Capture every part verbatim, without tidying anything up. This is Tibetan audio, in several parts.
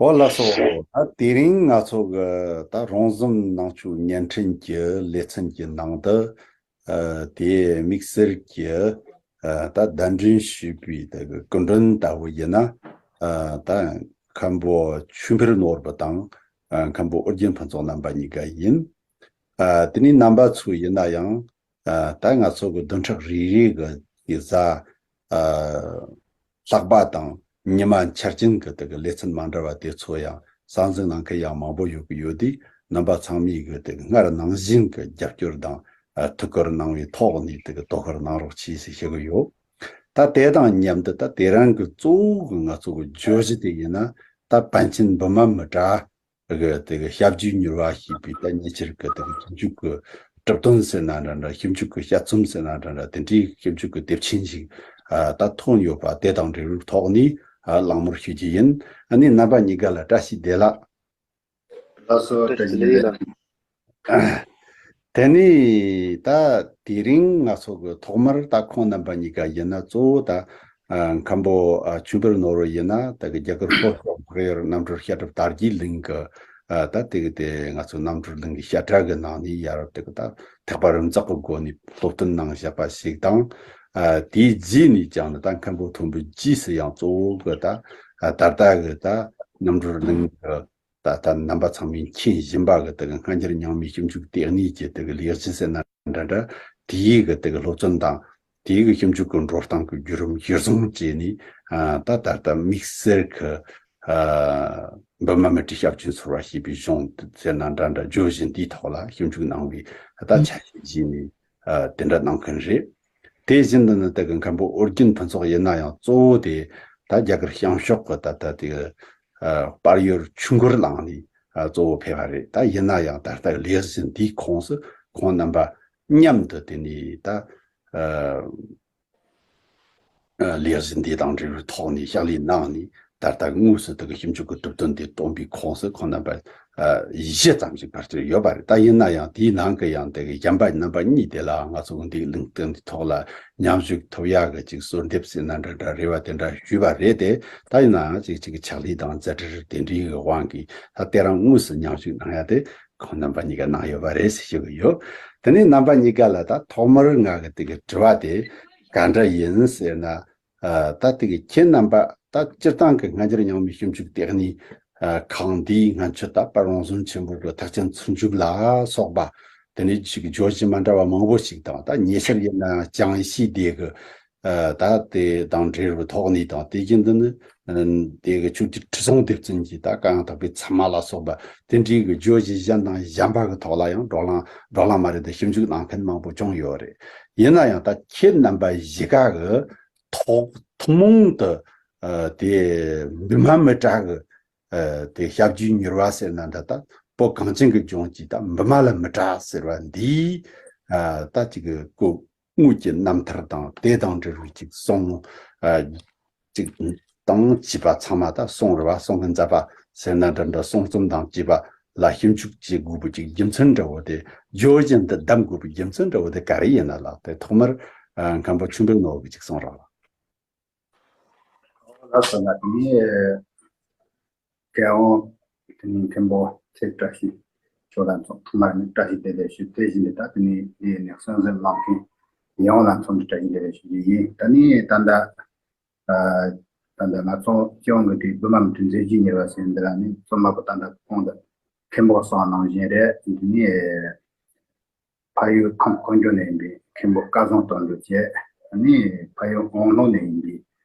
ཨོ་ལགས་སོ། ད་དེ་རིང་ང་ཚོ་གི་ད་རོང་ཟོམ་ནང་ཆོས་བརྙན་འཕྲིན་གྱི་ལེ་ཚན་གྱི་ནང་དུ། ཨ། དེ་དམིགས་བསལ་གྱི་ཨ། ད་གདན་འདྲེན་ཞུས་པའི་ད་གི་སྐུ་མགྲོན་ལྟ་བུ་ཡིན་ན། ཨ། ད་མཁན་པོ་ཆོས་འཕེལ་ནོར་བུ་དང་། ཨ། མཁན་པོ་ཨོ་རྒྱན་ཕུན་ཚོགས་རྣམ་པ་གཉིས་ཀ་ཡིན། ཨ། དེ་ནས་རྣམ་པ་ཚོ་ཡིན་ན་ཡང་། ཨ། ད་ང་ཚོ་གི་བདུན་ཕྲག་རེ་རེ་གི་གི་གཟའ། ཨ། ལྷག་པ་དང་ཉི་མ་འཆར་ཅན་གི་དེ་གི་ལེ་ཚན་མ་འདྲ་བ་དེ་ཚོ་ཡང་གསན་གཟིགས་གནང་མཁན་ཡང་མང་པོ་ཡོད་ཀྱི་ཡོད་དུས། རྣམ་པ་ཚང་མས་གི་དེ་གི་སྔར་ནང་བཞིན་གི་རྒྱབ་སྐྱོར་དང་། ཨ། ཐུགས་ཁུར་གནང་བའི་ཐོག་ནས་དེ་གི་དོ་ཁུར་གནང་རོགས་གྱིས་ཞེས་ཞུ་གི་ཡོད། ད་དེ་དང་མཉམ་དུ་ད་དེ་རིང་གི་གཙོ་བོ་གི་ང་ཚོ་གི་བརྗོད་གཞི་དེ་ཡིན་ན། ད་པཎ་ཆེན་བི་མ་མི་ཏྲ་གི་དེ་གི་ཞབས་རྗེས་མྱུར་བ་ཞེས་པའི་ད་ཉེ་ཆར་གི་དེ་གི་ཞིབ་འཇུག་གི་གྲུབ་དོན་ཟེར་ན་འདྲ་འདྲ། ཞིབ་འཇུག་གི་དཔྱད་རྩོམ་ཟེར་ན་འདྲ་འདྲ། དེ་འདྲའི་ཞིབ་འཇུག་གི་དེབ་ཆེན་ཞིག་ཨ། ད་ཐོན་ཡོད་པ་དེ་དང་འབྲེལ་བའི་ཐོག་ནས། ཨ། གླེང་མོལ་ཞུ་རྒྱུ་ཡིན། ཨ་ནི་རྣམ་པ་གཉིས་ཀ་ལ་བཀྲ་ཤིས་བདེ་ལེགས། ལགས་སོ། བཀྲ་ཤིས་བདེ་ལེགས། དེ་ནས་ད་དེ་རིང་ང་ཚོ་གི་ཐོག་མར་ད་ཁོང་རྣམ་པ་གཉིས་ཀ་ཡིན་ན་གཙོ་བོ་ད། ཨ། མཁན་པོ། ཨ། ཆོས་འཕེལ་ནོར་བུ་ཡིན་ན་ད་གི་རྒྱ་གར་ལྷོ་ཕྱོགས་འཕགས་ཡུལ་རྣམ་གྲོལ་བཤད་གྲྭ་དར་རྒྱས་གླིང་གི། ཨ། ད་དེ་གི་དེ་ང་ཚོ་རྣམ་གྲོལ་གླིང་གི་བཤད་གྲྭ་གི་ནང་ནས་ཡ་རབས་དེ་གི་ད་ཐེག་པ་རིམ་འཛེགས་གི་སྒོ་ནས་སློབ་སྟོན་གནང་བཞག་པ་ཞིག་དང་། ཨ། དེའི་རྗེས་ནས་ཀྱང་ནི་ད་མཁན་པོ་མཐོན་པོའི་རྗེས་སུ་ཡང་གཙོ་བོ་གི་ད། ཨ། ད་ལྟ་གི་ད་རྣམ་གྲོལ་གླིང་གི་ད་ལྟ་རྣམ་པ་ཚང་མས་མཁྱེན་བཞིན་པ་གི་དེ་གི་སྔ་འགྱུར་རྙིང་མའི་ཞིབ་འཇུག་ལྟེ་གནས་ཀྱི་དེ་གི་ལས་གཞི་ཟེར་ན་འདྲ་འདྲ། དེའི་གི་དེ་གི་སློབ་ཚན་དང་། དེའི་གི་ཞིབ་འཇུག་གི་འགྲོ་སྟངས་ཀྱི་བརྒྱུད་རིམ་གཞིར་བཟུང་བྱས་ནས། ཨ། ད་ད་ལྟ་དམིགས་བསལ་གི། ཨ། བི་མ་མི་ཏྲའི་ཞབས་ཀྱིས་ཚོར་བ་ཞེས་པའི་གཞུང་ཟེར་ན་འདྲ་འདྲ། བརྗོད་གཞི་འདིའི་ཐོག་ལ་ཞིབ་འཇུག་གནང་བའི་ད་ཆ་ཤས་ཤིག་ནས། ཨ། དེ་འདྲ་གནང་མཁན་རེད། དེ་བཞིན་དུ་ནི་དེ་གི་མཁན་པོ་ཨོ་རྒྱན་ཕུན་ཚོགས་ཡིན་ན་ཡང་གཙོ་བོ་དེ་ད་རྒྱ་གར་བྱང་ཕྱོགས་ཀྱི་ད་ལྟ་དེ་གི། ཨ། དཔལ་ཡུལ་ཆོས་འཁོར་གླིང་ནས། ཨ། གཙོ་བོ་ཕེབས་པ་རེད། ད་ཡིན་ན་ཡང་ད་ལྟ་ལས་གཞི་འདིའི་ཁོངས་སུ་ཁོང་རྣམ་པ་མཉམ་དུ་དེ་ནས་ད། ཨ། ཨ། ལས་གཞི་འདི་དང་འབྲེལ་བའི་ཐོག་ནས་ཕྱག་ལས་གནང་ནས། ད་ལྟ་དངོས་སུ་དེ་གི་ཞིབ་འཇུག་གི་གྲུབ་དོན་འདི་སྟོན་པའི་ཁོངས་སུ་ཁོང་རྣམ་པ། ཨ། བཞི་ཙམ་ཞིག་བར་དུ་ཡོད་པ་རེད། ད་ཡིན་ན་ཡང་དེའི་ནང་གི་ཡང་དེ་གི་གཞན་པ་རྣམ་པ་གཉིས་དེ་ལ་ང་ཚོ་འདིའི་ལུང་བསྟན་འདི་ཐོག་ལ་མཉམ་ཞུགས་ཐུབ་ཡག་གི་ཅིག་གསོལ་འདེབས་ཟེར་ན་འདྲ་འདྲ་རེ་བ་དེ་འདྲ་ཞུས་པ་རེད་དེ། ད་ཡིན་ན་ཡང་ཅིག་ཅིག་ཕྱག་ལས་དང་མཛད་འཕྲིན་དེ་འདྲའི་གི་དབང་གིས་ད་དེ་རིང་དངོས་སུ་མཉམ་ཞུགས་གནང་ཡ་དེ་ཁོང་རྣམ་པ་གཉིས་ཀ་གནང་ཡོད་པ་རེད་ཟེར་ཞུ་གི་ཡོད། དེ་ནས་རྣམ་པ་གཉིས་ཀ་ལ་ད་ཐོག་མར་ང་གི་དེ་གི་དྲི་བ་དེ་ག་འདྲ་ཡིན་ཟེར་ན། ཨ། ད་དེ་གི་ཁྱེད་རྣམ་པ་ད་སྤྱིར་བཏང་གི་སྔ་འགྱུར་རྙིང་མའི་ཞིབ་འཇུག་ལྟེ་གནས། ཨ། ཁང་འདིའི་སྔོན་ཆད་ད་དཔལ་རོང་ཟོམ་ཆེན་པོ་གི་ཐེག་ཆེན་ཚུལ་འཇུག་ལ་སོགས་པ་དེ་ནས་ཅིག་བརྗོད་གཞི་མ་འདྲ་བ་མང་པོ་ཞིག་དང་། ད་ཉེ་ཆར་ཡིན་ན་ཡང་ཅང་ཤེས་སྡེ་གི། ཨ། ད་དེ་དང་འབྲེལ་བའི་ཐོག་ནས་དང་། དེ་བཞིན་དུ་ནི་དེ་གི་ཆོས་རྗེ་ཁྲི་སྲོང་ལྡེ་བཙན་གྱི་ད་བཀའ་ཡང་དག་པའི་ཚད་མ་ལ་སོགས་པ་དེ་འདྲའི་གི་བརྗོད་གཞི་གཞན་དང་གཞན་པ་གི་ཐོག་ལ་ཡང་བགྲོ་གླེང་བགྲོ་གླེང་མ་རེད་དེ་ཞིབ་འཇུག་གནང་མཁན་མང་པོ་བྱུང་ཡོད་རེད། ཡིན་ན་ཡང་ད་ཁྱེད་རྣམ་པ་གཞིས་ཀ་གི་ཐོག་ཐུན་མོང་དུ། ཨ། དེ་བི་མ་མི་ཏྲ་གི། ཨ། དེ་ཞབས་རྗེས་མྱུར་བ་ཟེར་ན་འདྲ། ད་བོད་གངས་ཅན་གྱི་ལྗོངས་ཀྱི་ད་བི་མ་ལ་མི་ཏྲ་ཟེར་བ་འདིའི། ཨ། ད་ཅིག་གི་སྐུ་དངོས་ཀྱི་རྣམ་ཐར་དང་དེ་དང་འབྲེལ་བའི་ཅིག་གསུང་། ཨ། ཅིག་དང་བཅས་པ་ཚང་མ་ད་གསུང་རེད་པ། གསུང་གི་མཛད་པ་ཟེར་ན་འདྲ་འདྲ། གསུང་རྩོམ་དང་བཅས་པ་ལ་ཞིབ་འཇུག་བྱེད་དགོས་པའི་ཅིག་རྒྱུ་མཚན་འདྲ་བོ་དེ། བརྗོད་གཞི་འདི་གདམ་དགོས་པའི་རྒྱུ་མཚན་འདྲ་བོ་དེ་ག་རེ་ཡིན་ན་ལགས། དེ་ཐོག་མར། ཨ། མཁན་པོ་ཆོས་འཕེལ་ནོར་བུ་གིས་ཅིག་གསུང་རོགས་ལགས། ལགས་སོ། ལགས། དེ་ནས་མཁས་དབང་དེ་ནས་མཁན་པོ་ཚེ་བཀྲ་ཤིས་ཇོ་ལགས་མཆོག་ཐོག་མར་ནས་བཀྲ་ཤིས་བདེ་ལེགས་ཞུ། དེ་བཞིན་དུ་ད་དེ་ནས་དེ་ནས་གསན་གཟིགས་གནང་མཁན་ཡོངས་ལ་འཚམས་འདྲི་བཀྲ་ཤིས་བདེ་ལེགས་ཞུ་རྒྱུ་ཡིན། ད་ནི་ད་ལྟ། ཨ། ད་ལྟ་ང་ཚོ་སྤྱི་ཡོངས་ཀྱི་དེ་བི་མ་མི་ཏྲའི་མཛད་རྗེས་མྱུར་བ་ཟེར་འདི་ལ་ནི་རྩོམ་པ་པོ་ད་ལྟ་གོང་དུ་མཁན་པོ་གསུངས་ནང་བཞིན་རེད། འདི་ནི་ཕ་ཡུལ་ཁམས་དཀོན་མཆོག་ནས་ཡིན་པའི་མཁན་པོ་སྐལ་བཟང་དོན་གྲུབ་བྱས། ཨ་ནི་ཕ་ཡུལ་དབང་ལུང་ནས་ཡིན་པའི་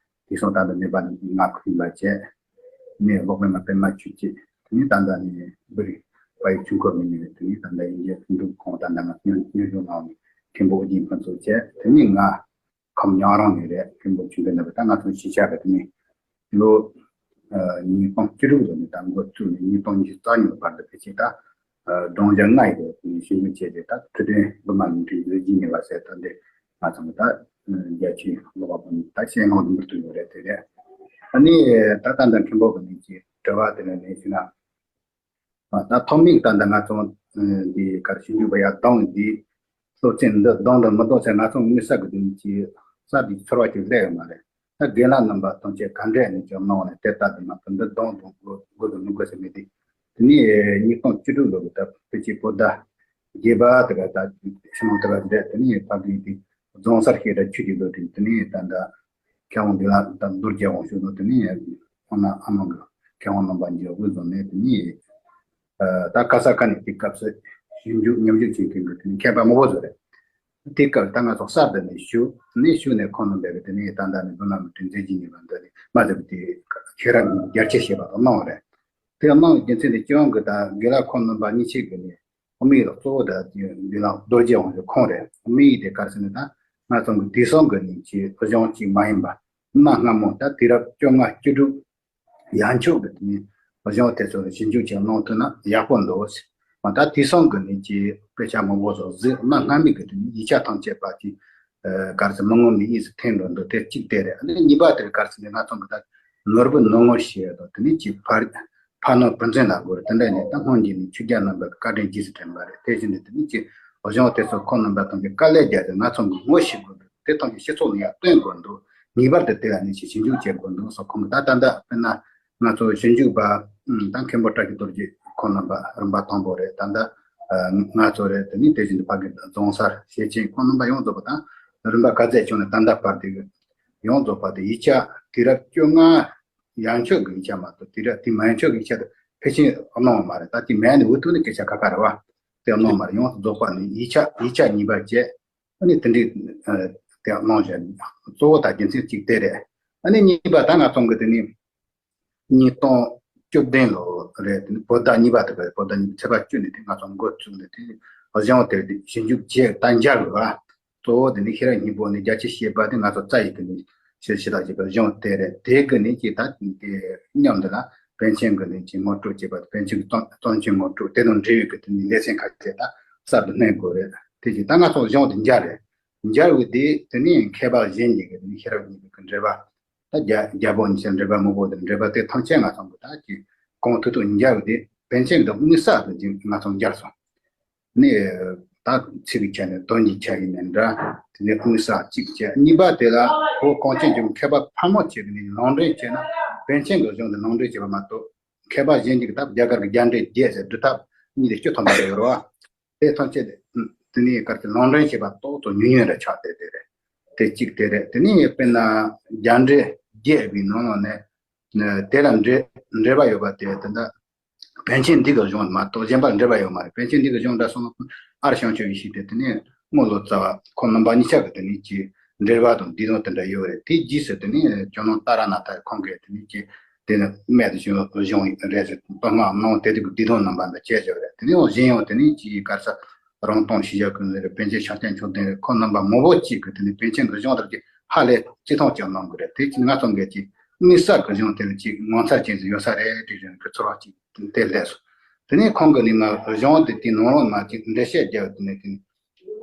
དེང་སང་ད་ལྟ་མེད་པ་ནི་ང་ཁུ་ལ་བྱས། ཨ་ནི་སློབ་དཔོན་ལ་པདྨ་ཆོས་སྐྱིད། ཨ་ནི་ད་ལྟ་ནི་བོད་རིགས་ཕ་ཡུལ་ཆོས་འཁོར་མི་ཉིད་རེད། ཨ་ནི་ད་ལྟ་ཡིན་གྱི་འདུག་གོང་ད་ལྟ་ང་སྙན་སྙན་སྒྲོན་གནང་བའི་མཁན་པོ་ཨོ་རྒྱན་ཕུན་ཚོགས་བྱས། ཨ་ནི་ང་ཁམས་ཉང་རོང་ནས་རེད། མཁན་པོ་ཆོས་འཕེལ་ནོར་བུ་ད་ང་ཚོ་གཞིས་ཆགས་རེད། ཨ་ནི་ལོ་ཨ་ཉིས་སྟོང་བཅུ་དྲུག་ལོ་ནས་ད་འགོ་བཙུགས་ནས་ཉིས་སྟོང་ཉི་ཤུ་རྩ་གཉིས་བར་དུ་ཕལ་ཆེར་ད་ཨ་སྒྲུང་གཞས་ལྔ་ཡི་སྒང་ནས་ཞིབ་འཇུག་བྱས་ཏེ། ད་ཐུབ་བསྟན་བི་མ་མི་ཏྲའི་མཛད་རྗེས་མྱུར་བ་ཟེར་ད་འདི་ང་ཚོ་ད་རྒྱ་ཆེའི་ཀློག་པ་པོ་ནི་ད་ཤེས་ཡོན་འདི་འདྲ་ཐོན་ཡོད་རེད། དེ་རེད། ཨ་ནི་ད་ད་ལྟ་མཁན་པོ་གི་ནས་ཀྱི་དྲི་བ་དེ་ནས་ནས་ཞུ་ན། ཨ། ད་ཐོག་མའི་ད་ལྟ་ང་ཚོ་འདི་གར་ཞིབ་འཇུག་པ་ཡར་བཏང་འདི་སློབ་ཚན་འདི་བཏང་དང་མི་བཏང་ཟེར་ང་ཚོ་དངོས་ས་གི་དོན་གྱི་ས་འདི་ཚོར་བ་ཅིག་སླེབས་ཡོད་མ་རེད། ད་རྒན་ལགས་རྣམ་པ་ཐམས་ཅད་ག་འདྲས་ནས་ཀྱང་གནང་བ་ནས་དེ་ལྟ་དུ་མ་ཐུབ་འདི་གདོང་དུ་དགོས་དགོས་དུ་མི་དགོས་ཟེར་མི་དེ། དེ་ནས་ཉིས་སྟོང་བཅུ་དྲུག་ལོ་གི་ད་ཕལ་ཆེར་བོད་ཟླ་བརྒྱད་པ་དེ་ག་ད་ཕྱི་ནང་དེ་ག་འདྲས། དེ་ནས་ཕ་གི་དེ་རྫོང་སར་སྐད་གྲགས་ཆོས་ཀྱི་བློ་གྲོས། དེ་ནས་ད་ད་མཁས་དབང་འདི་ལ་ད་རྡོ་རྗེ་དབང་ཕྱུག་ནོ། དེ་ནས་ཁོང་ན་ཨ་མ་གི་མཁས་དབང་རྣམ་པ་འཇོག་དགོས་བཟོ་ནས། དེ་ནས་ད་ག་ས་ག་ནས་དེ་སྐབས་སུ་ཞིབ་འཇུག་ཉམས་ཞིབ་བྱེད་མཁན་གྱི་དེ་ནས་མཁས་པ་མང་པོ་བཟོ་རེད། དེ་སྐབས་ད་ང་ཚོ་གསར་དུ་ནས་ཞུགས་ནས་ཞུགས་ནས་ཁོང་རྣམ་པས་དེ་ནས་ད་ལྟ་ནས་འདུ་ན་མི་དྲན་མཛད་ཀྱི་ཉེས་པ་འདི་ནས་མ་ཟད་པའི་དེ་ཁྱེད་རང་རྒྱ་ཆེ་བྱེད་པ་དང་གནང་བ་རེད། དེ་གནང་བའི་རྒྱུ་མཚན་དེ་སྤྱི་ཡོངས་ཀྱི་ད་དགེ་ལགས་ཁོང་རྣམ་པ་གཉིས་ཆེད་ཀྱི་ནས་དམིགས་ཡུལ་གཙོ་བོ་ད་དགེ་ལགས་རྡོ་རྗེ་དབང་ཕྱུག་ཁོང་རེད། དམིགས་ཡུལ་དེ་ག་རེ་ཟེར་ན། ད་ང་ཚོ་གི་དེང་སང་གི་ནས་ཀྱི་གཞུང་གཅིག་མ་ཡིན་པ། གནའ་སྔ་མོ་ད་དུས་རབས་བཅོ་ལྔ་བཅུ་དྲུག་ཡན་ཆོད་ཀྱི་དེ་ནས་གཞུང་དེ་ཚོ་ལ་ཞིབ་འཇུག་ཅིག་གནང་ཐུབ་ན་ཡག་པོ་འདུག་ཟེར། མ་ད་དེང་སང་གི་ནས་ཀྱི་དཔེ་ཆ་མང་པོ་ཚོ་གཟིགས། གནའ་སྔ་མོའི་གི་དེ་ནས་ཡིག་ཆ་ཐམས་ཅད་པ་ཀྱི་ག་རེ་ཟེར། མི་ངོམ་ནས་དབྱིངས་སུ་ཐིམ་འགྲོ་འདུག་དེ་གཅིག་དེ་རེད། ཨ་ནི་གཉིས་པ་དེར་ག་རེ་ཟེར་ན། ང་ཚོ་གི་ད་ནོར་བུ་ནོར་ངོ་ཞེས་དང་། དེ་ནས་ཀྱི་ཕ་ཕ་ནོར་བུ་འཛིན་ལ་དགོས་རེད། དེ་འདྲ་ནས་ད་སྔོན་གྱི་ནས་ཆོས་རྒྱལ་རྣམ་པ་གི་བཀའ་དྲིན་རྗེས་སུ་དྲན་པ་རེད། དེ་བཞིན་དུ་དེ་ནས་ཀྱི་གཞུང་དེ་ཚོ་ཁོང་རྣམ་པ་ཐམས་ཅད་དཀའ་ལས་བརྒྱབ་སྟེ་ང་ཚོ་གི་ངོ་ཤེས་དགོས་འདུག་དེ་ཐམས་ཅད་སྤྱི་ཚོགས་ནང་ཡར་སྟོན་དགོས་འདུག་ངེས་པར་དུ་དེ་ལ་ནས་ཀྱི་ཞིབ་འཇུག་བྱེད་དགོས་འདུག་སོགས། ཁོང་གི་ད་ད་ལྟ་དཔེར་ན་ང་ཚོ་ཞིབ་འཇུག་པ་ད་མཁན་པོ་བཀྲ་ཤིས་རྡོ་རྗེ་ཁོང་རྣམ་པ་རིམ་པ་དང་པོ་རེད། ད་ལྟ་ང་ཚོ་རེད། དེ་ནས་དེ་བཞིན་དུ་ཕ་གི་རྫོང་སར་ཞེ་ཆེན་ཁོང་རྣམ་པ་ཡོངས་རྫོགས་པ་དང་རིམ་པ་ག་ཚད་བྱུང་ནས་ད་ལྟ་བར་དེ་གི་ཡོངས་རྫོགས་པ་དེ་ཡིག་ཆ་དུས་རབས་བཅོ་ལྔ་ཡན་ཆོད་ཀྱི་ཡིག་ཆ་མ་གཏོགས་དུས་རབས་དེ་མན་ཆོད་ཀྱི་ཡིག་ཆ་དེ་ཕལ་ཆེར་གནང་བ་མ་རེད། ད་དེ་མན་ནས་འུ་ཐུག་ནས་སྐད་ཆ་ཁ་ཁ་རེད་བ། དེ་གནང་བ་མ་རེད། ཡོངས་སུ་རྫོགས་པ་ནི་ཡིག་ཆ་ཡིག་ཆ་གཉིས་པ་བཅས། ཨ་ནི་དེ་འདྲའི་དེ་གནང་བཞག་གཙོ་བོ་དང་རྒྱུ་མཚན་གཅིག་དེ་རེད། ཨ་ནི་གཉིས་པ་ད་ང་ཚོ་གི་དེ་ནི་ཉིས་སྟོང་བཅུ་བདུན་ལོ་རེད། དེ་ནི་བོད་ཟླ་གཉིས་པ་དེ་ག་བོད་ཟླ་གཉིས་པ་ཚེས་པ་བཅུ་ནས་དེ་ང་ཚོ་འགོ་བཙུགས་ནས་དེ་གཞུང་དེ་ཞིབ་འཇུག་བྱས། ད་མཇལ་དགོས་པ། གཙོ་བོ་དེ་ནི་ཤེས་རབ་སྙིང་པོ་ནི་རྒྱ་ཆེ་བཤད་པ་དེ་ང་ཚོ་རྩ་ཡི་གི་ནི་ཞེས་ཞེས་དག་བྱས་པའི་གཞུང་དེ་རེད། དེ་གི་ནི་ཀྱི་ད་དེ་མཉམ་དུ་ལ་པཎ་ཆེན་གི་ནི་ཀྱི་ངོ་སྤྲོད་བྱས་པ། པཎ་ཆེན་གི་གཙོ་གཙོ་ཆེན་ངོ་སྤྲོད་དེ་དང་འབྲེལ་བའི་གི་དེ་ནི་ལེ་ཚན་ཁ་ཤས་ད་གསར་དུ་བསྣན་དགོས་རེད། དེ་ཀྱི་ད་ང་ཚོ་གཞུང་དེ་མཇལ་རེད། མཇལ་བའི་དེ་དེ་ནི་མཁས་པ་གཞན་གྱི་གི་ནི་ཤེས་རབ་སྙིང་པོའི་གི་འགྲེལ་པ། ད་རྒྱ་རྒྱལ་པོ་ཉི་ཤུ་འགྲེལ་པ་སྨུག་པོ་དེ་འགྲེལ་པ་དེ་ཐམས་ཅད་ང་ཚོ་གི་ད་ཀྱི་གོང་དུ་དུ་མཇལ་བའི་དེ་པཎ་ཆེན་གི་དངོས་གསལ་དུ་ཅིག་ང་ཚོ་མཇལ་སོང་། ནི་ད་ཚིག་གི་ཆ་ནས་དོན་གྱི་ཆ་ཡིན་ནའི་འདྲ། དེ་ནས་དངོས་གསལ་གཅིག་བྱས། གཉིས་པ་དེ་ལ་བོད་གངས་ཅན་གྱི་མཁས་པ་ཕལ་མོ་ཆེ་གིས་ནི་ལུང་འདྲེན་བྱས་ན་པཎ་ཆེན་གྱི་གཞུང་དེ་ལུང་འདྲེན་བྱས་པ་མ་གཏོགས། མཁས་པ་གཞན་གྱིས་ད་རྒྱ་གར་གྱི་རྒྱ་འགྲེལ་བརྒྱད་ཟེར་སྒྲུབ་ཐབས་གཉིས་དེ་བཅུ་ཐམ་པ་རེ་ཡོད་རེད་བ། དེ་ཐམས་ཅད་དེ་ནས་གར་གྱི་ལུང་འདྲེན་བྱས་པ་ཏོག་ཙམ་ཉུང་ཉུང་རེ་ཆགས་བསྡད་དེ་རེད། དེ་གཅིག་དེ་རེད། དེ་ནས་དཔེར་ན་རྒྱ་འགྲེལ་བརྒྱད་པའི་ནང་ལ་ནས་དེ་ལ་འགྲེལ་འགྲེལ་པ་ཡོད་པ་དེ་ད་ལྟ་པཎ་ཆེན་འདི་གི་གཞུང་མ་གཏོགས་གཞན་པ་འགྲེལ་པ་ཡོད་མ་རེད། པཎ་ཆེན་འདི་གི་གཞུང་འདྲ་སོང་ན་ཨར་བྱང་ཆུབ་ཡེ་ཤེས་དེ་དེ་ནས་རྔོག་ལོ་ཙཱ་བ་ཁོང་རྣམ་པ་གཉིས་ཆ་གི་དེ་ནས་ཀྱི་འགྲེལ་པ་དང་བསྡུས་དོན་དེ་འདྲ་ཡོད་རེད། དེའི་རྗེས་སུ་དེ་ནས་ཇོ་ནང་ཏཱ་ར་ནཱ་ཐ་ཁོང་གིས་དེ་ནས་ཀྱི་དེ་ནས་རྨད་དུ་བྱུང་བའི་གཞུང་རེད་ཟེར། དཔེ་ལྔའམ་ནང་དེ་དུས་ཀྱི་བསྡུས་དོན་རྣམ་པ་འདི་བྱས་བཞག་རེད། དེ་ནས་འོ་གཞན་ཡང་དེ་ནས་ཀྱི་གར་ས་རང་སྟོང་ཞེས་བྱ་ཀུན་ལས་རེད། པཎ་ཆེན་ཕྱག་རྒྱ་མཆོག་ལྡན་རེད། ཁོང་རྣམ་པ་མང་པོ་གཅིག་གིས་དེ་ནས་པཎ་ཆེན་གྱི་གཞུང་ལྟར་གྱི་ཧ་ལས་བརྩི་མཐོང་ཀྱང་གནང་གི་རེད། དེ་ཀྱི་ང་ཚོ་འགས་ཀྱི་དངོས་གསལ་གྱི་གཞུང་དེ་ལ་ཅིག་ངོ་མཚར་ཅན་ཞིག་ཡོད་ས་རེད་དྲན་བཞིན་གྱི་ཚོར་བ་ཅིག་དེ་སླེབས་སོང་། དེ་ནས་ཁོང་གིས་ནི་མ་གཞུང་དེ་དེའི་ནང་ལོགས་མ་ཅིག་འགྲེལ་བཤད་རྒྱབ་དེ་ནས་དེ་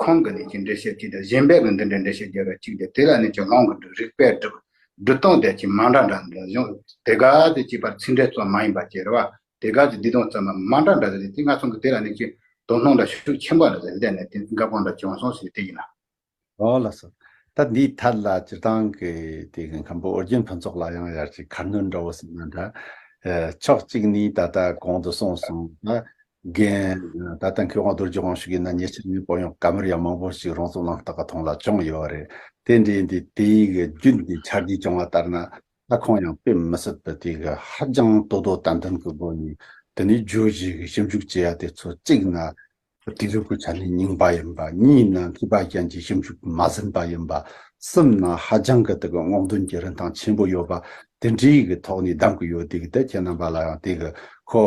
ཁོང་གིས་ནི་ཅིག་འགྲེལ་བཤད་ཅིག་དང་གཞན་པས་ཀྱི་འདི་འདྲའི་འགྲེལ་བཤད་རྒྱབ་པ་ཅིག་དེ་དེ་ལ་ནི་ཅིག་ལུང་གི་རིགས་པས་སྒྲུབ་སྒྲུབ་སྟངས་དེ་ཅིག་མ་འདྲ་འདྲ་འདྲ་གཞུང་དེ་ག་དེ་ཅིག་པར་ཚིག་འགྲེལ་ཙམ་མ་ཡིན་པ་ཅིག་རེད་བ། དེ་ག་ཅིག་བསྡུས་དོན་ཙམ་མ་མ་འདྲ་འདྲ་ཟེར་དེ་ང་ཚོ་གི་དེ་ལ་ནི་ཅིག་དོ་སྣང་འདྲ་ཤུགས་ཆེན་པོ་འདྲ་ཟེར་ལས་ནས་དེ་དགའ་པོ་འདྲ་བྱུང་སོང་ཟེར་དེ་ཡིན་ལ། ཨོ་ལགས་སོ། ད་འདིའི་ཐད་ལ་སྤྱིར་བཏང་གི་དེ་གི་མཁན་པོ་ཨོ་རྒྱན་ཕུན་ཚོགས་ལ་ཡང་ཡར་ཅིག་ཁ་སྣོན་འདྲ་བོ་ཟེར་ན་འདྲ། ཨེ་ཕྱོགས་གཅིག་ནས་ད་ལྟ་གོང་དུ་གསུངས་སོང་ད། རྒན་ད་ལྟ་མཁས་དབང་རྡོ་རྗེ་དབང་ཕྱུག་ཡིན་ན་ཉེ་ཆར་ནས་བོད་ཡོངས་ཀ་མེད་ཡ་མང་པོ་ཞིག་རང་སྲོག་ལམ་སྟག་གི་ཐོག་ལ་བྱུང་ཡོད་རེད། དེ་འདྲའི་འདི་དེའི་གི་རྒྱུན་འདི་ཆ་རྒྱུས་བྱུང་བ་ལྟར་ན། ད་ཁོང་ཡང་དཔེ་མི་སྲིད་པའི་དེ་གི་ཧ་ཅང་དོ་དོ་ཏན་ཏན་གི་སྒོ་ནས་དེ་ནས་བརྗོད་གཞི་གི་ཞིབ་འཇུག་བྱེད་ཡ་དེ་ཚོ་གཅིག་ན། དུས་ཚོད་ཀྱི་ཆ་ནས་རྙིང་པ་ཡིན་པ། གཉིས་ན་མཁས་པ་གཞན་གྱིས་ཞིབ་འཇུག་མ་ཟིན་པ་ཡིན་པ། གསུམ་ན་ཧ་ཅང་གི་དེ་གི་སྔོག་འདོན་གྱི་རིན་ཐང་ཆེན་པོ་ཡོད་པ། དེ་འདྲའི་གི་ཐོག་ནས་གདམ་གི་ཡོད། དེ་གི་དེ་ཁྱེད་རྣམ་པ་ལ་ཡང་དེ་གི་ཁོ་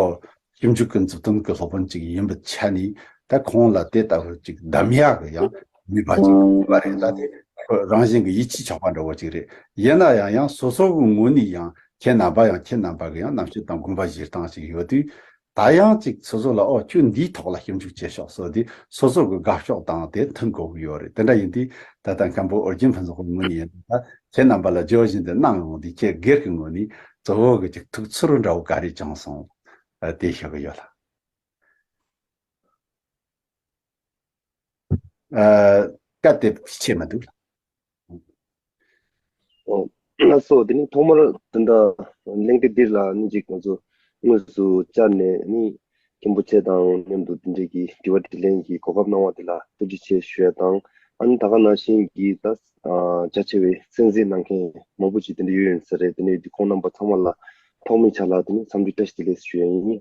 ཞིབ་འཇུག་གི་མཛུབ་སྟོན་གི་སློབ་དཔོན་ཅིག་ཡིན་པའི་ཆ་ནས་ད་ཁོང་ལ་དེ་ལྟ་བུ་ཅིག་གདམ་ཡག་གི་ཡང་ནུས་པ་ཅིག་ཡོད་པ་རེད། ད་དེ་ཁོ་རང་བཞིན་གི་ཡིད་ཆེས་ཆོག་པ་འདྲ་བོ་ཅིག་རེད། ཡིན་ན་ཡང་ཡང་སོ་སོ་གི་ངོས་ནས་ཡང་ཁྱེད་རྣམ་པ་ཡང་ཁྱེད་རྣམ་པ་གི་ཡང་རྣམ་དཔྱོད་དང་དགོངས་པ་བཞེས་སྟངས་ཅིག་ཡོད་དུས། ད་ཡང་ཅིག་སོ་སོ་ལ་ཨོ་ཁྱོད་འདིའི་ཐོག་ལ་ཞིབ་འཇུག་བྱེད་ཤོག་ཟེར་དུས་སོ་སོ་གི་དགའ་ཕྱོགས་དང་དེ་མཐུན་དགོས་ཀྱི་ཡོད་རེད། དེ་འདྲ་ཡིན་དུས་ད་ལྟ་མཁན་པོ་ཨོ་རྒྱན་ཕུན་ཚོགས་ཀྱི་ངོས་ནས་ཡིན་ན་ད་ཁྱེད་རྣམ་པ་ལ་བརྗོད་བཞིན་དུ་གནང་ཡོང་དུས་ཁྱེད་སྒེར་གྱི་ངོས་ནས་གཙོ་བོ་གི་ཅིག་ཐུགས་ཚོར་འདྲ་བོ་ག་རེ་བྱུང་སོང་། དེ་ཞུ་གི་ཡོད་ལ། སྐད་དེ་ཆེ་མི་འདུག་ལ། ཨོ། ལགས་སོ། དེ་ནི་ཐོག་མར་དེ་འདྲ་གླེང་སྟེགས་འདིར་ལ་ནི་ཅིག་ང་ཚོ་དངོས་སུ་བཅར་ནས་ནི་མཁན་པོ་ཁྱེད་དང་མཉམ་དུ་དེ་འདྲའི་གི་དྲི་བ་དྲིས་ལན་གྱི་གོ་སྐབས་གནང་བ་དེ་ལ་ཐུགས་རྗེ་ཆེ་ཞུ་ཡ་དང་། ཨ་ནི་ད་ག་ནང་བཞིན་གྱི་ད་རྒྱ་ཆེ་བའི་གསན་གཟིགས་གནང་མཁན་མང་པོ་ཅིག་དེ་འདྲ་ཡོད་ཡོད་ས་རེད། དེ་ནས་འདི་ཁོང་རྣམ་པ་ཚང་མ་ལ་ཐོག་མའི་ཆ་ལ་དེ་ནི་འཚམས་འདྲི་བཀྲ་ཤིས་བདེ་ལེགས་ཞུ་ཡ་ཡིན།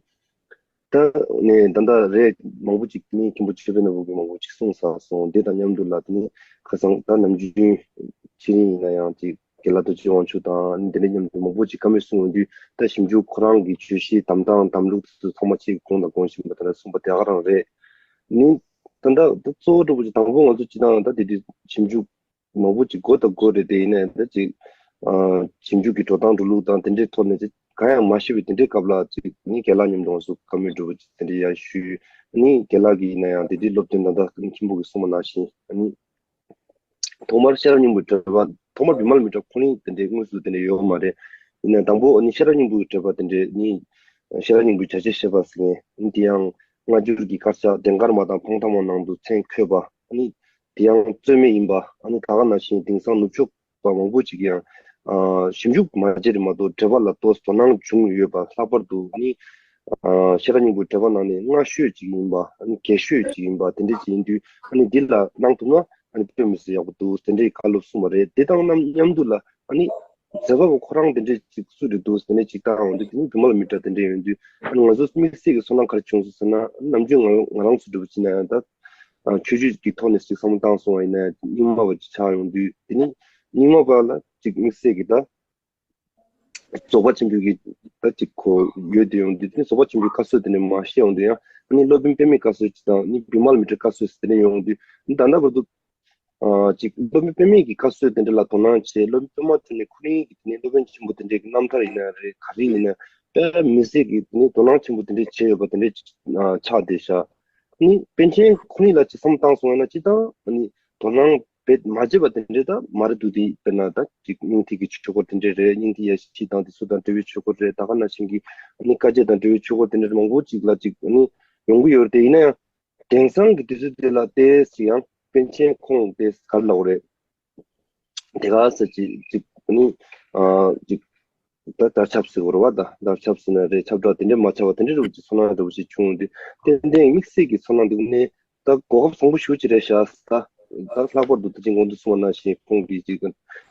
ད་ནས་ད་ལྟ་རེད། མང་པོ་ཅིག་ནི་མཁན་པོ་ཆོས་འཕེལ་ནོར་བུ་གིས་མང་པོ་ཅིག་གསུངས་ཚར་སོང་། དེ་དང་མཉམ་དུ་ལ་དེ་ནི་ཁ་སང་ད་ནམ་རྒྱུན་ཕྱི་གླིང་ཡིན་ན་ཡང་ཅིག་རྒན་ལགས་རྡོ་རྗེ་དབང་ཕྱུག་དང་ནི་དེ་འདྲ་མཉམ་དུ་མང་པོ་ཅིག་བཀའ་མོལ་གསུང་ཡོང་དུས། ད་ཞིབ་འཇུག་ཁོ་རང་གི་བརྗོད་གཞི་དམ་དང་དམ་ལུགས་དེ་ཚོ་ཚང་མ་ཅིག་གོང་དང་གོང་བཞིན་པ་དེ་འདྲ་གསུངས་པ་དེ་ག་རང་རེད། ནི་ད་ལྟ་ད་གཙོ་བོ་འདྲ་པོ་ཅིག་ད་ང་ཚོ་སྤྱི་བཏང་ད་དེ་དུས་ཞིབ་འཇུག་མང་པོ་ཅིག་དགོས་དང་དགོས་རེད། དེ་ཡིན་ནའི་ད་ཅིག་ཨ་ཞིབ་འཇུག་གི་འགྲོ་སྟངས་འགྲོ་ལུགས་དང་དེ་འདྲའི་ཐོག་ནས་ཅིག་གང་ཡང་མ་ཤེས་པའི་དེ་འདྲའི་སྐབས་ལ་ཅིག་ནི་རྒན་ལགས་མཉམ་དུ་ང་ཚོ་བཀའ་མོལ་འདྲ་པོ་ཅིག་དེ་འདྲ་ཡང་ཞུས། ནི་རྒན་ལགས་ཀྱིས་ཡིན་ན་ཡང་དེ་འདྲའི་སློབ་སྟོན་ད་ལྟ་མཁན་པོ་གིས་གསུངས་པ་ནང་བཞིན། ནི་ཐོག་མར་ཤེས་རབ་སྙིང་པོའི་གྲགས་པ། ཐོག་མར་བི་མ་ལ་མི་ཏྲ་ཁོ་རང་དེ་འདྲའི་དངོས་སུ་དེ་འདྲ་ཡོད་མ་རེད། ཡིན་ན་དང་པོ་ནི་ཤེས་རབ་སྙིང་པོའི་གྲགས་པ་དེ་འདྲའི་ནི་ཤེས་རབ་སྙིང་པོའི་བྱ་བྱེད་བཤད་པ་ཟེར་མཁན་ནི་དེ་ཡང་སྔ་འགྱུར་གྱི་དཀར་ཆག་ལྡན་དཀར་མ་དང་འཕང་ཐང་མ་ནང་དུ་མཚན་འཁོད་པ། ནི་དེ་ཡང་རྩོད་མེད་ཡིན་པ། ཨ་ནི་ད་ག་ནང་བཞིན་དེང་སང་ནུབ་ཕྱོགས་པ་མང་པོ་ཅིག་ཡང་ཨ་ཞིབ་འཇུག་མ་བྱས་རེད་མ་གཏོགས་འགྲེལ་པ་ལ་ཏོག་ཙམ་དོ་སྣང་བྱུང་ཡོད་པ། ལྷག་པར་དུ་ནི་ཨ་ཤེས་རབ་སྙིང་པོའི་འགྲེལ་པ་ནང་ནས་སྔ་ཤོས་ཅིག་ཡིན་པ། ཨ་ནི་རྒྱས་ཤོས་ཅིག་ཡིན་པ། དེ་འདྲ་ཅིག་ཡིན་དུས་ཨ་ནི་འདི་ལ་གནང་ཐུབ་ན་ཨ་ནི་དཔེ་མི་སྲིད་ཡག་པོ་འདུག། དེ་འདྲའི་བཀའ་སློབ་གསུངས་པ་རེད། དེ་དང་མཉམ་དུ་ལ་ཨ་ནི་མཛད་པ་པོ་ཁོ་རང་དེ་འདྲའི་ཅིག་སུ་རེད་འདུག། དེ་འདྲ་ཅིག་བལྟ་འོང་དུས་དེ་ནི་བི་མ་ལ་མི་ཏྲ་དེ་འདྲ་ཡོང་དུས། ཨ་ནི་ང་ཚོ་དམིགས་བསལ་གྱི་ཚོར་སྣང་ག་རེ་བྱུང་སོང་ཟེར་ན། ནམ་རྒྱུན་ང་ང་རང་ཚོ་འདྲ་པོ་བྱས་ན་ཡང་ད་ཨ་ཆོས་བརྒྱུད་ཀྱི་ཐོག་ནས་ཅིག་བསམ་བློ་བཏང་སོང་བ་ཡིན་ན་རྙིང་མ་བ་ཅིག་ཆགས་ཡོང་དུས། དེ་ནི་རྙིང་མ་བ་ལ་ཅིག་དམིགས་བསལ་གྱི་ད་རྫོགས་པ་ཆེན་པོའི་གི་ད་ཅིག་གོ་ཡོད་དེ་ཡོང་དུས། དེ་ནི་རྫོགས་པ་ཆེན་པོའི་བཀའ་སྲོལ་དེ་འདྲ་མ་ཤེས་ཡོང་དུས། ཡང་ཨ་ནི་སློབ་དཔོན་པདྨའི་བཀའ་སྲོལ་ཅིག་དང་ནི་བི་མ་ལ་མི་ཏྲའི་བཀའ་སྲོལ་དེ་འདྲ་ཡོང་དུས། ད་ལྟ་བར་དུ་ཨ་ཅིག་སློབ་དཔོན་པདྨའི་གི་བཀའ་སྲོལ་དེ་འདྲ་ལ་དོ་སྣང་བྱས། སློབ་དཔོན་པདྨ་དེ་ནས་ཁོ་རང་གི་དེ་ནས་སློབ་དཔོན་ཆེན་པོ་དེ་འདྲའི་གི་རྣམ་ཐར་ཡིན་ན་རེད། ག་རེ་ཡིན་ན་དཔེ་མི་སྲིད་ཀྱི་དེ་ནས་དོ་སྣང་ཆེན་པོ་དེ་འདྲའི་བྱས་ཡོད་པ་དེ་འདྲའི་ཨ་ཆགས་བསྡད་ཤག། ནི་པཎ་ཆེན་ཁོ་རང་ལ་ཅིག་བསམ་བཏང་སོང་ན་ཅིག་ད་ནི་དོ་སྣང་བེད་མ་བྱས་པ་དེ་འདྲའི་ད་མ་རེད་འདུག། དེ་དཔེར་ན་ད་ཅིག་སྙིང་ཐིག་གི་ཆོས་སྐོར་དེ་འདྲའི་རེད། སྙིང་ཐིག་ཡ་ཤི་དང་དེ་ཚོ་དང་འབྲེལ་བའི་ཆོས་སྐོར་རེད། ད་ག་ནང་བཞིན་གྱི་ནི་བཀའ་བརྒྱད་དང་འབྲེལ་བའི་ཆོས་སྐོར་དེ་འདྲ་མང་པོ་ཅིག་ལ་ཅིག་ནི་ཡོང་གི་ཡོད་རེད། དེ་ཡིན་ན་ཡང་དེང་སང་གི་དུས་ཚོད་དེ་ལ་ཏོག་ཙམ་ཡང་པཎ་ཆེན་ཁོང་དེ་ག་རེ་ལབ་དགོས་རེད། དེ་ག་ས་ཅིག་ཅིག་ནི་ཨ་ཅིག་ད་དར་ཁྱབ་ཟེར་དགོས་རེད་བ། ད་དར་ཁྱབ་ཟེར་ན་རེད། ཁྱབ་བསྒྲགས་དེ་འདྲ་མ་ཁྱབ་པ་དེ་འདྲ་འདྲ་པོ་ཅིག་ཚོར་སྣང་འདྲ་པོ་ཅིག་བྱུང་དུས། ཏན་ཏན་དམིགས་བསལ་གྱི་ཚོར་སྣང་འདུག་ནས་ད་གོ་སྐབས་བཟང་པོ་ཞེ་པོ་ཅིག་རེད་ཤག། ད་ད་ལྷག་པར་དུ་ད་ཅིག་གོང་དུ་གསུངས་པ་ནང་བཞིན་ཁོང་གིས་ཅིག་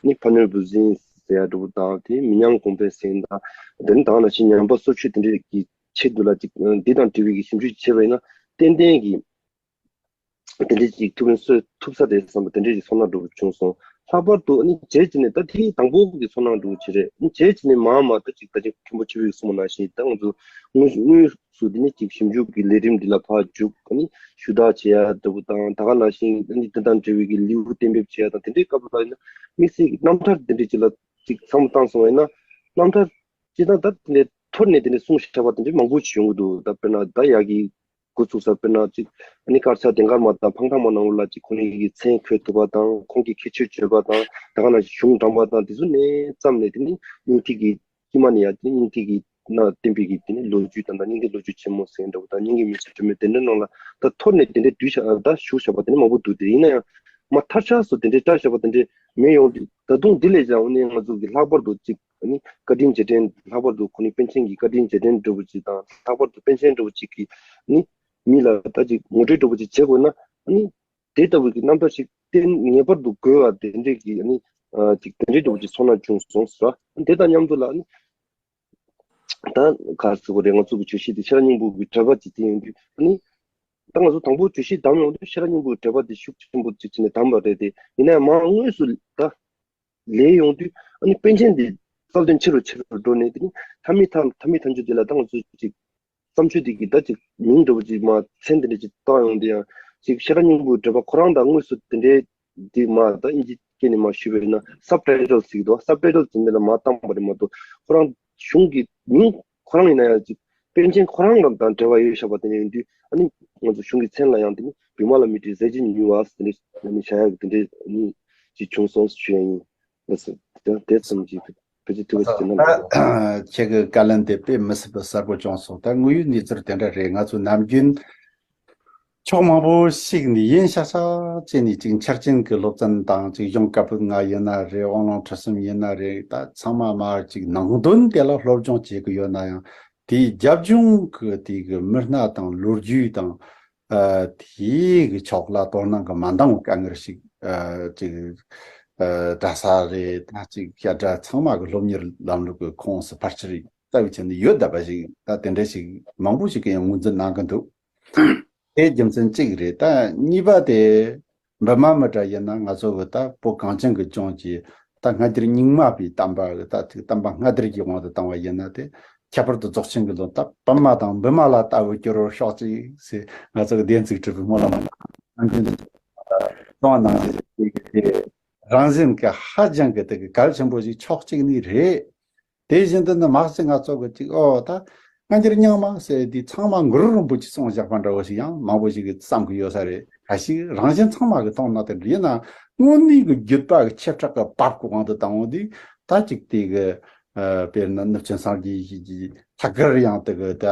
ནི་ཕ་ནོར་བུ་འཛིན་ཟེར་ཡ་འདྲ་པོ་དང་། དེ་མི་ཉམས་གོང་འཕེལ་ཟེར་ཡ་དང་། དེ་ནི་ད་ག་ནང་བཞིན་ཉམས་པ་སོར་ཆུད་དེ་འདྲ་གི་ཆེད་དུ་ལ་ཅིག་འདི་དང་འབྲེལ་བའི་གི་ཞིབ་འཇུག་བྱས་པ་ཡིན་ན་ཏན་ཏན་གྱི་དེ་འདྲའི་ཅིག་ཐུགས་ཕན་གསོས་ཐུབ་ས་རེད་བསམ་པ་དེ་འདྲའི་ཅིག་ཚོར་སྣང་འདྲ་པོ་བྱུང་སོང་། ལྷག་པར་དུ་ཨ་ནི་རྗེས་ཀྱི་ནས་ད་དེའི་དང་པོ་གི་ཚོར་སྣང་འདྲ་པོ་ཅིག་རེད། ཨ་ནི་རྗེས་ཀྱི་ནས་མར་མར་ད་ཅིག་ད་ཅིག་མཁན་པོ་ཆོས་འཕེལ་གསུངས་པ་ནང་བཞིན་ད་ང་ཚོ་དངོས་དངོས་སུ་དེ་ནས་ཅིག་ཞིབ་འཇུག་གི་ལས་རིམ་འདི་ལ་ཕར་འཇུག། ཨ་ནི་ཞུ་དག་བྱེད་ཡ་འདྲ་པོ་དང་། ད་ག་ནང་བཞིན་ཨ་ནི་དེ་དང་འབྲེལ་བའི་གི་ལེའུ་གཏན་འབེབས་བྱེད་ཡ་དང་། དེ་འདྲའི་སྐབས་ལ་ཡིན་ན་དམིགས་བསལ་གྱི་རྣམ་ཐར་དེ་འདྲའི་ཅིག་ལ་ཅིག་བསམ་བློ་བཏང་སོང་བ་ཡིན་ན། རྣམ་ཐར་སྤྱིར་བཏང་ད་དེ་འདྲའི་ཐོར་ནས་དེ་འདྲའི་གསུངས་བཞག་པ་དེ་འདྲའི་མང་པོ་ཞིག་ཡོང་གི་འདུག། ད་དཔེར་ན་ད་ཡ་གི་འགོ་ཚུགས་ས་དཔེར་ན་ཅིག་ཨ་ནི་དཀར་ཆག་ལྡན་དཀར་མ་དང་འཕང་ཐང་མ་ནང་ལོགས་ལ་ཅིག་ཁོ་རང་གི་མཚན་འཁོད་ཐུབ་པ་དང་། ཁོང་གི་ཁྱད་ཆོས་བརྗོད་པ་དང་། ད་ག་ནང་བཞིན་གཞུང་དྲངས་པ་དང་། དེ་ཚོ་ནས་བརྩམས་ནས་དེ་ནི་སྙིང་ཐིག་གི་དཀྱིལ་མ་ནས་ཡ་དེ་སྙིང་ཐིག་གི་ནང་བསྟན་པའི་གི་དེ་ནི་ལོ་རྒྱུས་དང་། ད་སྙིང་ཐིག་ལོ་རྒྱུས་ཆེན་མོ་ཟེར་འདྲ་པོ་དང་། སྙིང་གི་མི་ཚེ་སྒྲོན་མེ་དེ་འདྲ་ནང་ལ་ད་ཐོར་ནས་དེ་འདྲའི་བསྡུས་བཞག། ད་བཞུགས་བཞག་པ་དེ་ནི་མང་པོ་འདུག། དེ་ཡིན་ན་ཡང་མ་མཐར་ཆགས་སུ་དེ་འདྲའི་བཀྲལ་བཞག་པ་དེ་འདྲའི་མེད་ཡོང་དུས། ད་དུང་འདི་ལས་ཀྱང་ཨ་ནི་ང་ཚོ་གི་ལྷག་པར་དུ་ཅིག་ཨ་ནི་བཀའ་དྲིན་རྗེས་དྲན། ལྷག་པར་དུ་ཁོ་ནི་པཎ་ཆེན་གྱི་བཀའ་དྲིན་རྗེས་དྲན་འདྲ་པོ་ཅིག་དང་། ལྷག་པར་དུ་པཎ་ཆེན་འདྲ་པོ་ཅིག་གིས་ནི་མི་ལ་ད་ཅིག་ངོ་སྤྲོད་འདྲ་པོ་ཅིག་བྱེད་དགོས་ན། ཨ་ནི་དེ་ལྟ་བུ་གི་རྣམ་ཐར་ཞིག་བསྟན་ངེས་པར་དུ་དགོས་པ་དེ་འདྲས་ཀྱི་ཨ་ནི་ཨ་ཅིག་དེ་འདྲས་འདྲ་པོ་ཅིག་ཚོར་སྣང་བྱུང་སོང་ཟེར་བ། དེ་དང་མཉམ་དུ་ལ་ཨ་ནི་ད་ག་རེ་ཟེར་དགོས་རེད། ང་ཚོ་གི་བརྗོད་གཞི་དེ་ཤེས་རབ་སྙིང་པོ་གི་འགྲེལ་པ་ཅིག་བསྟན་ཡོང་དུས། ཨ་ནི་ད་ང་ཚོ་དང་པོ་བརྗོད་གཞི་བདམས་ཡོང་དུས་ཤེས་རབ་སྙིང་པོའི་འགྲེལ་པ་དེ་ཤུགས་ཆེན་པོ་ཅིག་བྱས་ནས་བདམས་པ་རེད་དེ། ཡིན་ན་ཡང་མར་དངོས་སུ་ད་ལས་ཡོང་དུས་ཨ་ནི་པཎ་ཆེན་དེ་རྩ་དོན་ཆེ་རུ་ཆེ་རུ་འགྲོ་ནས། དེ་ནི་ཐ་མའི་ཐ་ཐ་མའི་མཐའ་མཇུག་དེ་ལ་ད་ང་ཚོས་ཅིག་བརྩམས་ཆོས་དེ་གི་ད་ཅིག་མིང་འདྲ་པོ་ཅིག་མར་མཚན་དེ་འདྲ་ཅིག་བཏགས་ཡོང་དུས། ཡང་ཅིག་ཤེས་རབ་སྙིང་པོའི་འགྲེལ་པ་ཁོ་རང་དང་དངོས་སུ་དེ་འདྲའི་དེ་མར་ད་དབྱིན་ཇི་སྐད་ནས་མར་ཞུས་པ་ཡིན་ན་སབ་ཊའི་ཊལ་ཟེར་གྱི་འདུག། སབ་ཊའི་ཊལ་ཟེར་འདི་ལ་མར་བཏང་པ་རེད་མ་གཏོགས། ཁོ་རང་གཞུང་གི་མིང་ཁོ་རང་ཡིན་ན་ཡང་ཅིག་པཎ་ཆེན་ཁོ་རང་རང་དང་འབྲེལ་བ་ཡོད་བཞག་པ་དེ་འདྲ་ཡིན་དུས། ཨ་ནི་ང་ཚོ་གཞུང་གི་མཚན་ལ་ཡང་དེ་ནི་བི་མ་ལ་མི་ཏྲའི་ཟས་བཅད་ཉུལ་བ་ཟེར་ནས་ཨ་ནི་བྱ་ཡག་དེ་འདྲ་ཨ་ནི་ཅིག་བྱུང་སོང་ཞུ་ཡ་ཡིན། ལགས་སོ། དེ་ཙམ་གྱིས་ཕལ་ཆེར་ཐུགས་རྗེ་ཆེ་གནང་། ད་ཁྱེད་ཀྱི་བཀའ་ལན་དེ་དཔེ་མི་སྲིད་པའི་གསལ་པོ་བྱུང་སོང་། ད་དངོས་ཡོད་གནས་ཚུལ་དེ་འདྲ་རེད། ང་ཚོ་ནམ་རྒྱུན་ ཕྱོགས་མང་པོ་ཞིག་ནས་ཡིན་ཤག་ཤག་བྱས་ནས་ཅིག་འཆར་ཅན་གྱི་སློབ་ཚན་དང་ཅིག་གཞུང་བཀའ་པོད་ལྔ་ཡིན་ན་རེད། དབང་ལུང་ཁྲིད་གསུམ་ཡིན་ན་རེད། ད་ཚང་མ་མར་ཅིག་ནང་དོན་དེ་ལ་སློབ་སྦྱོང་བྱེད་ཀྱི་ཡོད་ན་ཡང་དེའི་རྒྱབ་ལྗོངས་ཀྱི་དེ་གི་མི་སྣ་དང་ལོ་རྒྱུས་དང་ཨ་དེའི་གི་ཕྱོགས་ལ་དོ་སྣང་གི་མ་འདང་བའི་དཀའ་ངལ་ཞིག་ཨ་ཅིག་ཨ་གྲྭ་ས་རེད། ད་ཅིག་བཤད་གྲྭ་ཚང་མ་གི་སློབ་གཉེར་ལམ་ལུགས་ཀྱི་ཁོངས་སུ་ཕལ་ཆེར་རྩ་བའི་ཆ་ནས་ཡོད་བསྡད་པ་ཞིག་ད་དེ་འདྲ་ཞིག་མང་པོ་ཞིག་གིས་ཡང་ངོས་འཛིན་གནང་གི་འདུག་དེ་རྒྱུ་མཚན་གཅིག་རེད། ད་གཉིས་པ་དེ་བི་མ་མི་ཏྲ་ཡིན་ན་ང་ཚོ་གི་ད་བོད་གངས་ཅན་གྱི་ལྗོངས་ཀྱི་ད་སྔ་འགྱུར་རྙིང་མ་པའི་བསྟན་པ་གི་ད་ཅིག་བསྟན་པ་སྔ་དར་གྱི་དབང་དུ་བཏང་བ་ཡིན་ན་དེ་ཁྱད་པར་དུ་རྫོགས་ཆེན་གྱི་ལུང་ད་བི་མ་དང་བི་མ་ལ་ལྟ་བུ་གྱུར་བར་ཤོག་ཅིག་ཟེར་ང་ཚོ་གི་བདེན་ཚིག་གྲུབ་པའི་སྨོན་ལམ་གནང་གི་འདུག་གསུངས་པ་ནང་བཞིན་དེ་རང་བཞིན་གྱི་ཧ་ཅང་གི་དེ་གི་གལ་ཆེན་པོ་ཞིག་ཕྱོགས་གཅིག་ནས་རེད། དེ་བཞིན་དུ་ནི་མ་གཞི་ང་ཚོ་གི་ཅིག་ཨོ་ད་སྔ་འགྱུར་རྙིང་མ་ཟེར་དུས་ཚང་མ་གུ་རུ་རིན་པོ་ཆེས་གསུངས་བཞག་པ་འདྲ་བོ་ཞིག་ཡང་མང་པོ་ཞིག་གིས་བསམ་གི་ཡོད་ས་རེད། ག་ཞིག་རང་བཞིན་ཚང་མ་གི་མཐོང་ན་དེ་འདྲ་ཡིན་ན་དངོས་གནས་གི་བརྒྱུད་པ་གི་ཁྱབ་བསྒྲགས་གི་བབ་གི་དབང་དུ་བཏང་བ་དེ་ད་ཅིག་དེ་གི་ཨ་དཔེར་ན་ནུབ་ཆེན་སངས་རྒྱས་ཀྱི་ཐད་ཀར་ཡང་དེ་གི་ད་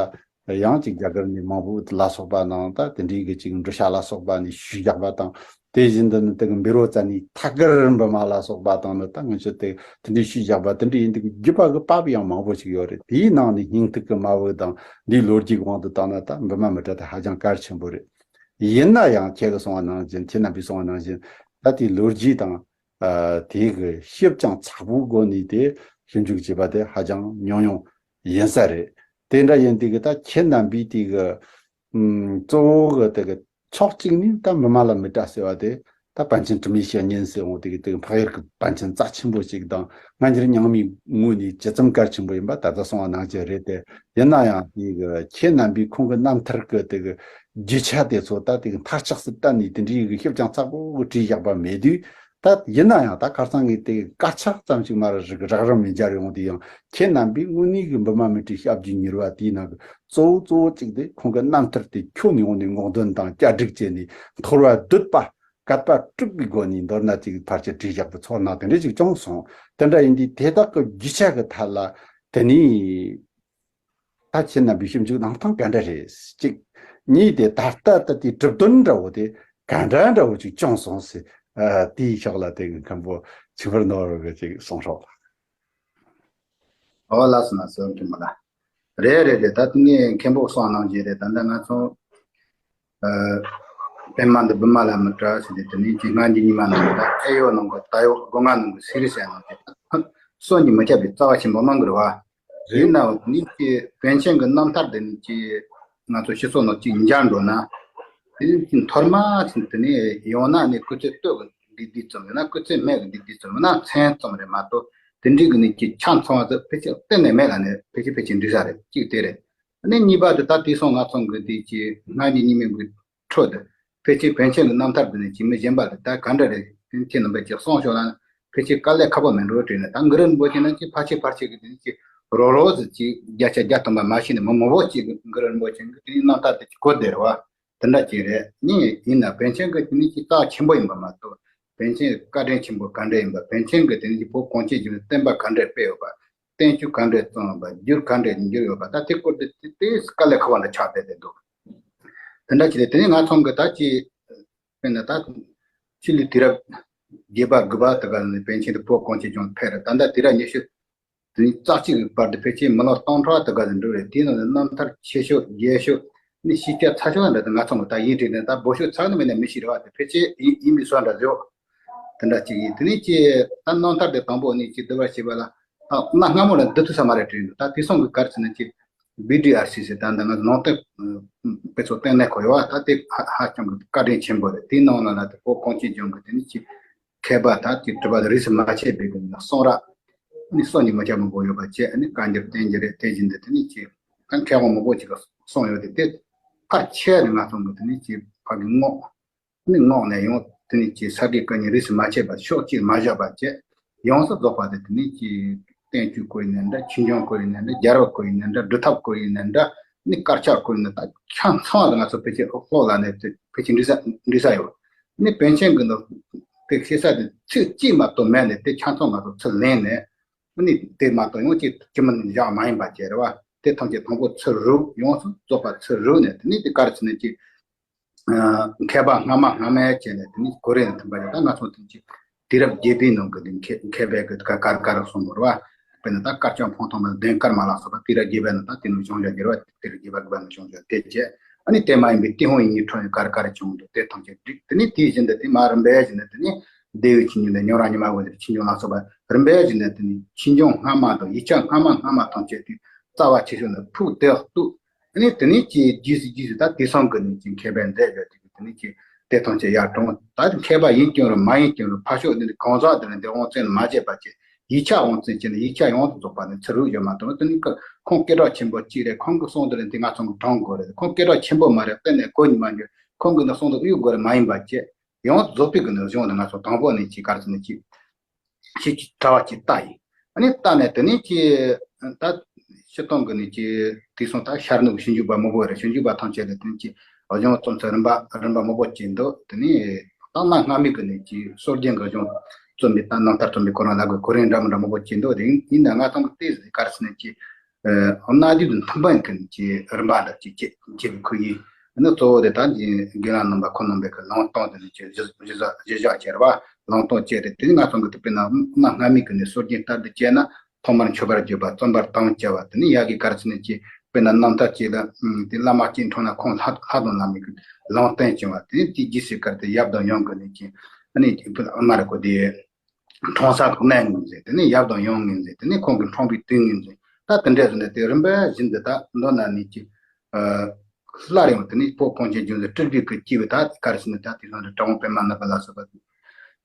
ཡང་ཅིག་རྒྱ་གར་ནས་མང་པོ་ལ་སོགས་པ་ནང་ད་དེ་འདྲའི་གི་ཅིག་འབྲུ་ཤ་ལ་སོགས་པ་ནས་ཞུས་བཞག་པ་དང་། དེ་བཞིན་དུ་ནི་དེ་གི་བཻ་རོ་ཙ་ནའི་ཐད་ཀར་བི་མ་ལ་སོགས་པ་དང་ནི་ད་ངེད་ཚོ་དེ་དེ་འདྲའི་ཞུས་བཞག་པ་དེ་འདྲ་ཡིན་དུས་བརྒྱུད་པ་གི་བབ་ཡང་མང་པོ་ཞིག་ཡོད་རེད། དེའི་ནང་ནས་སྙིང་ཐིག་གི་མ་བུ་དང་འདིའི་ལོ་རྒྱུས་དབང་དུ་བཏང་ན་ད་བི་མ་མི་ཏྲ་དེ་ཧ་ཅང་གལ་ཆེན་པོ་རེད། ཡིན་ན་ཡང་ཁྱེད་ཀྱིས་གསུངས་པ་ནང་བཞིན་ཁྱེད་རྣམ་པས་གསུངས་པ་ནང་བཞིན་ད་དེའི་ལོ་རྒྱུས་དང་ཨ་དེའི་གི་ཞིབ་ཅིང་ཚགས་པོའི་སྒོ་ནས་དེ་ཞིབ་འཇུག་བྱས་པ་དེ་ཧ་ཅང་ཉུང་ཉུང་ཡིན་ས་རེད། དེ་འདྲ་ཡིན་དུས་གི་ད་ཁྱེད་རྣམ་པས་དེ་གི་ཨུམ། གཙོ་བོ་གི་དེ་གི་ཕྱོགས་གཅིག་ནས་ད་བི་མ་ལ་མི་ཏྲ་ཟེར་བ་དེ་ད་པཎ་ཆེན་དྲི་མེད་བཤེས་གཉེན་ཟེར་འོང་དེ་གི་དེ་གི་འཕགས་ཡུལ་གི་པཎ་ཆེན་རྩ་ཆེན་པོ་ཞིག་དང་སྔ་འགྱུར་རྙིང་མའི་ངོས་ནས་ཇི་ཙམ་གལ་ཆེན་པོ་ཡིན་པ་ད་ལྟ་གསུངས་པ་ནང་བཞིན་རེད་དེ། ཡིན་ན་ཡང་དེ་གི་ཁྱེད་རྣམ་པས་ཁོང་གི་རྣམ་ཐར་གི་དེ་གི་རྒྱུ་ཆ་དེ་ཚོ་ད་དེ་གི་མཐར་ཆགས་སུ་བཏོན་ནས་དེ་འདྲའི་གི་ཞིབ་ཅིང་ཚགས་པོ་གི་བྲིས་བཞག་པ་མེད་དུས། ད་ཡིན་ན་ཡང་ད་ཁ་སང་ངས་དེ་དཀར་ཆག་ཙམ་ཞིག་མ་རེད་རག་རམ་མི་འབྱར་ཡོང་དུས་ཡང་ཁྱེད་རྣམ་པས་དངོས་གནས་ཀྱི་བི་མ་མི་ཏྲའི་ཞབས་ཀྱི་མྱུར་བ་དེའི་ནང་གི་གཙོ་བོ་གཙོ་བོ་གཅིག་དེ་ཁོང་གི་རྣམ་ཐར་དེ་ཁྱོན་ནས་ཡོང་ནས་སྔོག་འདོན་དང་བསྐྱར་སྒྲིག་བྱས་ནས་མཐོ་རིས་བསྡུས་པ་གད་པ་དཀྲུགས་པའི་སྒོ་ནས་མདོར་ན་ཅིག་ཕལ་ཆེར་བྲིས་བཞག་པའི་ཚོར་སྣང་དེ་འདྲ་ཞིག་བྱུང་སོང་། དེ་འདྲ་ཡིན་དུས་དེ་དག་གི་རྒྱུ་ཆ་གི་ཐད་ལ་དེ་ནས། ད་ཁྱེད་རྣམ་པའི་ཞིབ་འཇུག་གནང་སྟངས་ག་འདྲ་རེད། གཅིག་གཉིས་དེ་ད་ལྟ་ད་ལྟའི་གྲུབ་དོན་འདྲ་བོ་དེ་ག་འདྲ་འདྲ་བོ་ཅིག་བྱུང་སོང་ཟེར། ཨ་དེའི་ཕྱོགས་ལ་དེ་གི་མཁན་པོ་ཆིག་ཕུར་ནོར་བུ་གི་ཅིག་གསུང་རོགས། ཨོ་ལགས་སོ་ལགས་སོ་མཁན་པོ་ལགས། རེད་རེད་རེད། ད་དེ་ནས་མཁན་པོ་གསུངས་གནང་རྒྱུ་རེད། ད་ལྟ་ང་ཚོ་ཨ་པད་མ་འདི་བི་མ་ལ་མི་ཏྲ་ཟེར་དེ་དེ་ནས་ཅིག་སྔ་འགྱུར་རྙིང་མ་ནང་གི་ད་ཨེ་ཡོད་ནང་གི་ད་ཡོད་སྒོ་ང་ནང་གི་སི་རི་ཟེར་ནང་དེ་ད་གསོན་གྱིས་མི་ཁྱབ་པའི་རྩ་བ་ཆེན་པོ་མང་གི་རེད་བ། རེད། ཡིན་ནའང་ནི་ཀྱི་པཎ་ཆེན་གྱི་རྣམ་ཐར་འདི་ནི་ཀྱི་ང་ཚོ་སྤྱི་ཚོགས་ནང་ཅིག་འབྱར་འགྲོ་ན། དེ་ནི་ཀྱི་མཐོ་དམའ་ཚུན་དུ་ནི་ཡང་ན་ནི་སྐུ་ཚེ་སྟོད་ཀྱི་འདི་འདི་ཙམ་ཡང་ན་སྐུ་ཚེ་སྨད་ཀྱི་འདི་འདི་ཙམ་ཡང་ན་མཚན་ཙམ་རེད་མ་གཏོགས་དེ་འདྲའི་གི་ནི་ཀྱི་ཆ་ཚང་བ་ཚོ་ཕལ་ཆེར་གཏན་ནས་མེད་ལ་ནི་ཕལ་ཆེར་ཕལ་ཆེར་འགྲིག་ས་རེད། གཅིག་དེ་རེད། ནི་གཉིས་པ་དེ་ད་དེང་སང་ང་ཚོ་གི་འདི་ཀྱི་སྔ་འགྱུར་རྙིང་མའི་གི་ཁྲོད་དུ། ཕལ་ཆེར་པཎ་ཆེན་གྱི་རྣམ་ཐར་འདི་ནི་ཅིག་མི་གཞན་པ་དེ་ད་ག་འདྲ་རེད། ཁྱེད་རྣམ་པས་ཅིག་གསུངས་ཤོག་ན། ཕལ་ཆེར་དཀའ་ལས་ཁག་པོ་མིན་འགྲོ་དྲན་ནས་ད་གུ་རུ་རིན་པོ་ཆེ་ནི་ཅིག་ཕལ་ཆེར་ཕལ་ཆེར་གྱི་དེ་ནི་ཅིག་རོ་རོ་ཟིག་ཅིག་བརྒྱ་ཆ་བརྒྱ་ཐམ་པ་མ་ཤེས་ནས་མི་མང་པོ་ཅིག་གི་གུ་རུ་རིན་པོ་ཆེ་གི་དེ་ནི་རྣམ་ཐར་དེ་ཅིག་གོ་བདེ་རེད་བ། དེ་འདྲ་ཅིག་རེད། ནི་ཡིན་ན་པཎ་ཆེན་གྱི་དེ་ནི་ཅིག་རྩ་ཆེན་པོ་ཡིན་པ་མ་གཏོགས་པཎ་ཆེན་བཀའ་དྲིན་ཆེན་པོ་ག་འདྲ་ཡིན་པ། པཎ་ཆེན་གྱི་དེ་ནི་ཅིག་བོད་གངས་ཅན་ལྗོངས་ནས་བསྟན་པ་ག་འདྲ་སྤེལ་ཡོད་པ། བསྟན་བཅོས་ག་འདྲས་བརྩམས་པ། འགྱུར་ག་འདྲས་འགྱུར་ཡོད་པ། ད་དེ་སྐོར་དེ་དེ་དཀའ་ལས་ཁག་པ་འདྲ་ཆགས་བསྡད་བསྡད་འདུག་དེ་འདྲ་བྱས་ཏེ་དེ་ནས་ང་ཚོ་གི་ད་ཅི་དཔེར་ན་ད་ཕྱི་ལོའི་དུས་རབས་བརྒྱད་པ་དགུ་པ་དེ་ག་ནས་པཎ་ཆེན་དེ་བོད་གངས་ཅན་ལྗོངས་ཕེབས་རེད། ད་ལྟ་དུས་རབས་ཉི་ཤུ་དེ་ནས་རྩ་གཅིག་གི་བར་དུ་ཕལ་ཆེར་མི་ལོ་སྟོང་ཕྲག་དེ་ག་ནས་འགྲོ་རེད། དེའི་ནང་ནས་རྣམ་ཐར་ཆེ་ཤོས་རྒྱས་ཤོས་ནི་ཤེས་བྱ་ཚ་ཤོས་འདྲ་དེ་ང་ཚོ་གི་ད་ཡིན་དྲན་ནས་ད་འབོད་ཤོག་ཚར་ནས་མེད་ན་མི་ཤེས་རེད་བ། དེ་ཕལ་ཆེར་ཡིན་ཡིན་པའི་བཟོ་འདྲ་ཡོད། དེ་འདྲ་གཅིག་ཡིན། དེ་ནས་ཀྱི་ད་རྣམ་ཐར་དེ་དང་པོ་ནས་ཀྱི་བསྡུ་བར་བྱེད་པ་ལ་ད་གནའ་སྔ་མོ་ལ་འདི་ཐུག་ས་མ་རེད་དྲན་འདུག་ད་དེང་སང་གི་ག་རེ་ཟེར་ན་ཀྱི་བི་ཌི་ཨར་སི་ཟེར་ད་ལྟ་ང་ནང་བསྟན་དཔེ་ཚོགས་ལྟེ་གནས་ཁོ་ཡོད་བ། ད་དེ་ཧ་ཧ་ཅང་གི་བཀའ་དྲིན་ཆེན་པོ་རེད། དེའི་ནང་ལ་ལ་དེ་བོད་གངས་ཅན་ལྗོངས་གི་དེ་ནི་ཀྱི་མཁས་པ་ད་ཀྱི་གྲུབ་པ་རིས་སུ་མ་ཆད་པའི་གི་གསུང་རབ་ནི་གསུང་ཉི་མ་ཆ་མང་པོ་ཡོད་པ་བཅས་ནི་བཀའ་འགྱུར་བསྟན་འགྱུར་རེད། དེ་བཞིན་དུ་དེ་ནི་ཀྱི་ད་མཁས་དབང་མང་པོ་ཅིག་གི་གསུང་ཡོད་དེ། དེ་ཕལ་ཆེར་ནི་ང་ཚོ་གི་དེ་ནི་ཀྱི་ཕ་གི་རྔོག་ནི་རྔོག་ནས་ཡང་དེ་ནི་ཀྱི་ས་དགེ་བཀའ་རྙིང་རིས་སུ་མ་ཆད་པ་ཕྱོགས་གཅིག་མ་བཞག་པ་བཅས་ཡོངས་སུ་རྫོགས་པ་དེ་དེ་ནི་ཀྱི་བསྟན་བཅོས་སྐོར་ཡིན་ནའི་འདྲ། ཆོས་འབྱུང་སྐོར་ཡིན་ནའི་འདྲ། རྒྱལ་བ་སྐོར་ཡིན་ནའི་འདྲ། སྒྲུབ་ཐབས་སྐོར་ཡིན་ནའི་འདྲ། ནི་དཀར་ཆག་སྐོར་ཡིན་ནའི་ད་ཆ་ཚང་བ་ང་ཚོ་ཕལ་ཆེར་ལྷོག་ལ་ནས་དེ་ཕལ་ཆེར་འགྲིག་ས་འགྲིག་ས་ཡོད། ནི་པཎ་ཆེན་གྱི་འདི་དེ་ཤེས་ས་དེ་ཚིག་གཅིག་མ་གཏོགས་མེད་ནས་དེ་ཆ་ཚང་ང་ཚོ་ཚུར་ལེན་ནས་ནི་དེ་མ་གཏོགས་ཡང་ཅིག་ཅི་མིན་བཞག་མ་ཡིན་པ་བཅས་རེད་བ། དེ་ཐམས་ཅད་དང་པོ་ཚུར་རུབ་ཡོངས་སུ་རྫོགས་པ་ཚུར་རུབ་ནས་དེ་ནི་དེ་ག་རེ་ཟེར་ན་ཅིག་མཁས་པ་སྔ་མ་སྔ་མའི་བྱས་ནས་དེ་ནི་གོ་རེ་ནས་ཐོན་པ་རེད། ད་ང་ཚོ་དེ་ཅི་དུས་རབས་བརྒྱད་པའི་ནང་གི་དེ་མཁས་མཁས་པའི་གི་ཀ་ཀར་ཀར་གསུངས་པ་རེད་བ། དཔེར་ན་ད་དཀར་ལྕོག་འཕང་ཐང་དང་ལྡན་དཀར་མ་ལ་སོགས་པ་དུས་རབས་བརྒྱད་པའི་ནང་ད་དེ་ནི་བྱུང་བཞག་རྒྱལ་བ་དུས་རབས་བརྒྱད་པ་དགུ་པ་ནང་བྱུང་བཞག་དེ་བྱས། ཨ་ནི་དེ་མ་ཡིན་པའི་ཏུན་ཧོང་ཡིག་རྙིང་ཁྲོད་ནས་ཀར་ཀར་བྱུང་འདུག་དེ་ཐམས་ཅད་བསྒྲིགས། དེ་ནི་དེའི་བཞིན་དུ་དེ་མ་རིམ་པས་བཞིན་དུ་དེ་ནི་སྡེ་བའི་ཆོས་ཉིད་དང་ཉམས་རང་ཉི་མ་འོད་ཟེར་ཆོས་འབྱུང་ལ་སོགས་པ་རིམ་པས་བཞིན་དུ་དེ་ནི་ཆོས་འབྱུང་སྔ་མ་དང་ཡིག་ཆ་སྔ་མ་སྔ་མ་ཐམས་ཅད་དེ་རྩ་བ་ཆེ་ཤོས་ནི་ཕུགས་དེ་གཏུགས། ཨ་ནི་དེ་ནས་ཀྱི་རྗེས་སུ་རྗེས་སུ་ད་དེང་སང་གི་ནི་ཀྱི་མཁས་པའི་མཛད་པའི་དེ་གི་དེ་ནས་ཀྱི་དེ་ཐམས་ཅད་ཡར་དྲངས། ད་མཁས་པ་ཡིན་ཀྱང་རུང་མ་ཡིན་ཀྱང་རུང་ཕར་ཕྱོགས་འདི་ནི་གང་ཟག་འདི་ནི་འདི་དབང་བཙན་མ་བྱས་པ་བྱས། ཡིག་ཆ་དབང་བཙན་བྱས་ནས་ཡིག་ཆ་ཡོངས་སུ་རྫོགས་པ་ནི་ཚུར་རུག་ཡོད་མ་གཏོགས། དེ་ནི་ཁོང་སྐད་གྲགས་ཆེན་པོ་གཅིག་རེད། ཁོང་གི་གསུང་དེ་ནི་དེ་ང་ཚོ་གི་དྲང་དགོས་རེད། ཁོང་སྐད་གྲགས་ཆེན་པོ་མ་རེད། གཏན་ནས་གོ་ནི་མ་འགྱུར། ཁོང་གི་ནི་གསུང་དེ་གཡུག་དགོས་རེད་མ་ཡིན་པ་བྱས། ཡོངས་རྫོགས་པའི་གི་ནི་གཞུང་ནི་ང་ཚོ་དང་པོ་ནས་ཀྱི་ག་རེ་ཟེར་ན་ཀྱི། ཞེས་ཀྱི་དྲ་བ་ཅིག་བལྟ་ཡིན། ཨ་ནི་བལྟ་ནས་དེ་ནས་ཀྱི་ད་སྤྱིར་བཏང་གི་ནི་ཀྱི་དེང་སང་ད་ཤར་ནུབ་ཞིབ་འཇུག་པ་མང་པོ་རེད། ཞིབ་འཇུག་པ་ཐམས་ཅད་ལ་དེ་ནས་ཀྱི་གཞུང་རྩོམ་ཚུལ་རིམ་པ་རིམ་པ་མང་པོ་ཅིག་འདུག་དེ་ནས་ད་གནའ་སྔ་མོའི་གི་ནི་ཀྱི་སྲོལ་རྒྱུན་གི་གཞུང་རྩོམ་པའི་ད་རྣམ་ཐར་རྩོམ་པའི་ཁོ་རང་ལ་གི་གོ་རིམ་འདྲ་མི་འདྲ་མང་པོ་ཅིག་འདུག་དེ་ཡིན་ན་ང་ཚང་གི་ཏོག་ཙམ་ག་རེ་ཟེར་ན་ཀྱི། གནའ་དུས་དང་མཐུན་པའི་ཀྱི་རིམ་པ་འདྲ་ཅིག་བྱེད་བྱེད་པའི་ཁུལ་ཡིན། ཨ་ནི་གཙོ་བོ་དེ་ད་རྒན་ལགས་རྣམ་པ་ཁོང་རྣམ་པའི་ཀྱི་ལུང་སྟོན་དེ་ནི་ཅིག་གཞི་གཞི་བཞག་བྱས་རེད་བ། ལུང་སྟོན་བྱས་ཏེ་དེ་ནི་ང་ཚོ་གི་དེ་དཔེར་ན་གནའ་སྔ་མོའི་ཀྱི་ནི་སྲོལ་རྒྱུན་ལྟར་དུ་བྱས་ན་ཐོག་མར་མཆོད་པར་བརྗོད་པ། བརྩམ་པར་དམ་བཅའ་བ། དེ་ནི་ཡ་གི་ག་རེ་ཟེར་ན་ཅིག་དཔེར་ན་རྣམ་ཐར་ཅིག་ལ་དེ་བླ་མ་གཅིག་འཁྲུངས་ན་ཁོང་ལྷ་ལྷ་དང་བླ་མའི་ཀྱི་ལུང་བསྟན་བྱུང་བ། དེ་ནི་དེའི་རྗེས་སུ་ཁར་དེ་ཡབ་དང་ཡུམ་གྱི་ནི་ཅིག་ཨ་ནི་དམར་གོ་དེ། འཁྲུངས་ས་གི་གནས་ངོས་འཛིན། དེ་ནས་ཡབ་དང་ཡུམ་ངོས་འཛིན། དེ་ནས་ཁོང་གི་འཁྲུངས་པའི་དུས་ངོས་འཛིན། ད་དེ་འདྲ་བཟོ་ནས་དེ་རིམ་པ་བཞིན་དུ་ད་མདོར་ན་ནི་ཅི། ཨ། སླར་ཡང་དེ་ནས་བོད་གངས་ཅན་ལྗོངས་སུ་སྤྲུལ་པའི་སྐུ་སྐྱེས་པའི་ད་ག་རེ་ཟེར་ན་ད་དེ་སང་དུ་གྲགས་པ་པདྨ་ནག་པོ་ལ་སོགས་པ།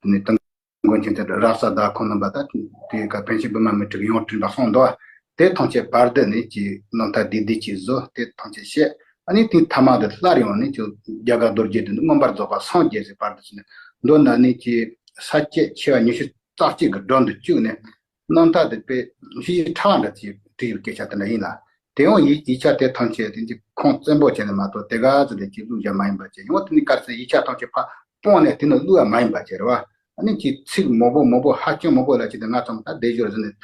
དེ་ནས་དུང་མགོན་ཆེན་དེ་རབ་གསལ་དག་ཁོང་རྣམ་པ་ད་དེ་ག་པཎ་ཆེན་པདྨ་མི་ཏྲི་གི་ཡང་དྲིན་པ་གསུངས་འདུག་དེ་ཐམས་ཅད་བར་དུ་ནི་ཅི་རྣམ་ཐར་བདེ་བདེ་ཅིག་བཟོ། དེ་ཐམས་ཅད་བཤད། ཨ་ནི་དེ་ཐ་མ་དུ་སླར་ཡང་ནི་ཅི་རྒྱ་གར་རྡོ་རྗེ་དེ་ནི་མངོན་པར་རྫོགས་པ་སངས་རྒྱས་སའི་བར་དུ་ཕྱིན་ནས་མདོར་ན་ནི་ཅི་ས་བཅད་ཆེ་བ་ཉི་ཤུ་རྩ་གཅིག་གི་སྒྲོམ་དུ་བཅུག་ནས་རྣམ་ཐར་དེ་དཔེ་ཞི་ཞི་ཕྲ་བ་འདྲ་ཅིག་བྲིས་ཡོད་སྐད་ཆ་དེ་འདྲ་ཡིན་ལ། དེ་ཡང་ཡིག་ཡིག་ཆ་དེ་ཐམས་ཅད་དེ་ཅི་ཁུངས་བཙན་པོ་བྱས་ནས་མ་གཏོགས་དེ་ག་ཙམ་དེ་ཅི་བླུགས་བཞག་མ་ཡིན་པ་བྱས། ཡང་དེ་ནི་ག་རེ་ཟེར་ཡིག་ཆ་ཐམས་ཅད་ཕར་སྤུངས་ནས་དེ་ནི་བླུགས་ཡ་མ་ཡིན་པ་བྱས་རེད་བ། ཨ་ནི་ཅི་ཚིག་མང་པོ་མང་པོ་ཧ་ཅང་མང་པོ་ལ་ཅི་དེ་ང་ཚང་ད་སྡེབ་སྦྱོར་ཟེར་ནས།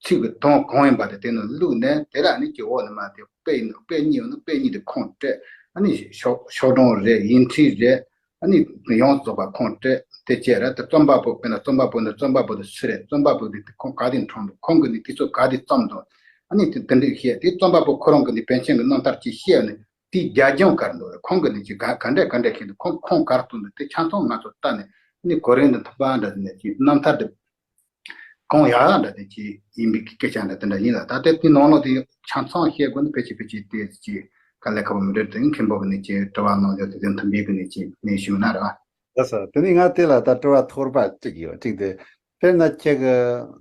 ཚིག་གི་དོན་གང་ཡིན་པ་དེ་དེ་ནི་བླུགས་ནས་དེ་ལ་ནི་ཀྱི་འོག་ནས་མ་དེ་དཔེ་ཡིན་ན་དཔེ་རྙིང་ཡིན་ན་དཔེ་རྙིང་དེ་ཁུངས་སྤྲད། ཨ་ནི་ཤོག་ཤོག་གྲངས་རེད། ཡིག་འཕྲིན་རེད། ཨ་ནི་ཡོངས་རྫོགས་པ་ཁུངས་སྤྲད་དེ་བྱས་ར་དེ་རྩོམ་པ་པོ་དཔེར་ན་རྩོམ་པ་པོ་འདི་རྩོམ་པ་པོ་དེ་སུ་རེད། རྩོམ་པ་པོ་དེ་ཁོང་ག་དུས་འཁྲུངས་འདུག་ཁོང་གི་ནི་དུས་ཚོད་ག་དུས་བརྩམས་འདུག་ཨ་ནི་དེ་དེ་འདྲ་བཤད་དེ་རྩོམ་པ་པོ་ཁོ་རང་གི་ནི་པཎ་ཆེན་གྱི་རྣམ་ཐར་ཅིག་བཤད་ནས་དེའི་རྒྱབ་ལྗོངས་ག་རེ་འདུག་ཁོང་གི་ནི་ཅིག་ག་ག་འདྲ་ག་འདྲ་བཤད་འདུག་ཁོང་ཁོང་ག་རེ་གཏོང་འདུག་དེ་ཆ་ཚང་ང་ཚོ་ལྟ་ནས་ཨ་ནི་གོ་རིམ་དུ་མཐུན་པ་འདྲ་ནས་ཅིག་རྣམ་ཐར་དེ། གང་ཡག་ཡག་འདྲ་དེ་ཅི་ཡིན་པའི་སྐད་ཆ་འདྲ་དེ་འདྲ་ཡིན་ལ། ད་ལྟའི་དེའི་ནང་ལོགས་དེ་ཆ་ཚང་བཤད་དགོས་ན་ཕལ་ཆེར་ཕལ་ཆེར་དེ་ཅི་དཀའ་ལས་ཁག་པོ་མི་འདུག་དེ་མཁན་པོ་གི་ནི་ཅི་དྲི་བ་གནང་རྒྱུ་དེ་དོན་མཐུན་པའི་གི་ནི་ཅི་ནས་ཞུ་ན་ར། ལགས་སོ། དེ་ནས་ང་དེ་ལ་ད་དྲི་བ་ཐོར་པ་གཅིག་ཡོད་གཅིག་དེ། དཔེར་ན་ཁྱེད་ཀྱི་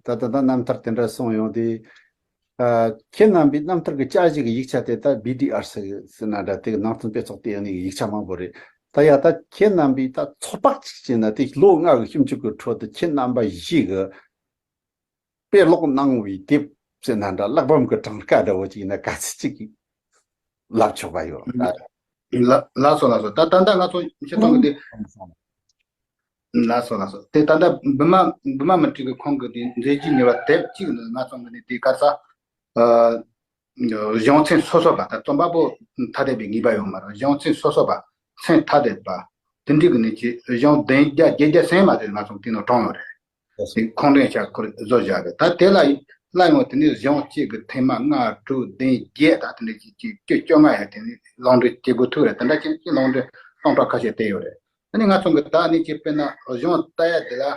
ད་ད་ད་རྣམ་ཐར་དེ་འདྲ་གསུངས་ཡོང་དུས། ཨ། ཁྱེད་རྣམ་པའི་རྣམ་ཐར་གྱི་དཔྱད་གཞི་གི་ཡིག་ཆ་དེ་ད་བི་ཌི་ཨར་སི་ཟེར་ན་འདྲ་དེ་གི་ནང་དོན་དཔེ་ཚོགས་དེ་ཡང་ནི་ཡིག་ཆ་མང་པོ་རེད། ད་ཡ་ད་ཁྱེད་རྣམ་པས་ད་ཚོད་དཔག་ཅིག་བྱས་ན་དེ་ལོ་ལྔ་གི་ཞིབ་འཇུག་གི་ཁྲོད་དུ་ཁྱེད་རྣམ་པ་བཞི་གི་དཔེ་ཀློག་གནང་བའི་དེབ་ཟེར་ན་འདྲ་གླེགས་བམ་གྱི་གྲངས་ཀ་འདྲ་བོ་ཅིག་ཡིན་ན་ག་ཚོད་ཅིག་ལབ་ཆོག་པ་ཡོད། ལ་ལགས་སོ་ལགས་སོ། ད་ད་ལྟ་ང་ཚོ་བཤད་སྟངས་ཀྱི་དེ། ལགས་སོ་ལགས་སོ། དེ་ད་ལྟ་བི་མ་བི་མ་མི་ཏྲི་གི་ཁོང་གི་དེ་མཛད་རྗེས་གཉེར་བ་དེབ་གཅིག་ནི་ང་ཚོ་གི་ནི་དེ་ག་ས། ཨ། གཞུང་ཚན་སོ་སོ་པ་ད་རྩོམ་པ་པོ་ཐ་དད་པའི་ངེས་པ་ཡོད་མ་རེད། གཞུང་ཚན་སོ་སོ་པ་ཚན་ཐ་དད་པ་དེ་འདྲའི་གི་ནི་ཅི་གཞུང་བདུན་བརྒྱ་བརྒྱད་བརྒྱ་ཟིན་མ་ཟིན་ང་ཚོ་དེ་ནང་དྲངས་ཡོད་རེད། ཁོང་དྲན་ཆ་ཁོར་བཟོ་བཞག་རེད། ད་དེ་ལ་ལ་ཡང་དེ་ནི་གཞུང་གཅིག་གི་ཐེངས་མ་ལྔ་དྲུག་བདུན་བརྒྱད་ད་དེ་འདྲ་ཅིག་ཅིག་བཅུ་བཅོ་ལྔ་ཡང་དེ་ནི་ལུང་འདྲེན་བྱེད་དགོས་ཐུག་རེད། དེ་འདྲ་ཅིག་ཅིག་ལུང་འདྲེན་སྟོང་ཕྲག་ཁ་ཤས་བསྟན་ཡོད་རེད། ཨ་ནི་ང་ཚོ་གི་ད་ནི་ཅིག་དཔེར་ན་གཞུང་ལྟ་ཡ་དེ་ལ་ཨ་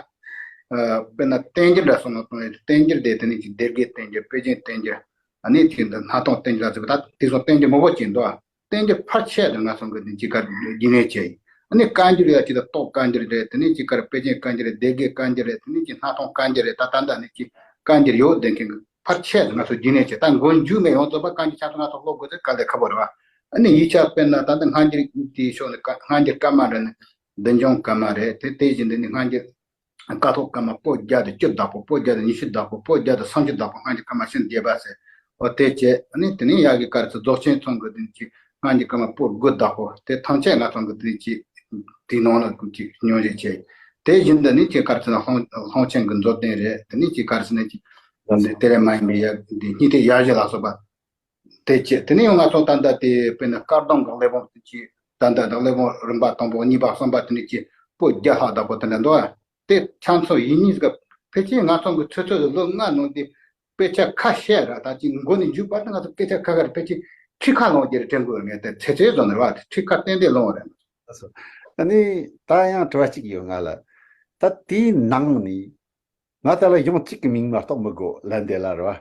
དཔེར་ན་བསྟན་འགྱུར་འདྲ་སོང་ན་གཏོང་ཡ་དེ་བསྟན་འགྱུར་དེ་དེ་ནི་ཅིག་སྡེ་དགེ་བསྟན་འགྱུར་པེ་ཅིན་བསྟན་འགྱུར་ཨ་ནི་ཅིག་འདི་སྣར་ཐང་བསྟན་འགྱུར་ལ་ཟེར་བ་ད་དེ་ཚོ་བསྟན་འགྱུར་མང་པོ་ཅིག་འདུག་ཨ། བསྟན་འགྱུར་ཕལ་ཆེར་དུ་ང་ཚོ་གི་འདི་ཅིག་ག་རྒྱུན་ལས་བྱས་ཡིན། ཨ་ནི་བཀའ་འགྱུར་ཡ་ཅིག་ད་སྟོད་བཀའ་འགྱུར་རེད། དེ་ནས་ཅིག་ག་རེ་པེ་ཅིན་བཀའ་འགྱུར་རེད། སྡེ་དགེ་བཀའ་འགྱུར་རེད། དེ་ནས་ཅིག་སྣར་ཐང་བཀའ་འགྱུར་རེད། ད་ད་ལྟ་ནས་ཅིག་བཀའ་འགྱུར་ཡོད་བསྡད་མཁན་གྱི་ཕལ་ཆེར་དུ་ང་ཚོ་རྒྱུན་ལས་བྱས། ད་མགོ་མཇུག་ནས་ཡོངས་རྫོགས་པ་བཀའ་འགྱུར་ཆ་ཚང་ང་ཚོ་ཀློག་དགོས་ཚེ་དཀའ་ལས་ཁག་པོ་རེད་བ། ཨ་ནི་ཡིག་ཆ་དཔེར་ན་ད་ལྟ་སྔ་འགྱུར་དེའི་ཕྱོགས་ནས་སྔ་འགྱུར་བཀའ་མ་རེད་ནས་བདུན་ལྗོངས་བཀའ་མ་རེད། དེ་དེ་བཞིན་དུ་ནི་སྔ་འགྱུར་ཀཿཐོག་བཀའ་མ་པོད་བརྒྱ་དང་བཅུ་བདག་པོ། པོད་བརྒྱ་དང་ཉི་ཤུ་བདག་པོ། པོད་བརྒྱ་དང་སུམ་ཅུ་བདག་པོ། སྔ་འགྱུར་བཀའ་མ་ཤིང་རྒྱས་པ་ཟེར། འོ་དེ་བྱས་ཨ་ནི་དེ་ནས་ཡ་གི་ག་རེ་ཟེར་རྫོགས་ཆེན་ཚང་གི་དེ་ཅིག་སྔ་འགྱུར་བཀའ་མ་པོད་དགུ་བདག་པོ། དེ་ཐམས་ཅད་ང་ཚང་གི་དེ་ཅིག་དེའི་ནང་ལ་ཅིག་སྙོན་འཛུགས་བྱས། དེ་བཞིན་དུ་ནི་ཅིག་ག་རེ་ཟེར་ན་ལྷང་ལྷང་ཆེན་གྱི་མཛོད་བསྟན་རེད། དེ་ནས་ཅིག་ག་རེ་ཟེར་ན་ཅིག་དེ་ལས་མ་ཡིན་པའི་ཡ་འདི་སྙིང་ཐིག་ཡ་བཞི་ལ་སོགས་པ། དེ་བྱས་དེ་ནས་ཡང་ང་ཚོ་ད་ལྟ་དེ་དཔེར་ན་བཀའ་གདམས་ཀྱི་གླེགས་བམ་དེ་ཅིག་ ད་ལྟ་ད་ལས་ཀླད་ཀོར་རིམ་པ་དང་པོ་གཉིས་པ་གསུམ་པ་དེ་འདྲ་ཅིག་པོད་བརྒྱ་ལྷག་བསྡད་པོ་དེ་འདྲ་འདུག་ཨ། དེ་ཆ་ཚང་ཡིན་ཉིས་ཀ་ཕལ་ཆེར་ང་ཚོ་གི་ཚོད་ཚོད་ལོ་ལྔ་ནང་དེ་དཔེ་ཆ་ཁ་ཤས་ར་ད་ཅིག་མགོ་ནས་མཇུག་བར་དུ་ང་ཚོ་སྐད་ཆ་ཁ་ཁ་རེ་ཕལ་ཆེར་ཁྲི་ཁ་ལོངས་རྒྱུ་རེད་དྲན་དགོས་རེད། ངས་དེ་ཚེ་ཚེ་བཟོ་ནས་ར་བ་དེ་ཁྲི་ཁ་ཏན་ཏན་ལོངས་རེད། ལགས་སོ། ཨ་ནི་ད་ཡང་དྲི་བ་གཅིག་ཡོད་ང་ལ། ད་དེའི་ནང་ནས་ང་ད་ལ་གཞུང་གཅིག་གི་མིང་མ་གཏོགས་མི་དགོས་ལབ་འདི་ལ་རེད་བ།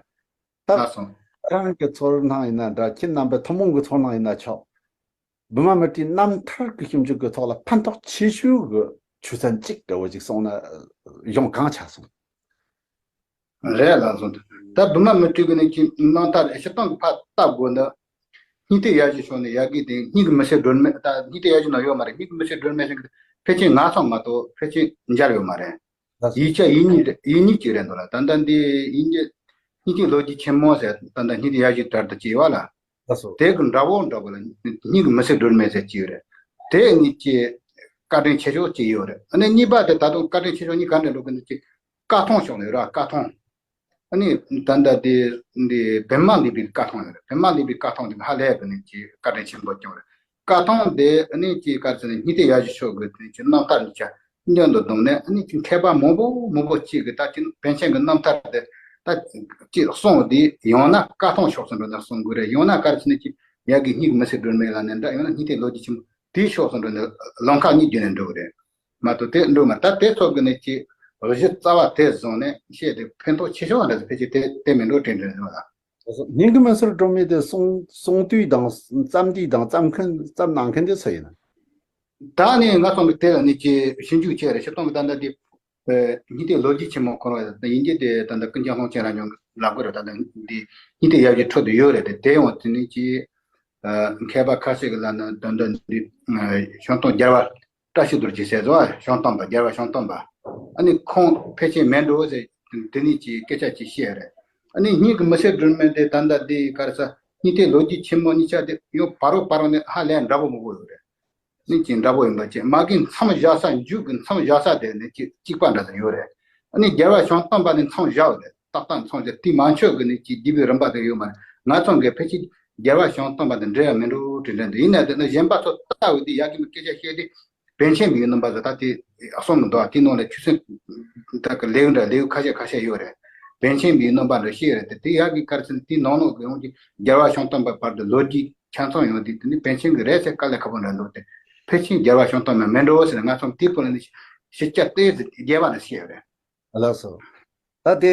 ད་ལགས་སོ། རང་གི་ཚོར་སྣང་ཡིན་ན་འདྲ། ཁྱེད་རྣམ་པའི་ཐུན་མོང་གི་ཚོར་སྣང་ཡིན་ན་ཆོག་བི་མ་མི་ཏྲའི་རྣམ་ཐར་གྱི་ཞིབ་འཇུག་གི་ཐོག་ལ་ཕན་ཐོགས་ཆེ་ཤོས་ཀྱི་ཆོས་ཚན་གཅིག་འདྲ་བོ་ཅིག་གསུངས་ན་གཞུང་གང་ཆགས་སོང་། རེད་ལགས་སོ། ད་བི་མ་མི་ཏྲ་གི་ནི་ཅི་རྣམ་ཐར་སྤྱིར་བཏང་གི་ཕར་བལྟ་དགོས་ན། སྙིང་ཐིག་ཡ་བཞི་ཤོག་ནས་ཡ་གི་དེ་སྙིང་གི་མི་ཚེ་སྒྲོན་མེ། ད་སྙིང་ཐིག་ཡ་བཞི་ནང་ཡོད་མ་རེད། སྙིང་གི་མི་ཚེ་སྒྲོན་མེ་ཟེར་གི་ཕལ་ཆེར་ང་ཚང་མ་གཏོགས་ཕལ་ཆེར་མཇལ་ཡོད་མ་རེད། ལགས་སོ། ཡིག་ཆ་ཡིན་གཉིས་རེད། ཡིན་གཉིས་ཅིག་རེད་འདུག་ལ། ད་ལྟ་འདི་ཡིན་གྱི་སྙིང་ཐིག་ལོ་རྒྱུས་ཆེན་མོ་ཟེར་ད་ལྟ་སྙིང་ཐིག་ཡ་བཞི་དྲ་དུ་ཅིག་ཡོད་ལ། ལགས་སོ། དེ་གི་འདྲ་བོ་འདྲ་བོ་ལ་སྙིང་གི་མི་ཚེ་སྒྲོན་མེ་ཟེར་ཅིག་ཡོད་རེད། དེ་ནི་ཅི་བཀའ་དྲིན་ཆེ་ཤོས་ཅིག་ཡོད་རེད། ཨ་ནི་གཉིས་པ་དེ་ད་དུང་བཀའ་དྲིན་ཆེ་ཤོས་གཉིས་ག་འདྲ་འགྲོ་གི་འདུག་ཅིག་བཀའ་ཐང་ཤོག་ནས་ར་བཀའ་ཐང་། ཨ་ནི་ད་ལྟ་དེ་འདི་བི་མ་ལི་པའི་བཀའ་ཐང་ཡོད་རེད། བི་མ་ལི་པའི་བཀའ་ཐང་དེ་ཧ་ལས་གི་ནི་ཅི་བཀའ་དྲིན་ཆེན་པོ་བྱུང་རེད། བཀའ་ཐང་དེ་ཨ་ནི་ཅི་བཀའ་ཟེར་ནས་སྙིང་ཐིག་ཡ་བཞི་ཤོག་གི་དེ་ཅི་རྣམ་ཐར་ནི་ཆ་མཉམ་དུ་བསྡོམས་ནས་ཨ་ནི་ཅི་མཁས་པ་མང་པོ་མང་པོ་ཅིག་གི་ད་ཅི་པཎ་ཆེན་གི་རྣམ་ཐར་དེ་ད་ཅི་གསུངས་དེ་ཡང་ན་བཀའ་ཐང་ཤོག་ཟེར་འགྲོ་ན་གསུང་དགོས་རེད། ཡང་ན་བཀའ་ཟེར་ནས་ཅི་ཡ་གི་སྙིང་གི་མི་ཚེ་སྒྲོན་མེ་ལ་ནི་འདྲ། ཡང་ན་སྙིང་ཐིག་ལོ་རྒྱུས་ཆེན་མོ་དེའི་ཕྱོགས་སུ་འགྲོ་ནས་ལམ་ཁ་གཉིས་བརྒྱུད་ནས་འགྲོ་གི་རེད། མ་གཏོགས་དེ་འགྲོ་མ། ད་དེ་ཚོ་གི་ནས་ཀྱི་གཞི་རྩ་བ་དེ་བཟུང་ནས་བཤད་དེ་ཕན་ཐོགས་ཆེ་ཤོས་འདྲ་ཟེར་ཕལ་ཆེར་དེ་དེ་མིན་འགྲོ་དྲན་དྲན་རེད་ལ། སྙིང་གི་མི་ཚེ་སྒྲོན་མེ་དེ་གསུང་གསུང་དུས་དང་རྩོམ་དུས་དང་རྩོམ་མཁན་རྩོམ་གནང་མཁན་དེ་སུ་ཡིན་ན། ད་ནི་ང་ཚོ་གི་དེ་ལ་ནི་ཀྱི་ཞིབ་འཇུག་བྱས་རེད། སྤྱིར་བཏང་གི་ད་ལྟ་དེ་སྙིང་ཐིག་ལོ་རྒྱུས་ཆེན་མོ་འཁོར་བ་ཡིན་གྱི་དེ་ད་ལྟ་ཀུན་མཁྱེན་ཀློང་ཆེན་རང་ཉིད་ལབ་དགོས་རེད། ད་ལྟ་འདི་སྙིང་ཐིག་ཡ་བཞི་ཁྲོད་དུ་ཡོད་རེད་དེ། དེ་ཡང་དེ་ནི་ཀྱི་མཁས་པ་ཁ་ཤས་ཀྱི་ལ་ན་ད་ལྟ་འདི་བྱང་སྟོན་རྒྱལ་བ་བཀྲ་ཤིས་རྡོ་རྗེ་ཟེར་ཚོ་བྱང་སྟོན་པ་རྒྱལ་བ་བྱང་སྟོན་པ་ཨ་ནི་ཁོང་ཕལ་ཆེར་མེད་འགྲོ་ཟེར་དེ་ནི་ཀྱི་སྐད་ཆ་ཅིག་བཤད་རེད། ཨ་ནི་སྙིང་གི་མི་ཚེ་སྒྲོན་མེ་དེ་ད་ལྟ་འདི་ག་རེ་ཟ་སྙིང་ཐིག་ལོ་རྒྱུས་ཆེན་མོ་གཉིས་ཆ་དེ་ཡང་བར་རོ་བར་རོ་ནས་ཧ་ལས་འདྲ་པོ་མང་པོ་ཡོད་རེད། ནི་ཅིག་འདྲ་པོ་ཡིན་པ་ཅིག་མ་གི་མཚམས་བཞག་ས་མཇུག་གི་མཚམས་བཞག་ས་དེ་ནི་ཅིག་གཅིག་པ་འདྲ་ཟིག་ཡོད་རེད། ཨ་ནི་རྒྱལ་བ་བྱང་སྟོན་པ་ནི་མཚམས་བཞག་རེད། ཏག་ཏག་མཚམས་བཞག་དེ་མ་ཆོད་གི་ནི་ཅིག་བརྒྱུད་པའི་རིམ་པ་དེ་ཡོད་མ་རེད། ང་ཚོ་གི་ཕལ་ཆེར་རྒྱལ་བ་བྱང་སྟོན་པ་དེ་འདྲ་ཡང་མིན་འགྲོ་དྲན་དྲན་འདུག་ཡིན་ན་དེ་ནི་གཞན་པ་ཚོ་ལྟ་བུ་དེ་ཡ་གི་མི་སྐད་ཆ་བཤད་དེ་པཎ་ཆེན་པའི་རྣམ་པ་ཟེར་ད་དེ་གསུང་གི་འདུག་དེ་ནང་ལ་ཆོས་ཚན་ད་གི་ལེའུ་འདྲ་ལེའུ་ཁ་ཤས་ཁ་ཤས་ཡོད་རེད། པཎ་ཆེན་པའི་རྣམ་པ་འདྲ་བཤད་རེད་དེ། དེ་ཡ་གི་ག་རེ་ཟེར་ན་དེའི་ནང་ལོགས་གི་ཡོང་གི་རྒྱལ་བ་བྱང་སྟོན་པ་བར་དུ་ལོ་རྒྱུས་ཆ་ཚང་ཡོང་དུས་དེ་ནི་པཎ་ཆེན་གྱི་རེད་ཟེར་དཀའ་ལས་ཁག་པོ་འདྲ་འདུག་སྟེ། ཕལ་ཆེར་རྒྱལ་བ་བྱང་སྟོན་པ་མིན་འགྲོ་ཟེར་ནས་ང་ཚོ་དེའི་སྐོར་ལ་ནི་ཞིབ་ཆ་ཏོག་ཙམ་རྒྱས་པ་ནས་བཤད་ཡོད་རེད། ལགས་སོ། ད་དེ་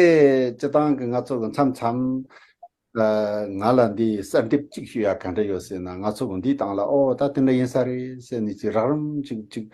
སྤྱིར་བཏང་གི་ང་ཚོ་གི་མཚམས་མཚམས་ཨ་ང་ལ་འདི་གསལ་འདེབས་གཅིག་ཞུ་ཡ་ག་འདྲ་ཡོད་ཟེར་ན། ང་ཚོ་གི་འདིའི་སྟེང་ལ་ཨོ་ད་དེ་འདྲ་ཡིན་ས་རེད་ཟེར་ནས་ཅིག་རགས་རིམ་ཅིག་ཅིག་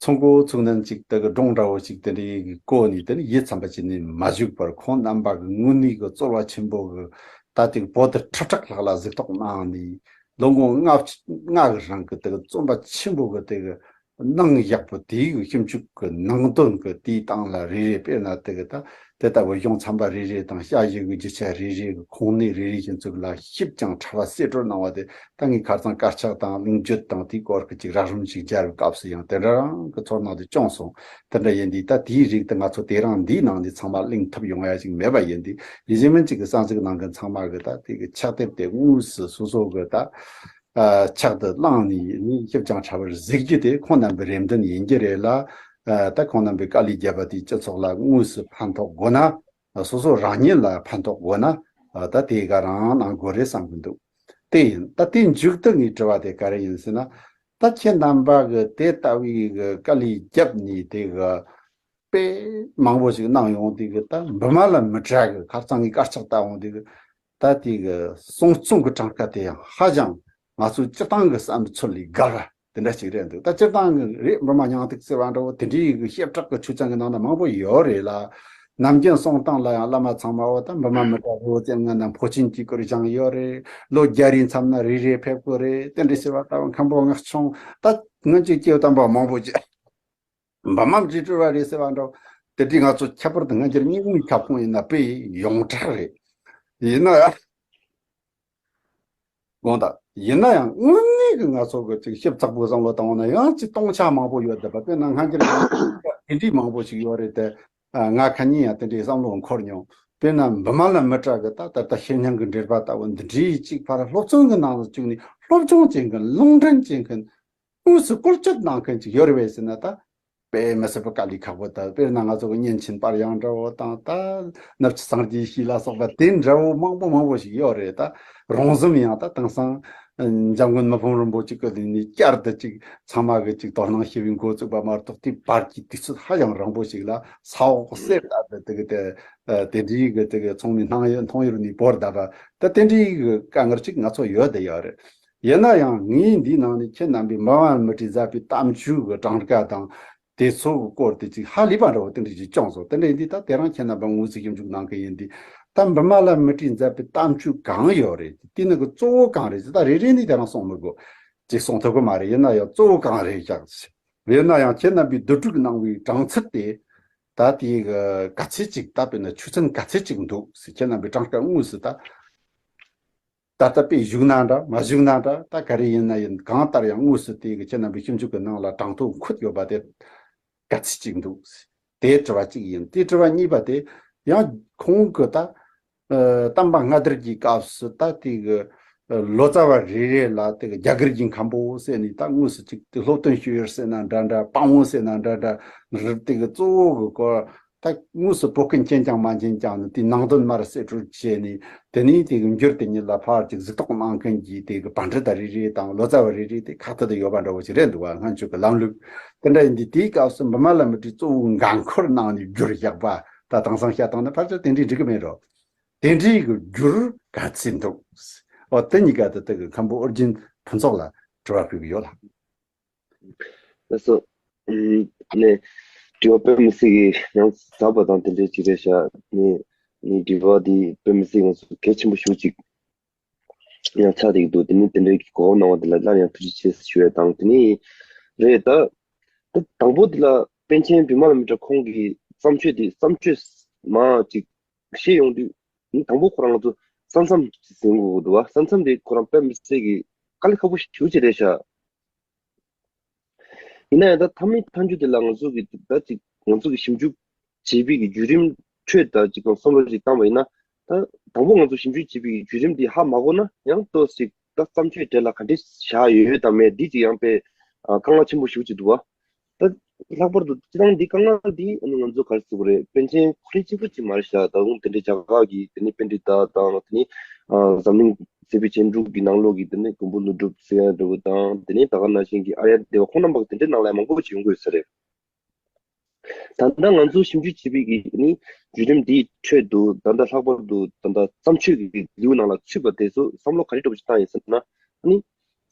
ཚོང་གོ་ཚུགས་ནན་ཅིག་དེ་གི་སྒྲུང་འདྲ་བོ་ཅིག་དེ་འདྲའི་གི་བཀོད་ནས་དེ་ནི་ཡིད་ཚིམ་པ་ཅིག་ནས་མ་བཞུགས་པར་ཁོང་རྣམ་པ་གི་དངོས་གནས་གི་རྩོལ་བ་ཆེན་པོ་གི་ད་དེ་གི་པོ་ཏི་ཁྲི་ཕྲག་ལྷག་ལ་གཟིགས་རྟོག་གནང་ནས་ལོ་ངོ་ལྔ་ལྔ་གི་རིང་གི་དེ་གི་རྩོམ་པ་ཆེན་པོ་གི་དེ་གི་གནང་ཡག་པོ་དེའི་གི་ཞིབ་འཇུག་གི་ནང་དོན་གི་དེའི་སྟེང་ལ་རེ་རེ་དཔེར་ན་དེ་གི་ད་དེ་ལྟ་བུ་གཞུང་ཚན་པ་རེ་རེ་དང་ཞ་ཡི་གི་རྒྱུ་ཆ་རེ་རེ་གི་ཁུངས་སྣེ་རེ་རེ་བཞིན་ཚུགས་ལ་ཞིབ་ཅིང་ཕྲ་བ་གསེད་བཀྲོལ་གནང་བ་དེ། ད་ངས་ཁ་སང་དཀར་ཆག་དང་གླེང་བརྗོད་དང་དེའི་སྐོར་གྱི་ཅིག་རགས་རིམ་ཞིག་སྦྱར་བའི་སྐབས་སུ་ཡང་དེ་འདྲ་རང་གི་ཚོར་སྣང་དེ་བྱུང་སོང་། དེ་འདྲ་ཡིན་དུས་ད་དེའི་རིགས་དེ་ང་ཚོ་དེ་རིང་འདིའི་ནང་ནས་ཚང་མ་གླེང་ཐུབ་ཡོང་ཡ་ཞིག་མེད་པ་ཡིན་དུས། ཡིན་གཅིག་མིན་གཅིག་གི་གསན་གཟིགས་གནང་མཁན་ཚང་མ་གི་ད་དེ་གི་ཕྱག་དེབ་དེ་དངོས་སུ་སོ་སོ་གི་ད་ཨ་ཕྱག་ཏུ་བླངས་ནས་ནི་ཞིབ་ཅིང་ཕྲ་བར་གཟིགས་རྒྱུ་དེ་ཁོང་རྣམ་པའི་རེ་འདུན་ཡིན་གྱི་རེད་ལ། ཨ་ད་ཁོང་རྣམ་པས་དཀའ་ལས་བརྒྱབ་པ་དེས་སྤྱི་ཚོགས་ལ་དངོས་སུ་ཕན་ཐོགས་དགོས་ན། སོ་སོ་རང་ཉིད་ལ་ཕན་ཐོགས་དགོས་ན། ད་དེ་ག་རང་གནང་དགོས་རེད་བསམ་གྱི་འདུག་དེ་ཡིན། ད་དེའི་མཇུག་ཏུ་ངའི་དྲི་བ་དེ་ག་རེ་ཡིན་ཟེར་ན། ད་ཁྱེད་རྣམ་པ་གི་དེ་ལྟ་བུའི་གི་དཀའ་ལས་བརྒྱབ་ནས་དེ་གི་དཔེ་མང་པོ་ཞིག་གནང་ཡོང་དུས་གི་ད་བི་མ་ལ་མི་ཏྲ་གི་ཁ་སང་ངའི་དཀར་ཆག་ལྟ་འོང་དུས་གི་ད་དེ་གི་གསུང་རྩོམ་གི་གྲངས་ཀ་དེ་ཡང་ཧ་ཅང་ང་ཚོའི་སྤྱིར་བཏང་གི་བསམ་ཚུལ་ལས་བརྒལ་བ་དེ་འདྲ་ཞིག་རེད་འདུག་ད་སྤྱིར་བཏང་གི་རེད། བི་མ་མྱང་ཏིག་ཟེར་བ་འདྲ་བོ་དེ་འདྲའི་གི་བཤད་གྲགས་ཀྱི་ཆོས་ཚན་གི་ནང་ན་མང་པོ་ཡོད་རེད་ལ། ནམ་རྒྱུན་གསུང་སྟངས་ལ་ཡང་བླ་མ་ཚང་མ་འོ་ད་བི་མ་མི་ཏྲ་རི་བོ་རྩེ་ལྔ་ན་འཕོ་ཆེན་གྱི་སྐོར་སྦྱངས་ཡོད་རེད། ལོ་བརྒྱ་རེའི་མཚམས་ན་རེ་རེ་ཕེབས་དགོས་རེད། དེ་འདྲ་ཟེར་བ་ལྟ་བུ་མཁན་པོ་ངག་ཆུང་ད་སྔོན་གྱི་སྐྱེས་བུ་དམ་པ་མང་པོ་ཅིག་བི་མ་མི་ཏྲ་རེད་ཟེར་བ་འདྲ་བོ་དེ་འདྲའི་ང་ཚོ་ཁྱད་པར་དུ་སྔ་འགྱུར་རྙིང་མའི་ཁྱབ་ཁོངས་ཡིན་ན་དཔེ་ཡོངས་གྲགས་རེད། ཡིན་ན་ཡང་། དགོངས་དག་ཡིན་ན་ཡང་དངོས་གནས་ཀྱི་ང་ཚོ་གི་ཅིག་ཞིབ་ཚགས་པོ་བསམ་བློ་བཏང་བ་ན་ཡང་ཅིག་སྟོང་ཆ་མང་པོ་ཡོད་བསྡད་པ་དཔེར་ན་སྔ་འགྱུར་དེ་འདྲའི་མང་པོ་ཞིག་ཡོད་རེད་དེ། ང་ཁ་ཉིན་ཡང་དེ་འདྲའི་བསམ་བློ་འཁོར་མྱོང་། དཔེར་ན་བི་མ་ལ་མི་ཏྲ་གི་ད་ད་ལྟ་བཤེས་གཉེན་གྱི་འགྲེལ་པ་ལྟ་བུ་འདི་འདྲའི་ཅིག་ཕར་སློབ་ཚན་གྱི་ནང་ལ་བཅུག་ནས་སློབ་སྦྱོང་བྱེད་མཁན་རླུང་འཕྲིན་བྱེད་མཁན་ དངོས་སུ་བཀོལ་སྤྱོད་གནང་མཁན་ཅིག་ཡོད་རེད་པས་ཟེར་ན། ད་དཔེ་མི་སྲིད་པ་དཀའ་ལས་ཁག་པོ། ད་དཔེར་ན་ང་ཚོ་གི་གཉན་ཆེན་དཔལ་ཡང་འདྲ་བོ་དང་། ད་ནུབ་ཕྱི་སངས་རྒྱས་ཤེས་ལ་སོགས་པ་དེ་འདྲ་བོ་མང་པོ་མང་པོ་ཞིག་ཡོད་རེད། ད་རོང་ཟོམ་ཡང་ད་དེང་སང་འཇམ་མགོན་མི་ཕམ་རིན་པོ་ཆེ་སྐུ་ལུས་ནས་བསྐྱར་དུ་ཅིག་ཚང་མ་གི་ཅིག་དོ་སྣང་ཞུ་བའི་འགོ་བཙུགས་པ་མ་གཏོགས། དེའི་བར་གྱི་དུས་ཚོད་ཧ་ཅང་རིང་པོ་ཞིག་ལ་ས་འོག་གསེར་ལྟ་བུ་དེ་གི་དེ་དེ་འདྲའི་གི་དེ་གི་ཚོང་ནི་སྣང་ཡུལ་མཐོང་ཡུལ་ནས་བོར་བསྡད་པ། ད་དེ་འདྲའི་གི་དཀའ་ངལ་ཅིག་ང་ཚོ་ཡོད་དེ་ཡོད་རེད། ཡིན་ན་ཡང་ངས་འདིའི་ནང་ནས་ཁྱེད་རྣམ་པས་འབུམ་པ་མུ་ཊས་མཛད་པའི་གཏམ་བརྗོད་ཀྱི་གྲངས་ཀ་དང་དེ་ཚོ་གི་སྐོར་དེ་ཅིག་ཧ་ལས་པ་འདྲ་བོ་དེ་འདྲ་ཅིག་བྱུང་སོང་། དེ་འདྲ་ཡིན་དུས་ད་དེ་རིང་ཁྱེད་རྣམ་པ་དངོས་སུ་ཞིབ་འཇུག་གནང་གི་ཡིན་དུས། ད་འབུམ་པ་ལ་མུ་ཊས་མཛད་པའི་གཏམ་བརྗོད་གང་ཡོད་རེད། དེ་ནི་གི་གཙོ་བོ་གང་རེད། ད་རེ་རེ་ནས་དེ་རིང་གསུང་མི་དགོས། ཅིག་གསུང་ཐུབ་གི་མ་རེད། ཡིན་ན་ཡང་གཙོ་བོ་གང་རེད་ཤག་ཡིན་ན་ཡང་ཁྱེད་རྣམ་པས་བསྡུ་སྒྲིག་གནང་བའི་གྲངས་ཚད་དེ། ད་དེ་གི་ག་ཚད་ཅིག་ད་དཔེར་ན་ཆུ་ཚད་ག་ཚད་ཅིག་འདུག་ཟེར། ཁྱེད་རྣམ་པས་གྲངས་ཀ་དངོས་སུ་ད། ད་ལྟ་དཔེ་བཞུགས་ན་འདྲ་མ་བཞུགས་ན་འདྲ། ད་ག་རེ་ཡིན་ན་ཡིན། གང་ལྟར་ཡང་དངོས་སུ་དེ་གི་ཁྱེད་རྣམ་པའི་ཞིབ་འཇུག་གི་ནང་ལ་གྲངས་ཐོ་འཁོད་ཡོད་པ་དེ་ག་ཚོད་ཅིག་འདུག། དེ་དྲི་བ་གཅིག་ཡིན། དེ་དྲི་བ་གཉིས་པ་དེ་ཡང་ཁོང་གི་ད་ཨ་གཏམས་པ་སྔ་དར་གྱི་སྐབས་སུ་ད་དེ་གི་ཨ་ལོ་ཙཱ་བ་རེ་རེ་ལ་དེ་གི་རྒྱ་གར་གྱི་མཁན་པོ་ཟེར་ནས། ད་དངོས་སུ་ཅིག་དེ་སློབ་སྟོན་ཞུ་ཡུལ་ཟེར་ན་འདྲ་འདྲ། དཔང་པོ་ཟེར་ན་འདྲ་འདྲ། རི་དེ་གི་གཙོ་བོ་གི་སྐོར། ད་དངོས་སུ་པོ་ཀུན་མཁྱེན་ཀྱང་མ་མཁྱེན་ཀྱང་ནི་དེའི་ནང་དོན་མར་གསེད་བཀྲོལ་བྱས་ནས། དེ་ནས་དེ་གི་འགྱུར་དེ་ཉིད་ལ་ཕར་ཅིག་གཟིགས་རྟོག་གནང་མཁན་གྱི་དེ་གི་པཎྜི་ཏ་རེ་རེ་དང་ལོ་ཙཱ་བ་རེ་རེ་དེ་ཁག་ཐེག་ཏུ་ཡོད་པ་འདྲ་བོ་ཞིག་རེད་འདུག་བ། སྔོན་ཆད་ཀྱི་ལམ་ལུགས་དེ་འདྲ་ཡིན་དུས། དེའི་སྐབས་སུ་འབུམ་པ་ལ་མུ་ཊས་གཙོ་བོ་འགན་ཁུར་གནང་ནས་བསྒྱུར་བཞག་པ། ད་དེང་སང་བཤད་སྟངས་ནི་ཕལ་ཆེར་དེ་འདྲའི་འགྲིག་གི་མེད་རོ། དེ་འདྲའི་གི་འགྱུར་ག་ཚོད་འདུག། འོ་དེ་གཉིས་ཀ་དེ་དེ་གི་མཁན་པོ་ཨོ་རྒྱན་ཕུན་ཚོགས་ལ་དྲི་བ་ཕུལ་གི་ཡོད་ལ། ལགས་སོ། ཨུམ། ནས་དྲི་བ་དཔེ་མི་སྲིད་ཀྱི་ཡང་ཟབ་པ་དང་དེ་འདྲའི་ཅིག་རེད་ཤག་ནས་ནས་དྲི་བ་འདི་དཔེ་མི་སྲིད་ང་ཚོ་གལ་ཆེན་པོ་ཞེ་པོ་ཅིག་ཡང་ཆགས་བསྡད་ཀྱི་འདུག། དེ་ནས་དེ་འདྲའི་གི་གོ་སྐབས་གནང་བ་དེ་ལ་སླར་ཡང་ཐུགས་རྗེ་ཆེ་ཞུ་ཡས་དང་། དེ་ནས་རེད་ད། ད་དང་པོ་དེ་ལ་པཎ་ཆེན་བི་མ་ལ་མི་ཏྲ་ཁོང་གི་བརྩམས་ཆོས་དེ་བརྩམས་ཆོས་མང་ཅིག་བཤད་ཡོང་དུས། དང་པོ་ཁོ་རང་ང་ཚོ་ས་མཚམས་ཟིན་དགོས་འདུག་བ། ས་མཚམས་དེ་ཁོ་རང་དཔེ་མི་སྲིད་ཀྱི་དཀའ་ལས་ཁག་པོ་ཞེ་པོ་ཅིག་རེད་ཤག། ཡིན་ན་ཡང་ད་མཐའ་མའི་མཐའ་མཇུག་དེ་ལ་ང་ཚོ་གི་ད་ཅིག་ང་ཚོ་གི་ཞིབ་འཇུག་བྱེད་པའི་གི་བརྒྱུད་རིམ་ཁྲོད་ད་ཅིག་བསམ་བློ་ཅིག་བཏང་བ་ཡིན་ན། ད་དང་པོ་ང་ཚོ་ཞིབ་འཇུག་བྱེད་པའི་གི་བརྒྱུད་རིམ་དེ་ཧ་མ་གོ་ན་ཡང་ཏོག་ཙམ་ད་བརྩམས་ཆོས་དེ་ལ་ག་འདྲས་བཞག་ཡོད་དམ་མེད་འདི་ཅིག་ཡང་དཔེ་ཨ་དཀའ་ངལ་ཆེན་པོ་ཞེ་པོ་ཅིག་འདུག་བ། ད་ལྷག་པར་དུ་སྤྱིར་བཏང་འདི་དཀའ་ངལ་འདི་ཨ་ནི་ང་ཚོ་ག་རེ་ཟེར་དགོས་རེད། པཎ་ཆེན་ཁོ་རང་གཅིག་པུ་ཅིག་མ་རེད་ཤག། ད་རུང་དེ་འདྲའི་རྒྱ་གར་གྱི་དེ་ནས་པཎྜི་ཏ་དང་། དེ་ནས་ཨ་འཛམ་གླིང་ཚེ་འཕེལ་ཆོས་དྲུག་གི་ནང་ལོགས་ཀྱི་དེ་ནས་མགོན་པོ་ཀླུ་སྒྲུབ་ཟེར་ཡ་འདྲ་བོ་དང་། དེ་ནས་ད་ག་ནང་བཞིན་གྱི་ཨཱརྱ་དེ་བ་ཁོང་རྣམ་པ་དེ་འདྲའི་ནང་ལ་ཡང་མང་པོ་ཅིག་ཡོང་གི་ཡོད་ས་རེད། ད་ལྟ་ང་ཚོ་ཞིབ་འཇུག་བྱེད་པའི་གི་ནི་བརྒྱུད་རིམ་འདིའི་ཁྲོད་དུ་ད་ལྟ་ལྷག་པར་དུ་ད་ལྟ་བརྩམས་ཆོས་ཀྱི་ལེའུ་ནང་ལ་ཚུད་པ་དེ་ཚོ་བསམ་བློ་ག་རེ་འདྲ་བོ་ཞིག་བཏང་ཡིན་ཟེར་ན། ཨ་ནི་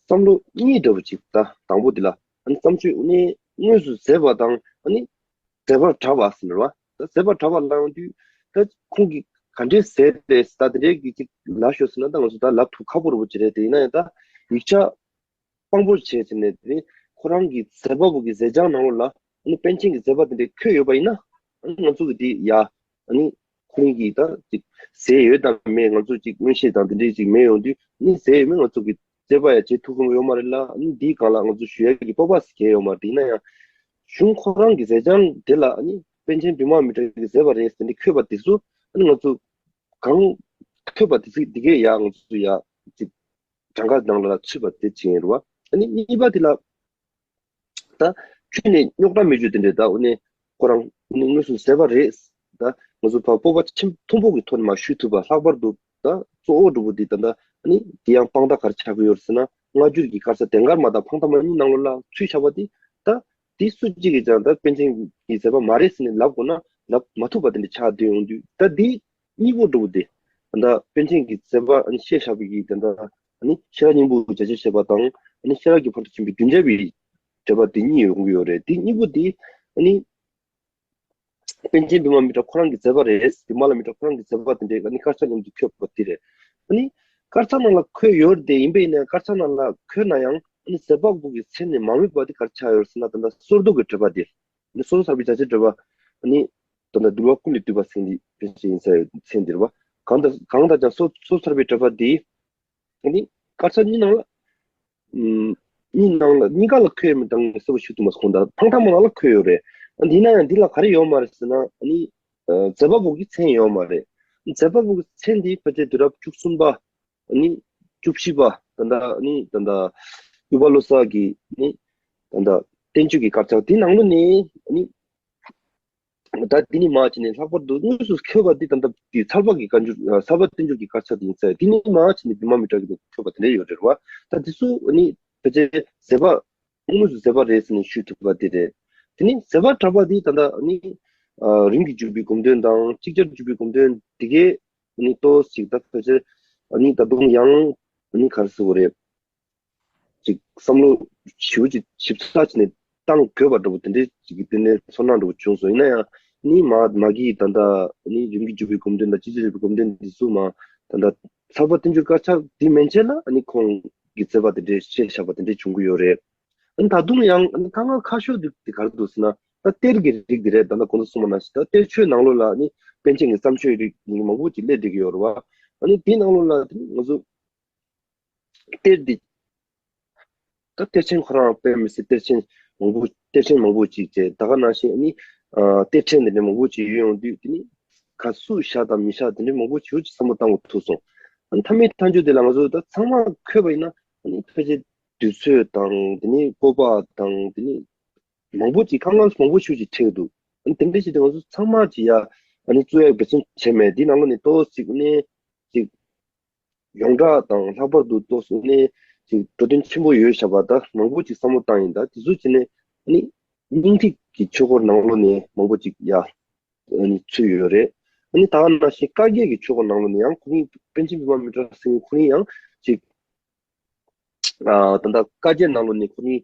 བསམ་བློ་གཉིས་འདྲ་བོ་ཅིག། ད་དང་པོ་འདི་ལ་ཨ་ནི་བརྩམས་ཆོས་ཨ་ནི་དངོས་སུ་མཛད་པ་དང་། ཨ་ནི་མཛད་པར་གྲགས་པ་ཟེར་བ། ད་མཛད་པར་གྲགས་པ་ལབ་ཡོང་དུས་ད་ཁོང་གིས་ག་འདྲས་མཛད་རེད་ཟེར། ད་དེ་འདྲའི་གི་ཅིག་ལབ་ཤོག་ཟེར་ན་ད་ང་ཚོ་ད་ལབ་ཐུབ་ཁག་པོ་རེད་པོ་ཅིག་རེད། དེ་ཡིན་ན་ཡང་ད་ཡིག་ཆ་དཔང་པོ་བྱས་ཟིན་ནས་དེ་ནི་ཁོ་རང་གི་མཛད་པ་པོ་གི་མཛད་བྱང་ནང་ལོགས་ལ་ཨ་ནི་པཎ་ཆེན་གྱི་མཛད་པ་དེ་འདྲའི་འཁོད་ཡོད་པ་ཡིན་ན། ཨ་ནི་ང་ཚོ་གི་དེ་ཡ་ཨ་ནི་ཁོ་རང་གིས་ད་ཅིག་མཛད་ཡོད་དམ་མེད་ང་ཚོ་ཅིག་མངོན་ཤེས་དང་དེ་འདྲའི་ཅིག་མེད་ཡོང་དུས། ཨ་ནི་མཛད་ཡོད་མེད་ང་ཚོ་གི་དཔྱད་པ་ཡ་བྱེད་ཐུབ་ཀྱི་ཡོད་མ་རེད་ལ། ཨ་ནི་འདིའི་སྒང་ལ་ང་ཚོ་ཞུ་ཡ་གི་སྤོབས་པ་ཟེར་མཁན་ཡོད་མ་རེད། ཡིན་ན་ཡང་གཞུང་ཁོ་རང་གི་མཛད་བྱང་དེ་ལ་ཨ་ནི་པཎ་ཆེན་བི་མ་མི་ཏྲ་གིས་མཛད་པ་རེད་ཟེར་འདི་འཁོད་པ་དེ་ཚོ་ཨ་ནི་ང་ཚོ་གང་འཁོད་པ་དེ་ཚོ་འདི་གས་ཡ་ང་ཚོ་ཡ་ཅིག་གྲངས་ཀ་ནང་ལ་ཚུད་པ་དེ་བྱེད་ཡིན་རུ་བ། ཨ་ནི་གཉིས་པ་དེ་ལ་ད་ཁྱོན་ནས་རྙོག་དྲ་མེད་རྒྱུ་དེ་འདྲས། ད་འོ་ནས་ཁོ་རང་ནི་དངོས་སུ་མཛད་པ་རེད། ད་ང་ཚོ་ཕར་སྤོབས་པ་ཆེན་མཐོན་པོ་གི་ཐོག་ནས་མར་ཞུ་ཐུབ་པ། ལྷག་པར་དུ་ད་གཙོ་བོ་འདྲ་བོ་འདི་ད་ད་ནི་འདི་ཡང་དཔང་རྟགས་ག་རེ་ཆགས་ཀྱི་ཡོད་ཟེར་ན། སྔ་འགྱུར་གྱི་དཀར་ཆག་དེང་སྐར་མ་དང་ཕང་ཐང་མ་གཉིས་ནང་ལོགས་ལ་ཚུད་བཞག་པ་འདི་ད་འདི་སུ་གཅིག་གིས་ཀྱང་ད་པཎ་ཆེན་གྱི་མཛད་པ་མ་རེད་ཟེར་ནས་ལབ་དགོས་ན་ལབ་མ་ཐུབ་པ་དེ་འདྲ་ཆགས་བསྡད་ཡོང་དུས། ད་འདི་གཉིས་པོ་འདྲ་བོ་དེ། ད་ལྟ་པཎ་ཆེན་གྱི་མཛད་པ་ཨ་ནི་བཤད་བཞག་པའི་གི་ད་ལྟ་ཨ་ནི་ཤེས་རབ་སྙིང་པོའི་རྒྱ་ཆེར་བཤད་པ་དང་། ཨ་ནི་ཤེས་རབ་ཀྱི་ཕ་རོལ་ཏུ་ཕྱིན་པའི་བདུན་བརྒྱ་པའི་འགྲེལ་པ་དེ་གཉིས་ཡོང་གི་ཡོད་རེད། དེ་གཉིས་པོ་དེ་ཨ་ནི་པཎ་ཆེན་བི་མ་མི་ཏྲ་ཁོ་རང་གི་མཛད་པ་རེད། བི་མ་ལ་མི་ཏྲ་ཁོ་རང་གི་མཛད་པ་དེ་འདྲའི་ཨ་ནི་དཀར་ཆག་མཉམ་དུ་འཁོད་པ་དེ་རེད། ཨ་ནི་དཀར་ཆག་ནང་ལ་འཁོད་ཡོད་རེད་དེ། ཡིན་པས་ན་དཀར་ཆག་ནང་ལ་འཁོད་ན་ཡང་ཨ་ནི་མཛད་པ་པོ་གི་མཚན་ནས་མ་དམིགས་པ་དེ་ག་རེ་ཆགས་ཡོད་ཟེར་ན། ད་ལྟ་སོར་བཟློག་གི་འགྲེལ་པ་དེ། ནི་སོ་སོར་ཐར་པའི་རྒྱ་ཆེར་འགྲེལ་པ། ནི་ད་ལྟ་འདུལ་བ་ཀུན་ལས་བཏུས་པ་ཟེར་འདི་ཕལ་ཆེར་ཡིན་ས་ཡོད་མཚན་འདིར་བ། གང་དང་གང་དང་ཀྱང་སོ་སོར་ཐར་པའི་འགྲེལ་པ་འདི་ནི་དཀར་ཆག་གཉིས་ནང་ལ། ཨུམ། གཉིས་ནང་ལ་གཉིས་ཀ་ལ་འཁོད་མི་དང་གསལ་པོ་ཞུ་ཐུབ་མ་སོང་། ད་ཕང་ཐང་མ་ནང་ལ་འཁོད་ཡོད་རེད། འདི་ན་ཡང་འདི་ལ་ག་རེ་ཡོད་མ་རེད་ཟེར་ན། ནི་མཛད་པ་པོ་གི་མཚན་ཡོད་མ་རེད། མཛད་པ་པོ་གི་མཚན་འདི་ཕལ་ཆེར་དུས་རབས་བཅུ་གསུམ་པ། ནི་བཅུ་བཞི་པ། ད་ལྟ་ནི་ད་ལྟ་ཡུ་བ་ལོ་ས་གི་ནི་ ད་ལྟ་བསྟན་བཅོས་ཀྱི་དཀར་ཆག་དེ་ནང་ལོགས་ནས་ནི། ད་དེ་ནས་མར་བྱས་ནས་ལྷག་པར་དུ་དངོས་སུ་འཁོད་པ་འདི་ད་ལྟ་དེ་ཚལ་པ་གི་བཀའ་འགྱུར། ཚལ་པ་བསྟན་འགྱུར་གྱི་དཀར་ཆག་དེ་ཡིན་ས་རེད། དེ་ནས་མར་བྱས་ནས་བི་མ་མི་ཏྲ་གི་འཁོད་པ་དེ་འདྲ་ཡོད་རེད་བ། ད་དེ་ཚོ་ནི་ཕལ་ཆེར་མཛད་པ། དངོས་སུ་མཛད་པ་རེད་ཟེར་ནས་ཞུ་ཐུབ་པ་དེ་རེད། དེ་ནས་མཛད་པ་གྲགས་པ་དེ་ད་ལྟ་ནི་རིམ་གྱིས་འཇུག་པའི་སྒོམ་དོན་དང་ཅིག་ཅར་འཇུག་པའི་སྒོམ་དོན་དེ་གས་ནི་ཏོག་ཙམ་ཅིག་ད་ཕལ་ཆེར་ནི་ད་དུང་ཡང་ནི་ག་རེ་ཟེར་དགོས་རེད། ཅིག་བསམ་བློ་ཞེ་པོ་ཅིག་ཞིབ་ཚགས་བྱས་ནས་བཏང་དགོས་པ་འདྲ་པོ་དེ་འདྲའི་ཅིག་གི་དེ་ནས་ཚོར་སྣང་འདྲ་པོ་བྱུང་སོང་། ཡིན་ན་ཡང་ནི་མ་མ་གིའི་ད་ལྟ་ནི་རིམ་གྱིས་འཇུག་པའི་སྒོམ་དོན་དང་ཅིག་ཅར་འཇུག་པའི་སྒོམ་དོན་འདི་ཚོ་མ་ད་ལྟ་ཚལ་པ་བསྟན་འགྱུར་དཀར་ཆག་འདི་མན་ཆད་ལ་ནི་ཁོང་གི་མཛད་པ་དེ་འདྲའི་བཤད་བཞག་པ་དེ་འདྲའི་བྱུང་གི་ཡོད་རེད། ཨ་ནི་ད་དུང་ཡང་ཨ་ནི་དཀའ་ངལ་ཁག་ཤོས་འདི་དེ་ག་རེ་འདུག་ཟེར་ན། ད་གཏེར་གྱི་རིགས་འདི་རེད། ད་ལྟ་གོང་དུ་གསུངས་པ་ནང་བཞིན་ད་གཏེར་ཆོས་ནང་ལོགས་ལ་ནི་པཎ་ཆེན་གྱི་བརྩམས་ཆོས་རིགས་མང་པོ་ཅིག་སླེབས་བསྡད་ཀྱི་ཡོད་རེད་བ། ཨ་ནི་དེའི་ནང་ལོགས་ལ་དེ་ང་ཚོ་གཏེར་འདི། ད་གཏེར་ཆེན་ཁོ་རང་དཔེ་མི་སྲིད་གཏེར་ཆེན་མང་པོ་གཏེར་ཆེན་མང་པོ་ཅིག་བྱས། ད་ག་ནང་བཞིན་ཨ་ནི་ཨ་གཏེར་ཕྲན་འདི་འདྲ་མང་པོ་ཅིག་ཡོད་ཡོང་དུས་དེ་ནི་ག་སུ་བཞག་དང་མི་བཞག་དེ་འདྲ་མང་པོ་ཅིག་ཅིག་བསམ་བློ་བཏང་དགོས་ཐུག་སོང་། ཨ་ནི་མཐའ་མའི་མཐའ་མཇུག་དེ་ལ་ང་ཚོ་ད་ཚང་མ་འཁོད་པ་ཡིན་ན་ཨ་ནི་ཕལ་ཆེར་དུས་ཚོད་དང་དེ་ནི་སྤོབས་པ་དང་དེ་ནི་མང་པོ་ཅིག་དཀའ་ངལ་མང་པོ་ཞིག་ཅིག་འཕྲད་འདུག་ཨ་ནི་དེ་འདྲ་ཞིག་དེ་ང་ཚོ་ཚང་མ་ཅིག་ཡ་ཨ་ནི་བཙུགས་ཡག་འབད་བརྩོན་བྱས་མེད། དེའི་ནང་ལོགས་ནས་ཏོག་ཙམ་ཅིག་ནས་ཅིག་ཡོངས་གྲགས་དང་ལྷག་པར་དུ་ཏོག་ཙམ་ནས་ཅིག་འགྲོ་དོན་ཆེན་པོ་ཡོད་བཞག་པ་ད་མང་པོ་ཅིག་བསམ་བློ་བཏང་ཡིན། ད་དེ་ཚོ་བྱས་ནས་ཨ་ནི་སྙིང་ཐིག་གི་ཆོས་སྐོར་ནང་ལོགས་ནས་མང་པོ་ཅིག་ཡ་ཨ་ནི་ཚུད་ཡོད་རེད། ཨ་ནི་ད་ག་ནང་བཞིན་བཀའ་བརྒྱད་ཀྱི་ཆོས་སྐོར་ནང་ལོགས་ནས་ཡང་ཁོ་རང་པཎ་ཆེན་བི་མ་མི་ཏྲ་ཟེར་མཁན་ཁོ་རང་ཡང་ཅིག་ཨ་ད་ལྟ་བཀའ་བརྒྱད་ནང་ལོགས་ནས་ཁོ་རང་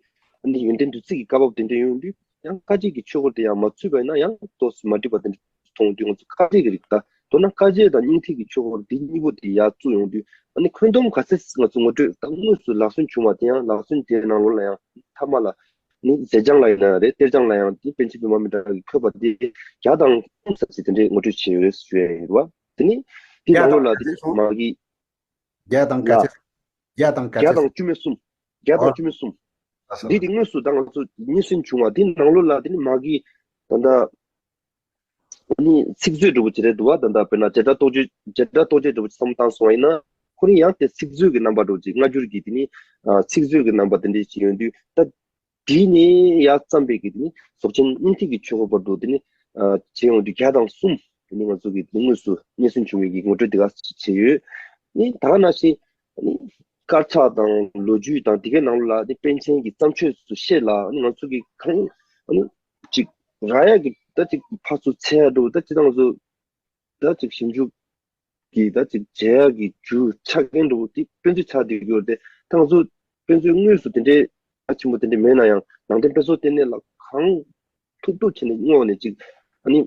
ཨ་ནི་ཡོན་ཏན་བདུད་རྩི་གི་བཀའ་བབས་དེ་འདྲ་ཡོང་དུས་ཡང་བཀའ་བརྒྱད་ཀྱི་ཆོས་སྐོར་དེ་ཡང་མ་ཚུད་པ་ཡིན་ན་ཡང་ཏོག་ཙམ་མ་འགྲིག་པ་དེ་འདྲ་མཐོང་དུས་ང་ཚོ་བཀའ་བརྒྱད་ཀྱི་རིགས་ད་མདོར་ན་བཀའ་བརྒྱད་དང་སྙིང་ཐིག་གི་ཆོས་སྐོར་དེ་གཉིས་པོ་དེ་ཡར་བཙུགས་ཡོང་དུས་ཨ་ནི་འཁོན་སྡོམ་ག་ཚད་ང་ཚོ་ངོ་སྤྲོད་ད་དངོས་སུ་ལག་སོན་བྱུང་བ་དེ་ཡང་ལག་སོན་དེའི་ནང་ལོགས་ལ་ཡང་མཐའ་མ་ལ་ནི་ཟས་སྦྱང་ལ་ཡིན་ན་རེད། གཏེར་སྦྱང་ལ་ཡང་དེ་པཎ་ཆེན་བི་མ་མི་ཏྲ་གིས་འཁོད་པ་དེ་བརྒྱ་དང་གསུམ་ཙམ་ཞིག་དེ་འདྲའི་ངོ་སྤྲོད་བྱས་ཡོད་ཞུ་ཡ་ཡིན་རེད་བ། དེ་ནི་དེའི་བརྒྱ་ནང་ལོགས་ལ་དེ་ནི་མ་གི་བརྒྱ་དང་ག་ལ་ཚད། བརྒྱ་དང་ག་བརྒྱ་ཚད། དང་བཅུ་མེད་གསུམ། བརྒྱ་དང་ཨོ། བཅུ་མེད་གསུམ། ལགས་སོ། འདི་དེ་དངོས་སུ་ད་ང་ཚོ་རྙེད་སོན་བྱུང་བ་དེ་ནང་ལོགས་ལ་དེ་ནི་མ་གི་ད་ལྟ་ནི་ཚིག་མཛོད་འདྲ་པོ་ཅིག་རེད་འདུག་བ། ད་ལྟ་དཔེར་ན་བྱེ་བྲག་རྟོགས་བརྗོད་བྱེ་བྲག་རྟོགས་བརྗོད་འདྲ་པོ་ཅིག་བསམ་བློ་བཏང་སོང་བ་ཡིན་ན་ཁོ་རང་ཡང་དེ་ཚིག་མཛོད་ཀྱི་རྣམ་པ་འདྲ་པོ་ཅིག་སྔ་འགྱུར་གྱི་དེ་ནི་ཚིག་མཛོད་ཀྱི་རྣམ་པ་དེ་འདྲ་ཅིག་ཡོང་དུས་ད་དེ་ནས་ཡར་བརྩམས་པའི་གི་དེ་ནི་རྫོགས་ཆེན་སྙིང་ཐིག་གི་ཆོས་སྐོར་བར་དུ་དེ་ནི་བྱས་ཡོང་དུས་བརྒྱ་དང་གསུམ་དེ་ནི་ང་ཚོ་གི་དེ་ནི་དངོས་སུ་རྙེད་སོན་བྱུང་བའི་གི་ངོ་སྤྲོད་དེ་ག་བྱས་ཡོད། ནི་ད་ག་ནང་བཞིན་ནི་དཀར་ཆག་དང་ལོ་རྒྱུས་དང་དེ་གའི་ནང་ལ་ནི་པཎ་ཆེན་གྱི་བརྩམས་ཆོས་སུ་བཤད་ལ་ནི་ང་ཚོ་གི་གང་ནི་ཅིག་རག་ཡག་གི་ད་ཅིག་ཕར་ཚུར་འཚོལ་ཡག་འདྲ་པོ་ད་ཅི་ད་ང་ཚོ་ད་ཅིག་ཞིབ་འཇུག་གི་ད་ཅིག་བྱེད་ཡག་གི་རྒྱུ་ཆ་རྐྱེན་འདྲ་པོ་དེ་དཔེ་མཛོད་ཆགས་བསྡད་ཀྱི་ཡོད་རེད་དེ། ད་ང་ཚོ་དཔེ་མཛོད་དངོས་སུ་དེ་འདྲའི་ཨ་ཆེན་པོ་དེ་འདྲའི་མེད་ན་ཡང་ནང་བསྟན་དཔེ་མཛོད་ལྟེ་གནས་ལ་གང་ཐུབ་ཐུབ་བྱས་ནས་སྔོག་ནས་ཅིག་ཨ་ནི་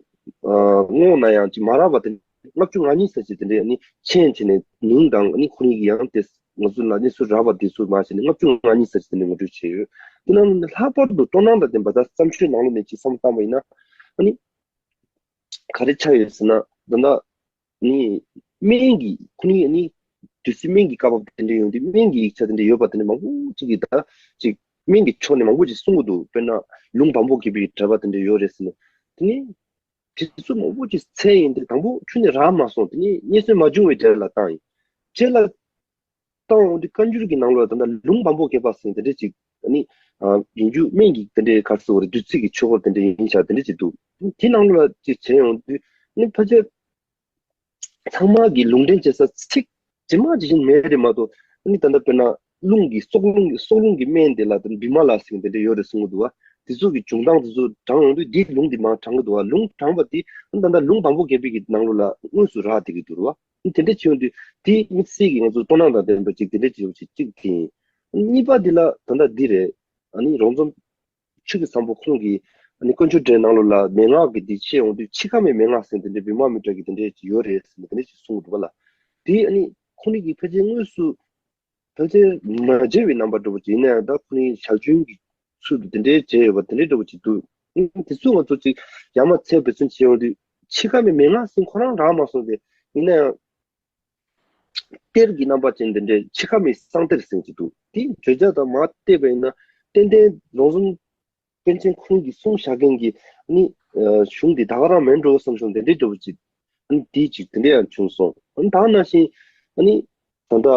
ཨ་སྔོག་ན་ཡང་ཅིག་མ་རག་པ་དེ་ལྔ་བཅུ་ང་གཉིས་ཙམ་ཅིག་དེ་འདྲའི་ཨ་ནི་མཆན་བྱས་ནས་མིང་དང་ཨ་ནི་ཁོ་རང་གི་ཡང་དེ་ང་ཚོ་ལ་གནས་ཚུལ་རག་པ་དེ་ཚོ་མ་བྱས་ནས་ལྔ་བཅུ་ང་གཉིས་ཙམ་ཅིག་དེ་འདྲའི་ངོ་སྤྲོད་བྱས་ཡོད། དེ་ནང་ནས་ལྷག་པར་དུ་སྤྲོ་སྣང་དང་ལྡན་པ་ད་བརྩམས་ཆོས་ནང་ལོགས་ནས་ཅིག་བསམ་བློ་བཏང་བ་ཡིན་ན་ཨ་ནི། ག་རེ་ཆགས་ཡོད་ཟེར་ན་ད་ལྟ་ནི་སྨན་གྱི་ཁོ་ནི་ནི་དུས་ཚོད་སྨན་གྱི་བཀའ་བབས་དེ་འདྲ་ཡོང་དུས་སྨན་གྱི་ཡིག་ཆ་དེ་འདྲ་ཡོད་པ་དེ་འདྲ་མང་པོ་ཅིག་གིས་ད་ཅིག་སྨན་གྱི་ཕྱོགས་ནས་མང་པོ་ཅིག་གསུང་གི་འདུག་དཔེར་ན་ལུང་བམ་པོ་རྒྱས་པའི་འགྲེལ་པ་དེ་འདྲ་ཡོད་རེད་ཟེར་ནས། དེ་ནི་དེ་ཚོ་མང་པོ་ཅིག་འཚོལ་ཡིན་དེ་དང་པོ་ཁྱོན་ནས་རག་མ་སོང་། དེ་ནི་རྙེད་སོན་མ་བྱུང་བའི་གྲས་ལ་བཏང་ཡིན། རྗེས་ལ་བཏང་ཡོང་དུས་བཀའ་འགྱུར་གྱི་ནང་ལོགས་ལ་ད་ལྟ་ལུང་བམ་པོ་རྒྱས་པ་ཟེར་དེ་འདྲ་ཅིག་ཨ་ནི་ཡིན་རྒྱུ་སྨན་གྱི་དེ་འདྲའི་ག་རེ་ཟེར་དགོས་རེད། བདུད་རྩི་གི་ཆོས་སྐོར་དེ་འདྲ་ཡིན་ཤག་དེ་འདྲ་ཅིག་འདུག་དེ་ནང་ལོགས་ལ་ཅིག་བྱས་ཡོང་དུས་ནི་ཕལ་ཆེར་ཚང་མ་གི་ལུང་འདྲེན་བྱེད་ས་ཚིག་ཇི་མ་ཇི་བཞིན་མེད་རེད་མ་གཏོགས་ཨ་ནི་ད་ལྟ་དཔེར་ན་རླུང་གི་སྲོག་རླུང་གི་སྲོག་རླུང་གི་སྨན་དེ་ལ་དེ་བི་མ་ལ་ཟེར་དེ་འདྲ་ཡོད་རེད་གསུང་གི་འདུག་བ། དེ་ཚོ་གི་བྱུང་སྟངས་དེ་ཚོ་དྲངས་ཡོང་དུས་འདིའི་ལུང་འདི་མར་དྲངས་གི་འདུག་བ། ལུང་དྲངས་པ་དེ་ཨ་ནི་ད་ལྟ་ལུང་བམ་པོ་རྒྱས་པའི་གི་ནང་ལོགས་ལ་དངོས་སུ་རག་བསྡད་ཀྱི་འདུག་རེད་བ། དེ་འདྲ་བྱས་ཡོང་དུས་དེ་དམིགས་བསལ་གྱི་ང་ཚོ་སྤྲོ་སྣང་དང་ལྡན་པ་ཅིག་དེ་འདྲ་བྱས་ཡོང་ཅིག་གཅིག་དེ་ཡིན། གཉིས་པ་འདི་ལ་ད་ལྟ་འདི་རེད། ཨ་ནི་རོང་ཟོམ་ཆོས་ཀྱི་བཟང་པོ་ཁོང་གིས་ཨ་ནི་དཀོན་མཆོག་འདྲེན་ནང་ལོགས་ལ་མན་ངག་གི་འདི་བཤད་ཡོང་དུས་འཆི་ཁ་མའི་མན་ངག་ཟེར་དེ་འདྲའི་བི་མ་མི་ཏྲ་གི་དེ་འདྲའི་ཅིག་ཡོད་རེད་ཟེར་ནས་དེ་འདྲའི་ཅིག་གསུངས་འདུག་བ་ལ། དེ་ཨ་ནི་ཁོང་གཉིས་ཀྱིས་ཕལ་ཆེར་དངོས་སུ་ཕལ་ཆེར་མ་མཇལ་བའི་རྣམ་པ་འདྲ་པོ་ཅིག་ཡིན་ན་ཡང་ད་ཁོང་གཉིས་ཞལ་རྒྱུན་གྱི་ཚུལ་དུ་དེ་འདྲའི་མཇལ་ཡོད་པ་དེ་འདྲའི་འདྲ་པོ་ཅིག་འདུག་དེ་ཚོ་ང་ཚོ་ཅིག་ཡར་མར་འཚོལ་འབད་བརྩོན་བྱེད་ཡོང་དུས་འཆི་ཁ་མའི་མན་ངག་ཟེར་ཁོ་རང་རག་མ་སོང་སྟེ། ཡིན་ན་ཡང་གཏེར་གྱི་རྣམ་པ་ཅན་དེ་འདྲའི་འཆི་ཁ་མའི་གསང་གཏེར་ཟེར་གྱི་འདུག་དེ་བརྗོད་བྱ་དང་མར་བལྟས་པ་ཡིན་ན་ཏན་ཏན་རོང་ཟོམ་པཎ་ཆེན་ཁོང་གིས་གསུངས་བཞག་མཁན་གྱི་ནི་གཞུང་འདི་ད་ག་རང་མིན་འགྲོ་བསམ་སོང་། དེ་འདྲའི་འདྲ་པོ་ཅིག་ནི་དེ་ཅིག་དེ་འདྲ་ཡང་བྱུང་སོང་། ཨ་ནི་ད་ག་ནང་བཞིན་ཨ་ནི་ད་ལྟ་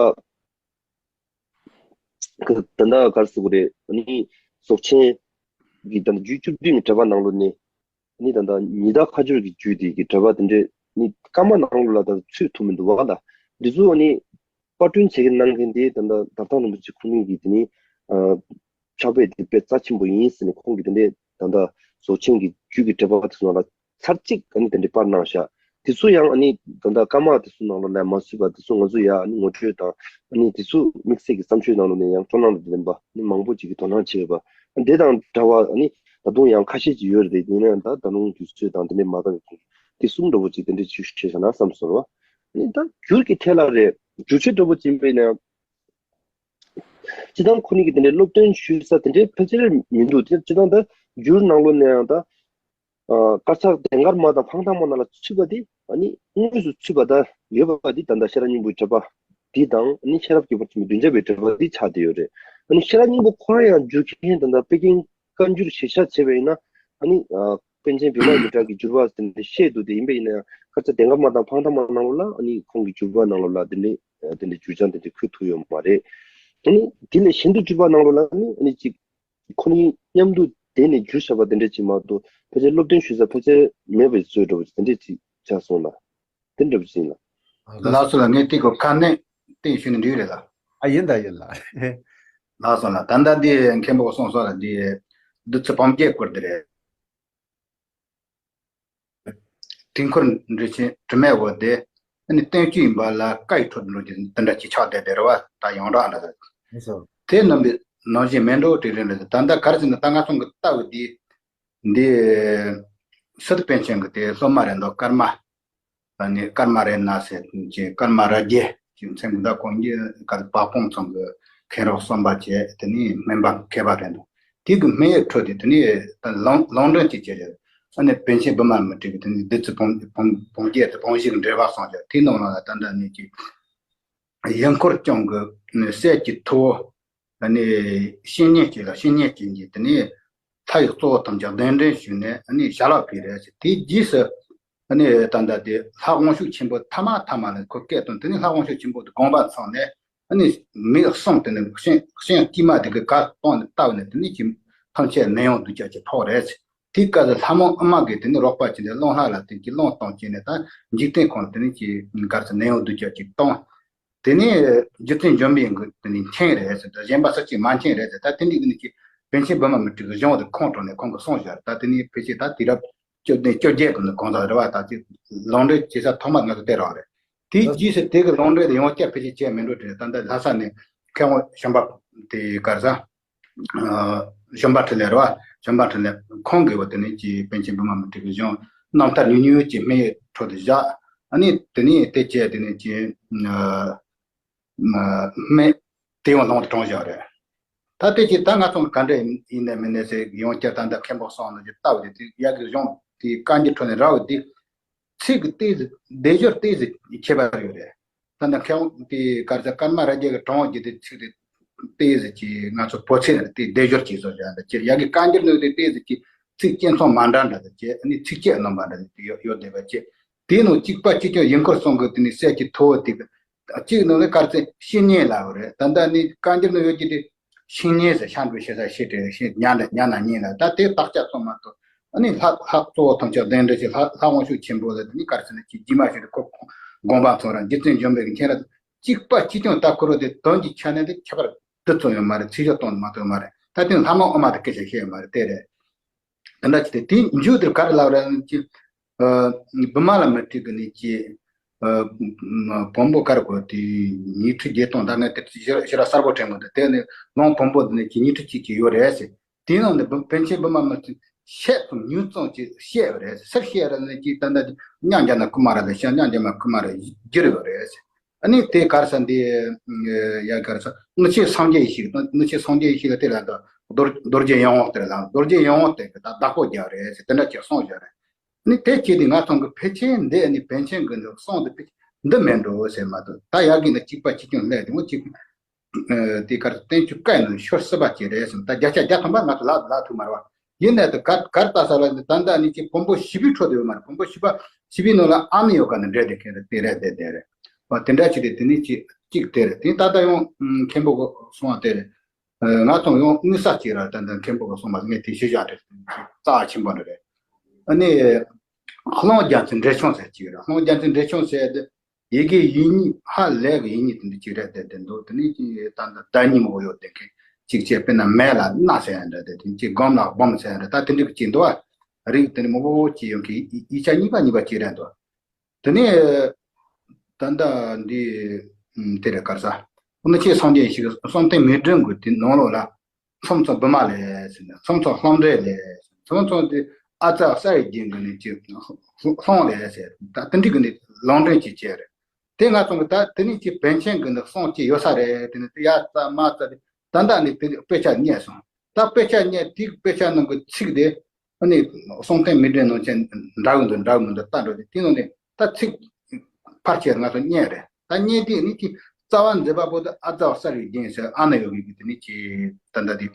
ད་ལྟ་ག་རེ་ཟེར་དགོས་རེད། ཨ་ནི་ རྫོགས་ཆེན་གྱི་ད་ལྟ་རྒྱུད་བཅུ་བདུན་གྱི་འགྲེལ་པ་ནང་ལོགས་ནས་ནི་ད་ལྟ་ཉི་ཟླ་ཁ་སྦྱོར་གྱི་རྒྱུད་དེ་གི་འགྲེལ་པ་དེ་འདྲས་ནི་བཀའ་མ་ནང་ལོགས་ལ་ད་ཚུད་ཐུབ་མི་འདུག་བ་ལ། འདི་ཚོ་ནི་པར་སྐྲུན་བྱེད་མཁན་གནང་མཁན་དེ་ད་ལྟ་དར་ཐང་རིན་པོ་ཆེ་ཁོ་ནི་གི་དེ་ནི་ཕྱག་དཔེ་དེ་དཔེ་རྩ་ཆེན་པོ་ཡིན་ཟེར་ནས་ཁོང་གིས་དེ་འདྲས་ད་ལྟ་རྫོགས་ཆེན་གྱི་རྒྱུད་ཀྱི་འགྲེལ་པ་དེ་ཚོ་ནང་ལ་ཚར་གཅིག་ཨ་ནི་དེ་འདྲའི་པར་གནང་ཤག་དེ་ཚོ་ཡང་ཨ་ནི་ད་ལྟ་བཀའ་མ་དེ་ཚོ་ནང་ལོགས་ལ་མ་ཚུད་པ་དེ་ཚོ་ང་ཚོ་ཡ་ཨ་ནི་ངོ་སྤྲོད་དང་ཨ་ནི་དེ་ཚོ་དམིགས་བསལ་གྱི་བརྩམས་ཆོས་ནང་ལོགས་ནས་ཡང་སྤྲོ་སྣང་དང་ལྡན་པ་ཨ་ནི་མང་པོ་ཅིག་གིས་དོ་སྣང་བྱེད་པ་དེ་དང་འདྲ་བ་ཨ་ནི་ད་དུང་ཡང་ཁ་ཤས་ཅིག་ཡོད་རེད། དེ་ཡིན་ན་ཡང་ད་ད་དུང་དུས་ཚོད་དང་དེ་འདྲའི་མ་འདང་བའི་དེ་གསུམ་འདྲ་བོ་ཅིག་དེ་འདྲའི་ཅིག་བཤད་ཤག་ན་བསམ་སོང་ར། ཨ་ནི་ད་འགྱུར་གྱི་ཐད་ལ་རེད། འགྱུར་ཆེ་འདྲ་བོ་ཅིག་ཡིན་པས་ན། སྤྱི་བཏང་ཁོ་གཉིས་ཀྱིས་དེ་འདྲའི་སློབ་སྟོན་ཞུས་ས་དེ་འདྲའི་ཕལ་ཆེར་མི་འདུག་དེ་སྤྱི་བཏང་ད་འགྱུར་ནང་ལོགས་ནས་ཡང་ད་ཨ་དཀར་ཆག་ཟློས་གར་མ་དང་འཕང་ཐང་མ་ནང་ལ་ཚུད་པ་དེ་ཨ་ནི་དངོས་སུ་ཚུད་པ་ད་ཡོད་པ་དེ་ད་ལྟ་ཤེས་རབ་སྙིང་པོའི་འགྲེལ་པ་དེ་དང་ཨ་ནི་ཤེས་རབ་ཀྱི་བར་ཆད་མེད་བདུན་བརྒྱ་པའི་འགྲེལ་པ་དེ་ཆགས་བསྡད་ཡོད་རེད། ཨ་ནི་ཤེས་རབ་སྙིང་པོ་ཁོ་རང་ཡང་འགྱུར་མཁན་ད་ལྟ་པེ་ཀིང་བཀའ་འགྱུར་གཞིར་བཞག་བྱས་པ་ཡིན་ན་ཨ་ནི་ཨ་པཎ་ཆེན་བི་མ་མི་ཏྲ་གི་འགྱུར་བ་དེ་འདྲ་བཤད་འདུག་དེ་ཡིན་པ་ཡིན་ན་ཡང་དཀར་ཆག་ཟློས་གར་མ་དང་འཕང་ཐང་མ་ནང་ལོགས་ལ་ཨ་ནི་ཁོང་གི་འགྱུར་བ་ནང་ལོགས་ལ་དེ་འདྲའི་དེ་འདྲའི་འགྱུར་བྱང་དེ་འདྲ་འཁོད་ཐུབ་ཡོད་མ་རེད། ཨ་ནི་དེ་ལས་གཞན་དུ་གྱུར་པ་ནང་ལོགས་ལ་ནི་ཨ་ནི་ཅིག་ཁོ་གཉིས་མཉམ་དུ་བསྡད་ནས་འགྱུར་བཞག་པ་དེ་འདྲ་ཅིག་མ་གཏོགས་ཕལ་ཆེར་སློབ་སྟོན་ཞུ་ས་ཕལ་ཆེར་མེད་པའི་བཟོ་འདྲ་བོ་ཅིག་དེ་འདྲ་ཅིག་ཆགས་སོང་ལ། དེ་འདྲ་བོ་ཅིག་ཡིན་ལ། ལགས་སོ་ལགས། ངས་དེ་གོ་ཁ་ནས་བསྟན་ཞུས་ནས་འགྲིག་རེད་ལ། ཨ་ཡིན་ད་ཡིན་ལ། ལགས་སོ་ལགས། ད་ལྟ་འདི་མཁན་པོ་གསུངས་སོང་ལ་འདི་བདུད་རྩི་བུམ་བརྒྱད་སྐོར་དེ་རེད། དུས་འཁོར་འགྲེལ་ཆེན་དྲི་མེད་འོད་དེ་ཨ་ནི་བསྟན་བཅོས་ཡིན་པ་ལ་བཀའ་ཡི་འཕྲོ་དུ་འགྲོ་རྒྱུ་འདི་འདྲ་ཅིག་ཆགས་བསྡད་དེ་རེད་བ། ད་ཡོངས་གྲགས་འདྲ་ཟེར། ལགས་སོ། དེ་རྣམ་པའི་ནང་བཞིན་མེ་འགྲོ་དྲི་རིང་རེད། ད་ལྟ་ག་རེ་ཟེར་ན་ད་ང་ཚོ་གི་ལྟ་བུ་འདི་འདི་སི་ཏུ་པཎ་ཆེན་གི་དེ་སློབ་མ་རེད་འདུག་ཀརྨ། ཨ་ནི་ཀརྨ་རཏྣ་ཟེར་གྱི་ཀརྨ་རཱ་ཛ་ཅེས་མཚན་གྱི་ད་ཁོང་གཉིས་ཀ་བ་སྤུངས་ཚང་གི་མཁན་རབས་གསུམ་པ་བྱས། དེ་ནས་སྨན་པ་མཁས་པ་རེད་འདུག་དེ་གི་སྨན་ཡིག་ཁྲོད་དེ་དེ་ནས་ད་ལུང་ལུང་འདྲེན་གྱི་བྱས་རེད། ཨ་ནི་པཎ་ཆེན་བི་མ་མི་ཏྲ་གི་དེ་ནས་བདུད་རྩི་བུམ་བུམ་བུམ་བརྒྱད་དེ་བུམ་བཞི་གི་འགྲེལ་པ་གསུངས་བྱས། དེའི་ནང་ལ་ད་ལྟ་ནས་ཀྱི་ཡུལ་འཁོར་སྐྱོང་གི་སྲས་ཀྱི་ཐུ་བོ། ཨ་ནི་བཤེས་གཉེན་གཅིག་ལ་བཤེས་གཉེན་གཅིག་གིས་དེ་ནས་ལྷ་ཡི་གཙོ་བོ་ཐམས་ཅད་གདན་འདྲེན་ཞུས་ནས་ཨ་ནི་ཞལ་ལག་ཕུལ་རེད་ཟེར། དེའི་རྗེས་སུ་ཨ་ནི་ད་ལྟ་དེ་ལྷ་དབང་ཕྱུག་ཆེན་པོ་ཐ་མ་ཐ་མ་ལ་ཁོ་སྐད་བཏང་། དེ་ནས་ལྷ་དབང་ཕྱུག་ཆེན་པོ་དེ་དགོངས་པ་ཚང་ནས་ཨ་ནི་མི་གསུམ་དེ་ནས་ཤིང་ཤིང་དཀྱུས་མ་དེ་གི་གར་བཏང་ནས་བཏབ་ནས་དེ་ནས་ཀྱི་ཐམས་ཅད་ནད་ཡམས་སྡུག་ཅག་ཅིག་ཕོག་རེད་ཟེར། དེའི་སྐབས་སུ་ལྷ་མོ་ཨུ་མ་གིས་དེ་ནས་རོགས་པ་བྱས་ནས་རླུང་ལྷ་ལ་དེ་གྱི་རླུང་གཏོང་བྱས་ནས་ད་འཇིག་རྟེན་ཁོངས་དེ་ནས་ཀྱི་གར་ཟེར་ནད་ཡམས་སྡུག་ཅག་ཅིག་བཏང་། དེ་ནས་རྗེ་བཙུན་འཇམ་དཔལ་གྱིས་དེ་ནས་མཁྱེན་རེད་ཟེར། ད་གཞན་པ་སུ་གཅིག་མ་མཁྱེན་རེད་ཟེར། ད་དེ་འདྲའི་གི་ནི་ཀྱི་པཎ་ཆེན་བི་མ་མི་ཏྲ་གི་གཞུང་དེ་ཁོང་དྲངས་ནས་ཁོང་གིས་གསུངས་བཞག་ད་དེ་ནས་ཕལ་ཆེར་ད་དུས་རབས་བཅོ་བདུན་བཅོ་བརྒྱད་གི་ནི་གང་ཟག་རེད་བ། ད་ཅི་ལུང་འདྲེན་བྱེད་ས་ཐོག་མ་ང་ཚོ་དེ་རང་རེད། དེའི་རྗེས་སུ་དེ་གི་ལུང་འདྲེན་དེ་ཡང་བསྐྱར་ཕལ་ཆེར་བྱས་མེད་འགྲོ་དེ་རེད། ད་ལྟ་ལྷ་ས་ནས་མཁས་དབང་བྱམས་པ་དེ་གར་ས། ཨ་བྱམས་པ་འཕྲིན་ལས་རེད་བ། བྱམས་པ་འཕྲིན་ལས་ཁོང་གིས་བ་དེ་ནས་ཀྱི་པཎ་ཆེན་བི་མ་མི་ཏྲ་གི་གཞུང་རྣམ་ཐར་ཉུང་ཉུང་ཅིག་སྨན་ཡིག་ཁྲོད་དུ་བཞག་ཨ་ནི་དེ་ནས་དེ་བྱས་དེ་ནས་ཀྱི་ཨ་སྨན་དེ་ཡང་ལུང་དུ་དྲངས་བཞག་རེད། ད་དེ་ཀྱི་ད་ང་ཚོ་ག་འདྲ་ཡིན་ནས་མིན་ནས་ཟེར་ཡང་བསྐྱར་ད་ལྟ་མཁན་པོ་གསུངས་ནས་ཀྱི་ལྟ་བུ་དེ་དེ་ཡ་གི་གཞུང་དེ་བཀའ་འགྱུར་ཁྲོད་ནས་རག་པ་དེ། ཚིག་གི་ཏོག་ཙམ་སྡེབ་སྦྱོར་ཏོག་ཙམ་ཁྱད་པར་ཡོད་རེད། ད་ལྟ་མཁས་དབང་དེ་གར་ས་ཀརྨ་རཱ་ཛ་གི་དྲངས་རྒྱུ་དེ་ཚིག་དེ་ཏོག་ཙམ་ཅིག་ང་ཚོ་བོད་ཚིག་ནང་དེ་སྡེབ་སྦྱོར་བྱས་སོང་ཟེར་འདྲ་ཅིག་ཡ་གི་བཀའ་འགྱུར་ནང་དེ་ཏོག་ཙམ་ཅིག་ཚིག་སྐྱེ་མཚམས་མ་འདྲ་འདྲ་ཅིག་ཨ་ནི་ཚིགས་བཅད་རྣམ་པ་འདྲ་ཅིག་ཡོད་ཡོད་བསྡད་པ་ཅིག་དེའི་ནང་གཅིག་པ་གཅིག་རྐྱང་ཡུལ་འཁོར་གསུམ་གི་དེ་ནི་སྲས་ཀྱི་ཐུ་བོ་དེ་གི་གཅིག་ནང་ལ་གར་ས་བཤེས་གཉེན་ལབ་པ་རེད། ད་ལྟ་ནི་བཀའ་འགྱུར་ནང་ཡོད་ཀྱི་དེ། བཤེས་གཉེན་ཟེར་ཤ་འགྲོ་ཤེས་ས་ཤེས་དྲན་ཤེས་ཉ་འདྲ་ཉ་ན་གཉིས་ལ་ད་དེ་བརྟག་དཔྱད་སོང་མ་གཏོགས་ཨ་ནི་ལྷ་ལྷ་གཙོ་བོ་ཐམས་ཅད་གདན་འདྲེན་བྱེད་ལྷ་ལྷ་དབང་ཕྱུག་ཆེན་པོ་ལ་དེ་ནི་གར་ཟེར་ན་ཅིག་རྗེས་མ་ཞིག་ཏུ་ཁོ་དགོངས་པ་ཚོ་རང་རྗེ་བཙུན་འཇམ་དཔལ་གྱི་མཁྱེན་རབ་གཅིག་པ་གཅིག་རྐྱང་ལྟ་ཁོ་རོ་དེ་དོན་གྱི་ཆ་ནས་དེ་ཁྱད་པར་དེ་ཙམ་ཡོད་མ་རེད། ཚིག་སྦྱོར་གཏོང་མ་ཐུབ་མ་རེད། ད་དེ་ནི་ལྷ་མོ་ཨུ་མ་དེ་སྐད་ཆ་བཤད་ཡོད་མ་རེད་དེ་རེད། དེ་འདྲ་ཅིག་སྟེ་དེའི་མཇུག་དེར་ག་རེ་ལབ་རེད་ཅེ། ཨ་བི་མ་ལ་མི་ཏྲ་གི་ནི་ཅེ། ཨ་བོན་པོ་ག་རེ་གོ་དེ་ཉི་ཁྲི་བརྒྱད་སྟོང་ད་ངས་དེ་ཞེ་དྲག་གསལ་པོ་དྲན་མི་འདུག་དེ་ནི་ལུང་བོན་པོ་འདི་ནི་ཅེ་ཉི་ཁྲི་གཅིག་ཅིག་ཡོད་རེད་ཟེར། དེའི་ནང་ནས་བོན་པཎ་ཆེན་བི་མ་མི་ཏྲ་ཤད་ཙམ་ཉུང་ཙམ་ཅིག་བཤད་པ་རེད། སུར་བཤད་ར་ནི་ཅེ་ད་ལྟ་མཉམ་རྒྱ་ནག་ཀུ་མ་ར་ལ་ཤ་མཉམ་རྒྱ་མ་ཀུ་མ་ར་བསྒྱུར་ཡོད་རེད་ཟེར། ཨ་ནི་དེ་གར་ས་འདི་ཡ་གར་ས་དངུལ་ཆེན་སངས་རྒྱས་ཡེ་ཤེས་དང་དངུལ་ཆེན་སངས་རྒྱས་ཡེ་ཤེས་ལ་དེ་ལ་ད་རྡོ་རྡོ་རྗེ་ཡང་དབང་དེ་ལ་རྡོ་རྗེ་ཡང་དབང་དེ་གི་ད་བདག་པོ་རྒྱག་རེད་ཟེར་དེ་འདྲ་ཅིག་གསུངས་བཞག་རེད། ཨ་ནི་དེ་བྱས་ཏེ་ང་ཚང་གི་ཕལ་ཆེར་འདི་ཨ་ནི་པཎ་ཆེན་གི་འདི་གསུངས་འདི་འདི་མིན་འགྲོ་ཟེར་མ་གཏོགས་ད་ཡ་གི་ནི་གཅིག་པ་གཅིག་རྐྱང་ལས་དེ་མོ་གཅིག་དེ་གར་བསྟན་བཅོས་སྐད་ནི་ཤོར་སྲིད་པ་ཅིག་རེད་ཟེར་ད་བརྒྱ་ཆ་བརྒྱ་ཐམ་པ་ང་ཚོ་ལབ་ལབ་ཐུབ་མ་རེད་བ། ཡིན་ནའི་ད་གར་གར་ལྟ་ས་ལ་ནི་ད་ལྟ་ནི་ཅིག་བོན་པོ་བཞི་པའི་ཁྲོད་དུ་ཡོད་མ་རེད། བོན་པོ་བཞི་པ་བཞི་པའི་ནང་ལ་ཨ་ནི་ཡོད་ག་ནི་འདྲེ་དེ་ཁེ་རེད་དེ་རེད་དེ་དེ་རེད་བ། དེ་འདྲ་ཅིག་རེད། དེ་ནི་ཅིག་ཅིག་དེ་རེད། དེ་ད་ལྟ་ཡང་མཁན་པོ་གསུངས་པ་དེ་རེད། ང་ཚོ་ཡང་དངོས་ས་གཅིག་ར། ད་ལྟ་མཁན་པོ་གི་གསུངས་པ་ངས་དེ་ཤེས་བྱ་རེད། རྩ་བ་ཆེན་པོ་འདྲ་རེད། ཨ་ནི་ལྷུང་རྒྱ་མཚོའི་འགྲེལ་ཆུང་ཟེར་གཅིག་ར། ལྷུང་རྒྱ་མཚོའི་འགྲེལ་ཆུང་ཟེར་དེ། ཡི་གེ་ཡིན་གཉིས། ཧ་ལས་གི་ཡིན་གཉིས་དེ་འདྲ་གཅིག་རེད་དེ། དེ་འདུག་དེ་ནས་ཀྱི་ད་ལྟ་བརྡ་གཉིས་མང་པོ་ཡོད་དེ། མཁན་གཅིག་བྱས་དཔེར་ན་མེ་ལ་མནའ་ཟེར་ཡ་འདྲ། དེ་དེ་གཅིག་སྒོམ་ལ་སྦོམ་ཟེར་ཡ་འདྲ། ད་དེ་འདྲ་གི་གཅིག་འདུག་ཨ། རིགས་དེ་འདྲ་མང་པོ་གཅིག་ཡོང་གི། ཡིག་ཆ་གཉིས་པ་གཉིས་པ་གཅིག་རེད་འདུག་དེ་ནས་ད་ལྟ་འདི་དེ་རེད། ག་རེ་ཟ། ཨ་ནི་ཁྱེད་སངས་རྒྱས་ཡེ་ཤེས་ཀྱི་བསམ་གཏན་མིག་སྒྲོན་གྱི་དེ་ནང་ལོགས་ལ། མཚམས་མཚམས་བི་མ་ལས་ཟེར་ནས། མཚམས་མཚམས་ལྷུང་འདྲེ་ལས་ཟེར། མཚམས་མཚམས་དེ་ཨ་ཙ་ས་ཡི་རྒྱན་གྱི་ནི་ཅིག་ལྷུང་ལས་ཟེར། ད་དེ་འདྲ་གི་ནི་ལུང་འདྲེན་ཅིག་བྱས་རེད། དེ་ང་ཚོ་གི་ད་དེ་ནི་ཅིག་པཎ་ཆེན་གྱི་ནི་གསུང་ཅིག་ཡོད་ས་རེད། དེ་ནི་དེ་ཡ་ཙ་མ་ཙ་དེ་ད་ལྟ་ནི་དེ་དཔེ་ཆ་རྙེད་སོང་། ད་དཔེ་ཆ་རྙེད། དེ་དཔེ་ཆ་ནང་གི་ཚིག་དེ་ཨ་ནི་བསམ་གཏན་མིག་སྒྲོན་ནང་བཞིན་འདྲ་གི་འདུག་འདྲ་གི་མི་འདུག་ལྟ་འགྲོ་དེ། དེ་ནང་ནས་ད་ཚིག་ཕལ་ཆེར་ང་ཚོ་རྙེད་རེད། ད་རྙེད་དུས་ནི་ཅིག་རྩ་བ་མཛད་པ་པོ་དེ་ཨ་ཙ་བ་ས་རུའི་རྒྱན་ཟེར། ཨ་ནི་ཡོ་གི་གི་དེ་ནི་ཅིག་ད་ལྟ་དེ་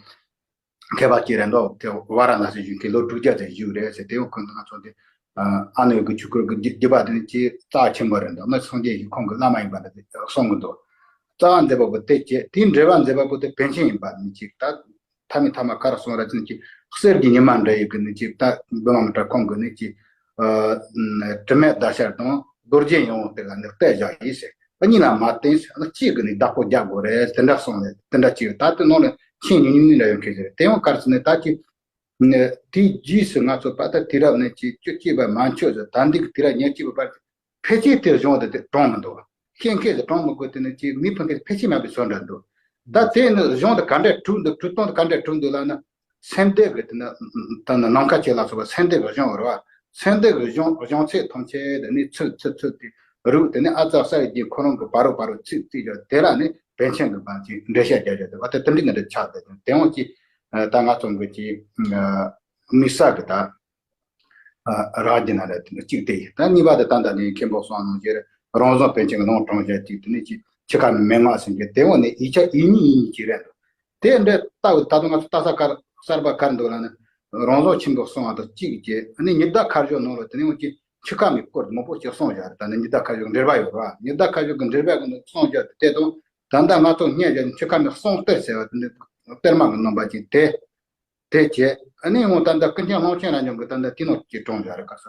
མཁས་པ་ཅིག་རེད་འདུག་དེ་ཝཱ་ར་ཎ་སི་བཞུགས་མཁན་ལོ་དྲུག་བརྒྱ་ཙམ་བཞུགས་རེད་ཟེར། དེ་ཡང་ཁོང་ང་ཚོ་དེ་ཨ་ནི་ཡོ་གི་ཆོས་སྐོར་གྱི་བརྒྱུད་པ་དེ་ནི་ཅིག་རྩ་ཆེན་པོ་རེད་འདུག་ཨ་ནི་སངས་རྒྱས་ཀྱི་ཁོང་གི་བླ་མ་ཡིན་པ་ལ་གསུང་གི་འདུག་རྩ་བ་མཛད་པ་པོ་དེ་བྱས། དེའི་འགྲེལ་པ་མཛད་པ་པོ་དེ་པཎ་ཆེན་ཡིན་པ་ནི་ཅིག་ད་མཐའ་མའི་མཐའ་མ་ག་རེ་གསུངས་རེད་ཟེར་ན། ཅིག་གསེར་གྱི་ཉི་མ་འདྲ་ཡི་གི་ནི་ཅིག་ད་བི་མ་མི་ཏྲ་ཁོང་གི་ནི་ཅིག་ཨ་དྲི་མེད་ཟླ་ཤར་དང་རྡོ་རྗེ་ཡིད་འོང་དེ་ལ་ནི་གཏད་བཞག་ཡིན་ཟེར། ཨ་གཉིས་ལ་མ་བརྟེན་ཟེར། ཨ་གཅིག་གི་ནི་བདག་པོ་རྒྱག་དགོས་རེད། དེ་འདྲ་གསུངས་རེད། དེ་འདྲ་ཅིག་ད་དེ་ནང་ལ་མཁྱེན་ཉུང་ཉུང་འདྲ་ཡོད་མཁན་ཟེར། དེ་ཡང་ག་རེ་ཟེར་ན། ད་ཅིག་དེའི་རྗེས་སུ་ང་ཚོ་པ་ད་དུས་རབས་ནས་ཅིག་བཅུ་གཅིག་པ་མན་ཆད་ཟེར། ད་འདི་གི་དུས་རབས་ཉེར་གཅིག་པའི་བར་ཕལ་ཆེར་དེ་གཞུང་དེ་དེ་གྲུབ་མི་འདུག་མཁན་མཁན་དེ་གྲུབ་མི་དགོས། དེ་ནི་ཅིག་མི་ཕལ་ཆེར་ཕལ་ཆེར་མེད་པའི་བཟོ་འདྲ་འདུག་ད་དེ་ནི་གཞུང་དེ་ག་འདྲ་གྲུབ་འདུག་གྲུབ་སྟངས་དེ་ག་འདྲ་གྲུབ་འདུག་ལབ་ན། སེམས་སྡེ་གི་དེ་ནི་ད་ནི་ནམ་མཁའ་ཁྱེད་ལ་སོགས་པ་སེམས་སྡེ་གི་གཞུང་རེད་བ། སེམས་སྡེ་གི་གཞུང་གཞུང་ཚད་ཐམས་ཅད་དེ་ནི་ཚུར་ཚུར་ཚུར་དེ་རུག་དེ་ནི་ཨ་ཙ་ས་ཡི་རྒྱན་ཁོ་རང་གི་བར་རུ་བར་རུ་ཚིག་བརྩིས་བྱས། དེ་ལ་ནི་པཎ་ཆེན་གི་བར་གྱི་འགྲེལ་བཤད་རྒྱག་རྒྱུ་དེ་བ་དེ་དེ་འདྲ་ནི་འདྲ་ཆགས་བསྡད་དེ། དེ་འོང་ཅིག་ད་ང་ཚོ་གི་ཅིག་དམིགས་བསལ་གི་ད་རག་རྒྱུ་ན་རེད། གཅིག་དེ་ཡིན། ད་གཉིས་པ་དེ་ད་ལྟ་ནི་མཁན་པོ་གསུངས་ནང་བཞིན་རང་བྱུང་པཎ་ཆེན་གྱི་ལུང་དྲངས་བྱས། གཅིག་དེ་ནི་ཅིག་འཆི་ཁ་མི་མན་ངག་ཟེར་གྱི་དེ་འོང་ནི་ཡིག་ཆ་ཡིན་གཉིས་ཡིན་གཅིག་རེད་འདུག་དེ་འདྲ་ལྟ་བུ་ད་དུང་ང་ཚོ་ལྟ་ས་ག་རེ་གསར་པ་ག་རེ་འདུག་ལབ་ན། རང་བྱུང་ཆེན་པོ་གསུངས་པ་དང་གཅིག་བྱས། ཨ་ནི་ཉི་ཟླ་མཁའ་སྦྱོར་ནང་ལ་དེ་ནི་འོང་ཅིག་འཆི་ཁ་མའི་སྐོར་མང་པོ་ཞིག་གསུངས་བཞག་རེད། ད་ནི་ཉི་ཟླ་མཁའ་སྦྱོར་འགྲེལ་པ་ཡོད་རེད་བ། ཉི་ཟླ་མཁའ་སྦྱོར་གྱི་འགྲེལ་པ་གི་ནི་གསུངས་བཞག་དེ་དང་། ད་ལྟ་ང་ཚོ་སྔས་བཞག་ནི་འཆི་ཁ་མའི་གསུང་གཏེར་ཟེར་བ་དེ་ནི་གཏེར་མ་གི་རྣམ་པ་ཅིག་དེ་དེ་བྱས། ཨ་ནི་འོང་ད་ལྟ་ཀུན་མཁྱེན་ཀློང་ཆེན་རབ་འབྱམས་ཀྱིས་ད་ལྟ་དེ་ནང་ཅིག་དྲངས་བཞག་རེད། ག་ས་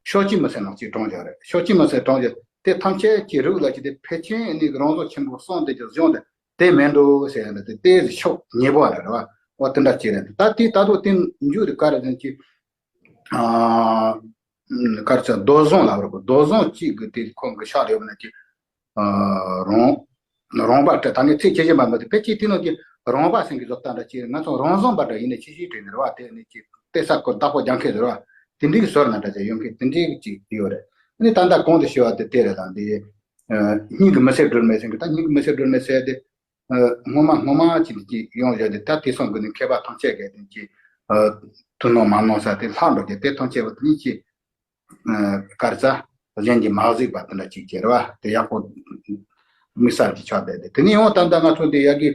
ཕྱོགས་གཅིག་མི་ཟེར་ནང་ཅིག་དྲངས་བཞག་རེད། ཕྱོགས་གཅིག་མི་ཟེར་དྲངས་བཞག་དེ་ཐམས་ཅད་ཀྱི་རིགས་ལ་ཅིག་དེ་ཕལ་ཆེར་ནི་རང་བྱུང་ཆེན་པོ་གསུངས་དེ་ཀྱི་གཞུང་དེ་དེ་མིན་འགྲོ་ཟེར་ཡ་འདི་དེ་ཕྱོགས་ཉེ་པོ་རེད་བ། འོ་དེ་འདྲ་ཅིག་རེད། ད་དེ་ད་དུང་དེ་མཇུག་དེ་ག་རེ་ཟེར་ན་ཅིག་ཨ་ག་རེ་ཟེར། མདོ་བཟང་ལབ་རེད་གོ། མདོ་བཟང་གཅིག་གི་དེ་ཁོང་གི་ཕྱག་ལས་ཡོད་ན་ཅིག་ཨ་རོང་རོང་པ་སྤྲད། ད་ངས་ཚིག་ཇི་བཞིན་པ་མི་འདུག་ཕལ་ཆེར་དེ་ནང་གི་རོང་པ་སེང་གེ་བཟོ་ལྟ་འདྲ་ཅིག་ང་ཚོ་རང་བྱུང་པ་འདྲ་ཡིན་ནས་ཆི་ཆི་བྲིས་ནས་རེད་བ། དེ་ནི་ཅིག་བལྟས་ས་ཁོ་བདག་པོ་རྒྱག་མཁན་རེད་བ། དེ་འདྲའི་གི་ཟུར་ན་འདྲ་ཅིག་ཡོང་མཁན་དེ་འདྲའི་གི་ཅིག་ཡོད་རེད། ཨ་ནི་ད་ལྟ་གོང་དུ་ཞུས་པ་དེ་དེ་རེད། ད་འདི་ཨ་སྙིང་གི་མི་བཟད་སྒྲོན་མེ་ཟེར་གི། ད་སྙིང་གི་མི་བཟད་སྒྲོན་མེ་ཟེར་དེ་ཨ་སྔོན་མ་སྔོན་མ་ཅིག་ཅིག་ཡོང་བཞག་དེ། ད་དེ་སོང་གི་ནི་མཁས་པ་ཐམས་ཅད་ཀྱིས་དེ་ཅིག་ཨ་ཐུགས་སྣང་མ་གནང་ས་དེ་ལྷག་འགྲོ་རྒྱུ་དེ་ཐམས་ཅད་པོ་དེ་ནི་ཅིག་ཨ་ག་རེ་ཟ། གཞན་གྱིས་མ་གཟིགས་པ་དེ་འདྲ་ཅིག་བྱས་རེད་བ། དེ་ཡག་པོ་དམིགས་བསལ་གྱི་ཆགས་བསྡད་དེ། དེ་ནས་ཡང་ད་ལྟ་ང་ཚོ་འདི་ཡ་གི་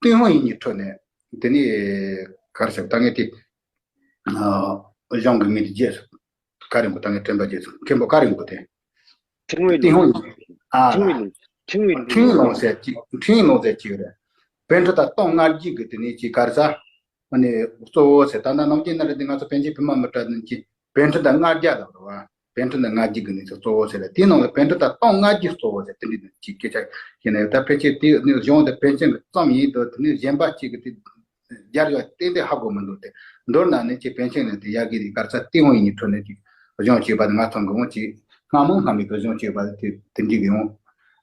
ཏུན་ཧོང་ཡིག་གཉིས་ཁྲོད་ནས་དེ་ནས་ག་རེ་ཟེར། ད་ངས་དེ་ཨ་གཞུང་གི་མིང་དེ་བརྗེད་སོང་། ག་རེ་འགོ། ད་ངས་དྲན་པ་བརྗེད་སོང་། མཁན་པོ་ག་རེ་འགོ་དེ། ཕྲེང་བའི་ཏུན་ཧོང་ལུང་། ཡིག་ཨ་ཕྲེང་བའི་ལུང་། ཕྲེང་བའི་ལུང་། ཕྲེང་ཡིག་ལུང་ཟེར་གཅིག་ཕྲེང་ཡིག་ལུང་ཟེར་གཅིག་རེད། པཎ་གྲུབ་དང་སྟོང་སྔ་རྒྱུད་ཀྱི་དེ་ནས་ཅིག་ག་རེ་ཟ། ཨ་ནི་གཙོ་བོ་ཟེར། ད་ལྟ་ནམ་རྒྱུན་ན་རེད་དེ་ང་ཚོ་པཎ་ཆེན་བི་མ་མི་ཏྲ་ནི་ཅིག་པཎ་གྲུབ་དང་ལྔ་བརྒྱ་ལབ་རེད་བ། པཎ་གྲུབ་དང་ལྔ་བརྒྱ་གི་ནི་ཚོ་གཙོ་བོ་ཟེར་ལ། དེའི་ནང་ལ་པཎ་གྲུབ་དང་སྟོང་སྔ་རྒྱུད་གཙོ་བོ་ཟེར་དེ་འདྲ་ཅིག་སྐད་ཆ་བཤད་ན་ཡོད། ད་ཕལ་ཆེར་དེ་ནི་གཞུང་དེ་པཎ་ཆེན་གྱི་རྩོམ་ཡིན་དུས། དེ་ནི་གཞན་པ་ཅིག་གིས་དེ་སྦྱར་ཡོད་ཏན་ཏན་ཧ་གོ་མི་འདུག་སྟེ། མདོར་ན་ནི་ཅིག་པཎ་ཆེན་ནི་དེ་ཡ་གི་དེ་ག་རེ་ཟ། ཏུན་ཧོང་ཡིག་གཉིས་ཁྲོད་ནས་ཅིག་གཞུང་བྱས་པ་དེ། ང་ཚོ་གི་འོང་ཅིག་སྔ་མོ་སྔ་མོའི་གི་གཞུང་བྱས་པ་དེ་དེ་འདྲ་གི་ཡང་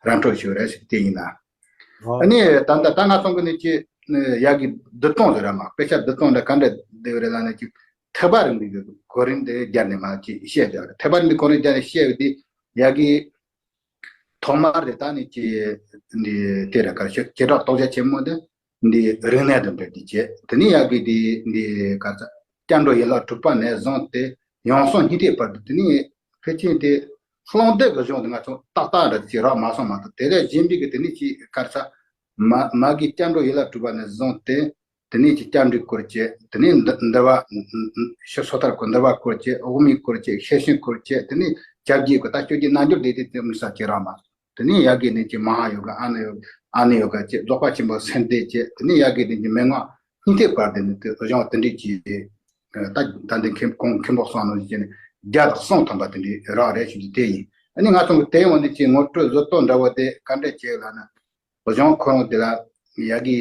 ར་འཕྲོད་ཞུ་རེད་ཟེར། དེ་ཡིན་ན། ཨ་ནི་ད་ལྟ་ད་ང་ཚོ་གི་ནི་ཅིག་ཡ་གི་བསྡུ་སྟངས་ཟེར་ར་མ། དཔེ་ཆ་བསྡུ་སྟངས་འདྲ་ག་འདྲ་བསྡུ་བ་རེད་ལབ་ན། ཅིག་ཐེག་པ་རིམ་པའི་གི་གོ་རིམ་དེ་སྦྱར་ནས་མར་ཅིག་བཤད་བཞག་རེད། ཐེག་པ་རིམ་པའི་གོ་རིམ་སྦྱར་ནས་བཤད་པ་དེ་ཡ་གི་ཐོག་མར་དེ་ད་ནི་ཅིག་འདི་དེ་རེད། ག་རེ་ཟ། བྱེ་བྲག་རྟོགས་བྱ་ཆེན་མོ་དེ་འདི་རིག་གནས་དང་འབྲེལ་ཏེ་བྱས། དེ་ནས་ཡ་གི་དེ་འདི་ག་རེ་ཟ། སྐྱབས་འགྲོ་ཡན་ལག་དྲུག་པ་ནས་བཟུང་སྟེ་ཡང་སོང་སྙིང་ཐིག་བར་དུ། དེ་ནས་ཕལ་ཆེར་དེ་ལྷུང་བཟེད་ཀྱི་གཞུང་དེ་ང་ཚོ་ཏག་ཏག་འདྲ་ཅིག་རག་མ་སོང་མ་གཏོགས། དེ་ལས་གཞན་པའི་གི་དེ་ནས་ཅིག་ག་རེ་ཟ། མ་མ་གི་སྐྱབས་འགྲོ་ཡན་ལག་དྲུག་པ་ནས་བཟུང་སྟེ། དེ་ནས་ཀྱི་སྐྱབས་འགྲོའི་སྐོར་བྱས། དེ་ནས་འདུལ་འདུལ་བ། ཕྱི་སོ་ཐར་སྐོར་འདུལ་བ་སྐོར་བྱས། དབུ་མའི་སྐོར་བྱས། ཤེར་ཕྱིན་སྐོར་བྱས། དེ་ནས་བཅོ་བརྒྱད་སྐོར། ད་བཅོ་བརྒྱད་རྣལ་འབྱོར་དེ་དེ་དེ་མི་ས་ཅིག་རག་མ་སོང་། དེ་ནས་ཡ་གི་ནས་ཀྱི་མ་ཧཱ་ཡོ་ག། ཨ་ནི་ཡོ་ག། ཨ་ནི་ཡོ་ག་བཅས་རྫོགས་པ་ཆེན་པོ་སེམས་སྡེ་བཅས་དེ་ནས་ཡ་གི་དེ་གི་མན་ངག་སྙིང་ཐིག་བར་དེ་ནི་དེ་གཞུང་དེ་འདྲས་ཀྱི་ད་ད་འདི་མཁན་ཁོང་མཁན་པོ་གསུངས་ནོ་བཅས་ནས་བརྒྱ་དང་གསུམ་ཐམ་པ་དེ་འདྲས་རག་རེད་ཞུ་རྒྱུ་དེ་ཡིན། ཨ་ནི་ང་ཚོ་གི་དེ་ཡོང་ནི་ཅིག་ངོ་སྤྲོད་བཟོ་ལྟོ་འདྲ་བོ་དེ་ག་འདྲས་བྱས་ལ་ན། གཞུང་ཁོ་རང་དེ་ལ་ཡ་གི་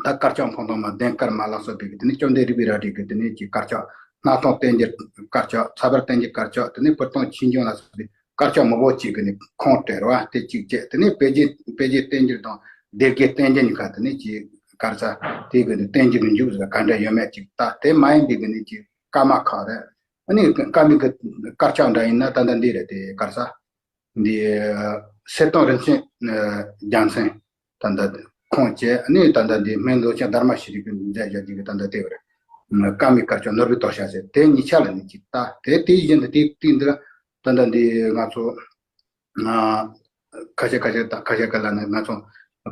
ད་དཀར་ཆག་འཕང་ཐང་མ་ལྡན་དཀར་མ་ལ་སོགས་པའི་གི་དེ་ནས་བཅོམ་ལྡན་རིག་པའི་རལ་གྲིའི་གི་དེ་ནས་ཀྱི་དཀར་ཆག་སྣང་སྟོང་རྟེན་འབྱེད་དཀར་ཆག་ཚངས་པར་རྟེན་འབྱེད་དཀར་ཆག་དེ་ནས་སྤུར་ལྡིང་ཆོས་འབྱུང་ལ་སོགས་པའི་དཀར་ཆག་མང་པོ་ཅིག་གི་ནི་ཁུངས་བྲལ་བ་དེ་གཅིག་བྱས། དེ་ནས་དཔེ་རྒྱན་དཔེ་རྒྱན་རྟེན་འབྱེད་དང་སྡེ་བརྒྱད་རྟེན་འབྱེད་གཉིས་ཀ་དེ་ནས་ཀྱི་དཀར་ཆག་དེ་གི་ནི་རྟེན་འབྱེད་ཀྱི་མཇུག་ཟེར་ག་འདྲ་ཡོད་མེད་ཅིག་ལྟ། དེ་མ་ཡིན་པའི་གི་ནི་ཀྱི་བཀའ་མ་ཁག་རེད། ཨ་ནི་བཀའ་མའི་གི་དཀར་ཆག་འདྲ་ཡིན་ན་ད་ལྟ་འདི་རེད། དེ་དཀར་ཆག་འདི་གསེར་ཐང་རིན་ཆེན་རྒྱལ་མཚན་ད་ལྟ་ཁུངས་བཅས། ཨ་ནི་ད་ལྟ་འདི་སྨན་ལོ་ཆེན་དྷརྨ་ཤྲཱི་གི་མཛད་བཞག་གི་ད་ལྟ་དེ་བར་བཀའ་མའི་དཀར་ཆག་ནོར་བུའི་དོ་ཤལ་ཟེར་དེ་གཉིས་ཆ་ལ་ནི་ཅིག་ལྟ། དེ་དེའི་བཞིན་དུ་དེ་དེ་འདི་ད་ལྟ་འདི་ང་ཚོ་ཁ་ཤས་ཁ་ཤས་ད་ཁ་ཤས་ཁ་ལ་ནི་ང་ཚོ་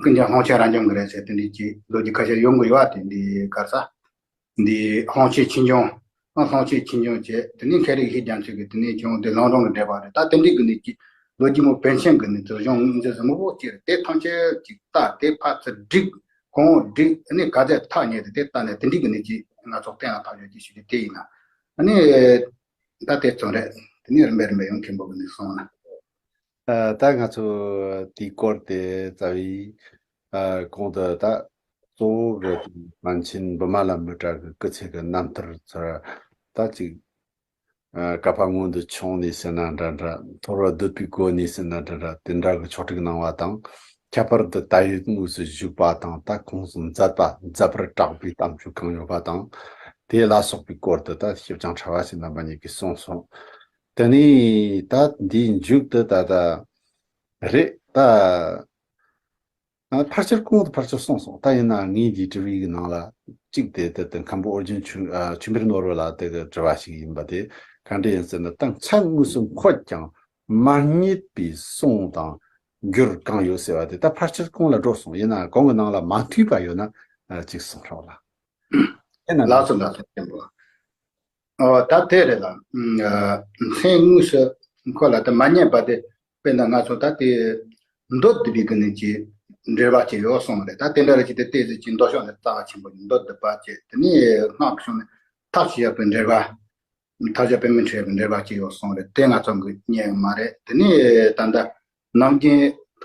ཀུན་ཀྱང་ལྷུང་བྱེད་རབ་འབྱམས་ཀྱི་རེད་ཟེར་དེ་འདྲའི་ཅིག་ལོ་རྒྱུས་ཁ་ཤས་ཡོང་གི་ཡོད་པ་དེ་འདི་དཀར་ཆག་འདི་ལྷུང་བྱེད་ཆོས་འབྱུང་། ཨ་ལྷུང་བྱེད་ཆོས་འབྱུང་བཅས་དེ་ནས་མཁན་རིག་ཤེས་རྒྱ་མཚོས་ཀྱི་དེ་ནས་ཀྱང་དེ་ལམ་རིམ་གྱི་འགྲེལ་པ་རེད། ད་དེ་འདྲའི་གི་ནས་ཀྱི་ལོ་རྒྱུས་མོ་པཎ་ཆེན་གི་ནས་དེ་གཞུང་དངོས་རྫས་མང་པོ་ཅིག་རེད། དེ་ཐམས་ཅད་ཅིག་ལྟ་དེ་ཕར་ཚུར་བསྒྲིགས་གོང་བསྒྲིགས་ཨ་ནི་ག་ཚད་ཐག་ཉེ་དེ་དེ་ལྟ་ནས་དེ་འདྲའི་གི་ནས་ཀྱི་ང་ཚོ་གཏན་ལ་ཕབ་ཡོད་ཀྱི་ཞུ་རྒྱུ་དེ་ཡིན་ན། ཨ་ནི་ད་དེ་ཚོ་རེད། དེ་ནས་རིམ་པས་རིམ་པས་ཡང་མཁན་པོ་གི་ནས་སོང་ན། ཨ། ད་ང་ཚོ་དེའི་སྐོར་དེ་རྩ་བའི་ཨ་གོང་དུ་ད་གཙོ་བོ་གི་པཎ་ཆེན་བི་མ་ལ་མི་ཏྲ་གི་སྐུ་ཚེ་གི་རྣམ་ཐར་ཚོར་ད་ཅིག་ཨ་བཀའ་ཕ་སྔོན་དུ་བྱུང་ནས་ཟེར་ན་འདྲ་འདྲ། མཐོ་རིས་སྡོད་པའི་སྒོ་ནས་ཟེར་ན་འདྲ་འདྲ། དེ་འདྲ་གི་ཕྱོགས་སྒྲིག་གནང་བ་དང་། ཁྱད་པར་དུ་ད་ཡོད་དངོས་སུ་བཞུགས་པ་དང་། ད་ཁོང་གསུམ་མཛད་པ་མཛད་པར་གྲགས་པའི་གཏམ་རྒྱུད་གང་ཡོད་པ་དང་། དེ་ལ་སོགས་པའི་སྐོར་དུ་ད་ཞིབ་ཅིང་ཕྲ་བ་ཞིག་རྣམ་པ་གཉིས་ཀྱིས་གསུངས་སོང་། དེ་ནས་ད་འདིའི་མཇུག་ཏུ་ད་ལྟ་རེད་ད། ཨ། ཕལ་ཆེར་གོང་དུ་ཕལ་ཆེར་གསུངས་སོང་། ད་ཡིན་ན་ངས་འདིའི་དྲི་བའི་ནང་ལ་གཅིག་དེ་དེ་དེ་མཁན་པོ་ཨོ་རྒྱན་ཆོས་ཨ་ཆོས་འཕེལ་ནོར་བུ་ལགས་དེ་གི་དྲི་བ་ཞིག་ཡིན་པ་དེ་ག་འདྲ་ཡིན་ཟེར་ན། ད་མཚན་དངོས་སུ་འཁོད་ཀྱང་མ་རྙེད་པའི་གསུང་དང་འགྱུར་གང་ཡོད་ཟེར་བ་དེ་ད་ཕལ་ཆེར་གོང་ལ་འགྲོ་སོང་། ཡིན་ན་གོང་གི་ནང་ལ་མ་འཐུས་པ་ཡོད་ན་ཨ་ཅིག་གསུང་རོགས་ལ། ཡིན་ན་ལགས་སོ་ལགས་སོ་མཁན་པོ། ཨོ་ད་དེ་རེད་ལ། ཨ་མཚན་དངོས་སུ་ཁོ་ལ་ད་མ་རྙེད་པ་དེ་དཔེར་ན་ང་ཚོ་ད་དེ་མདོ་སྡུད་པའི་གི་ནི་ཅིག་འགྲེལ་པ་ཅིག་ཡོད་གསུངས་རེད། ད་དེ་འདྲ་རེད་ཅིག་དེ་ཏོག་ཙམ་ཅིག་མདོ་ཕྱོགས་ནས་རྩ་བ་ཆེན་པོ་ཡིན། མདོ་སྡུད་པ་ཅིག་དེ་ནས་སྔགས་ཀྱི་ཕྱོགས་ནས་ཐབས་ཤེས་ཡག་པོའི་འགྲེལ་པ། ཐབས་ཤེས་པདྨའི་འཕྲིན་ཡིག་གི་འགྲེལ་པ་ཅིག་ཡོད་གསུངས་རེད། དེ་ང་ཚོ་གི་རྙེད་ཡོད་མ་རེད། དེ་ནས་ད་ལྟ་ནམ་རྒྱུན་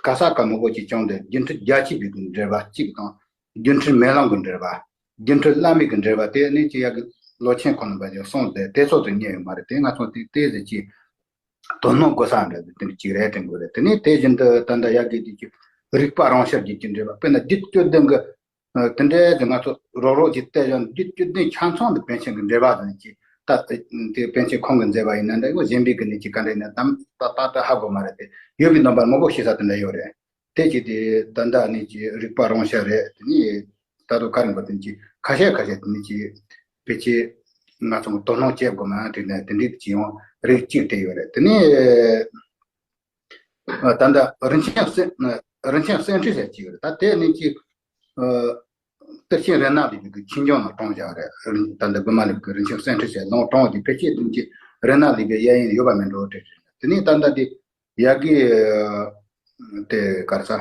ག་ས་ག་མང་པོ་ཅིག་བྱུང་སྟེ་སྒྱུ་འཕྲུལ་རྒྱ་ཆེ་བའི་གི་འགྲེལ་པ་གཅིག་དང་། སྒྱུ་འཕྲུལ་མེ་ལོང་གི་འགྲེལ་པ། སྒྱུ་འཕྲུལ་བླ་མེད་ཀྱི་འགྲེལ་པ་དེ་ནི་ཅི་ཡག་གི་ལོ་ཆེན་ཁོ་ན་པ་ཅིག་གསུངས་ཏེ་དེ་ཚོ་དེ་རྙེད་ཡོད་མ་རེད། དེ་ང་ཚོ་དེ་དེ་ཟེར་གྱི་དོ་སྣང་དགོས་ས་འདྲ་དེ་གཅིག་རེད་དྲན་དགོས་རེད། དེ་ནས་དེ་བཞིན་དུ་ད་ལྟ་ཡག་གི་དེ་གི་རིག་པ་རང་ཤར་གྱི་གི་འགྲེལ་པ། དཔེར་ན་རྒྱུད་བཅུ་བདུན་གྱི་ཨ་དེ་འདྲའི་དེ་ང་ཚོ་རོགས་རོགས་ཀྱིས་བལྟས་ཀྱང་རྒྱུད་བཅུ་བདུན་ཆ་ཚང་དུ་པཎ་ཆེན་གྱི་འགྲེལ་པ་དང་ཅི་ད་དེ་པཎ་ཆེན་ཁོང་གིས་མཛད་པ་ཡིན་ན་འདྲ་གི་གཞན་པའི་གི་ནི་ཅི་ག་འདྲ་ཡིན་ན་དམ་ཏག་ཏག་ཏུ་ཧ་གོ་མ་རེད། དེ་ཡོད་པའི་རྣམ་པ་མང་པོ་ཤེས་ས་དེ་འདྲ་ཡོད་རེད། དེ་ཅི་དེ་ད་ལྟ་ནི་ཅི་རིག་པ་རང་ཤར་རེད། དེ་ནི་ད་དུང་ག་རེ་འགོ་དེ་ཅི་ཁ་ཤས་ཁ་ཤས་དེ་ནི་ཅི་ཕལ་ཆེར་ང་ཚོ་དོ་སྣང་བྱེད་དགོས་མ་དེ་ནི་དེ་འདྲའི་ཅི་ཡང་རིགས་གཅིག་དེ་ཡོད་རེད། དེ་ནི། ཨ་ད་ལྟ་རིན་ཆེན་གསེར་རིན་ཆེན་གསེར་ཁྲི་ཟེར་གྱི་ཡོད་རེད། ད་དེ་ནི་ཅིག་ཨ་གཏེར་ཆེན་རཏྣ་ལི་པའི་གི་ཆོས་འབྱུང་ལ་བཀྲོངས་བཞག་རེད། ད་ལྟ་བི་མ་ལ་གི་རིན་ཆེན་གསེར་ཁྲི་ཟེར་ལུང་བཀྲོངས་དེ་ཕལ་ཆེར་དེ་ཅིག་རཏྣ་ལི་པའི་གཡས་གཡོན་ཡོད་པ་མིན་འགྲོ་དེ་རེད། དེ་ནི་ད་ལྟ་དེ་ཡ་གི་དེ་ག་རེ་ཟ།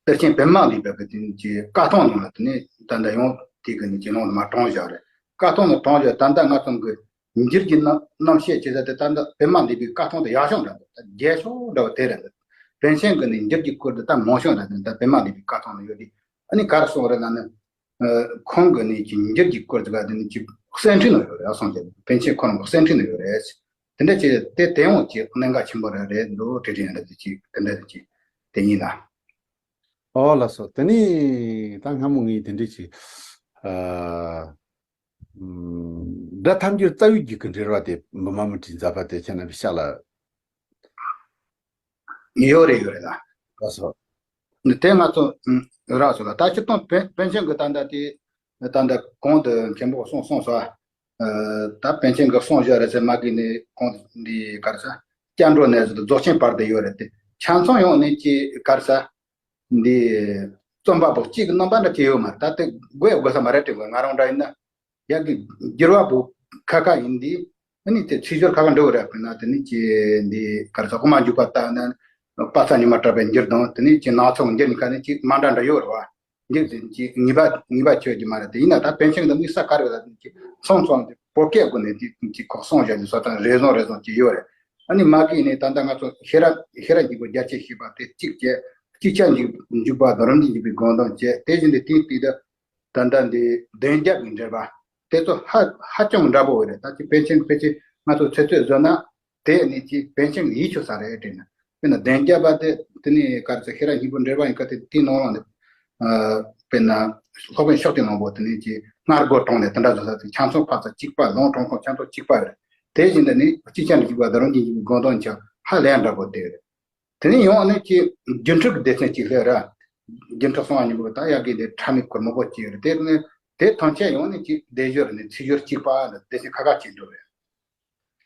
གཏེར་ཆེན་བི་མ་ལ་ལི་པའི་གི་དེ་ཅིག་བཀའ་ཐང་ནང་ལ་དེ་ནི་ད་ལྟ་ཡང་དེ་གི་ནི་ཅིག་ལུང་ལ་མར་བཀྲོངས་བཞག་རེད། བཀའ་ཐང་ལ་བཀྲོངས་བཞག་ད་ལྟ་ང་ཚོ་གི་འགྱུར་གྱི་རྣམ་རྣམ་བཤད་བྱེད་ས་དེ་ད་ལྟ་བི་མ་ལ་ལི་པའི་བཀའ་ཐང་དེ་ཡག་ཤོས་འདྲ་འདུག་ད་རྒྱས་ཤོས་འདྲ་བ་དེ་རེད་འདུག་པཎ་ཆེན་གྱི་ནི་འགྱུར་གྱི་སྐོར་དེ་ད་མང་ཤོས་འདྲ་དེ་ད་བི་མ་ལ་ལི་པའི་བཀའ་ཐང་ལ་ཡོད་དེ། ཨ་ནི་ག་རེ་གསུངས་རེད་ལབ་ན། ཨ་ཁོང་གི་ནི་ཅིག་འགྱུར་གྱི་སྐོར་དེ་ག་དེ་ནི་ཅིག་གསེར་ཁྲི་ནང་ཡོད་རེད། ཨ་སོང་ཅིག་པཎ་ཆེན་ཁོ་རང་གི་གསེར་ཁྲི་ནང་ཡོད་རེད། དེ་འདྲ་ཅིག་དེ་དེ་ཡང་ཅིག་གནད་འགག་ཆེན་པོ་རེད་རེད་འདུག་དེ་འདྲ་ཡིན་ན་དེ་ཅིག་དེ་འདྲ་དེ་ཅིག་དེ་ཡིན་ལ། ཨོ་ལགས་སོ། དེ་ནི་ད་སྔ་མོ་ངས་དེ་འདྲ་ཅིག་ཨ། ཨམ། སྒྲ་ཐམས་ཅད་རྩ་བའི་རྒྱུད་ཀྱི་འགྲེལ་བ་དེ་བི་མ་མུ་ཏྲའི་མཛད་པ་དེ་ཁྱེད་རྣམ་པས་ཤ་ལ། ཡོད་རེད་ཡོད་རེད་ལ། ལགས་སོ། དེ་ང་ཚོ་ཨམ་རག་སོང་ལ། ད་སྤྱིར་བཏང་པཎ་པཎ་ཆེན་གྱི་ད་ལྟ་དེ་ད་ལྟ་གོང་དུ་མཁན་པོ་གསུངས་གསུངས་སོ། ཨ་ད་པཎ་ཆེན་གྱི་གསུང་བཞག་རེད་ཟེར་མ་གི་ནི་གོང་འདི་ག་རེ་ཟ། སྐྱབས་འགྲོ་ནས་བཟུང་རྫོགས་ཆེན་བར་དུ་ཡོད་རེད་དེ། ཆ་ཚང་ཡོང་ནི་ཅི་ག་རེ་ཟ། འདི་རྩོམ་པ་པོ་གཅིག་གི་རྣམ་པ་འདྲ་ཅི་ཡོད་མ་རེད། ད་དེ་དགོས་ཡ་དགོས་ས་མ་རེད་དྲན་གོ། ང་རང་འདྲ་ཡིན་ན་ཡ་གི་འགྱུར་བ་པོ་ཁ་ཁ་ཡིན་དེ། ཨ་ནི་དེ་ཚིག་སྦྱོར་ཁ་ཁ་འགྲོ་གི་རེད། དཔེར་ན་དེ་ནི་ཅི་འདི་ག་རེ་ཟ། དབུ་མ་འཇུག་པ་ལྟ་ན་ པ་ས་ཉི་མ་གྲགས་པའི་འགྱུར་དང་དེ་ནས་ཀྱི་སྣ་ཚོགས་འགྱུར་ནི་ཁ་ནས་ཀྱི་མ་འདྲ་འདྲ་ཡོད་རེད་བ། འགྱུར་དེ་ཀྱི་ངེས་པ་ངེས་པ་ཆོད་ཀྱི་མ་རེད། དེ་ཡིན་ན་ད་པཎ་ཆེན་གྱི་དམིགས་ས་ག་རེ་རེད་ལབ་དུས་ཀྱི་སོང་སོང་དེ་བོད་སྐད་སྒོ་ནས་དེ་ཀྱི་ཁོག་སོང་བཞག་ནས་སོ་ཐང་རེ་ཟུང་རེ་ཟུང་ཀྱི་ཡོད་རེད། ཨ་ནི་མ་གི་ནས་ད་ལྟ་ང་ཚོ་ཤེས་རབ་ཤེས་རབ་འཇུག་པ་རྒྱ་ཆེར་ཤེས་པ་དེ་གཅིག་བྱས། གཅིག་ཆར་འཇུག་འཇུག་པ་དང་རིམ་གྱིས་འཇུག་པའི་སྒོམ་དང་བཅས། དེ་བཞིན་དུ་དེའི་སྟེང་དུ་ད་ལྟ་འདི་བདེན་རྒྱབ་ཀྱི་འགྲེལ་པ་དེ་ཚོ་ཧ་ཧ་ཅང་འདྲ་པོ་རེད། ད་ཅི་པཎ་ཆེན་ཕལ་ཆེར་ང་ཚོ་ཚོད་ཚོད་བཟོས་ན་དེ་ནི་ཅི་པཎ་ཆེན་གྱི་ཡིད་ཆོད་ས་རེད་དྲན་ན། དཔེར་ན་བདེན་རྒྱབ་པ་དེ་དེ་ནི་ག་རེ་ཟེར། ཤེས་རབ་སྙིང་པོ་འགྲེལ་པ་ཡིན་ཀ་དེ་དེའི་ནང་ལ་ནི་དཔེར་ན་སློབ་དཔོན་ཤོག་དེ་ནང་པོ་དེ་ནི་ཅི་སྔར་རྒོལ་གྲོང་ནས་དེ་འདྲ་བཟོ་ས་དེ་ཆང་ཚོང་ཕག་ཚ་གཅིག་པ། ལོང་གྲོང་ཁོང་ཆང་ཚོང་གཅིག་པ་རེད། དེ་བཞིན་དུ་ནི་གཅིག་ཆར་འཇུག་པ་དང་རིམ་གྱིས་འཇུག་པའི་སྒོམ་དང་ཆ་ཧ་ལས་འདྲ་པོ་དེ་རེད། དེ་ནས་ཡང་ནི་ཅི་སྒྱུ་འཕྲུལ་གྱི་སྡེ་ཚན་གཅིག་སླེབས་ར། སྒྱུ་འཕྲུལ་གསང་བ་སྙིང་པོ་ད་ཡ་གི་དེ་ཕྲ་མའི་གོར་མོ་པོ་གཅིག་རེད། དེ་ནི་དེ་ཐམས་ཅད་ཡང་ནི་ཅི་སྡེབ་སྦྱོར་ནི་ཚིག་སྦྱོར་གཅིག་པ་ལ་སྡེ་ཚན་ཁ་ཁ་གཅིག་འགྲོ་རེད།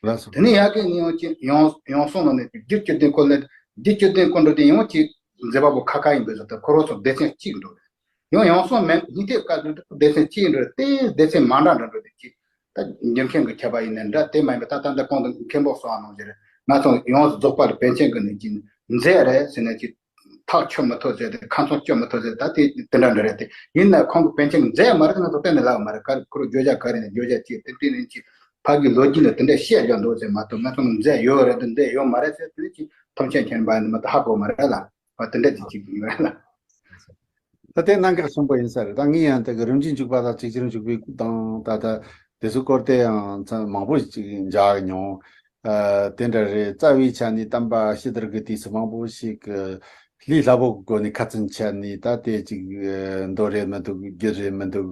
ལགས་སོ། དེ་ནས་ཡ་གི་ནི་ཡང་ཅི་ཡང་ཡང་གསང་ནང་ནས་རྒྱུད་བཅུ་བདུན་ཁོ་ནི་རྒྱུད་བཅུ་བདུན་ཁོ་འགྲོ་དེ་ཡང་ཅི་མཛད་པ་པོ་ཁ་ཁ་ཡིན་པའི་བཟོ་ལྟ་ཁོ་རང་ཚོ་སྡེ་ཚན་གཅིག་འགྲོ་རེད། ཡང་ཡང་གསང་མེད་སྙིང་ཐིག་བཀའ་བརྒྱུད་དེ་སྡེ་ཚན་གཅིག་འགྲོ་རེད། དེ་སྡེ་ཚན་མ་འདྲ་འདྲ་འགྲོ་དེ་ཅི། ད་འགྱུར་མཁན་གྱི་ཁྱད་པར་ཡིན་ནའི་འདྲ། དེ་མ་ཡིན་པའི་ད་ལྟ་འདི་གོང་དུ་མཁན་པོ་གསུངས་པ་ནང་བཞིན་རེད། ང་ཚོ་ཡོངས་སུ་རྫོགས་པ་ལ་པཎ་ཆེན་གྱི་ནི་ཅི་མཛད་རེད་ཟེར་ནས་ཅི་ཐག་ཆོད་མི་ཐུབ་ཟེར་ཏེ་ཁ་ཚོན་གཅོད་མི་ཐུབ་ཟེར། ད་དེ་དེ་འདྲ་འདྲ་རེད། དེ་ཡིན་ན་ཁོང་གི་པཎ་ཆེན་གྱི་མཛད་མ་རེད། ང་ཚོ་གཏན་ནས་ལབ་མ་རེད། ག་རེ་ཁོ་རང་བརྗོད་བྱ་ག་རེ་ནས་བརྗོད་བྱ་ཅི་དེ་དེ་ནས་ཅི་ཕ་གི་ལོ་རྒྱུས་ལ་དེ་འདྲ་བཤད་རྒྱུ་འདུག་ཟེར་མ་གཏོགས། ང་ཚོ་མཛད་ཡོད་རེད་དེ་མཛད་ཡོད་མ་རེད་ཟེར་དེ་ཅི་ཐམས་ཅད་མཁྱེན་པ་ནི་མ་གཏོགས་ཧ་གོ་མ་རེད་ལ། བ་དེ་འདྲ་ཅིག་ཅིག་ཡིན་པ་རེད་ལ། ད་དེ་གནད་འགག་ཆེན་པོ་ཡིན་ས་རེད། ད་ངས་ཡང་དེ་གི་རིམ་གྱིས་འཇུག་པ་དང་ཚིག་ཅིག་འཇུག་པའི་སྐོར་དང་ད་ལྟ་དེ་ཚོའི་སྐོར་དེ་ཡང་ཚ་མང་པོ་ཅིག་མཇལ་མྱོང་། ཨ་དེ་འདྲ་རེད། རྩ་བའི་ཆ་ནས་བསྟན་པ་ཕྱི་དར་གྱི་དུས་སུ་མང་པོ་ཞིག་གི་ལས་སླ་པོ་གི་སྒོ་ནས་ཁ་ཚོན་བཅད་ནས་ད་དེ་ཅིག་མདོ་རེད་མི་འདུག་རྒྱུད་རེད་མི་འདུག་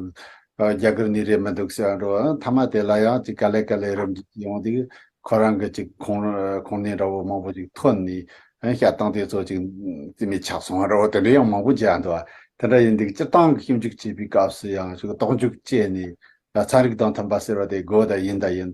ཨ་རྒྱ་གར་ནས་རེད་མི་འདུག་ཟེར་འགྲོ། མཐའ་མ་དེ་ལ་ཡང་ཅིག་ག་ལེ་ག་ལེ་རིམ་གྱིས་ཡོང་དུས་ཁོ་རང་གི་ཅིག་ཁུངས་ཁུངས་སྣེ་འདྲ་བོ་མང་པོ་ཅིག་ཐོན་ནས། ཨ་བཤད་སྟངས་དེ་ཚོ་ཅིག་རྩིས་མེད་ཆགས་སོང་བ་འདྲ་བོ་དེ་འདྲ་ཡང་མང་པོ་མཇལ་འདུག་དེ་འདྲ་ཡིན་དུས་སྤྱིར་བཏང་གི་ཞིབ་འཇུག་བྱེད་པའི་སྐབས་སུ་ཡང་ཅིག་རྟོག་འཇུག་བྱས་ནས་ཚན་རིག་དང་མཐུན་པ་ཟེར་བ་དེ་དགོས་དང་ཡིན་དང་ཡིན་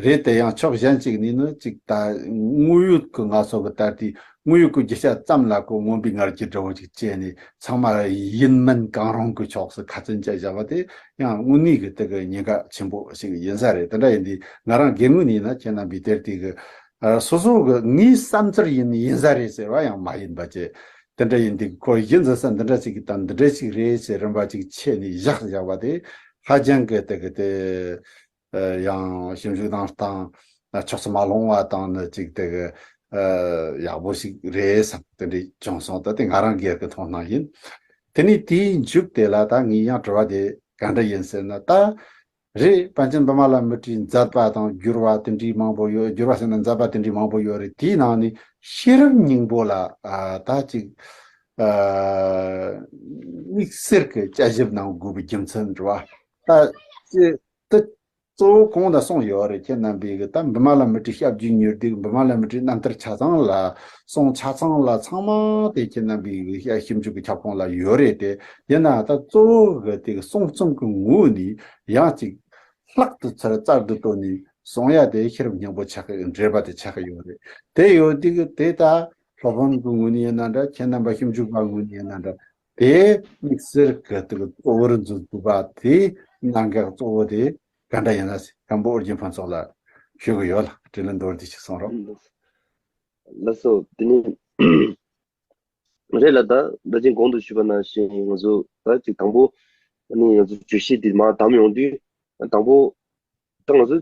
རེད། དེ་ཡང་ཕྱོགས་གཞན་ཅིག་ནས་ནི་ཅིག་ད་དངོས་ཡོད་ཀྱི་ང་ཚོ་གི་ད་ལྟའི་དངོས་ཡོད་ཀྱི་རྒྱུ་ཆ་ཙམ་ལ་གོ་མངོན་པའི་ང་རྒྱལ་འདྲ་བོ་ཅིག་བྱས་ནས་ཚང་མ་ཡིན་མིན་གང་རུང་གི་ཕྱོགས་སུ་ཁ་ཚོན་བཅད་བཞག་པ་དེ་ཡང་དངོས་གནས་ཀྱི་དེ་གི་ཉེན་ཁ་ཆེན་པོ་ཞིག་ཡིན་ས་རེད། དེ་འདྲ་ཡིན་དུས་ང་རང་སྒེར་ངོས་ནས་ཡིན་ན་ཁྱེད་རྣམ་པའི་དེར་དེ་གི་ཨ་སོ་སོ་གི་ངའི་བསམ་ཚུལ་ཡིན་ཡིན་ས་རེད་ཟེར་བ་ཡང་མ་ཡིན་པ་བཅས། དེ་འདྲ་ཡིན་དུས་ཁོ་གཞི་འཛིན་ས་འདི་འདྲ་ཅིག་གི་དང་འདི་འདྲ་ཅིག་རེད་ཟེར་རིམ་པ་ཅིག་ཕྱེ་ནས་བཞག་བཞག་པ་དེ་ཧ་ཅང་གི་དེ་གི་དེ་ཨ་ཡང་ཞིབ་འཇུག་དང་སྟངས་ཕྱོགས་སུ་མ་ལྷུང་བ་དང་ནི་ཅིག་དེ་གི་ཨ་ཡག་པོ་ཞིག་རེད་བསམ་དེ་འདྲ་བྱུང་སོང་། ད་དེ་ང་རང་སྒེར་གི་མཐོང་སྣང་ཡིན། དེ་ནས་དེའི་མཇུག་དེ་ལ་ད་ངས་ཡང་དྲི་བ་དེ་ག་འདྲ་ཡིན་ཟེར་ན། ད་རེད། པཎ་ཆེན་བི་མ་ལ་མི་ཏྲའི་མཛད་པ་དང་བསྒྱུར་བ་དེ་འདྲའི་མང་པོ་ཡོད། བསྒྱུར་བ་ཟེར་ན་མཛད་པ་དེ་འདྲའི་མང་པོ་ཡོད་རེད། དེའི་ནང་ནས་ཤེས་རབ་སྙིང་པོ་ལ་ཨ་ད་ཅིག་ཨ་དམིགས་བསལ་གྱི་དཔྱད་ཞིབ་གནང་དགོས་པའི་རྒྱུ་མཚན་རེད་བ། ད་ཅི་ད་གཙོ་བོ་གོང་ལ་གསུངས་ཡོད་རེད། ཁྱེད་རྣམ་པས་གི་ད་བི་མ་ལ་མི་ཏྲའི་ཞབས་ཀྱི་མྱུར་དུ་བི་མ་ལ་མི་ཏྲའི་རྣམ་ཐར་ཆ་ཚང་ལ་གསུང་ཆ་ཚང་ལ་ཚང་མ་དེ་ཁྱེད་རྣམ་པའི་གི་ཞིབ་འཇུག་གི་ཁྱབ་ཁོངས་ལ་ཡོད་རེད་དེ། ཡིན་ན་ད་གཙོ་བོ་གི་དེ་གི་གསུང་རྩོམ་གི་ངོས་ནས་ཡང་ཅིག་ལྷག་ཏུ་ཚུར་རྩལ་དུ་བཏོན་ནས་གསུང་ཡ་དེ་ཤེས་རབ་སྙིང་པོ་ཆགས་ཀྱི་འགྲེལ་པ་དེ་ཆགས་ཀྱི་ཡོད་རེད། དེ་ཡོད་དུས་གི་དེ་ད་སློབ་དཔོན་གི་ངོས་ནས་ཡིན་ན་འདྲ། ཁྱེད་རྣམ་པ་ཞིབ་འཇུག་པ་ངོས་ནས་ཡིན་ན་འདྲ། དེ་དམིགས་བསལ་གི་དེ་གི་གཙོ་བོར་འཛིན་ཐུབ་པ་དེ་གནད་འགག་གཙོ་བོ་དེ་ག་འདྲ་ཡིན་ན་ཟེར། མཁན་པོ་ཨོ་རྒྱན་ཕུན་ཚོགས་ལ་ཞུ་གི་ཡོད་ལ། དྲིན་ལན་མདོར་བསྡུས་ཤིག་གསུང་རོགས། ལགས་སོ། དེ་ནི་རེད་ལ། ད་ད་ཅིག་གོང་དུ་ཞུས་པ་ནང་བཞིན་ང་ཚོ་ད་ཅིག་དང་པོ་ཨ་ནི་ང་ཚོ་བརྗོད་གཞི་འདི་མར་བདམས་ཡོང་དུས། དང་པོ་ད་ང་ཚོ་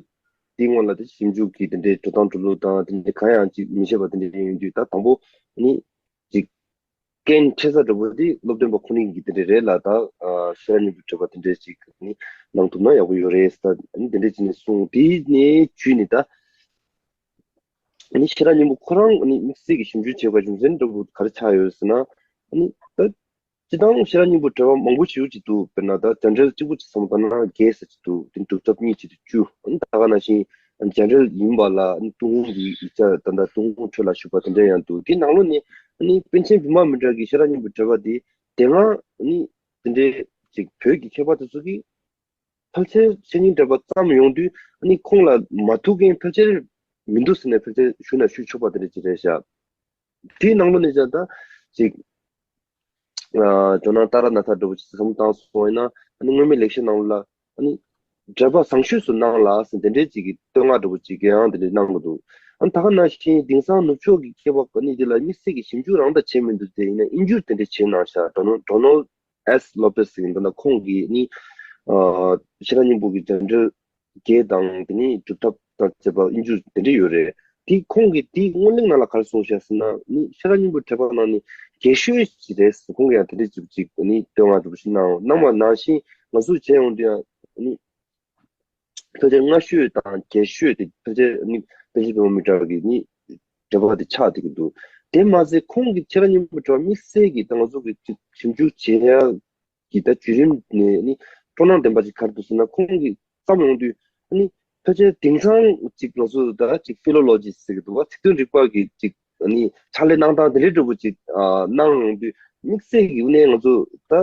དེའི་སྔོན་ལ་དེ་ཞིབ་འཇུག་གི་དེ་འདྲའི་འགྲོ་སྟངས་འགྲོ་ལུགས་དང་དེ་འདྲའི་གང་ཡང་ཅིག་མི་ཤེས་པ་དེ་འདྲའི་ཡོང་དུས། ད་དང་པོ་ཨ་ནི་ཅིག་རྐྱེན་འཕྲད་ས་འདྲ་པོ་དེ་སློབ་སྟོན་པ་ཁོ་ནའི་གི་དེ་འདྲ་རེད་ལ། ད་ཨ་ཤེས་རབ་སྙིང་པོའི་འགྲེལ་པ་དེ་འདྲ་ཅིག་ནི་གནང་ཐུབ་ན་ཡག་པོ་ཡོད་རེད་ཟེར། ད་ནི་དེ་འདྲ་ཅིག་ནས་གསུངས། དེ་ནས་བརྒྱུད་ནས་ད་ནི་ཤེས་རབ་སྙིང་པོ་ཁོ་རང་ནི་དམིགས་བསལ་གྱི་ཞིབ་འཇུག་བྱེད་པ་རྒྱུ་མཚན་འདྲ་པོ་ག་རེ་ཆགས་ཡོད་ཟེར་ན། ནི་ད་སྤྱིར་བཏང་ཤེས་རབ་སྙིང་པོའི་འགྲེལ་པ་མང་པོ་ཞིག་ཅིག་འདུག་དཔེར་ན་ད་རྒྱ་འགྲེལ་གཅིག་པུ་ཅིག་བསམ་བློ་བཏང་ན་བརྒྱད་ཟེར་གྱི་འདུག་དེ་ནི་སྒྲུབ་ཐབས་གཉིས་བྱས་ཏེ་བཅུ། ཨ་ནི་ད་ག་ནང་བཞིན་རྒྱ་འགྲེལ་ཡིན་པ་ལ་ཨ་ནི་ཏུན་ཧོང་གི་ཡིག་ཆ་ད་ལྟ་ཏུན་ཧོང་ཁྲོད་ལ་བཞུགས་པ་དེ་འདྲ་ཡང་འདུག་དེའི་ནང་ལོགས་ནས་ཨ་ནི་པཎ་ཆེན་བི་མ་མི་ཏྲ་གི་ཤེས་རབ་སྙིང་པོའི་འགྲེལ་པ་དེ་དེ་སྔ་ཨ་ནི་དེ་འདྲའི་ཅིག་བོད་ཀྱི་མཁས་པ་དེ་ཚོ་གིས་ཕལ་ཆེར་བཤེར་སྙིང་འགྲེལ་པ་བརྩམས་ཡོང་དུས་ཨ་ནི་ཁོང་ལ་མ་ཐུག་མཁན་ཕལ་ཆེར་མི་འདུག་ཟེར་ནས་ཕལ་ཆེར་ཞུ་ན་ཞུ་ཆོག་པ་དེ་འདྲ་ཅིག་རེད་ཤག་དེའི་ནང་ལོགས་ནས་ཀྱང་ད་ཅིག་ཨ་ཇོ་ནང་ཏཱ་ར་ནཱ་ཐ་འདྲ་པོ་ཅིག་བསམ་བློ་བཏང་སོང་ཡིན་ན། ཨ་ནི་སྔོན་མའི་ལེགས་བཤད་ནང་ལ་ཨ་ནི་ འགྲེལ་པ་བཟང་ཤོས་སུ་གནང་ལ་ཟེར་དེ་འདྲའི་ཅིག་གི་བསྟོད་བསྔགས་འདྲ་པོ་ཅིག་གི་ཡང་དེ་འདྲའི་གནང་གི་འདུག་ཨ་ནི་ད་ག་ནང་བཞིན་དེང་སང་ནུབ་ཕྱོགས་ཀྱི་མཁས་པ་ག་ནི་དེ་ལ་དམིགས་བསལ་གྱི་ཞིབ་འཇུག་རང་ད་བྱེད་མི་འདུག་དེ་ཡིན་ན་དབྱིན་ཇིར་དེ་འདྲའི་བྱེད་གནང་ཤག Donald Donald S Lopez ཟེར་མཁན་འདི་ན་ཁོང་གིས་ནི་ཨ་ཤེས་རབ་སྙིང་པོ་གི་འགྲེལ་བཤད་དང་དེ་ནི་སྒྲུབ་ཐབས་དང་བཅས་པ་དབྱིན་ཇིར་དེ་འདྲ་ཡོད་རེད། དེ་ཁོང་གིས་དེའི་སྔོན་གླེང་ནང་ལ་ག་རེ་གསུངས་ཤག་ཟེར་ན་ནི་ཤེས་རབ་སྙིང་པོའི་འགྲེལ་པ་ནང་ནི་རྒྱས་ཤོས་ཤིག་རེད་ཟེར། ཁོང་གིས་ཡང་དེ་འདྲ་ཅིག་ཅིག་ནི་བསྟོད་བསྔགས་འདྲ་པོ་ཞིག་གནང་གནང་བ་ནང་བཞིན་ང་ཚོས་བྱས་ཡོང་དུས་ཡང་ནི་ཕལ་ཆེར་སྔ་ཤོས་དང་རྒྱས་ཤོས་དེ་ཕལ་ཆེར་ནི་པཎ་ཆེན་པདྨ་མི་ཏྲ་གི་ནི་འགྲེལ་པ་དེ་ཆགས་བསྡད་ཀྱི་འདུག་དེ་མ་ཟད་ཁོང་གིས་ཤེས་རབ་སྙིང་པོའི་འགྲེལ་པ་དམིགས་བསལ་གྱི་ད་ང་ཚོ་གི་ཅིག་ཞིབ་འཇུག་བྱེད་ཡ་གི་ད་བརྒྱུད་རིམ་ནས་ནི་སྤྲོ་སྣང་ལྡན་པ་ཅིག་ག་རེ་འདུག་ཟེར་ན། ཁོང་གིས་བརྩམས་ཡོང་དུས་ཨ་ནི་ཕལ་ཆེར་དེང་སང་ཅིག་ང་ཚོ་ད་ཅིག་ཕི་ལོ་ལོ་ཇི་ཟེར་གི་འདུག་བ། ཚིག་དོན་རིག་པ་གི་ཅིག་ཨ་ནི་ཕྱག་ལས་གནང་སྟངས་དེ་འདྲའི་འདྲ་པོ་ཅིག་ཨ་གནང་ཡོང་དུས་དམིགས་བསལ་གྱི་དངོས་གནས་ང་ཚོ་ད་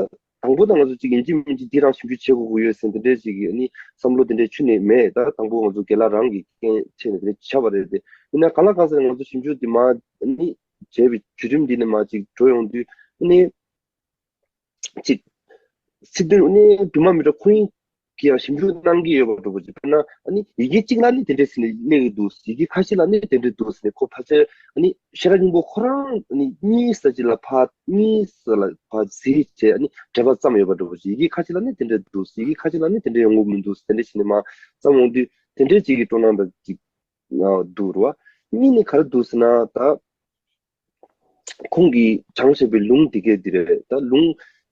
དང་པོ་ད་ང་ཚོ་ཅིག་ཡིན་གཅིག་མིན་གཅིག་འདི་རང་ཞིབ་འཇུག་བྱེད་དགོས་ཀྱི་ཡོད་ཟེར་འདི་འདྲའི་ཅིག་གི་ཨ་ནི་བསམ་བློ་དེ་འདྲའི་ཁྱོན་ནས་མེད། ད་དང་པོ་ང་ཚོ་རྒན་ལགས་རང་གི་རྐྱེན་བྱས་ནས་དེ་འདྲ་བྱས་པ་རེད་དེ། ཡིན་ན་གང་ལ་གང་ཟེར་ང་ཚོ་ཞིབ་འཇུག་འདི་མ་ཨ་ནི་བྱས་པའི་བརྒྱུད་རིམ་འདི་ནས་མ་ཅིག་འགྲོ་ཡོང་དུས་ཨ་ནི། ཅིག་ཚིག་དོན་ནི་པདྨ་མི་ཏྲ་ཁོང་གིས་ཡང་ཞིབ་འཇུག་གནང་གི་ཡོད་པ་འདྲ་པོ་ཅིག་དཔེར་ན་ཨ་ནི་ཡི་གེ་གཅིག་ལ་ནི་དེ་འདྲས་ཟེར་ནས་གནས་ཀྱི་འདུག་ཡི་གེ་ཁ་ཤས་ལ་ནི་དེ་འདྲས་འདུག་ཟེར་ནས་ཁོ་ཕལ་ཆེར་ཨ་ནི་ཤེས་རབ་སྙིང་པོ་ཁོ་རང་ཨ་ནི་གཉིས་ས་ཅིག་ལ་ཕར་གཉིས་ས་ལ་ཕར་གཟིགས་བྱས་ཨ་ནི་འགྲེལ་པ་བརྩམས་ཡོད་པ་འདྲ་པོ་ཅིག་ཡི་གེ་ཁ་ཤས་ལ་ནི་དེ་འདྲས་འདུག་ཡི་གེ་ཁ་ཤས་ལ་ནི་དེ་འདྲས་ཡོང་གི་མི་འདུག་དེ་འདྲས་བྱས་ནས་མར་བརྩམས་ཡོང་དུས་དེ་འདྲས་ཅིག་གི་སྤྲོ་སྣང་འདྲ་ཅིག་འདུག་རེད་བ། གཉིས་ནི་ག་རེ་འདུག་ཟེར་ན་ད། ཁོང་གིས་སྦྱངས་བཞག་པའི་ལུང་འདི་གས་འདི་རེད། ད་ལུང་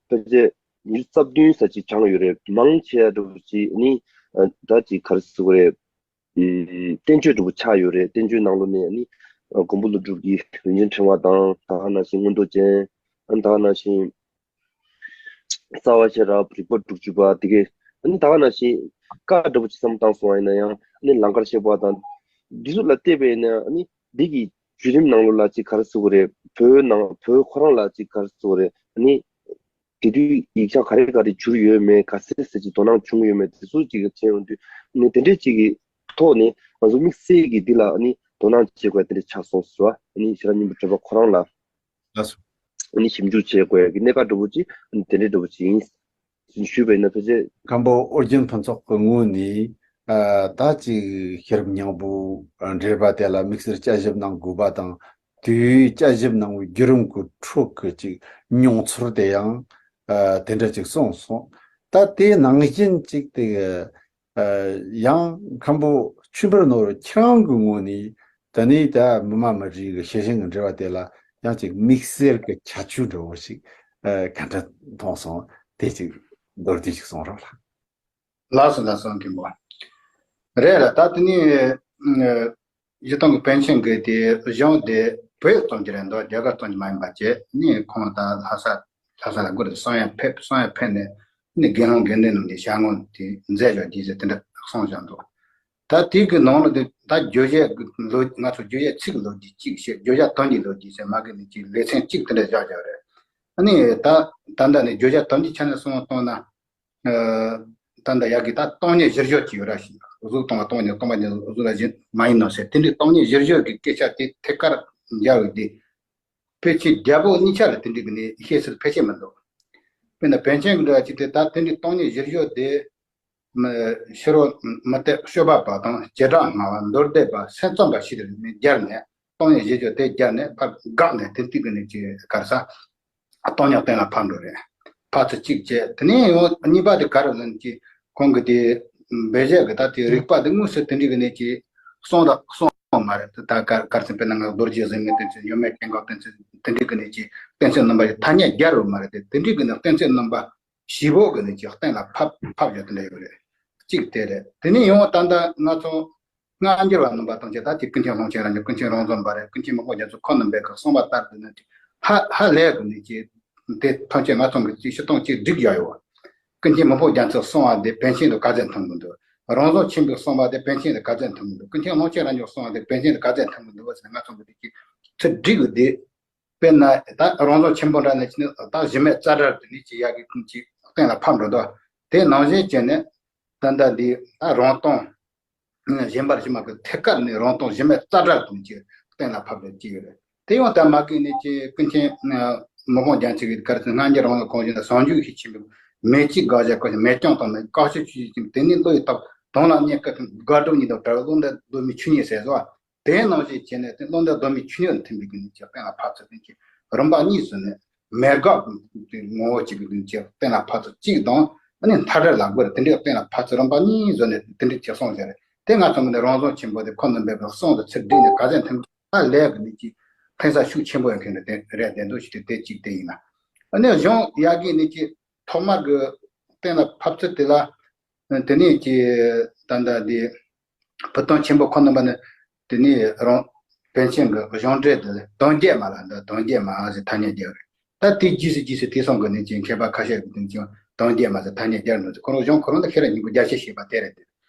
ཕལ་ཆེར་ཉི་ཤུ་རྩ་བདུན་ཙམ་ཅིག་སྦྱངས་ཡོད་རེད། མང་ཆེ་བ་འདྲ་པོ་ཅིག་ནི་ཨ་ད་ཅིག་ག་རེ་ཟེར་དགོས་རེད། ཨམ་བསྟན་བཅོས་འདྲ་པོ་ཆགས་ཡོད་རེད། བསྟན་བཅོས་ནང་ལོགས་ནས་ནི་ཨ་མགོན་པོ་ཀླུ་སྒྲུབ་ཀྱི་རིན་ཆེན་ཕྲེང་བ་དང་ད་ག་ནང་བཞིན་མངོན་རྟོགས་ཅན། ཨ་ད་ག་ནང་བཞིན། རྩ་བ་ཤེས་རབ། རིགས་པ་དྲུག་ཅུ་པ་དེ་གས་ཨ་ནི་ད་ག་ནང་བཞིན་བཀའ་འདྲ་པོ་ཅིག་བསམ་བློ་བཏང་སོང་བ་ཡིན་ན་ཡང་ཨ་ནི་ལང་ཀར་གཤེགས་པ་དང་འདི་ཚོ་ལ་བལྟས་པ་ཡིན་ན་ཨ་ནི་འདི་གི་བརྒྱུད་རིམ་ནང་ལོགས་ལ་ཅིག་ག་རེ་ཟེར་དགོས་རེད། བོད་ནང་བོད་ཁོ་རང་ལ་ཅིག་ག་རེ་ཟེར་དགོས་རེད། ཨ་ནི་དེ་དུས་ཡིག་ཆ་ག་རེ་ག་རེ་བསྒྱུར་ཡོད་མེད། ག་ཚད་ཚད་ཅིག་དོ་སྣང་བྱུང་ཡོད་མེད། དེ་ཚོ་ཅིག་བྱས་ཡོང་དུས་ཨ་ནི་དེ་འདྲས་ཅིག་གི་ཐོག་ནས་ང་ཚོ་དམིགས་བསལ་གྱི་འདི་ལ་ཨ་ནི་དོ་སྣང་བྱེད་དགོས་དེ་འདྲས་ཆགས་སོང་ཟེར་བ། ཨ་ནི་ཤེས་རབ་སྙིང་པོ་གྲགས་པ་ཁོ་རང་ལ། ལགས་སོ། ཨ་ནི་ཞིབ་འཇུག་བྱེད་དགོས་ཡ་གི་གནད་འགག་འདྲ་པོ་ཅིག་ཨ་ནི་དེ་འདྲའི་འདྲ་པོ་ཅིག་ཡིན། ཞུས་པ་ཡིན་ན་ཕལ་ཆེར། མཁན་པོ་ཨོ་རྒྱན་ཕུན་ཚོགས་ཀྱི་ངོས་ནས་ཨ་ད་ཅིག་ཤེས་རབ་སྙིང་པོ་འགྲེལ་པ་དེ་ལ་དམིགས་བསལ་དཔྱད་ཞིབ་གནང་དགོས་པ་དང་དེའི་དཔྱད་ཞིབ་གནང་བའི་བརྒྱུད་རིམ་གྱི་ཁྲོད་ཀྱི་ཅིག་མྱོང་ཚོར་དེ་ཡང་ཨ་དེ་འདྲ་ཅིག་གསུངས་སོང་། ད་དེའི་ནང་བཞིན་ཅིག་དེ། ཡང་མཁན་པོ་ཆོས་འཕེལ་ནོར་བུ་ཁྱེད་རང་གི་ངོས་ནས་ད་ནི་ད་མི་མང་མི་རིགས་ཀྱི་ཤེས་བཞིན་གྱི་འབྲེལ་བ་དེ་ལ་ཡང་ཅིག་དམིགས་བསལ་གྱི་ཁྱད་ཆོས་འདྲ་བོ་ཞིག་ག་འདྲ་མཐོང་སོང་། དེ་ཅིག་མདོར་བསྡུས་ཤིག་གསུང་རོགས་ལ། ལགས་སོ་ལགས་སོ་མཁན་པོ། རེད་ལ་ད་དེ་ནི། སྤྱིར་བཏང་གི་པཎ་ཆེན་གྱི་དེ་གཞུང་དེ་བོད་གཙོ་གྱུར་རེད་འདུག་རྒྱ་གར་གཙོ་གྱུར་མ་ཡིན་པ་བྱས་ནས་ཁོང་ད་ལྷ་ས་ལྷ་ས་ལ་སྒོ་རེད་གསང་ཡ་ཕེབས་གསང་ཡ་ཕེབས་ནས་ནི་དགེ་སློང་དགེ་འདུན་རྣམས་ཀྱི་ཞལ་ངོ་དེ་མཛད་བཞག་རྒྱུ་ཟེར་དེ་འདྲ་གསུངས་བཞག་འདུག་ད་དེ་གི་ནང་ལ་དེ་ད་བརྗོད་བྱའི་ལོ་ང་ཚོ་བརྗོད་བྱའི་ཚིག་ལོ་རྒྱུས་གཅིག་བཤད། བརྗོད་བྱ་དོན་གྱི་ལོ་རྒྱུས་ཟེར་མ་གི་ནི་གཅིག་ལེ་ཚན་གཅིག་དེ་འདྲ་བཞག་བཞག་རེད། ཨ་ནི་ད་ད་ལྟ་ནི་བརྗོད་བྱ་དོན་གྱི་ཆ་ནས་གསུངས་བཏང་ན། ད་ལྟ་ཡ་གི་ད་སྟོང་ཉིད་གཞིར་བཞག་ཅིག་ཡོད་ར་ཞིག་གཟུགས་སྟོང་བ་སྟོང་ཉིད་སྟོང་པ་ཉིད་གཟུགས་ལ་གཞི་མ་ཡིན་ནོ་ཟེར་དེ་འདྲའི་སྟོང་ཉིད་གཞིར་བཞག་གི་སྐད་ཆ་དེ་ཐད་ཀར་འཇལ་བའི་དེ། ཕལ་ཆེར་རྒྱལ་པོ་གཉིས་ཆ་ལ་དེ་འདྲའི་གི་ནི་བཤད་སྲོལ་ཕལ་ཆེར་མི་འདུག་དཔེར་ན་པཎ་ཆེན་གྱི་འགྲེལ་བ་ཅིག་དེ་ད་དེ་འདྲའི་སྟོང་ཉིད་གཞིར་བཞག་དེ། ཕྱི་རོལ་མུ་སྟེགས་སྤྱོད་པ་པ་དང་བྱེ་བྲག་སྨྲ་བ་མདོ་སྡེ་པ་སེམས་ཙམ་པ་ཞིག་ནས་སྦྱར་ནས་སྟོང་ཉིད་གཞིར་བཞག་དེ་སྦྱར་ནས་ཕར་འགགས་ནས་དེ་དུས་གི་ནི་ཅི་ག་རེ་ཟ། སྟོང་ཉིད་གཏན་ལ་ཕབ་འགྲོ་རེད། ཕར་ཚུར་གཅིག་བྱས་དེ་ནས་ཡང་གཉིས་པ་དེ་ག་རེ་ལབ་ན་ཅི་ཁོང་གི་དེ་འབད་བཞག་གི་ད་དེ་རིགས་པ་དེ་དངོས་སུ་དེ་འདྲའི་གི་ནི་ཅི་གསུངས་དང་གསུངས་མ་རེད། ད་ག་ག་རེ་ཟེར་དཔེར་ན་ང་རྡོ་རྗེ་གཟིགས་མོའི་གཏན་ཚིགས་ཡོད་མེད་སྐྱེ་འགག་གཏན་ཚིགས་དེ་འདྲའི་གི་ནི་ཅི་གཏན་ཚིགས་རྣམ་པ་ཡི་ཐ་སྙད་སྦྱར་ཡོད་མ་རེད་དེ་དེ་འདྲའི་གི་ནི་གཏན་ཚིགས་རྣམ་པ། བཞི་པོ་གི་ནི་ཅིག་གཏན་ལ་ཕབ་ཕབ་ཡོད་དེ་འདྲ་ཡོད་རེད། གཅིག་དེ་རེད། དེ་ནས་ཡང་ད་ལྟ་ང་ཚོ་སྔ་འགྱུར་བ་རྣམ་པ་དང་བཅས་ད་ཅིག་ཀུན་མཁྱེན་ཀློང་ཆེན་རང་ཉིད་ཀུན་མཁྱེན་རོང་ཟོམ་པ་རེད། ཀུན་མཁྱེན་མི་ཕམ་རྒྱ་མཚོ་ཁོང་རྣམ་པས་གི་གསུངས་པ་ལྟར་དུ་ནི་ཅིག་ཧ་ཧ་ལས་གི་ནི་ཅིག་དེ་ཐམས་ཅད་ང་ཚོ་གི་ཅིག་སྤྱིར་བཏང་ཅིག་བསྒྲིགས་ཡོད་ཡོད། ཀུན་མཁྱེན་མི་ཕམ་རྒྱ་མཚོས་གསུངས་པ་དེ་པཎ་ཆེན་དུ་ག་ཚད་མཐུན་གི་འདུག་རོང་ཟོམ་ཆེན་པོས་གསུངས་པ་དེ་པཎ་ཆེན་དུ་ག་ཚད་མཐུན་གི་འདུག་ཀུན་མཁྱེན་ཀློང་ཆེན་རང་ཉིད་གསུངས་པ་དེ་པཎ་ཆེན་དུ་ག་ཚད་མཐུན་གི་འདུག་ཟེར་ང་ཚོ་གི་དེ་ཅིག་ཚུར་བསྒྲིགས་གི་དེ། དཔེར་ན་ད་རོང་ཟོམ་ཆེན་པོ་འདྲ་ནས་ཅི་ནས་ད་གཞི་མེད་རྩ་བྲལ་དུ་ནི་ཅི་ཡག་གི་ཀུན་གྱི་གཏན་ལ་ཕབ་འགྲོ་འདུག་དེ་ནང་བཞིན་བྱས་ནས་ད་ལྟ་འདི་ད་རོང་སྟོང་གཞན་པར་ཞི་མ་གི་ཐད་ཀར་ནི་རོང་སྟོང་གཞི་མེད་རྩ་བྲལ་དུ་ནི་ཅི་གཏན་ལ་ཕབ་པའི་ཅི་ཡོད་རེད། དེ་ཡང་ད་མ་གི་ནི་ཅི་ཀུན་མཁྱེན་མི་ཕམ་རྒྱ་མཚོ་གི་གར་ཚོད་སྔ་འགྱུར་རོང་ལ་གོང་བཞིན་ད་ཟུང་འཇུག་ཤེས་ཆེན་པོ་ མེ་ལྕེ་དགག་བྱ་བཀག་ཤིང་མེ་རྐྱང་དང་ནི་བཀག་ཤིང་ཆུ་ཆེན་གྱི་དེ་ནི་བློ་ཡི་ཐབས་དོན་ལ་གནས་སྐབས་དགག་སྒྲུབ་གཉིས་དང་བྲལ་བའི་བློ་འདས་གདོད་མའི་ཆོས་ཉིད་ཟེར་བ། དེ་ནང་བཞིན་བྱས་ནས་དེ་བློ་འདས་གདོད་མའི་ཆོས་ཉིད་ལ་ཐིམ་པའི་སྒོ་ནས་ཀྱང་གཏན་ལ་ཕབ་ཚུལ་དེ་གྱི་རིམ་པ་གཉིས་སུ་ནི་མེད་དགག་གི་ངོ་བོ་གཅིག་གི་དོན་གྱི་གཏན་ལ་ཕབ་ཚུལ་གཅིག་དང་ཨ་ནི་མཐའ་བྲལ་ལ་དགོས་རེད། དེ་འདྲའི་གཏན་ལ་ཕབ་ཚུལ་རིམ་པ་གཉིས་བཟོས་ནས་དེ་འདྲའི་ཅིག་གསུངས་བཞག་རེད། དེ་ང་ཚོ་ངོས་ནས་རང་བྱུང་ཆེན་པོ་དེ་ཁོ་ནི་འབེབས་པའི་གསུང་དང་ཚིག་བསྒྲིགས་ནས་ག་ཚད་ཐིམ་ད་ལས་ཀྱི་ནི་ཀྱི་ཕན་ས་ཤུགས་ཆེན་པོ་ཡང་ཁྱོན་ནས་དེ་རེད་བདེན་འདུག་ཞུ་དེ་དེ་གཅིག་དེ་ཡིན་ན། ཨ་ནི་གཞུང་ཡ་གི་ནི་ཀྱི་ཐོག་མར་གི་གཏན་ལ་ཕབ་ཚུལ་དེ་ལ། དེ་ནས་ཀྱི་ད་ལྟ་འདི་བུ་སྟོན་ཆེན་པོ་ཁོ་རྣམ་པ་ནི་དེ་ནས་རང་པཎ་ཆེན་གྱི་གཞུང་འགྲེལ་དེ་དོན་རྒྱས་མ་ལ་འདི་དོན་རྒྱས་མ་ཟེར་ཐ་སྙད་རྒྱག་རེད། ད་དེ་རྗེས་སུ་རྗེས་སུ་དེ་སོང་གི་ནི་ཀྱི་མཁས་པ་ཁ་ཤས་ཀྱི་དོན་ཀྱང་དོན་རྒྱས་མ་ཟེར་ཐ་སྙད་རྒྱག་ནོ། ཁོ་རང་གཞུང་ཁོ་རང་ད་ཤེས་རབ་སྙིང་པོ་རྒྱས་བཤད་ཞེས་པ་དེ་རེད་དེ།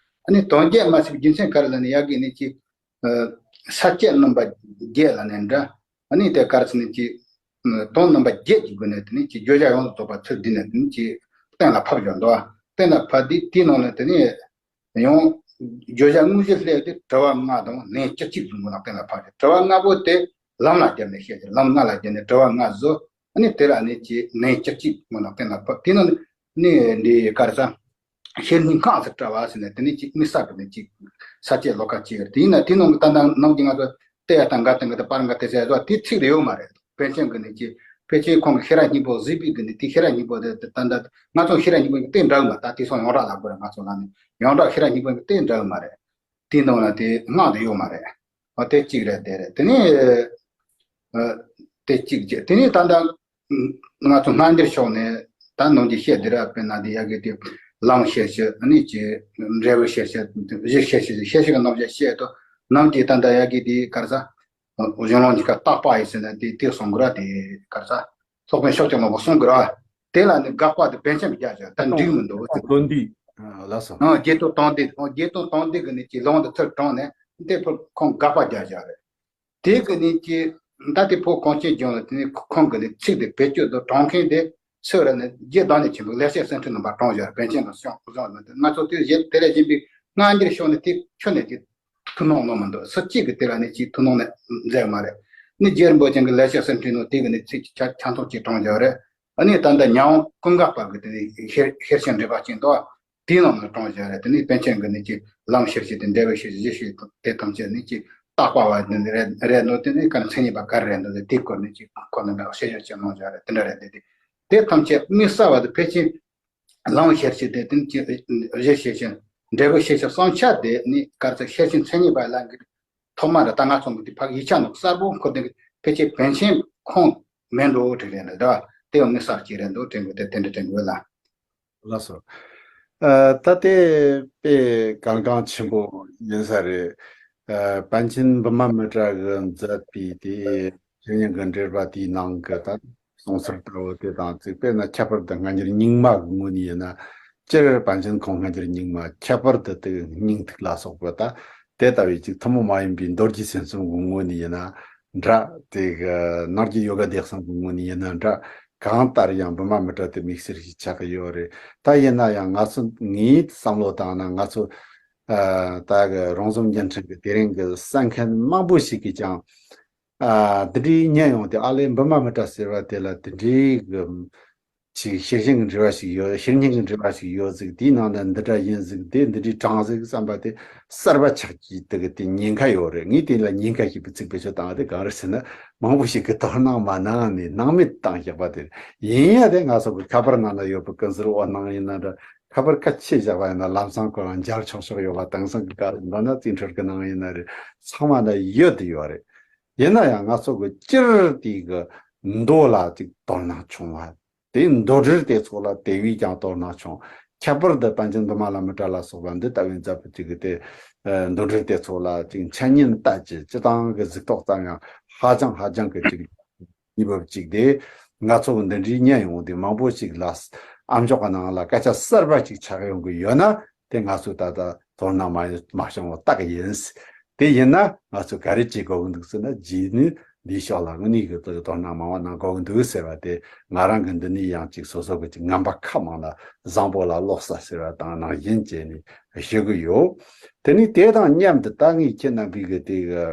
ཨ་ནི་དོན་རྒྱས་མ་ཟེར་བའི་རྒྱུ་མཚན་ག་རེ་ལ་ནི་ཡ་གི་ནི་ཀྱི་ས་བཅད་རྣམ་པ་བརྒྱད་ལ་ནི་འདྲ། ཨ་ནི་དེ་གར་ཚི་ནི་ཀྱི་དོན་རྣམ་པ་བརྒྱད་ཀྱི་སྒོ་ནས་དེ་ནི་ཀྱི་བརྗོད་བྱ་ཡོངས་སུ་རྫོགས་པ་ཚུལ་འདི་ནས་དེ་ནི་ཀྱི་གཏན་ལ་ཕབ་ཀྱང་འདུག་གཏན་ལ་ཕབ་དུས་དེའི་ནང་ལ་དེ་ནི་ཡང་བརྗོད་བྱ་དངོས་གཞི་སླེབས་ཏེ་དྲི་བ་ལྔ་དང་ལན་བཅུ་གཅིག་གི་སྒོ་ནས་གཏན་ལ་ཕབ་ཀྱང་དྲི་བ་ལྔ་པོ་དེ་ལམ་ལ་བརྒྱབ་ནས་བཤད་ཀྱི་ལམ་ལྔ་ལ་བརྒྱབ་ནས་དྲི་བ་ལྔ་བཟོ། ཨ་ནི་དེ་ལ་ནི་ཀྱི་ལན་བཅུ་གཅིག་སྒོ་ནས་གཏན་ལ་ཕབ། དེ་ནི་ནི་འདི་གར་ས། ཤེར་སྙིང་སྔགས་སུ་བཀྲལ་བ་ཟེར་ནས་དེ་ནི་ཅིག་དམིགས་བསལ་གྱི་ནི་ཅིག་ས་བཅད་ལོགས་ཀ་ཅིག་ཡོད་རེད། དེ་ཡིན་ན་དེ་ནང་གི་ད་ལྟ་ནང་གི་ང་ཚོ་ཏེ་ཡ་དང་ག་དང་ག་དང་པར་འགའ་དེ་ཟེར་བ་དེ་ཚིག་རེ་ཡོད་མ་རེད། པཎ་ཆེན་གྱི་ནི་ཅིག་ཕལ་ཆེར་ཁོང་གི་ཤེས་རབ་སྙིང་པོ་གཟིགས་པའི་གི་ནི་དེ་ཤེས་རབ་སྙིང་པོ་དེ་ད་ལྟ་ང་ཚོ་ཤེས་རབ་སྙིང་པོ་གི་དེ་འདྲ་གི་མ་ད་དེ་སོང་ཡོངས་གྲགས་ལ་དགོས་རེད། ང་ཚོ་ལ་ནི་ཡོངས་གྲགས་ཤེས་རབ་སྙིང་པོ་གི་དེ་འདྲ་གི་མ་རེད། དེའི་ནང་ལ་དེ་སྔགས་དེ་ཡོད་མ་རེད། ཨ་དེ་གཅིག་རེད། དེ་རེད། དེ་ནས་ཨ་དེ་གཅིག་བྱས། དེ་ནས་ད་ལྟ་ང་ཚོ་སྔ་འགྱུར་ཕྱོགས་ནས་ད་ནང་གི་བཤད་དེ་ར་དཔེར་ན་དེ་ཡ་གི་དེ་ལམ་ཤེར་ཕྱིན་ཨ་ནི་ཀྱི་འབྲས་བུ་ཤེར་ཕྱིན་གཞི་ཤེར་ཕྱིན་ཤེར་ཕྱིན་གྱི་རྣམ་གཞག་བཤད་དོ། ནམ་གྱི་ད་ལྟ་ཡ་གི་དེ་གར་ས་གཞུང་ལུགས་གཉིས་ཀ་བརྟག་པ་ཡིན་ཟེར་ན་དེ་དེ་གསུང་གི་ར། དེ་གར་ས་སློབ་དཔོན་ཕྱོགས་ཀྱི་ནོར་བུ་གསུང་གི་ར། དེ་ལ་ནི་དགག་པ་དེ་པཎ་ཆེན་གྱིས་རྒྱག་བཞག་ད་འགྲིག་མི་འདུག་ཟེར། དོན་འདི་ལགས་སོ། ཨ་རྒྱས་བཏང་དོན་འདི་ཨ་རྒྱས་བཏང་དོན་འདི་གི་ནི་ཀྱི་ལུང་དེ་ཚུར་དྲངས་ནས་དེ་ཕར་ཁོང་དགག་པ་རྒྱག་བཞག་རེད། དེ་གི་ནི་ཀྱི་ད་དེ་བོད་གངས་ཅན་ལྗོངས་ལ་དེ་ནི་ཁོང་གི་ནི་ཚིག་དེ་བེད་སྤྱོད་དུ་དྲངས་མཁན་དེ་སུ་རེད་ནི་རྗེ་བདག་ཉིད་ཆེན་པོའི་ལེགས་བཤད་གསེར་ཕྲེང་རྣམ་པར་དྲངས་བཞག་རེད། པཎ་ཆེན་གྱི་གསུང་གསུང་ནི་དེ་ང་ཚོ་དེ་བཞིན་དེ་ལས་གཞན་པའི་སྔ་འགྱུར་ཕྱོགས་ནས་དེ་ཁྱོན་ནས་ཀྱི་ཐུགས་སྣང་གནང་མི་འདུག་སུ་གཅིག་གིས་དེ་ལ་ནི་ཅིག་ཐུགས་སྣང་ནས་མཛད་མ་རེད། ནི་རྗེ་རིན་པོ་ཆེ་གི་ལེགས་བཤད་གསེར་ཕྲེང་ནང་དེ་གི་ནི་ཚིག་ཆ་ཆ་མཚུངས་ཅིག་དྲངས་བཞག་རེད། ཨ་ནི་ད་ལྟ་ཉ་དབང་ཀུན་དགའ་པ་གི་དེ་ནི་ཤེར་ཤེར་ཕྱིན་འགྲེལ་པ་ཅན་དོ། དེའི་ནང་ལ་དྲངས་བཞག་རེད། དེ་ནི་པཎ་ཆེན་གི་ནི་ཅིག་ལམ་ཤེར་ཕྱིན་དེ་འབྲས་བུ་ཤེར་ཕྱིན་གཞི་ཤེར་དེ་ཐམས་ཅད་ནི་ཅིག་བརྟག་པ་བ་དེ་ནི་རེད་རེད་འདུག་དེ་ནི་ག་ནི་མཚན་ཉིད་པ་ག་རེ་རེད་འདུག་དེ་དེའི་སྐོར་ནི་ཅིག་ཁོ་ནི་འདྲ་བཤད་ཡོད་ཅེས་གནང་བཞག་རེད། དེ་འདྲ་རེད། དེ་དེ་དེ་ཐམས་ཅད་དམིགས་བསལ་བ་དེ་ཕལ་ཆེར། ལམ་ཤེར་ཕྱིན་དེ་དེ་ནི་གཞི་ཤེར་ཕྱིན་འབྲས་བུ་ཤེར་ཕྱིན་གསུམ་ཆ་དེ་ནི་གར་ཚེ་ཤེར་ཕྱིན་མཚན་ཉིད་པ་ལ་འགྱུར། ཐོག་མ་རེད། ད་ང་ཚོ་མི་དེ་ཕ་གི་ཡིག་ཆ་ནང་གསལ་པོ་འཁོད་དེ་ཕལ་ཆེར་པཎ་ཆེན་ཁོང་མིན་འགྲོ་དྲན་རེད་འདུག་དེ་ཡང་དངོས་གསལ་གྱི་རེད་འདུག་དྲན་དགོས་དེ་དེ་འདྲ་དྲན་དགོས་ལ། ལགས་སོ། ཨ་ད་དེ་དཔེ་གལ་འགངས་ཆེན་པོ་ཡིན་ས་རེད། ཨ་པཎ་ཆེན་བི་མ་མི་ཏྲ་གིས་མཛད་པའི་དེ་ཤེར་ཕྱིན་གྱི་འགྲེལ་པ་དེའི་ནང་གི་ད། གསུང་ཚུལ་ལྟ་བུ་དེ་དང་གཅིག་དཔེར་ན་ཁྱད་པར་དུ་སྔ་འགྱུར་རྙིང་མ་གི་ངོས་ནས་ཡིན་ན། སྤྱིར་པཎ་ཆེན་ཁོང་སྔ་འགྱུར་རྙིང་མ་ཁྱད་པར་དུ་དེ་སྙིང་ཐིག་ལ་སོགས་པ་ད་དེ་ལྟ་བུའི་ཅིག་ཐུན་མོང་མ་ཡིན་པའི་མདོ་སྒྱུ་སེམས་གསུམ་གྱི་ངོས་ནས་ཡིན་ན་འདྲ། དེ་གི་ནང་རྒྱུད་ཡོ་ག་སྡེ་གསུམ་གྱི་ངོས་ནས་ཡིན་ན་འདྲ། གང་ལྟར་ཡང་བི་མ་མི་ཏྲ་དེ་དམིགས་བསལ་ཞིག་ཆགས་ཀྱི་ཡོད་རེད། ད་ཡིན་ན་ཡང་ང་ཚོ་ངའི་བསམ་བློ་བཏང་ན་ང་ཚོ་ཨ་ད་གི་རོང་ཟོམ་བརྙན་འཕྲིན་གྱི་དེ་རིང་གི་གསན་མཁན་མང་པོ་ཞིག་གིས་ཀྱང་། ཨ་འདི་འདྲའི་ཉན་ཡོང་དུས་ཨ་ལས་བི་མ་མི་ཏྲ་ཟེར་བ་དེ་ལ་འདི་འདྲའི་གི་ཅིག་ཤེར་ཕྱིན་གྱི་འགྲེལ་བ་ཞིག་ཡོད། ཤེར་ཕྱིན་གྱི་འགྲེལ་བ་ཞིག་ཡོད་ཟིག་དེའི་ནང་ན་འདི་འདྲ་ཡིན་ཟིག་དེ་འདི་འདྲའི་དྲངས་ཟིག་བསམ་པ་དེ་གསར་པ་ཆགས་ཀྱི་དེ་གི་དེ་ཉེན་ཁ་ཡོད་རེད། ངས་དེ་ལ་ཉེན་ཁ་ཞེས་པའི་ཚིག་བེད་སྤྱོད་བཏང་བ་དེ་གང་རེད་ཟེར་ན་མང་པོ་ཞིག་གིས་དོ་སྣང་མ་གནང་ནས་སྣང་མེད་བཏང་བཞག་པ་དེ་རེད། ཡིན་ཡང་དེ་ང་ཚོ་གི་ཁ་པར་ནང་ན་ཡོད་པའི་ཀུན་གསལ་འོད་སྣང་ཡིན་ན་འདྲ། ཁ་པར་ཁ་ཕྱེ་བཞག་པ་ཡིན་ན་ལམ་སང་ཁོ་རང་མཇལ་ཆོག་ཆོག་ཡོད་པ། དེང་སང་གི་ག་རེ་འདོན་ན་རྩིས་འཕྲུལ་གྱི་ནང་ཡིན་ན་རེད། ཚང་མ་ན་ཡོད་དེ་ཡོད་རེད། ཡིན་ན་ཡང་ང་ཚོ་གི་སྤྱིར་དེ་གི་མདོ་ལ་ཅིག་དོ་སྣང་ཆུང་བ། དེ་མདོ་འགྲེལ་དེ་ཚོ་ལ་དེ་བས་ཀྱང་དོ་སྣང་ཆུང་། ཁྱད་པར་དུ་པཎ་ཆེན་བི་མ་ལ་མི་ཏྲ་ལ་སོགས་པ་འདི་ལྟ་བུའི་མཛད་པ་ཅིག་གི་དེ་མདོ་འགྲེལ་དེ་ཚོ་ལ་ཅིག་འཆད་ཉན་ལྟ་ཅི་སྤྱི་བཏང་གི་གཟིགས་རྟོག་ཙམ་ཡང་ཧ་ཅང་ཧ་ཅང་གི་ཅིག་གཉིས་པ་གཅིག་དེ། ང་ཚོ་འདི་འདྲའི་ཉན་ཡོང་དུས་མང་པོ་ཞིག་ལ་ཨམ་ཅོག་གི་ནང་ལ་སྐད་ཆ་གསར་པ་ཞིག་ཆགས་ཡོང་གི་ཡོད་ན་དེ་ང་ཚོས་ད་ལྟ་དོ་སྣང་མ་མ་བྱུང་བ་རྟགས་ཡིན། དེ་ཡིན་ན་ང་ཚོས་ག་རེ་བྱེད་དགོས་ཀྱི་འདུག་ཟེར་ན་རྗེས་ནས་འདིའི་ཕྱོགས་ལ་དངོས་གནས་ཀྱི་དོ་སྣང་མང་བ་གནང་དགོས་ཀྱི་འདུག་ཟེར་བ་དེ་ང་རང་གི་འདི་ནས་ཡང་ཅིག་སོ་སོ་གི་ཅིག་ངན་པ་ཁ་མང་ལ་བཟང་པོ་ལ་ལོག་ས་ཟེར་བ་དང་ནང་བཞིན་བྱས་ནས་ཞུ་གི་ཡོད། དེ་ནས་དེ་དང་མཉམ་དུ་ད་ངས་ཁྱེད་རྣམ་པའི་གི་དེ་གི་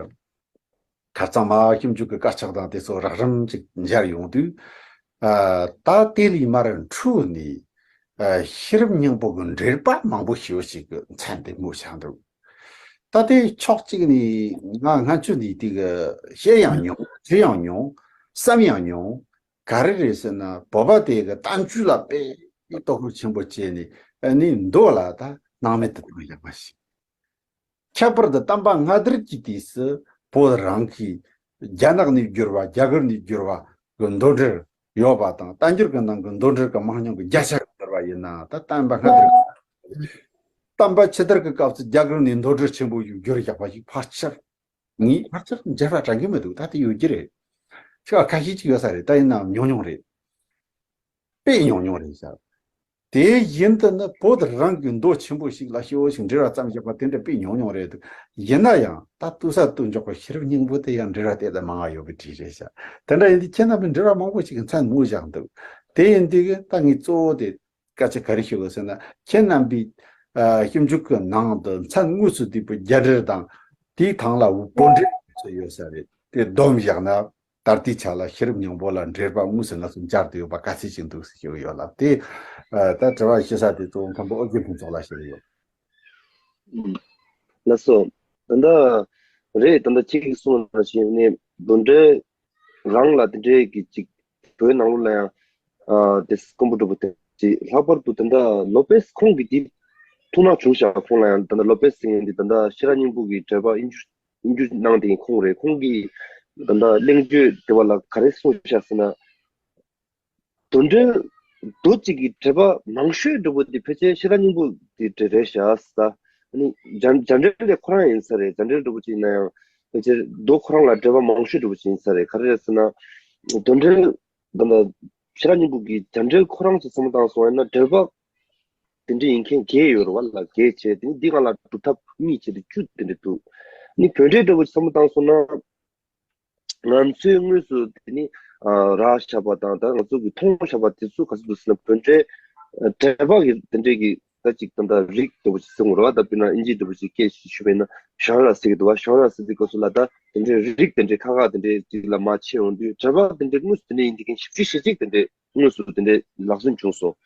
ཁ་རྩང་མ་ཞིབ་འཇུག་གི་དཀར་ཆག་དང་དེ་ཚོ་རགས་རིམ་ཅིག་མཇལ་ཡོང་དུས། ཨ་ད་དེ་ལས་མར་འཕྲོས་ནས་ ཤེས་རབ་སྙིང་པོ་གི་འགྲེལ་པ་མང་པོ་ཞེ་པོ་ཅིག་གི་མཚན་དེ་སྨོས་བཞག་འདུག་ད་ལྟའི་ཕྱོགས་གཅིག་ནས་ང་སྔ་ཆུ་འདི་དེ་གི་བཤད་ཡང་མྱོང་། བྲིས་ཡང་མྱོང་། བསམ་ཡང་མྱོང་། ག་རེ་རེད་ཟེར་ན། བོད་པ་དེ་གི་བསྟན་བཅོས་ལ་དཔེ་དོ་ཁུར་ཆེན་པོ་བྱས་ནས་ཨ་ནི་མདོ་ལ་ད་སྣང་མེད་དུ་བཏང་ཡག་པ་ཞིག་ཁྱད་པར་དུ་བསྟན་པ་སྔ་དར་གྱི་དུས་སུ་བོད་རང་གི་རྒྱ་ནག་ནས་བསྒྱུར་བ། རྒྱ་གར་ནས་བསྒྱུར་བ་གི་མདོ་འགྲེལ་ཡོད་པ་དང་། བསྟན་འགྱུར་གྱི་ནང་གི་མདོ་འགྲེལ་གྱི་མང་ཉུང་གི་བརྒྱ་ཆ་བསྡུར་བ་ཡིན་ན། ད་བསྟན་པ་སྔ་དར། བསྟན་པ་ཕྱི་དར་གྱི་སྐབས་སུ་རྒྱ་གར་ནས་མདོ་འགྲེལ་ཆེན་པོ་ཞིག་བསྒྱུར་བཞག་པ་ཞིག་ཕལ་ཆེར། ངས་ཕལ་ཆེར་མཇལ་བ་དྲན་གྱི་མི་འདུག་ད་དེ་ཡོད་ཀྱི་རེད། ཆེ་བ་ཁ་ཤས་ཅིག་ཡོད་ས་རེད། ད་ཡིན་ནའང་ཉུང་ཉུང་རེད། དཔེ་ཉུང་ཉུང་རེད་ཤག་དེ་བཞིན་དུ་ནི་བོད་རང་གི་མདོ་ཆེན་པོ་ཞིག་ལ་ཞེ་པོ་ཞིག་འགྲེལ་བ་བརྩམས་བཞག་པ་དེ་འདྲ་དཔེ་ཉུང་ཉུང་རེད་འདུག་ཡིན་ན་ཡང་ད་ལྟོས་ས་ལྟོས་འཇོག་པ་ཤེས་རབ་སྙིང་པོ་དེ་ཡང་འགྲེལ་བ་དེ་ལས་མང་བ་ཡོད་པའི་གྲས་རེད་ཤག་དེ་འདྲ་ཡིན་དུས་ཁྱེད་རྣམ་པས་འགྲེལ་བ་མང་པོ་ཞིག་གི་མཚན་སྨོས་བཞག་འདུག་དེ་ཡིན་དུས་ད་ངས་གཙོ་བོ་དེ་སྐད་ཆ་ག་རེ་ཞུ་དགོས་ཟེར་ན། ཁྱེད་རྣམ་པའི་ཨ་ཞིབ་འཇུག་གི་ནང་དུ་མཚན་དངོས་སུ་བསྡུས་པའི་རྒྱ་འགྲེལ་དང་། དེའི་ཐང་ལ་བོད་འགྲེལ་ཚོ་ཡོད་ས་རེད། དེ་བསྡོམས་བཞག་ན། ད་ལྟའི་ཆ་ལ་ཤེས་རབ་སྙིང་པོ་ལ་འགྲེལ་པ་དངོས་སུ་ང་ཚོ་མཇལ་དུ་ཡོད་པ་ག་ཚད་ཅིག་འདུག་ཟེར་ཞུ་གི་ཡོད་ལ། དེ་ཨ་ད་དྲི་བ་ཞུ་ས་དེ་གཙོ་བོ་མཁན་པོ་ཨོ་རྒྱན་ཕུན་ཚོགས་ལ་ཞུ་གི་ཡོད། ཨུམ། ལགས་སོ། ད་ལྟ་རེད། ད་ལྟ་ཁྱེད་ཀྱིས་གསུངས་པ་ནང་བཞིན་ནས་མདོ་འགྲེལ་རང་ལ་དེ་འདྲའི་གི་ཅིག་བོད་ནང་ལོགས་ལ་ཡང་ཨ་དེ་དཀོན་པོ་འགྲོ་པོ་དེ་ཅིག་ལྷག་པར་དུ་ད་ལྟ་ལོ་པེས་ཁོང་གི་དེ་ཐུགས་སྣང་བྱུང་ཤག་ཁོང་ལ་ཡང་ད་ལྟ་ལོ་པེས་ཟེར་མཁན་དེ་ད་ལྟ་ཤེས་རབ་སྙིང་པོ་གི་འགྲེལ་པ་དབྱིན་ཇི་དབྱིན་ཇི་གནང་དེ་ཁོང་རེད། ཁོང་གིས་ད་ལྟ་གླེང་བརྗོད་དེ་བ་ལ་ག་རེ་གསུངས་ཤག་ཟེར་ན། མདོ་འགྲེལ་མདོ་གཅིག་གི་འགྲེལ་པ་མང་ཤོས་འགྲོ་པོ་དེ་ཕལ་ཆེར་ཤེས་རབ་སྙིང་པོ་དེ་འགྲེལ་རེད་ཤག་ཟེར། ཨ་ནི་རྒྱ་རྒྱ་འགྲེལ་དེ་ཁོ་རང་ཡིན་ས་རེད། རྒྱ་འགྲེལ་འགྲོ་པོ་ཅིག་ཡིན་ན་ཡང་ཕལ་ཆེར་མདོ་ཁོ་རང་ལ་འགྲེལ་པ་མང་ཤོས་འགྲོ་པོ་ཅིག་ཡིན་ས་རེད། ག་རེ་རེད་ཟེར་ན། མདོ་འགྲེལ་ད་ལྟ་ཤེས་རབ་སྙིང་པོ་གི་རྒྱ་འགྲེལ་ཁོ་རང་ཚོ་བསམ་བློ་བཏང་སོང་ཡིན་ན། འགྲེལ་པ་དེ་འདྲ་ཡིན་མཁན་བརྒྱད་ཡོད་རེད་བ་ལ། བརྒྱད་བྱས། དེ་ནི་འདི་སྒང་ལ་སྒྲུབ་ཐབས་གཉིས་བྱས་ཏེ་བཅུ་དེ་འདྲ་འདུག་ནི་བོད་འགྲེལ་འགྲོ་པོ་ཅིག་བསམ་བློ་བཏང་སོང་ན། ང་ཚོས་དངོས་སུ་དེ་ནི་ཨ་རག་བཞག་པ་དང་། ད་ང་ཚོ་གིས་མཐོང་བཞག་པ་དེ་ཚོ་ག་ཚོད་འདུག་ཟེར་ན། བོད་འགྲེལ་ཨ་འགྲེལ་པ་གི་དེ་འདྲས་ཀྱི་ད་ཅིག་ད་ལྟ་རིགས་འདྲ་པོ་ཞིག་ཟེར་དགོས་རེད་བ། ད་དཔེར་ན་དབྱིན་ཇི་འདྲ་པོ་ཞིག་སྐད་ཞིག་ཞུས་པ་ཡིན་ན། ཞན་ར་ཟེར་གྱི་འདུག་བ། ཞན་ར་ཟེར་དུས་སྐབས་སུ་ལ་ད་དེ་འདྲའི་རིགས་དེ་འདྲའི་ཁག་ཁག་དེ་འདྲའི་ཅིག་ལ་མར་ཕྱེ་ཡོང་དུས། འགྲེལ་པ་དེ་འདྲའི་དངོས་སུ་དེ་འདྲ་ཡིན་དེ་གན་བཞི་བཅུ་ཞེ་གཅིག་དེ་འདྲའི་དངོས་སུ་དེ་འདྲའི་ལག་སོན་བྱུང་སོང་།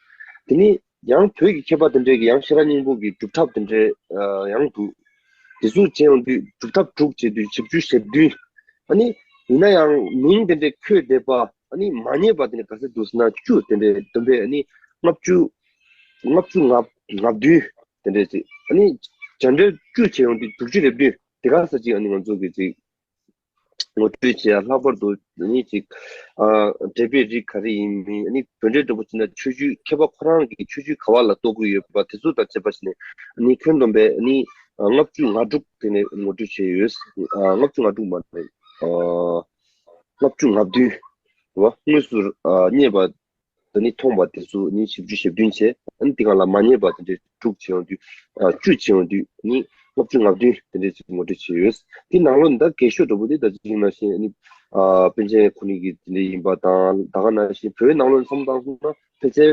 དེ་ནི་ཡང་བོད་ཀྱི་མཁས་པ་དེ་འདྲས་ཀྱིས་ཡང་ཤེས་རབ་སྙིང་པོ་གི་སྒྲུབ་ཐབས་དེ་འདྲས་ཨ་ཡང་འདུག་དེ་ཚོ་བྱས་ཡོང་དུས་སྒྲུབ་ཐབས་དྲུག་བྱས་དུས་བཞི་བཅུ་ཞེ་བདུན། ཨ་ནི་ཡིན་ན་ཡང་མིང་དེ་འདྲས་འཁོད་བསྡད་པ། ཨ་ནི་མ་རྙེད་པ་དེ་འདྲས་ག་ཚོད་འདུག་ཟེར་ན། བཅུ་དེ་འདྲས་བདུན་པས། ཨ་ནི་ལྔ་བཅུ་ལྔ་བཅུ་ང་ང་བདུན་དེ་འདྲས་ཅིག་ཨ་ནི་རྒྱ་འགྲེལ་བཅུ་བྱས་ཡོང་དུས་དྲུག་ཅུ་རེ་བདུན་དེ་ག་ས་ཅིག་ཨ་ནི་ང་ཚོ་གི་ཅིག་ངོ་སྤྲོད་བྱེད་ཡ། ལྷག་པར་དུ་ནི་ཅིག་ཨ་འགྲེལ་པའི་རིགས་ག་རེ་ཡིན་མིན། ཨ་ནི་བོད་འགྲེལ་འདྲ་པོ་བྱས་ན་ཆོས་བརྒྱུད་མཁས་པ་ཁོ་རང་གིས་ཆོས་བརྒྱུད་ག་བ་ལ་གཏོགས་ཀྱི་ཡོད་པ་དེ་ཚོ་དང་བཅས་པ་བྱས་ནས། ཨ་ནི་ཁྱོན་བསྡོམས་པས་ཨ་ནི་ཨ་ལྔ་བཅུ་ང་དྲུག་དེ་ནས་ངོ་སྤྲོད་བྱས་ཡོད། ཨ་ལྔ་བཅུ་ང་དྲུག་མ་རེད། ཨ་ལྔ་བཅུ་ང་བདུན་རེད་བ། དངོས་སུ་ཨ་རྙེད་པ། ད་ནི་མཐོང་བ་དེ་ཚོ་ནི་བཞི་བཅུ་ཞེ་བདུན་བྱས། ཨ་ནི་དེ་སྒང་ལ་མ་རྙེད་པ་དེ་འདྲའི་དྲུག་བྱས་ཡོང་དུས། ཨ་བཅུ་བྱས་ཡོང་དུས་ནི་ལྔ་བཅུ་ང་བདུན་དེ་འདྲའི་ཅིག་ངོ་སྤྲོད་བྱས་ཡོད། དེ་ནང་ལོགས་ནས་ད་རྒན་ཤོས་འདྲ་པོ་དེ་ད་ཅིག་ནང་བཞིན་ཨ་ནི་ཨ་པཎ་ཆེན་ཁོ་རང་གི་དེ་འདྲ་ཡིན་པ་དང་། ད་ག་ནང་བཞིན་བོད་ནང་ལོགས་ནས་བསམ་བློ་བཏང་སོང་ན་ཕལ་ཆེར་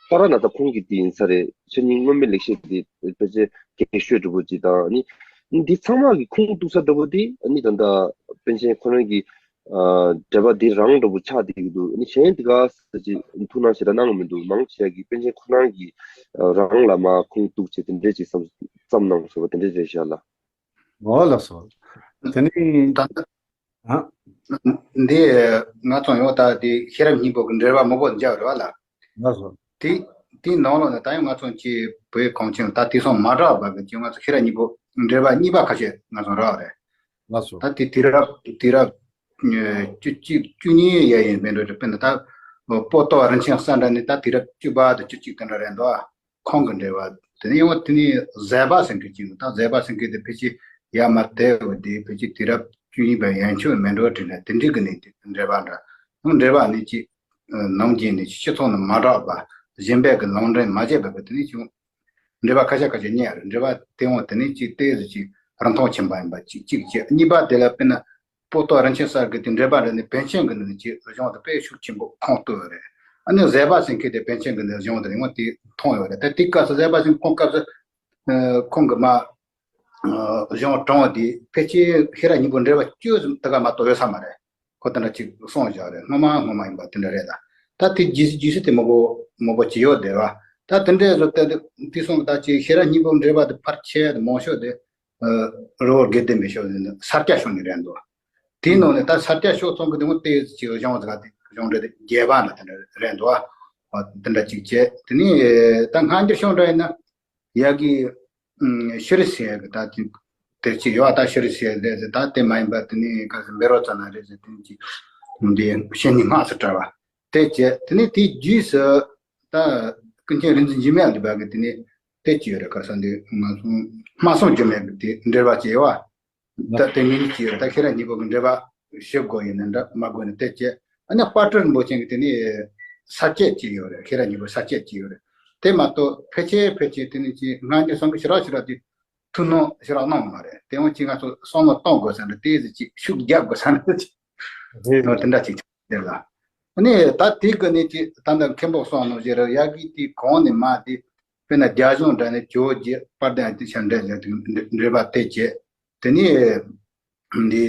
ཏཱ་ར་ནཱ་ཐ་ཁོང་གི་དེ་ཡིན་ས་རེད། ཆོས་ཉིད་མངོན་མེད་ལེགས་བཤད་དེ་ཕལ་ཆེར་རྒན་ཤོས་འདྲ་པོ་ཅིག་དང་། ཨ་ནི་འདི་ཚང་མ་གི་ཁུངས་གཏུགས་ས་འདྲ་པོ་དེ་ཨ་ནི་ད་ལྟ་པཎ་ཆེན་ཁོ་རང་གི་ཨ་འགྲེལ་པ་འདི་རང་འདྲ་པོ་ཆགས་བསྡད་ཀྱི་འདུག་ཨ་ནི་གཞན་དེ་ག་ས་ཅིག་ཐུགས་སྣང་ཞེ་དྲག་གནང་གི་མི་འདུག་མང་ཆེ་གིས་པཎ་ཆེན་ཁོ་རང་གིས་ཨ་རང་ལ་མར་ཁུངས་གཏུགས་བྱས་དེ་འདྲས་ཅིག་བསམ་བསམ་གནང་བྱས་པ་དེ་འདྲས་རེད་ཤག་ལགས། འོ་ལགས་སོ། དེ་ནི་ད་ལྟ་ཨ་འདི་ང་ཚོ་ཡང་ད་དེ་ཤེས་རབ་སྙིང་པོ་གི་འགྲེལ་པ་མང་པོ་མཇལ་བ་རེད་བ་ལགས། ལགས་སོ། དེ་དེའི་ནང་ལོགས་ནས་ད་ཡང་ང་ཚོ་ཀྱི་བོད་གངས་ཅན་ད་དེང་སང་མ་གྲགས་པ་གི་ཅིག་ང་ཚོ་ཤེས་རབ་སྙིང་པོ་འགྲེལ་པ་གཉིས་པ་ཁ་ཤས་ང་ཚོ་རག་རེད། ལགས་སོ། ད་དེ་དུས་རབས་དུས་རབས་བཅུ་གཅིག་བཅུ་གཉིས་ཡ་ཡིན་མིན་འགྲོ་རེད། དཔེར་ན་ད་པོ་ཏོ་རིན་ཆེན་གསལ་འགྲེལ་ནས་ད་དུས་རབས་བཅུ་པ་དང་བཅུ་གཅིག་དེ་འདྲ་རེད་འདུག་ཁོང་གི་འགྲེལ་པ་དེ་ནས་ཡང་དེ་ནས་ཟད་པ་ཟེར་མཁན་ཅིག་འདུག་ད་ཟད་པ་ཟེར་མཁན་དེ་ཕལ་ཆེར་ཡར་མར་དེ་བ་དེ་ཕལ་ཆེར་དུས་རབས་བཅུ་གཉིས་པ་ཡན་ཆད་མིན་འགྲོ་དྲན་ནས་དེ་འདྲའི་གི་ནས་དེ་འགྲེལ་པ་འདྲ། ཡང་འགྲེལ་པ་ནི་ཅིག་ནམ་རྒྱུན་ནས་སྤྱི་ཚོགས་ནང་མ་གྲགས་པ། གཞན་པས་གི་ལུང་འདྲེན་མ་བྱས་པ་གི་དེ་ནས་ཅིག་འགྲེལ་པ་ཁ་ཤས་ཁ་ཤས་རྙེད་རེད། འགྲེལ་པ་དེ་འོང་དེ་ནས་ཅིག་ཏོག་ཙམ་ཅིག་རིན་ཐང་ཆེན་པོ་ཡིན་པ་ཅིག་གཅིག་བྱས། གཉིས་པ་དེ་ལ་དཔེར་ན་པོ་ཏོ་རིན་ཆེན་གསལ་གྱི་དེ་འགྲེལ་པ་འདྲ་ནི་པཎ་ཆེན་གྱི་ནི་ཅིག་གཞུང་དེ་དཔེ་ཤུགས་ཆེན་པོ་ཁུངས་གཏུགས་ཡོད་རེད། ཨ་ནི་ཟད་པ་ཟེར་མཁན་དེ་པཎ་ཆེན་གྱི་ནི་གཞུང་དེ་ཡང་དེ་མཐོང་ཡོད་རེད། ད་དེ་སྐབས་སུ་ཟད་པ་ཟེར་ཁོང་སྐབས་སུ་ཁོང་གི་མ་གཞུང་དྲངས་དེ་ཕལ་ཆེར་ཤེས་རབ་སྙིང་པོ་འགྲེལ་པ་བཅུ་ཙམ་དེ་ག་མ་གཏོགས་ཡོད་ས་མ་རེད། ཁོ་དེ་འདྲ་ཅིག་གསུངས་བཞག་རེད། སྔོན་མ་སྔོན་མ་ཡིན་པ་དེ་འདྲ་རེད། ད་ད་དེ་རྗེས་རྗེས་སུ་དེ་མང་པོ་མང་པོ་ཅིག་ཡོད་བསྡད་པ། ད་དེ་འདྲའི་བཟོ་ལྟ་དེ་དེ་སོང་གི་ད་ཅིག་ཤེས་རབ་སྙིང་པོ་འགྲེལ་པ་དེ་ཕལ་ཆེ་བ་དེ་མང་ཤོས་དེ་རི་བོ་དགེ་ལྡན་པའི་ཕྱོགས་དེ་ནི་ས་སྐྱ་ཕྱོགས་ནས་རེད་འདུག་དེའི་ནང་ནས་ད་ས་སྐྱ་ཕྱོགས་ཚང་གི་དེ་མོ་དེ་ཅིག་གཞུང་ཟིག་དེ་གཞུང་འགྲེལ་དེ་རྒྱས་པ་ལ་དེ་འདྲ་རེད་འདུག་དེ་འདྲ་ཅིག་བྱས། དེ་ནས་ད་སྔ་འགྱུར་གཞུང་འགྲེལ་ཡིན་ན་ཡ་གི་ཤྲཱི་ཟེར་ཡ་གི་ད་ཅིག་དེ་ཅིག་ཡོད་ད། ཤྲཱི་ཟེར་ཡ་རེད་ཟེར། ད་དེ་མ་ཡིན་པ་དེ་ནས་ག་ཟེར་བཻ་རོ་ཙ་ན་རེད་ཟེར། དེ་ནས་ཅིག་འདི་བཤེས་གཉེན་སྔགས་སུ་བཀྲལ་བ། དེ་བྱས། དེ་ནས་དེའི་རྗེས་སུ་ད་ཀུན་མཁྱེན་རིག་འཛིན་འཇིགས་མེད་ལུས་པ་གི་དེ་ནས་དེ་ཅི་ཡོད་རེད། ག་ས་འདི་ང་ཚོ་སྨྲ་བསམ་སྒྱུ་མའི་གི་དེ་འགྲེལ་པ་ཅི་ཡོད་བ། ད་དེ་ཉིད་ཅི་ཡོད་རེད། ད་ཤེས་རབ་སྙིང་པོ་གི་འགྲེལ་པ་ཞིབ་དགོས་ཡིན་ན་འདྲ་མ་དགོས་ན་དེ་བྱས། ཨ་ནི་དཔལ་སྤྲུལ་རིན་པོ་ཆེ་གི་དེ་ནས་ས་བཅད་ཅི་ཡོད་རེད། ཤེས་རབ་སྙིང་པོ་ས་བཅད་ཅི་ཡོད་རེད། དེ་མ་གཏོགས་ཕལ་ཆེར་ཕལ་ཆེར་དེ་ནས་ཅི་སྔ་འགྱུར་སོང་གི་ཞེ་དྲག་ཞེ་དྲག་དེ་ཐུགས་སྣང་ཞེ་དྲག་གནང་མ་རེད། དེ་འོང་ཅིག་ང་ཚོ་བསམ་བློ་གཏོང་དགོས་ས་འདྲ། དེ་ཟིག་ཅིག་ཤུགས་རྒྱབ་དགོས་ས་འདྲ་ཅིག་རེད། དེ་འདྲ་ཅིག་ཆགས་བསྡད་ལ། ཨ་ནི་ད་དེ་གི་ནས་ཅིག་ད་ལྟ་མཁན་པོ་གསུངས་ནོ་ཞེ་ར་ཡ་གི་དེ་གོང་ནས་མ་དེ་དཔེར་ན་རྒྱ་གཞུང་འདྲ་ནས་ཇོ་བོ་རྗེ་དཔལ་ལྡན་ཨ་ཏི་ཤ་འདྲ་ཟེར་དེ་འགྲེལ་པ་དེ་བྱས། དེ་ནས་འདི་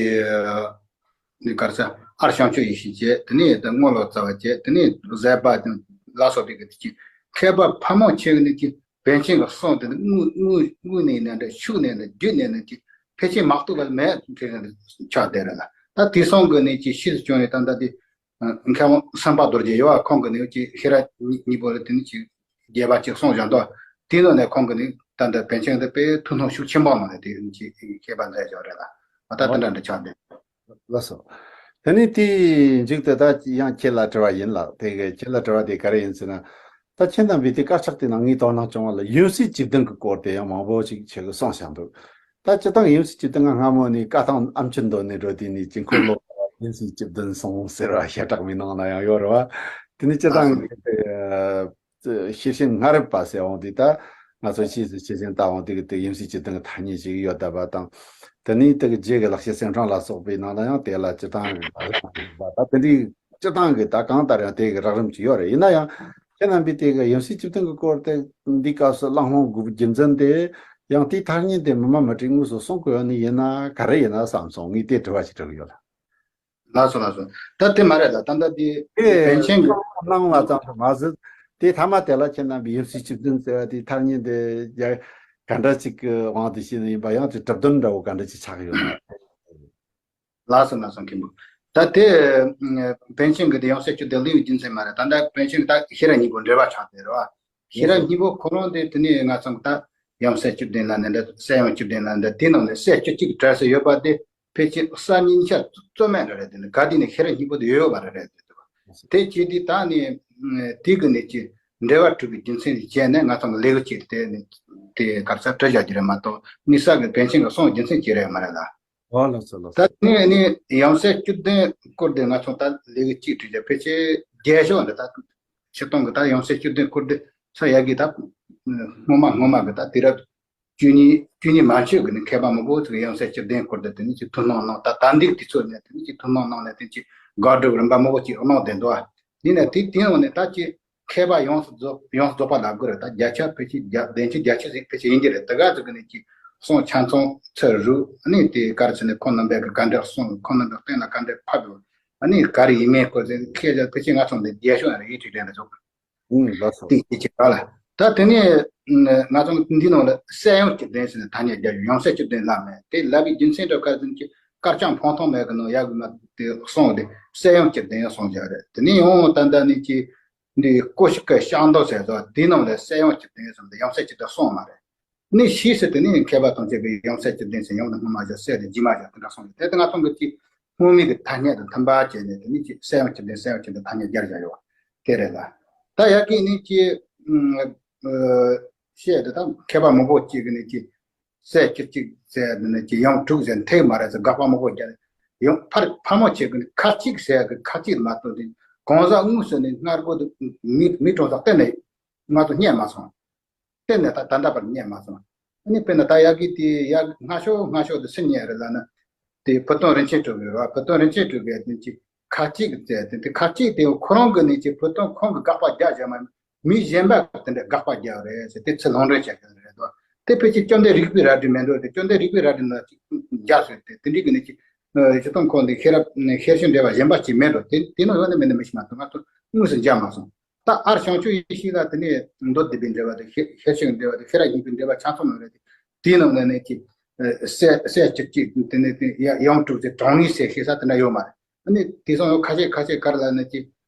འདི་ག་རེ་ཟེར། ཨར་བྱང་ཆུབ་ཡེ་ཤེས་བྱས། དེ་ནས་དེ་སྔོན་ལ་རྩ་བ་བྱས། དེ་ནས་བཟོད་པ་དང་ལ་སོགས་པའི་གི་དེ་ཅིག་མཁས་པ་ཕལ་མོ་ཆེ་གི་ནི་ཅིག་པཎ་ཆེན་གི་གསུང་དེ་ནི་དངོས་དངོས་དངོས་གནས་ནས་འདྲ་ཤུགས་ནས་ནི་རྒྱུད་ནས་ནི་ཅིག་ཕལ་ཆེར་མ་གཏོགས་པ་མེད་ཆགས་བསྡད་རེད་ལ། ད་དེ་སོང་གི་ནི་ཅིག་ཕྱིས་སུ་བྱུང་ནས་ད་ལྟ་དེ་མཁས་དབང་སེམས་དཔའ་རྡོ་རྗེ་ཡོད་བ། ཁོང་གི་ནི་ཅིག་ཤེས་རབ་སྙིང་པོ་ལ་དེ་ནི་ཅིག་རྒྱས་པ་ཅིག་གསུངས་བཞག་འདུག་དེའི་ནང་ནས་ཁོང་གི་ནི་ད་ལྟ་པཎ་ཆེན་དེ་དཔེ་ཐུགས་སྣང་ཤུགས་ཆེན་པོ་གནང་ནས་དེ་ཅིག་མཁས་པ་མཛད་བཞག་རེད་ལ། ད་དེ་འདྲ་འདྲ་ཆགས་བསྡད། ལགས་སོ། དེ་ནས་དེའི་མཇུག་ཏུ་ད་ཡང་ཁྱེད་ལ་དྲི་བ་ཡིན་ལགས། དེ་གི་ཁྱེད་ལ་དྲི་བ་དེ་ག་རེ་ཡིན་ཟེར་ན། ད་ཁྱེད་རྣམ་པས་དེ་དཀར་ཆག་དེ་ནང་ངས་དོ་སྣང་བྱུང་བ་ལ་ཡུམ་སྲས་བཅུ་བདུན་གྱི་སྐོར་དེ་ཡང་མང་པོ་ཞིག་ཁྱེད་ཀྱིས་གསུངས་བཞག་འདུག་ད་སྤྱིར་བཏང་ཡུམ་སྲས་བཅུ་བདུན་ང་སྔ་མོ་ནས་བཀའ་ཐང་ཨ་མཆོད་མདོ་ནས་འགྲོ་དུས་ནས་དཀྱིལ་འཁོར་ལོ་ཡུམ་སྲས་བཅུ་བདུན་གསུངས་ཟེར་བ་ཞེ་དྲག་མི་ནང་ན་ཡང་ཡོད་རེད་བ། དེ་ནས་སྤྱིར་བཏང་གི་ཤེར་ཕྱིན་སྔ་རབས་པ་ཟེར་འོང་དུས་ད་ང་ཚོ་ཕྱིས་སུ་ཤེར་ཕྱིན་ལྟ་འོང་དུས་ཀྱི་དེ་ཡུམ་སྲས་བཅུ་བདུན་གྱི་ཐ་སྙད་ཅིག་ཡོད་བསྡད་པ་དང་། དེ་ནས་དེ་གི་རྗེ་གི་ལེགས་བཤད་གསེར་ཕྲེང་ལ་སོགས་པའི་ནང་ལ་ཡང་དེ་ལ་སྤྱིར་བཏང་གི་ད་དེ་འདྲའི་སྤྱིར་བཏང་གི་ད་གང་ལྟར་ཡང་དེ་གི་རགས་རིམ་ཅིག་ཡོད་རེད། ཡིན་ན་ཡང་ཁྱེད་རྣམ་པས་དེ་གི་ཡུམ་སྲས་བཅུ་བདུན་གྱི་སྐོར་དེ་འདི་སྐབས་སུ་གླེང་སློང་དགོས་པའི་རྒྱུ་མཚན་དེ་ཡང་དེའི་ཐ་སྙད་དེ་མི་མ་མི་གྲངས་དངོས་སུ་གསུང་དགོས་ནི་ཡིན་ན་ག་རེ་ཡིན་ན་བསམ་སོང་། ངས་དེ་དྲི་བ་ཞིག་དྲི་གི་ཡོད་ལ། ལགས་སོ་ལགས་སོ། ད་དེ་མ་རེད་ལ། ད་ལྟ་དེ་དེ་པཎ་ཆེན་གྱི་གནང་བ་ཙམ་དུ་མ་ཟད། དེ་མཐའ་མ་དེ་ལ་ཁྱེད་རྣམ་པས་ཡུམ་སྲས་བཅུ་བདུན་ཟེར་བ་དེའི་ཐ་སྙད་དེ་ཡ་ག་འདྲ་ཅིག་གི་དབང་དུ་བྱས་ནས་ཡིན་པ། ཡང་དེ་གྲུབ་དོན་འདྲ་བོ་ག་འདྲ་ཅིག་ཆགས་ཡོད་ན། ལགས་སོ་ལགས་སོ་མཁན་པོ། ད་དེ་པཎ་ཆེན་གྱི་དེ་ཡུམ་སྲས་བཅུ་བདུན་གླེང་བའི་རྒྱུ་མཚན་མ་རེད། ད་ལྟ་པཎ་ཆེན་གྱི་ད་ཤེས་རབ་སྙིང་པོ་འགྲེལ་པ་ཆགས་བསྡད་རེད་བ། ཤེས་རབ་སྙིང་པོ་ཁོ་རང་དེ་དེ་ནས་ང་ཚང་གི་ད་ཡུམ་སྲས་བཅུ་བདུན་ལ་ནི་འདྲ། སྲས་ཡུམ་བཅུ་བདུན་ལ་འདྲ། དེ་ནང་ནས་སྲས་བཅུ་གཅིག་གྲས་སུ་ཡོད་པ་དེ་ཕལ་ཆེར་གསར་རྙིང་ཆ་རྩོད་མེད་འདྲ་རེད། དེ་ནི་ག་དེ་ནས་ཤེས་རབ་སྙིང་པོ་དེ་ཡོད་ཡོད་པ་རེད་རེད་དེ། དེ་བྱས་དུས་ད་ནི་དེ་གི་ནས་ཀྱི་འགྲེལ་པ་གྲུབ་པའི་རྒྱུ་མཚན་ལ་བྱས་ནས་ང་ཚང་གི་ལས་ཀྱི་ཆེད་དུ་དེ་ནི་དེ་གར་ས་བྲི་བཞག་རྒྱུ་རེད་མ་གཏོགས། དམིགས་བསལ་གྱི་པཎ་ཆེན་གྱི་གསུང་རྒྱུ་མཚན་ཅི་རེད་མ་རེད་ལ། ཨོ་ལགས་སོ་ལགས་སོ། ད་ནི་ནི་ཡུམ་སྲས་བཅུ་བདུན་སྐོར་དེ་ང་ཚོ་ད་ལས་ཀྱི་ཆེད་བྲི་བཞག་ཕལ་ཆེར་རྒྱས་ཤོས་འདི་ད་ཆེ་མཐོང་གི་ད་ཡུམ་སྲས་བཅུ་བདུན་སྐོར་དེ་ས་ཡ་གི་ད་སྔོན་མ་སྔོན་མ་གི་ད་དུས་རབས་བཅུ་གཉིས་བཅུ་གཉིས་མན་ཆད་ཀྱི་ནི་མཁས་པ་མང་པོ་ཅིག་ཡང་སྲས་བཅུ་བདུན་སྐོར་དུ་དེ་ནི་ཅིག་ཐུགས་སྣང་གནང་། ད་ད་འདིག་དུས་ཚོད་ནས་དེ་ནི་ཅིག་ཐུགས་སྣང་གནང་ནས་དེ་ནི་ཅིག་དགག་སྒྲུབ་རིམ་པ་མང་པོ་ཅིག་གནང་བསྡད་འདུག་ཡིན་ནའི་དེ་དེའི་ནང་ནས་ད་ཅིག་མཁས་པ་ཡོངས་སུ་རྫོགས་ཡོངས་སུ་རྫོགས་པ་ལབ་དགོས་རེད། ད་བརྒྱ་ཆ་ཕལ་ཆེར་བརྒྱ་བདུན་ཅུ་བརྒྱད་ཅུ་ཟིག་ཕལ་ཆེར་ཡིན་གྱི་རེད། དེ་ག་ཚོད་ཀྱི་ནི་ཅིག་གསུང་ཆ་ཚང་ཚུད་རུ། ཨ་ནི་དེ་ག་རེ་ཟེར་ནས་ཁོང་རྣམ་པས་གི་ག་འདྲ་གསུངས། ཁོང་རྣམ་པས་སྟེང་ལ་ག་འདྲ་ཕབ་ཡོད། ཨ་ནི་ག་རེ་ཡིན་མིན་སྐོར་དེ་མཁས་པ་ཕལ་ཆེར་ང་ཚོ་འདི་རྒྱས་ཤོས་རེད། ཡིད་ཆེས་ལྡན་རེད་ཚོགས། ཨུམ། ལགས་སོ། དེ་ཅི་བྱེད་པ་ལ། ད་དེ་ནས་ང་ཚོ་འདི་ནང་ལ་སྲས་ཡུམ་བཅུ་བདུན་ཟེར་ནས་ཐ་སྙད་རྒྱག་ཡུམ་སྲས་བཅུ་བདུན་ལབ་མེད། དེ་ལབ་པའི་རྒྱུ་མཚན་འདྲ་ག་ཟིན་གྱི་དཀར་ཆག་འཕང་ཐང་མེད་གི་ནང་ཡག་གི་མ་དེ་གསུངས་ཏེ་སྲས་ཡུམ་བཅུ་བདུན་ཡང་གསུངས་བཞག་རེད། དེ་ནས་ཡང་ད་ལྟ་ནས་ཀྱི་འདི་ཀོ་ཤི་ཀའི་ཤག་མདོ་ཟེར་ཚོ་དེའི་ནང་ལ་སྲས་ཡུམ་བཅུ་བདུན་ཟེར་ནས་ཡུམ་སྲས་བཅུ་བདུན་གསུངས་མ་རེད། ནི་ཕྱིས་སུ་དེ་ནི་མཁས་པ་ཐམས་ཅད་ཀྱིས་ཡུམ་སྲས་བཅུ་བདུན་ཟེར། ཡུམ་ནི་སྔོན་མ་བཞག་སྲས་དེ་རྗེས་མ་བཞག་དེ་འདྲ་གསུངས་ཡོད། དེ་ལྟར་ང་ཚོ་གི་ཅིག་སྔོན་མའི་གི་ཐ་སྙད་དང་མཐུན་པ་བྱས་ནས་དེ་ནི་ཅིག་སྲས་ཡུམ་བཅུ་བདུན་སྲས་ཡུམ་བཅུ་བདུན་ཐ་སྙད་སྦྱར་བཞག་ཡོད་དེ་རེད་ལ། ད་ཡ་གི་ནི་ཅིག་བཤད་དེ་ད་མཁས་པ་མང་པོ་ཅིག་གི་ནི་ཅིག་སྲས་བཅུ་གཅིག་ཟེར་དེ་ནི་ཅིག་ཡུམ་དྲུག་ཟེར་འཐད་མ་རེད་ཟེར་དགག་པ་མང་པོ་རྒྱག་ཡོང་ཕར་ཕ་མ་ཆེ་གི་ནི་ཁ་གཅིག་ཟེར་གི་ཁ་གཅིག་མ་གཏོགས་དེ་གང་ཟག་དངོས་སུ་ནི་སྔར་གོ་དུ་མི་མི་གྲོང་ས་གཏན་ནས་ང་ཚོ་རྙེད་མ་སོང་། གཏན་ནས་ད་ད་ལྟ་བར་རྙེད་མ་སོང་། ཨ་ནི་དཔེར་ན་ད་ཡ་གི་དེ་ཡ་སྔ་ཤོས་སྔ་ཤོས་དེ་སུ་རྙེད་རེད་ལབ་ན། དེ་བུ་སྟོན་རིན་ཆེན་སྒྲོལ་དཀར་རེད་བ། བུ་སྟོན་རིན་ཆེན་སྒྲོལ་དཀར་དེ་ཅིག་ཁ་ཅིག་ཟེར་དེ་དེ་ཁ་ཅིག་དེ་ཁོ་རང་གི་ནི་ཅིག་བུ་སྟོན་ཁོང་གི་དགག་པ་རྒྱག་བྱ་མ་མི་གཞན་པ་དེ་འདྲ་དགག་པ་རྒྱག་རེད་ཟེར་དེ་ཚུར་ལུང་འདྲེན་བྱས་ཀྱི་རེད་དོ། དེ་ཕལ་ཆེར་བཅོམ་ལྡན་རིག་པའི་རལ་གྲི་མེད་འགྲོ་དེ་བཅོམ་ལྡན་རིག་པའི་རལ་གྲི་ན་ཅིག་རྒྱག་ཟེར་དེ་དེ་འདྲའི་གི་ནི་ཅིག་ཞུ་སྟངས་ཁོང་དེ་ཤེས་རབ་ཤེར་ཕྱིན་འགྲེལ་པ་གཞན་པ་ཅིག་མེད་འགྲོ། དེ་དེ་ནང་ཡོད་ནི་མེད་ནི་མི་ཤེས་མ་གཏོགས་ང་ཚོ་དངོས་སུ་མཇལ་མ་སོང་། ད་ཨར་བྱང་ཆུབ་ཡེ་ཤེས་ལ་དེ་ནས་མདོ་སྡེ་པའི་འགྲེལ་པ་དང་ཤེར་ཤེར་ཕྱིན་གྱི་འགྲེལ་པ་དང་ཤེས་རབ་སྙིང་པོའི་འགྲེལ་པ་ཆ་ཚང་ནང་རེད་དེ། དེའི་ནང་ནས་ནས་ཀྱི་ཨ་སྲས་སྲས་བཅུ་གཅིག་དེ་ནས་དེ་ཡ་ཡང་དྲུག་ཅུ་གྲངས་ངེས་ཟེར་ཤེས་ས་དེ་འདྲ་ཡོད་མ་རེད། ཨ་ནི་དེང་སང་ཁ་ཤས་ཁ་ཤས་ག་རེ་ལབ་ན་ཀྱི་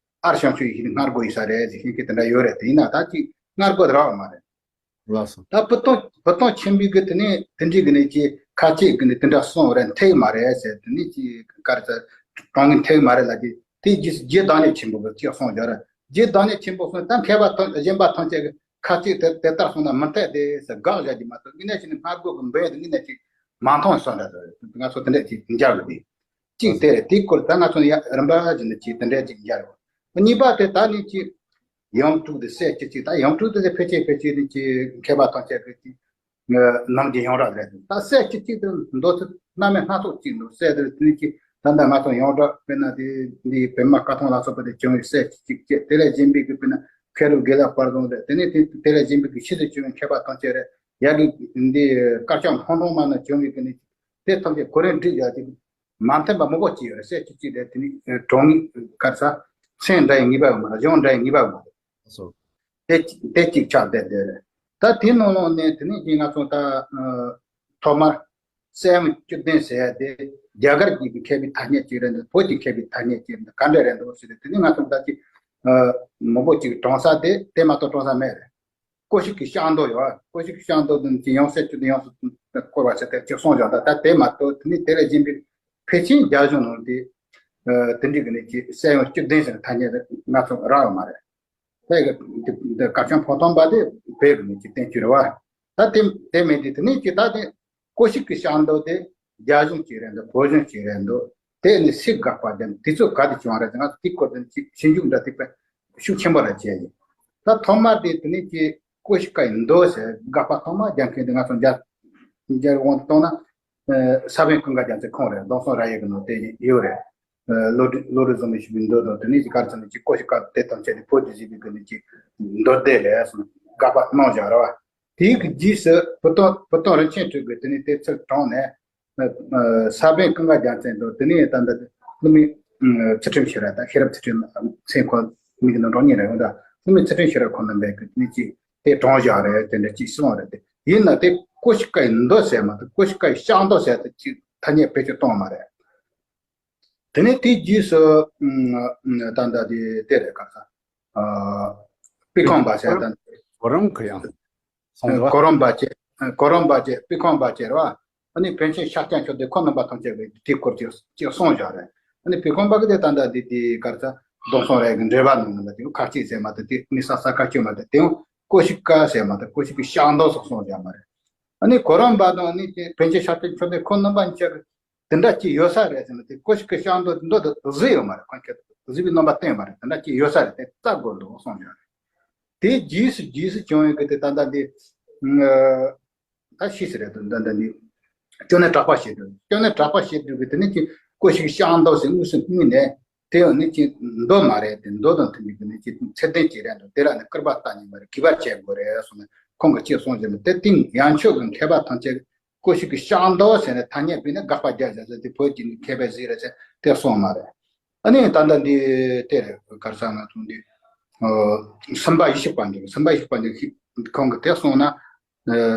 ཨར་བྱང་ཆུབ་ཡེ་ཤེས་ནི་སྔ་རྒོལ་ཡིན་ས་རེད་ཟེར་མཁན་གྱི་དེ་འདྲ་ཡོད་རེད། དེ་ཡིན་ན་ད་ཀྱི་སྔ་རྒོལ་རག་མ་རེད། ལགས་སོ། ད་བུ་སྟོང་བུ་སྟོང་ཆེན་པོའི་གི་དེ་ནས་དེ་འདྲའི་གི་ནས་ཀྱི་ཁ་ཅིག་གི་ནས་དེ་འདྲ་གསུངས་རེད། འཐད་མ་རེད་ཟེར། དེ་ནས་ཀྱི་ག་རེ་ཟེར། གྲངས་ངེས་འཐད་མ་རེད་ལབ་ཀྱི་དེ་རྗེས་རྗེ་བདག་ཉིད་ཆེན་པོ་གི་ཅིག་གསུངས་བཞག་རེད། རྗེ་བདག་ཉིད་ཆེན་པོ་གསུངས། ད་མཁས་པ་ཐམས་གཞན་པ་ཐམས་ཅད་ཀྱི་ཁ་ཅིག་དེ་དེ་ལྟར་གསུངས་ན་མི་འཐད་དེ་ཟེར་དགག་བཞག་གི་མ་གཏོགས། དངོས་གནས་བྱས་ནས་སྔ་རྒོལ་གི་འབུམ་དེ་དངོས་གནས་ཀྱི་མ་མཐོང་བསམ་འདྲ་ཟེར། ང་ཚོ་དེ་འདྲ་ཅིག་འཇགས་དགོས་དེ། གཅིག་དེ་རེད། དེའི་སྐོར་ད་ང་ཚོ་ཡ་རིམ་པ་བཞིན་དུ་ཅིག་དེ་འདྲ་ཅིག་འཇགས་དགོས། གཉིས་པ་དེ་ད་ནི་ཅིག་ཡང་དྲུག་དེ་སྲས་བཅུ་གཅིག་ད་ཡང་དྲུག་དེ་དེ་ཕལ་ཆེར་ཕལ་ཆེར་ནི་ཅིག་མཁས་པ་ཐམས་ཅད་ཀྱི་ཅིག་ནང་གི་ཡོངས་གྲགས་རེད། ད་སྲས་བཅུ་གཅིག་དེ་མདོ་ཚིག་སྣ་མིན་སྣ་ཚོགས་ཅིག་འདུག་སྲས་དེ་དེ་ནི་ཅིག་ད་ལྟ་ང་ཚོ་ཡོངས་གྲགས་དཔེར་ན་དེ་འདི་བི་མ་བཀའ་ཐང་ལ་སོགས་པ་དེ་བྱུང་བའི་སྲས་བཅུ་གཅིག་བཅས། དེ་ལས་གཞན་པའི་གི་དཔེར་ན་མཁས་གྲུབ་དགེ་ལེགས་དཔལ་བཟང་རེད། དེ་ནས་དེ་དེ་ལས་གཞན་པའི་གི་ཕྱིས་སུ་བྱུང་བའི་མཁས་པ་ཐམས་ཅད་རེད། ཡ་གི་འདི་དཀར་ཆག་མཐོང་གྲོང་མ་ན་བྱུང་བའི་གི་ནི་དེ་ཐམས་ཅད་གོ་རིམ་བསྒྲིགས་ཡ་གི་མ་མཐུན་པ་མང་པོ་ཅིག་ཡོད་རེད། སྲས་བཅུ་གཅིག་དེ་དེ་ནི་གྲངས་ངེས་ག་རེ་ཟ། མཚན་འདྲ་ཡི་ངེས་པ་ཡོད་མ་རེད། གཞུང་འདྲ་ཡི་ངེས་པ་ཡོད་མ་རེད། སོ། དེ་དེ་གཅིག་ཆགས་བསྡད་བསྡད་རེད། ད་དེའི་ནང་ལོགས་ནས་དེ་ནི་ཅིག་ང་ཚོ་ད་ཨ་ཐོག་མར་སྲས་ཡང་བཅུ་བདུན་ཟེར་ཡ་དེ་རྒྱ་གར་གྱི་མཁས་པའི་ཐ་སྙད་ཅིག་རེད་འདུག་བོད་ཀྱི་མཁས་པའི་ཐ་སྙད་ཅིག་རེད་འདུག་ག་འདྲ་རེད་འདུག་ཟེར་ཏེ། དེ་ནི་ང་ཚོ་ད་ཅིག་ཨ་མང་པོ་ཅིག་དྲངས་ས་དེ་དེ་མ་གཏོགས་དྲངས་ས་མེད་རེད། ཀོ་ཤི་ཀའི་ཤག་མདོ་ཡོད། ཀོ་ཤི་ཀའི་ཤག་མདོ་དེ་ནི་ཅིག་ཡང་སྲས་བཅུ་བདུན་ཡོངས་སུ་བསྐོར་བ་ཟེར་ཏེ་ཅིག་གསུངས་བཞག་ད་ད་དེ་མ་གཏོགས་དེ་ནི་དེ་ལས་གཞན་པའི་ཕལ་ཆེར་རྒྱ་གཞུང་ནང་དེ་ཨ་དེ་འདྲའི་གི་ནི་ཅིག་སྲས་ཡང་བཅུ་བདུན་ཟེར་ཐ་སྙད་དེ་ང་ཚོ་རག་ཡོད་མ་རེད། ད་གི་འདི་འདི་དཀར་ཆག་མཐོང་གྲོང་མ་དེ་བོད་ཀྱི་མིང་ཅིག་བསྟན་བཅོས་རེད་བ། ད་དེ་དེ་མིན་དེ་དེ་ནས་ཅིག་ད་དེ་ཀོ་ཤི་ཀའི་ཤག་མདོ་དེ་རྒྱ་གཞུང་ཅིག་རེད་འདུག་བོད་གཞུང་ཅིག་རེད་འདུག་དེ་ནི་སུས་དགག་པ་བརྒྱབ། དུས་ཚོད་ག་དུས་བྱུང་བ་རེད། ང་ཚོ་དེའི་སྐོར་དུ་ཅིག་ཞིབ་འཇུག་འདྲ་ཐིག་པ་ཤུགས་ཆེན་པོ་ར་བྱས་ཡིན། ད་ཐོག་མར་དེ་དེ་ནས་ཅིག་ཀོ་ཤི་ཀའི་མདོ་ཟེར་དགག་པ་ཐོག་མར་རྒྱག་མཁན་དེ་ང་ཚོ་འཇར་འཇར་དབང་དུ་བཏང་ན། ཨ་ས་པཎ་ཀུན་དགའ་རྒྱལ་མཚན་ཁོང་རེད། མདོ་མཚན་རབ་དབྱེ་གི་ནང་དེ་ཡོད་རེད། ཨ་བློ་གྲོས་བློ་གྲོས་བཟང་པོས་ཞུས་པའི་མདོ་དང་དེ་ནས་ཀྱི་ག་རེ་ཟེར་ན་ཅིག་ཀོ་ཤི་ཀ་དེ་ཐམས་ཅད་ནི་བོད་དུ་བཞུགས་པའི་སྐབས་ནས་ཀྱི་མདོ་སྡེ་ལས་གསུངས་དགག་པ་གནང་བཞག་རེད་བ། དེའི་གི་རྗེས་སུ་བུ་སྟོན་བུ་སྟོན་རིན་ཆེན་སྤྲུལ་སྐུས་དེ་ནས་དེ་ཚུར་དྲངས་ནས། ཨ་ཨ་ས་པཎ་ཀུན་དགའ་རྒྱལ་མཚན་དང་དེ་ནས་ད་ལྟ་ཀླུ་མི་ཨ་ཚུལ་ཁྲིམས་ཤེས་རབ་དང་ཤེས་རབ་ཚུལ་ཁྲིམས་མཚན་ཁོ་མིང་གི་ནང་འགྲོ་ཉེ་རེད། འོན་ཀྱང་ཀླུ་མི་ཚུལ་ཁྲིམས་ཤེས་རབ་ཁོ་རྣམ་པས་ཀྱི་དེ་ནས་ཅིག་དེ་དྲངས་བཞག་རེད། དེ་འདྲ་ཅིག་གསུངས་རེད། དེ་ཡིན་ན་དེ་ཀོ་ཤི་ཀའི་མདོ་ཟེར་མ་གཏོགས་ཀོ་ཤི་ཀའི་ཤག་མདོ་ཟེར་དེ་ཅིག་ཐ་སྙད་བེད་སྤྱོད་གཏོང་མ་རེད། དེ་ནས་དེའི་རྗེས་སུ་ཨ་ཨ་ད་ལྟ་དེ་དེ་རེད། ག་ས་ཨ་པི་ཁང་པ་ཟེར་ད་གོ་རམས་གོ་ཡང་སོང་བ། གོ་རམས་པ་བཅས་གོ་རམས་པ་བཅས་པི་ཁང་པ་བཅས་རེད་བ། ཨ་ནི་པཎ་ཆེན་ཤཱཀྱ་མཆོག་ལྡན་ཁོ་རྣམ་པ་ཐམས་ཅད་ཀྱིས་དེའི་སྐོར་གྱི་ཅིག་གསུངས་བཞག་རེད། ཨ་ནི་པི་ཁང་པ་གི་དེ་ད་ལྟ་དེ་དེ་ག་རེ་ཟ་མདོ་མཚན་རབ་དབྱེ་གི་འགྲེལ་པ་ནང་ལ་དེ་ཁ་ཅིག་ཟེར་མ་ཐག་དེ་དམིགས་བསལ་ས་ཁ་གཅོད་མ་ཐག་དེ་ཡང་ཀོ་ཤི་ཀ་ཟེར་མ་ཐག་ཀོ་ཤི་ཀའི་ཤག་མདོ་སོགས་གསུངས་བཞག་མ་རེད། ཨ་ནི་གོ་རམས་པ་དང་ཨ་ནི་དེ་པཎ་ཆེན་ཤཱཀྱ་མཆོག་ལྡན་ཁོ་རྣམ་པ་གཉིས་ཆ་གི་དེ་འདྲ་ཅིག་ཡོད་ས་རེད་ཟེར་ན། དེ་ཀོ་ཤི་ཀའི་ཤག་མདོ་མདོ་དེ་གཟིགས་ཡོད་མ་རེད། ཁོང་ཁྱེད་གཟིགས་པའི་རྣམ་པ་བསྟན་མ་རེད། དེ་འདྲ་ཅིག་ཡོད་ས་རེད། དེ་བཙལ་དགོས་འདུག་གསུངས་ཡོད་རེད། དེའི་རྗེས་སུ་རྗེས་སུ་བྱུང་ཡོད་གི་དེ་ད་ལྟ་འདི་ད་ཤེས་སི་རེད་འདུག་ད་ལྟ་འདི་ཅོ་ནེ་གྲགས་པ་ཞེས་འདུག་ཅོ་ནེ་གྲགས་པ་ཞེས་འདུག་གི་དེ་ནི་ཅིག་ཀོ་ཤི་ཀའི་ཤག་མདོ་ཟེར་དངོས་སུ་དངོས་ནས་དེ་ཡང་ནི་ཅིག་མདོ་མ་རེད། དེ་མདོ་དང་མཐུན་པའི་གི་ནི་ཅིག་ཚད་ལྡན་ཅིག་རེད་འདུག་དེ་ལ་ནི་སྐུར་པ་བཏབ་ཉན་པ་རེད། གུས་པ་བྱེད་དགོས་རེད་གསུངས་ནས་ཁོང་གིས་ཅིག་གསུངས་བཞག་ནས། དེ་སྟེང་ཡང་ཆོས་ཀྱི་མཁས་པ་ཐམས་ཅད་ཀོ་ཤི་ཀའི་ཤག་མདོ་ཟེར་ནས་ཐ་སྙད་བུད་ནས་དགག་པ་རྒྱག་བཞག་ཟེར་ཏེ་བོད་ཀྱི་མཁས་པས་གཟིགས་རེད་ཟེར་དེ་གསུངས་མ་རེད། ཨ་ནི་ད་ལྟ་འདི་དེ་རེད། ག་རེ་ཟེར་ན་ཐུང་འདི་ཨ་སེམས་དཔའ་ཡེ་ཤེས་དཔལ་འབྱོར་སེམས་དཔའ་ཡེ་ཤེས་དཔལ་འབྱོར་ཁོང་གིས་དེ་གསུངས་ན་ཨ་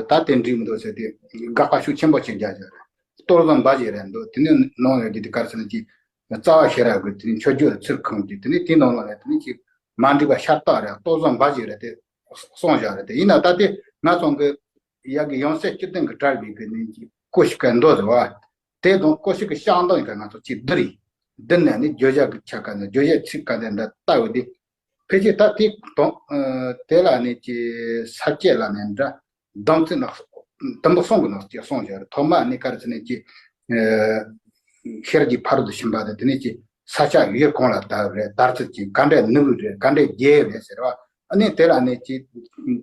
ད་དེ་འགྲིག་མི་འདུག་ཟེར་ཏེ་དགག་པ་ཤུགས་ཆེན་པོ་ཅིག་རྒྱག་བཞག་རེད། གཏོར་ཟོར་འབའ་ཞིག་རེད་འདུག་དེ་ནས་ནང་ཡོད་ཀྱི་དེ་ག་རེ་ཟེར་ན་ཅིག་རྩ་བ་ཤེས་རབ་ཀྱི་དེ་ནས་མཆོད་བརྗོད་ཚུལ་ཁང་གི་དེ་ནས་དེའི་ནང་ལ་རེད། དེ་ནས་ཅིག་མ་འགྲིག་པ་ཤ་སྟག་རེད། གཏོར་ཟོར་འབའ་ཞིག་རེད་དེ་གསུངས་བཞག་རེད། དེ་ཡིན་ན་ད་དེ་ང་ཚོ་གི་ཡ་གི་ཡང་སྲས་བཅུ་བདུན་གྱིས་གྲགས་པའི་གི་ནི་ཀོ་ཤི་ཀའི་མདོ་རེད་བ། དེ་དང་ཀོ་ཤི་ཀའི་ཤག་མདོ་ཡིན་ཀ་ང་ཚོ་གཅིག་བསྡུར་ཡིན། བསྡུར་ནས་ནི་བརྗོད་བྱ་གི་ཆ་ག་ནས་བརྗོད་བྱའི་ཚིག་ག་ནས་འདྲ་ལྟ་བུ་དེ། ཕལ་ཆེར་ད་དེ་དང་ཨ་དེ་ལ་ནི་ཀྱི་ས་བཅད་ལ་ནི་འདྲ་དམ་ཚིག་ནག་དུམ་བུ་གསུམ་གི་ནང་ཀྱི་གསུངས་བཞག་རེད། ཐོག་མ་ནི་ག་རེ་ཟེར་ནས་ཀྱི་ཨ་ཤེས་རབ་ཀྱི་ཕ་རོལ་ཏུ་ཕྱིན་པ་དང་དེ་ནས་ཀྱི་ས་བཅད་ཡུལ་གང་ལ་བཏགས་རེད། དར་ཚིག་ཅིག་ག་འདྲས་ནུབ་རེད། ག་འདྲས་རྒྱས་རེད་ཟེར་བ། ཨ་ནི་དེ་ལ་ནི་ཅིག་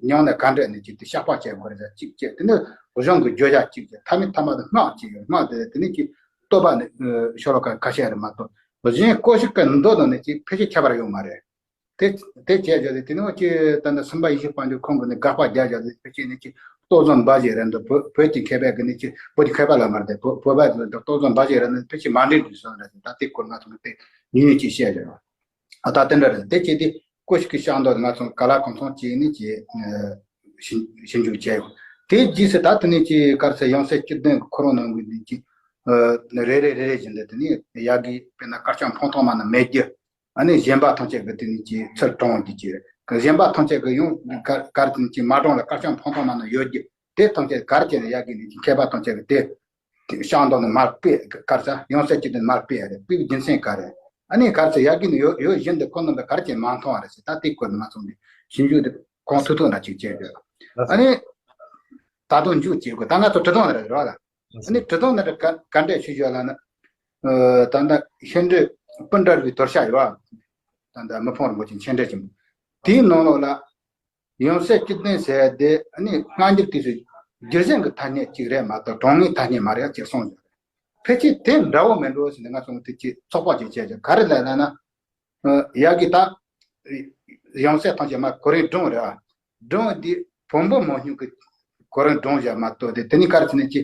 མྱང་ནས་ག་འདྲས་ནི་ཅིག་དེ་བཤགས་པ་བྱེད་དགོས་རེད་ཟེར་གཅིག་བྱས། དེ་ནི་གཞུང་གི་བརྗོད་བྱ་གཅིག་བྱས། ཐ་མི་ཐ་མ་དེ་སྔགས་གཅིག་ཡོད། སྔགས་དེ་དེ་ནི་ཅིག་བསྟོད་པ་ནི་ཤོ་ལོ་ཀ་ཁ་ཤས་རེད་མ་གཏོགས། གཞན་ཀོ་ཤི་ཀའི་མདོ་དང་ནི་ཅིག་ཕལ་ཆེར་ཁྱད་པར་ཡོད་མ་རེད། དེ་དེ་བྱས་བྱས་ཏེ་དེ་ནི་ཅིག་ད་ནི་སེམས་དཔའ་ཡེ་ཤེས་དཔལ་འབྱོར་ཁོང་གིས་ནི་དགག་པ་རྒྱག་བྱས་ཏེ་ཕལ་ཆེར་ནི་ཅིག་གཏོར་ཟོར་འབའ་ཞིག་རེད་འདུག་བོད་བོད་ཀྱི་མཁས་པས་གི་ནི་ཅིག་བོད་ཀྱི་མཁས་པ་ལ་མ་རེད་དེ། བོད་བོད་པ་གི་གཏོར་ཟོར་འབའ་ཞིག་རེད་ནི་ཕལ་ཆེར་མ་འགྲིག་འགྲིག་སོང་རེད། ད་དེ་སྐོར་ང་ཚོ་གིས་དེ་ཉུང་ཉུང་ཅིག་བཤད་རེད། ཨ་ད་དེ་འདྲ་རེད། དེ་བྱས་ཏེ་ ཀོ་ཤི་ཀི་ཤག་མདོ་ང་ཚོ་ག་ལ་གང་ཚང་བྱས་ནས་ཀྱི་ཞིབ་ཞིབ་འཇུག་བྱས་ཡོད། དེའི་རྗེས་སུ་ད་དེ་ནས་ཀྱི་ག་རེ་ཟེར་ཡང་སྲིད་བཅུ་བདུན་གྱི་ཁོ་རང་ནང་གི་ནས་ཀྱི་རེ་རེ་རེ་རེ་བཞིན་དུ་དེ་ནས་ཡ་གི་དཔེར་ན་དཀར་ཆག་འཕང་ཐང་མ་ན་མེད་རྒྱུ། ཨ་ནི་གཞན་པ་ཐམས་ཅད་ཀྱི་དེ་ནས་ཀྱི་ཚུར་གྲོངས་རྒྱུ་ཀྱི་གཞན་པ་ཐམས་ཅད་ཀྱི་ཡང་ག་ག་རེ་དེ་ནས་ཀྱི་མ་གྲོངས་ལ་དཀར་ཆག་འཕང་ཐང་མ་ན་ཡོད་རྒྱུ་དེ་ཐམས་ཅད་ག་རེ་བྱས་ནས་ཡ་གི་ནས་ཀྱི་མཁས་པ་ཐམས་ཅད་ཀྱི་དེ། དེ་ཤང་དང་ནི་མར་པེ་གར་ས་ཡང་སྲིད་ཀྱི་དེ་མར་པེ་རེད། པེའི་རྒྱུ་མཚན་ག་རེ། ཨ་ནི་གར་ས་ཡ་གི་ནི་ཡོད་ཡོད་བཞིན་དུ་ཁོ་རྣམ་པ་གར་གྱི་མང་མཐོང་བ་རེད་ཟེར། ད་དེ་སྐོར་ནི་ང་ཚོ་འདི་ཞིབ་འཇུག་དེ་གོང་ཐུག་ཐུག་ན་ཅིག་བྱས་ཡོད། ཨ་ནི་ད་དུང་འཇུག་བྱེད་དགོས། ད་ང་ཚོ་དྲི་བཏང་ནི་རེད་རོགས་ལ། ཨ་ནི་དྲི་བཏང་ནི་རེད། ག་ག་འདྲས་ཞུ་ཞུ་ལ་ན། ད་ལྟ་ཤེས་འདྲི་སྤུན་འདྲ་བའི་དོར་ཤ་ཡོད། ད་ལྟ་མི་ཕོང་རིན་པོ་ཆེ་མཆན་འདྲ་ཆེན་པོ་དེའི་ནང་ལོགས་ལ། ཡང་སྲིད་བཅུ་བདུན་ཟེར་དེ་ནི་སྔ་འགྱུར་དུས་སུ་རྒྱུད་སྲིན་གྱི་ཐ་སྙད་ཅིག་རེད་མ་གཏོགས་གྲངས་ངེས་ཐ་སྙད་མ་རེད་ཅེས་གསུངས་ཡོད་རེད། ཕལ་ཆེར་དེ་འདྲ་བོ་མིན་འགྲོ་ཟེར་ནས་ང་ཚོ་དེ་ཅིག་ཚོགས་པ་ཅིག་བྱས་ཀྱང་ག་རེ་ལབ་ན་ན། ཡ་གི་ད་ཡང་སྲིད་ཐམས་ཅད་མ་གོ་རིང་སྒྲུང་རེད་བ། སྒྲུང་འདི་བོན་པོ་མང་ཉུང་གི་གོ་རིང་སྒྲུང་བཞག་མ་གཏོགས་དེ་དེ་ནི་ག་རེ་ཟེར་ནས་ཅི་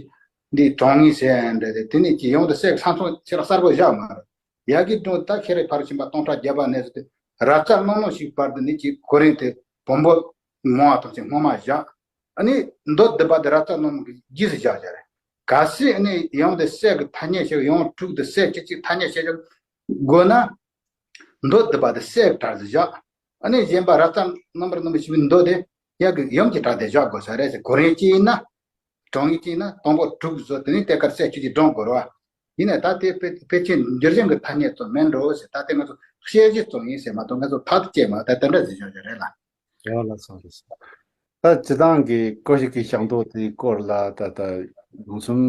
འདི་གྲངས་ངེས་ཟེར་ཡང་འདྲ་དེ་དེ་ནི་ཅི་ཡོང་དུ་སྲས་ས་མཚམས་ཆེ་ར་གསར་པོ་བཞག་མ་རེད། ཡ་གི་སྒྲུང་ད་ཤེས་རིག་ཕ་རོལ་ཕྱིན་པ་སྟོང་ཕྲག་བརྒྱ་པ་ནས་བཟུང་སྟེ་རབ་རྩ་རྣམས་ནང་ཞིག་བར་དུ་ནི་ཅིག་གོ་རིང་དེ་བོན་པོ་མང་བ་དང་ཅིག་སྔོན་མ་བཞག་ཨ་ནི་མདོ་སྡུད་པ་དེ་རབ་རྩ་རྣམས་ཀྱི་རྗེས་སུ་བཞག་བཞག་རེད། གལ་སྲིད་ཨ་ནི་ཡང་དེ་སྲས་ཀྱི་ཐ་སྙད་ཞིག་ཡང་དྲུག་དེ་སྲས་གཅིག་གཅིག་ཐ་སྙད་བྱེད་ཆོག་དགོས་ན་མདོ་སྡུད་པ་དེ་སྲས་ཀྱི་གྲས་སུ་བཞག་ཨ་ནི་གཞན་པ་རབ་རྩ་རྣམ་པར་སྣང་མེད་ཞི་བའི་མདོ་དེ་ཡ་གི་ཡུམ་གྱི་གྲས་དེ་བཞག་དགོས་ས་རེད་ཟེར། གོ་རིང་གཅིག་ཡིན་ན། གྲངས་ངེས་གཅིག་ན་དང་པོ་དྲུག་བཟོ་དེ་ནས་དེ་གར་སྲས་གཅིག་གཅིག་སྒྲུང་དགོས་རེད་བ། ཡིན་ནའི་ད་དེ་དཔེ་དཔེ་ཅན་འགྱུར་བཞིན་གྱི་ཐ་སྙད་ཙམ་མིན་འགྲོ་ཟེར། ད་དེ་ང་ཚོ་བཤད་གཞི་ཙམ་ཡིན་ཟེར་མ་གཏོགས་ང་ཚོ་ཐག་ཏུ་བཅད་མ་ད་དེ་འདྲ་ཟེར་ཆོག་གི་རེད་ལ། རེད་ལ་སོང་རེད་སོང་། ད་སྤྱི་བཏང་གི་ཀོ་ཤི་ཀའི་ཤག་མདོ་དེའི་སྐོར་ལ་ད་ལྟ་ལུང་གསུམ་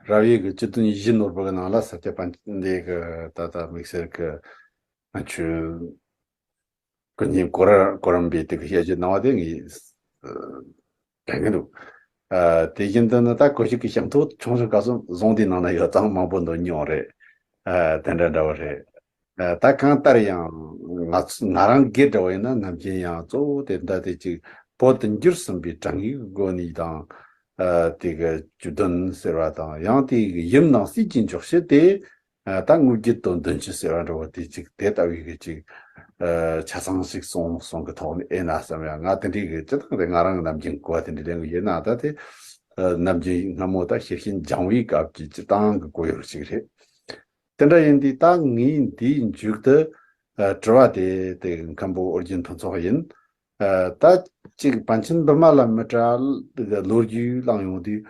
རབ་དབྱེ་གི་སྤྱི་དོན་བཞི་ནོར་བུ་གི་ནང་ལ་ས་སྐྱ་པཎ་ཆེན་འདི་གི་ད་ལྟ་དམིགས་བསལ་གི་ང་ཆོས་ཀུན་མཁྱེན་གོ་རམས་གོ་རམས་པའི་དེ་གི་བཤད་རྒྱུ་གནང་བ་དེ་ངས་དྲན་གི་འདུག་ཨ་དེ་བཞིན་དུ་ནི་ད་ཀོ་ཤི་ཀའི་ཤག་མདོ་ཆུང་ཆུང་སྐབས་སུ་བཟུང་དེའི་ནང་ན་ཡོད་ཙང་མང་པོ་འདོན་མྱོང་རེད། ཨ་དེ་འདྲ་འདྲ་བོ་རེད། ཨ་ད་གང་ལྟར་ཡང་ང་ཚོ་ང་རང་སྒེར་འདྲ་བོ་ཡིན་ན་ནམ་རྒྱུན་ཡང་གཙོ་བོ་དེ་ད་དེ་ཅིག་བོད་དུ་འགྱུར་ཟིན་པའི་གྲངས་ཀའི་སྒོ་ནས་དང་། ཨ་དེ་གི་བཅུ་བདུན་ཟེར་བ་དང་ཡང་དེ་གི་ཡུམ་ནང་གསེས་ཀྱི་འཇོག་བྱེད་དེ། ཨ་ད་དངོས་བརྒྱུད་དང་བདུན་ཅུ་ཟེར་བ་འདྲ་བོ་དེ་ཅིག་དེ་ལྟ་བུའི་གི་ཅིག་ཨ་ཆ་ཚང་ཞིག་སོང་སོང་གི་ཐོག་ནས་ཨེ་ན་བསམ་ཡ། ང་དེ་འདྲའི་གི་སྤྱི་བཏང་དེ་ང་རང་ནམ་རྒྱུན་གོ་བ་དེ་འདྲ་ལེན་གི་ཡོད་ན། ད་དེ་ཨ་ནམ་རྒྱུན་སྔ་མོ་ད་ཤེར་ཕྱིན་སྦྱང་བའི་སྐབས་ཀྱི་སྤྱི་བཏང་གི་གོ་ཡོར་ཅིག་རེད། དེ་འདྲ་ཡིན་དུས་ད་ངས་འདིའི་མཇུག་ཏུ་ཨ་དྲི་བ་དེ་དེ་མཁན་པོ་ཨོ་རྒྱན་ཕུན་ཚོགས་ཡིན། ཨ་ད་ཅིག་པཎ་ཆེན་བི་མ་ལ་མི་ཏྲ་ལོ་རྒྱུས་བླངས་ཡོང་དུས།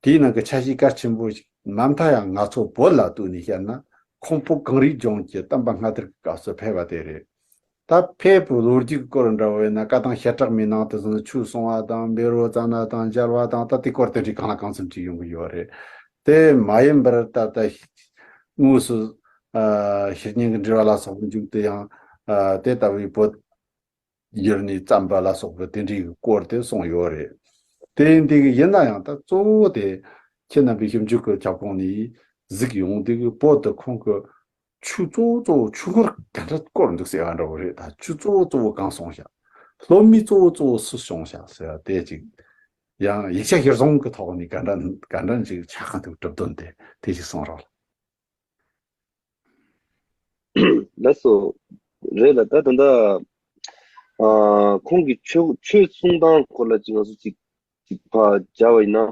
དེའི་ནང་གི་ཆ་ཤས་གལ་ཆེན་པོ་ཞིག་མ་མཐའ་ཡང་ང་ཚོ་བོད་ལ་ལྟོས་ནས་བཤད་ན་ཁོང་བོད་གངས་རིའི་ལྗོངས་ཀྱི་བསྟན་པ་སྔ་དར་གྱི་སྐབས་སུ་ཕེབས་པ་དེ་རེད། ད་ཕེབས་པའི་ལོ་རྒྱུས་སྐོར་འདྲ་བོ་ཡིན་ན་བཀའ་ཐང་བཤད་གྲགས་མའི་ནང་དུ་སོང་ན་ཆོས་གསུང་བ་དང་བཻ་རོ་ཙ་ན་དང་མཇལ་བ་དང་ད་དེ་སྐོར་དེ་འདྲའི་གང་ལ་གང་འཚམ་ཅིག་ཡོང་གི་ཡོད་རེད། དེ་མ་ཡིན་པར་ད་ལྟ་དངོས་སུ་ཨ་ཤེར་ཕྱིན་གྱི་འགྲེལ་པ་ལ་སོགས་པའི་མཇུག་ཏུ་ཡང་ཨ་དེ་ལྟ་བུའི་བོད་བསྒྱུར་ནས་བརྩམས་པ་ལ་སོགས་པའི་དེ་འདྲའི་སྐོར་དེ་གསུངས་ཡོད་རེད། དེ་འདི་གི་ཡིན་ན་ཡང་ད་གཙོ་བོ་དེ་ཁྱེད་རྣམ་པའི་ཞིབ་འཇུག་གི་ཁྱབ་ཁོངས་ནས་གཟིགས་ཡོང་དུས་ཀྱི་བོད་དུ་ཁོང་གི་ཆོས་གཙོ་བོ་གཙོ་བོ་ཆོས་སྐོར་ག་འདྲ་སྐོར་འདུག་ཟེར་བ་འདྲ་བོ་རེད། ད་ཆོས་གཙོ་བོ་གཙོ་བོ་གང་གསུངས་ཤག་སློབ་མའི་གཙོ་བོ་གཙོ་བོ་སུ་བྱུང་ཤག་ཟེར་བ་དེ་ཅིག་ཡང་ཡིག་ཆ་གཞིར་བཟུང་གི་ཐོག་ནས་ག་འདྲ་ག་འདྲ་ཅིག་ཆགས་ཀྱི་འདུག་གྲུབ་དོན་དེ་དེ་ཅིག་གསུང་རོགས། ལགས་སོ། རེད་ལ་ད་ད་ལྟ་ཨ་ཁོང་གི་ཆོས་ཆོས་གསུང་སྟངས་སྐོར་ལ་ཅིག་ང་ཚོ་ཅིག་ཅིག་ཕར་སྦྱར་བ་ཡིན་ན་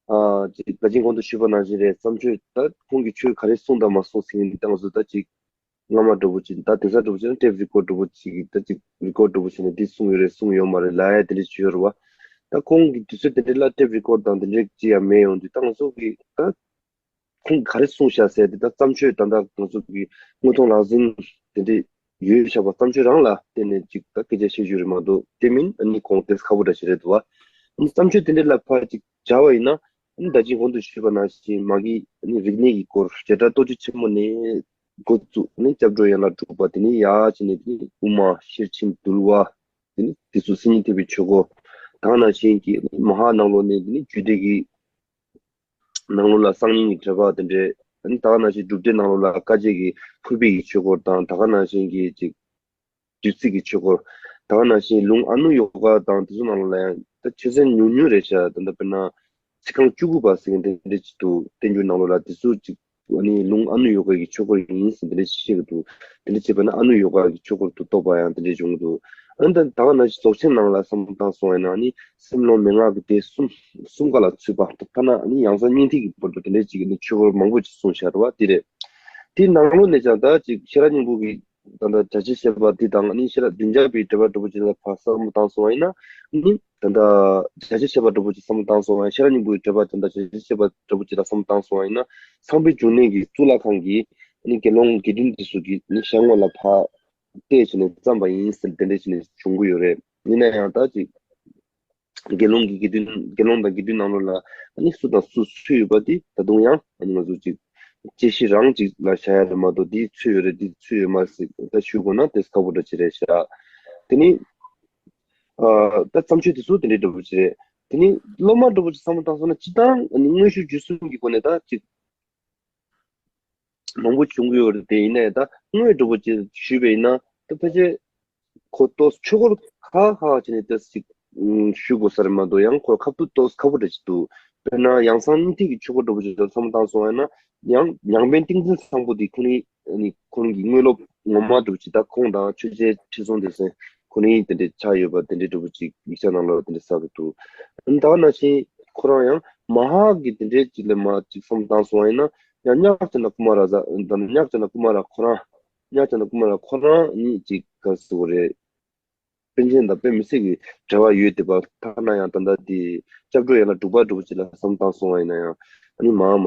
ཨ་ཅིག་ད་ཅིག་གོང་དུ་ཞུས་པ་ནང་བཞིན་རེད། བརྩམས་ཆོས་ད་ཁོང་གིས་ཆོས་ག་རེ་གསུངས་དང་མ་གསུངས་ཟེར་མཁན་འདི་ད་ང་ཚོ་ད་ཅིག་སྔ་མ་འདྲ་པོ་ཅིག་ད་དེང་སང་འདྲ་པོ་ཅིག་ན་ཊེབ་རི་ཀོཌ་འདྲ་པོ་ཅིག་ད་ཅིག་རི་ཀོཌ་འདྲ་པོ་བྱས་ནས་འདི་གསུངས་ཡོད་རེད་གསུངས་ཡོད་མ་རེད་ལབ་ཡ་དེ་འདྲ་ཅིག་ཡོད་རེད་བ། ད་ཁོང་གི་དུས་ཚོད་དེ་འདྲ་ལ་ཊེབ་རི་ཀོཌ་དང་དེ་འདྲ་ཅིག་ཡང་མེད་ཡོང་དུས་ད་ང་ཚོ་གི་ད་ཁོང་ག་རེ་གསུངས་ཤག་ཟེར་དེ་ད་བརྩམས་ཆོས་ད་ལྟ་ང་ཚོ་གི་དངོས་མཐོང་ལག་ཟིན་དེ་འདྲ་ཡོད་ཤག་པ། བརྩམས་ཆོས་རང་ལ་བརྟེན་ནས་ཅིག་ད་སྐད་ཆ་བཤད་རྒྱུ་རེད་མ་གཏོགས་དེ་མིན་ཨ་ནི་ཁོང་དེ་ཁག་པོ་འདྲ་ཞིག་རེད་འདུག་བ། ཨ་ནི་བརྩམས་ཆོས་དེ་འདྲ་ལ་ཕར་ཅིག་སྦྱར་བ་ཡིན་ན་ཨ་ནི་ད་ཅིག་གོང་དུ་ཞུས་པ་ནང་བཞིན་མ་གི་ཨ་ནི་རིག་གནས་ཀྱི་སྐོར་བྱེ་བྲག་རྟོགས་བརྗོད་ཆེན་མོ་ནས་འགོ་བཙུགས་ནས་སྐྱབས་འགྲོ་ཡན་ལག་དྲུག་པ་དེ་ནས་ཡར་བྱས་ནས་དེ་ནས་དབུ་མ་ཤེར་ཕྱིན་འདུལ་བ། དེ་ནི་དེ་ཚོ་སེམས་ཉིད་ཐེག་པའི་ཆོས་སྐོར། ད་ག་ནང་བཞིན་གྱི་མ་ཧཱ་ནང་ལོགས་ནས་དེ་ནི་རྒྱུད་སྡེ་གི་ནང་ལོགས་ལ་གསང་སྙིང་གི་འགྲེལ་པ་དེ་འདྲས། ད་ག་ནང་བཞིན་སྒྲུབ་སྡེ་ནང་ལོགས་ལ་བཀའ་བརྒྱད་ཀྱི་ཕུར་པའི་གི་ཆོས་སྐོར་དང་ད་ག་ནང་བཞིན་གྱི་ཅིག་བདུད་རྩི་གི་ཆོས་སྐོར། ད་ག་ནང་བཞིན་ལུང་ཨ་ནུ་ཡོ་ག་དང་དེ་ཚོ་ནང་ལོགས་ལ་ཡང་ད་ཆོས་ཚན་ཉུང་ཉུང་རེད་ཤག་ད་ལྟ་དཔེར་ན་ཚིག་རྐང་བཅུ་དགུ་པ་ཟེར་མཁན་དེ་འདྲས་ཅིག་འདུག་བསྟན་འགྱུར་ནང་ལོགས་ལ་དེ་ཚོ་ཅིག་ཨ་ནི་ལུང་ཨ་ནུ་ཡོ་ག་གི་ཆོས་སྐོར་ཡིན་ཟེར་དེ་འདྲ་བཤད་ཀྱི་འདུག་དེ་འདྲ་བྱས་པ་ན་ཨ་ནུ་ཡོ་ག་གི་ཆོས་སྐོར་དུ་གཏོགས་པ་ཡང་དེ་འདྲ་བྱུང་གི་འདུག་ཨ་ནི་ད་ད་ག་ནང་བཞིན་རྫོགས་ཆེན་ནང་ལ་བསམ་བློ་བཏང་སོང་བ་ཡིན་ན། ཨ་ནི་སེམས་ལུང་མན་ངག་གི་སྡེ་གསུམ་གསུམ་ཀ་ལ་ཚུད་པ། ཐ་ན་ཨ་ནི་ཡང་གསང་སྙིང་ཐིག་གི་བར་དུ་དེ་འདྲ་ཅིག་ནི་ཆོས་སྐོར་མང་པོ་ཅིག་གསུངས་བཞག་འདུག་པ། དེ་རེད། དེའི་ནང་ལོགས་ནས་ཀྱང་ད་ཅིག་ཤེས་རབ་སྙིང་པོ་གི་ད་ལྟ་བྱ་བྱེད་བྱེད་པ་འདི་དང་ཨ་ནི་ཤེས་རབ་བདུན་ཅུ་པའི་འགྲེལ་པ་འདྲ་པོ་ཅིག་ལ་ཕར་བསམ་བློ་བཏང་སོང་བ་ཡིན་ན། ཨ་ནི་ད་ལྟ་བྱ་བྱེད་བྱེད་པ་འདྲ་པོ་ཅིག་བསམ་བློ་བཏང་སོང་བ་ཡིན། ཤེས་རབ་སྙིང་པོའི་འགྲེལ་པ་ད་ལྟ་བྱ་བྱེད་བྱེད་པ་འདྲ་པོ་ཅིག་ལ་བསམ་བློ་བཏང་སོང་བ་ཡིན་ན། ཚངས་པའི་འབྱུང་གནས་ཀྱི་གཙུག་ལག་ཁང་གི་ཨ་ནི་དགེ་སློང་དགེ་འདུན་དེ་ཚོ་གི་ཨ་ནི་ཞལ་ངོ་ལ་ཕར་བལྟས་བྱས་ནས་བརྩམས་པ་ཡིན་ཟེར་དེ་འདྲ་བྱས་ནས་བྱུང་གི་ཡོད་རེད། ཡིན་ན་ཡང་ད་ཅིག་དགེ་སློང་གི་དགེ་འདུན་དགེ་སློང་དང་དགེ་འདུན་ནང་ལོགས་ལ་ཨ་ནི་སུ་དང་སུ་ཚུད་ཡོད་པ་དེ་ད་དུང་ཡང་ཨ་ནི་ང་ཚོ་ཅིག་དཔྱད་གཞི་རང་ཅིག་ལ་བཞག་ཡ་རེད་མ་གཏོགས། འདི་ཚུད་ཡོད་རེད། འདི་ཚུད་ཡོད་མ་རེད་ཟེར་ད་ཞུ་དགོས་ན་དེ་ཁག་པོ་འདྲ་ཅིག་རེད་ཤག་དེ་ནི་ཨ་ད་བརྩམས་ཆོས་དེ་ཚོ་དེ་འདྲའི་འདྲ་པོ་ཅིག་རེད། དེ་ནི་སློབ་མ་འདྲ་པོ་ཅིག་བསམ་བློ་བཏང་སོང་ན། སྤྱིར་བཏང་ཨ་ནི་དངོས་ཤུགས་བརྒྱུད་གསུམ་གྱི་སྒོ་ནས་ད་ཅིག་མང་པོ་བྱུང་གི་ཡོད་རེད། དེ་ཡིན་ནའི་ད་དངོས་འདྲ་པོ་ཅིག་ཞུས་པ་ཡིན་ན། ད་ཕལ་ཆེར་ཁོ་ཏོག་ཙམ་ཆོས་སྐོར་ཁག་ཁག་བྱས་ནས་ཏོག་ཙམ་ཅིག་ཞུ་དགོས་ས་རེད་མ་གཏོགས། ཡང་ཁོ་ཁ་ཐུག་ཏོག་ཙམ་ཁག་པོ་འདྲ་ཅིག་འདུག་དཔེར་ན་ཡང་གསང་སྙིང་ཐིག་གི་ཆོས་སྐོར་འདྲ་པོ་ཅིག་བསམ་བློ་བཏང་སོང་བ་ཡིན་ན། ཡང་ཡང་སྤེན་ཏིང་འཛིན་བཟང་པོ་འདི་ཁོ་རང་ཨ་ནི་ཁོ་རང་གི་དངོས་སློབ་ངོ་མ་འདྲ་པོ་ཅིག་ད་ཁོང་དང་ཆོས་རྗེ་ཁྲི་སྲོང་ལྡེ་བཙན་ཁོ་རང་དེ་འདྲའི་ཆགས་ཡོད་པ་དེ་འདྲའི་འདྲ་པོ་ཅིག་ཡིག་ཆ་ནང་ལ་དེ་འདྲ་གསལ་གྱི་འདུག་ད་ག་ནང་བཞིན་ཁོ་རང་ཡང་མ་ཧཱ་གི་དེ་འདྲའི་ཅིག་ལ་མ་ཅིག་བསམ་བློ་བཏང་སོང་བ་ཡིན་ན། ཡང་གཉགས་ཙ་ན་ཀུ་མ་ར་ཛ་དང་། གཉགས་ཙ་ན་ཀུ་མ་ར་ཁོ་རང་། གཉགས་ཙ་ན་ཀུ་མ་ར་ཁོ་རང་གཉིས་ཅིག་ག་རེ་ཟེར་དགོས་རེད། པཎ་ཆེན་དང་དཔེ་མི་སྲིད་ཀྱི་འབྲེལ་བ་ཡོད་བསྡད་པ། ཐ་ན་ཡང་ད་ལྟ་དེ་སྐྱབས་འགྲོ་ཡན་ལག་དྲུག་པ་འདྲ་པོ་ཅིག་ལ་བསམ་བློ་བཏང་སོང་བ་ཡིན་ན་ཡང་། ཨ་ནི་མ་མ་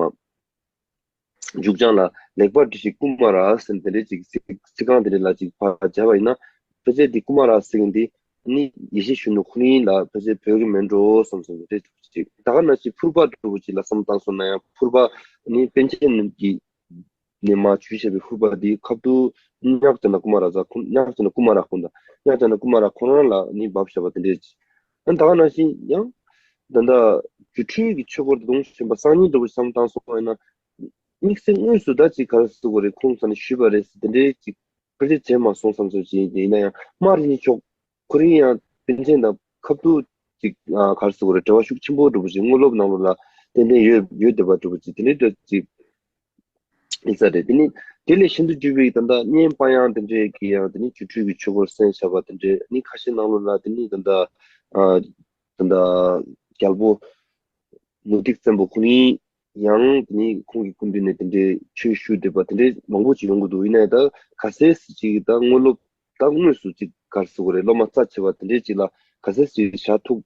མཇུག་བྱང་ལ་ལེགས་པར་བྲིས་ཤིང་ཀུ་མ་ར་ཟེར་དེ་འདྲའི་ཅིག་ཚིག་ཚིག་རྐང་དེ་འདྲ་ལ་ཅིག་ཕར་སྦྱར་བ་ཡིན་ན། ཕལ་ཆེར་འདི་ཀུ་མ་ར་ཟེར་མཁན་འདི་ནི་ཡེ་ཤེས་གཞོན་ནུ་ཁོ་རང་ལ་ཕལ་ཆེར་འབོད་ཀྱི་མིན་འགྲོ་བསམ་བསམ་རེད་ཅིག་ད་ག་ནང་བཞིན་ཕུར་པ་འདྲ་པོ་ཅིག་ལ་བསམ་བློ་བཏང་སོང་ན་ཡང་། ཕུར་པ་ནི་པཎ་ཆེན་གྱི་ནས་མར་བྲིས་བཞག་པའི་ཕུར་པ་འདི་ཁ་ཐུག་གཉགས་ཙ་ན་ཀུ་མ་ར་ཛ་ཁོ། གཉགས་ཙ་ན་ཀུ་མ་ར་ཁོ་དང་། གཉགས་ཙ་ན་ཀུ་མ་ར་ཁོ་རང་ལ་ནི་བབས་བཞག་པ་དེ་འདྲས་ཅིག་ཨ་ད་ག་ནང་བཞིན་ཡང་ད་ལྟ་སྒྱུ་འཕྲུལ་གྱི་ཆོས་སྐོར་དེ་དང་གཞན་པ་གསར་རྙིང་འདྲ་པོ་བསམ་བློ་བཏང་སོང་བ་ཡིན་ན། དམིགས་བསལ་དངོས་སུ་ད་ཅིག་ག་རེ་ཟེར་དགོས་རེད། ཁོང་ས་ནས་ཞུས་པ་རེད་ཟེར་དེ་འདྲའི་ཅིག་ཕལ་ཆེར་བྱས་མ་སོང་བསམ་ཚུལ་ཅིག་ཡིན་ན་ཡང་། སྨྲ་རིག་མཆོག་ཁོ་རང་ཡང་པཎ་ཆེན་དང་ཁ་ཐུག་ཅིག་ཨ་ག་རེ་ཟེར་དགོས་རེད། འབྲེལ་བ་ཤུགས་ཆེན་པོ་འདྲ་པོ་ཅིག་དངོས་སློབ་ནང་ལོགས་ལ་ཏན་ཏན་ཡོད་ཡོད་བསྡད་པ་འདྲ་པོ་ཅིག་དེ་འདྲའི་འདྲ་ཅིག་ཡིན་ས་རེད། དེ་ནི་དེ་ལས་ཤིན་ཏུ་བརྒྱུད་པའི་ད་ལྟ་གཉན་པ་དབྱངས་དེ་འདྲའི་གི་ཡང་དེ་ནི་སྒྱུ་འཕྲུལ་གྱི་ཆོས་སྐོར་གསན་བཞག་པ་དེ་འདྲའི་ནི་ཁ་ཤས་ནང་ལོགས་ལ་དེ་ནི་ད་ལྟ་ཨ་ད་ལྟ་རྒྱལ་པོ་མུ་སྟེགས་བཙན་པོ་ཁོ་རང་ཡང་དེ་ནི་ཁོང་གི་སྐུ་མདུན་ནས་དེ་འདྲའི་ཆོས་ཞུས་བསྡད་པ་དེ་འདྲའི་མང་པོ་ཅིག་ཡོང་གི་འདུག་ཡིན་ནའི་ད་ག་ཚད་ཅིག་ད་དངོས་སློབ་ད་དངོས་སུ་ཅིག་ག་རེ་ཟེར་དགོས་རེད། སློབ་མ་རྩ་ཆེ་བ་དེ་འདྲའི་ཅིག་ལ་ག་ཚད་ཅིག་བཞག་ཐུབ་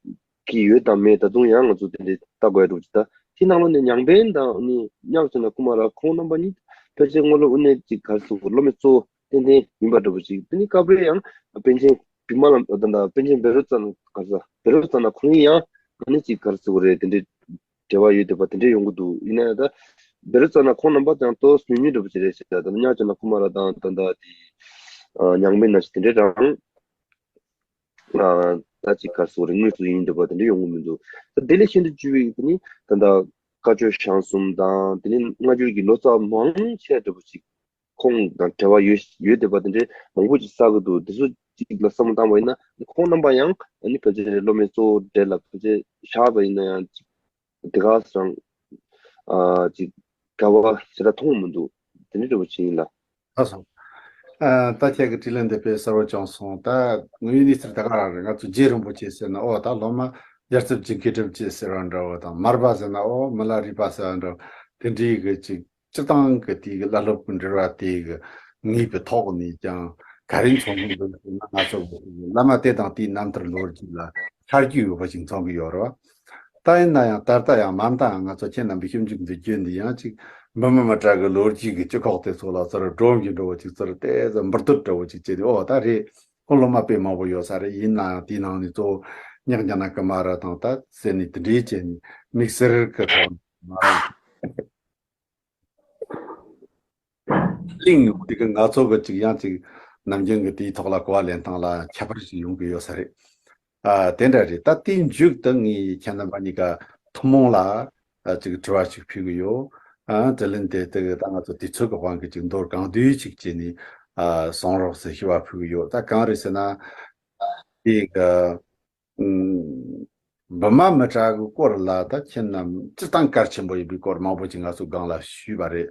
ཀྱི་ཡོད་དམ་མེད་ད་དུང་ཡང་ང་ཚོ་དེ་འདྲའི་ལྟ་དགོས་འདུག་ཅིག་ད་དེ་ནང་ལོགས་ནས་ཉང་པན་དང་ནི་གཉགས་ཙ་ན་ཀུ་མ་ར་ཁོང་རྣམ་པ་གཉིས་ཕལ་ཆེར་དངོས་སློབ་དངོས་གནས་ཅིག་ག་རེ་ཟེར་དགོས་རེད། སློབ་མའི་གཙོ་བོ་ཏན་ཏན་ཡིན་པ་འདྲ་པོ་ཅིག་དེ་ནི་སྐབས་རེ་ཡང་པཎ་ཆེན་བི་མ་ལ་ད་ད་པཎ་ཆེན་བཻ་རོ་ཙ་ན་ག་རེ་ཟེར། བཻ་རོ་ཙ་ན་ཁོང་ཡང་ཨ་ནི་ཅིག་ག་རེ་ཟེར་དགོས་རེད། དེ་འདྲའི་འབྲེལ་བ་ཡོད་བསྡད་པ་དེ་འདྲ་ཡོང་གི་འདུག་ཡིན་ན་ཡང་ད་བཻ་རོ་ཙ་ན་ཁོང་རྣམ་པ་ཀྱང་ཏོག་ཙམ་ཉུང་ཉུང་འདྲ་པོ་ཅིག་རེད་ཤག་ད་ནི་གཉགས་ཙ་ན་ཀུ་མ་ར་དང་ད་ལྟ་དེ་ཉང་པན་ནང་བཞིན་དེ་འདྲ་རང་ད་ཅིག་ག་རེ་ཟེར་དགོས་རེད། དངོས་སུ་ཡིན་འདྲ་པོ་དེ་འདྲ་ཡོང་གི་མི་འདུག་ད་དེ་ལས་ཤིན་ཏུ་བརྒྱུད་པའི་དེ་ནི་ད་ལྟ་བཀའ་ཆོས་ཞང་གསུམ་དང་དེ་ནི་སྔ་འགྱུར་གྱི་ལོ་ཙཱ་མང་ཆེ་འདྲ་པོ་ཅིག་ཁོང་དང་འབྲེལ་བ་ཡོད་ཡོད་བསྡད་པ་དེ་འདྲའི་མང་པོ་ཅིག་གསལ་གྱི་འདུག་དེ་ཚོ་ཅིག་ལ་བསམ་བློ་བཏང་བ་ཡིན་ན། ཁོང་རྣམ་པ་ཡང་ཨ་ནི་ཕལ་ཆེར་སློབ་མའི་གཙོ་བོ་གྲས་ལ་ཕལ་ཆེར་བཞག་པ་ཡིན་ན་ཡང་ཅིག་དེ་ག་ཚོད་རང་ཨ་ཅིག་འགལ་བ་ཞེ་དྲག་མཐོང་མི་འདུག་དེ་འདྲའི་འདྲ་པོ་ཅིག་ཡིན་ལ། ལགས་སོ། ཨ་ད་ཁྱེད་ཀྱི་དྲིས་ལན་འདི་དཔེ་གསལ་པོ་བྱུང་སོང་། ད་དངོས་ཡོད་གནས་ཚུལ་ད་ག་རང་རེད། ང་ཚོ་རྗེ་རིན་པོ་ཆེ་ཟེར་ན་ཨོ་ད་སློབ་མ་རྒྱལ་ཚབ་ཇིང་གི་ཁྲིམས་ཆེ་ཟེར་བ་འདྲ་བོ་དང་། མར་པ་ཟེར་ན་ཨོ་མི་ལ་རས་པ་ཟེར་བ་འདྲ་བོ་དེ་འདྲའི་གི་ཅིག་སྤྱིར་བཏང་གི་དེའི་གི་བླ་སློབ་ཀྱི་འབྲེལ་བ་དེའི་གི་ངེས་པའི་ཐོག་ནས་ཀྱང་ག་རེ་མཚོན་གྱི་འདུག་ཟེར་ན། ང་ཚོ་གི་བླ་མ་དེ་དང་དེའི་རྣམ་ཐར་ལོ་རྒྱུས་ལ་ཆ་རྒྱུས་ཡོད་པ་ཞིག་མཚོན་གྱི་ཡོད་རེད་བ། ད་ཡིན་ན་ཡང་ད་ལྟ་ཡང་མ་མཐའ་ཡང་ང་ཚོ་ཁྱེད་རྣམ་པའི་ཞིབ་འཇུག་འདི་བརྒྱུད་འདི་ཡང་ཅིག་འབུམ་མི་མི་དྲག་གི་ལོ་རྒྱུས་ཀྱི་སྤྱི་ཁོག་དེ་ཚོ་ལ་ཚུར་སྒྲོམ་གྱི་འདྲ་བོ་ཅིག་ཚུར་ཏོག་ཙམ་འབུར་དོད་འདྲ་བོ་ཅིག་བྱས་ཏེ། ཨོ་ད་རེད། ཁོང་སློབ་མ་དཔེ་མང་པོ་ཡོད་ས་རེད། ཡིན་ནའང་དེའི་ནང་ནས་གཙོ་བོ་གཉགས་ཙ་ན་ཀུ་མ་ར་དང་ད་ཟེར་ནས་དེ་འདྲའི་བྱས་ནས་དམིགས་བསལ་གྱི་ཐོག་ནས་མ་རེད། གླེང་ཡོང་དུས་ཀྱི་ང་ཚོ་གི་ཅིག་ཡང་ཅིག་ནམ་རྒྱུན་གྱི་དེའི་ཐོག་ལ་གོ་བ་ལེན་སྟངས་ལ་ཁྱད་པར་ཞིག་ཡོང་གི་ཡོད་ས་རེད། ཨ་དེ་འདྲ་རེད། ད་དེའི་མཇུག་ཏུ་ངས་ཁྱེད་རྣམ་པ་གཉིས་ཀ་ཐུན་མོང་ལ་ཨ་ཅིག་དྲི་བ་ཞིག་ཕུལ་གི་ཡོད། ཨ་དྲིས་ལན་དེ་དེ་གི་ད་ང་ཚོ་དུས་ཚོད་ཀྱི་དབང་གིས་ཅིག་མདོར་གང་བསྡུས་ཅིག་བྱས་ནས་ཨ་གསུང་རོགས་ཟེར་ཞུ་བ་ཕུལ་གི་ཡོད། ད་གང་རེད་ཟེར་ན། དེ་གི་ཨུམ། འབུ་མ་མི་དྲག་གི་སྐོར་ལ་ད་ཁྱེད་རྣམས་སྤྱིར་བཏང་གལ་ཆེན་པོ་ཡིན་པའི་སྐོར་མང་པོ་ཅིག་ང་ཚོ་སྒང་ལ་ཞུས་པ་རེད།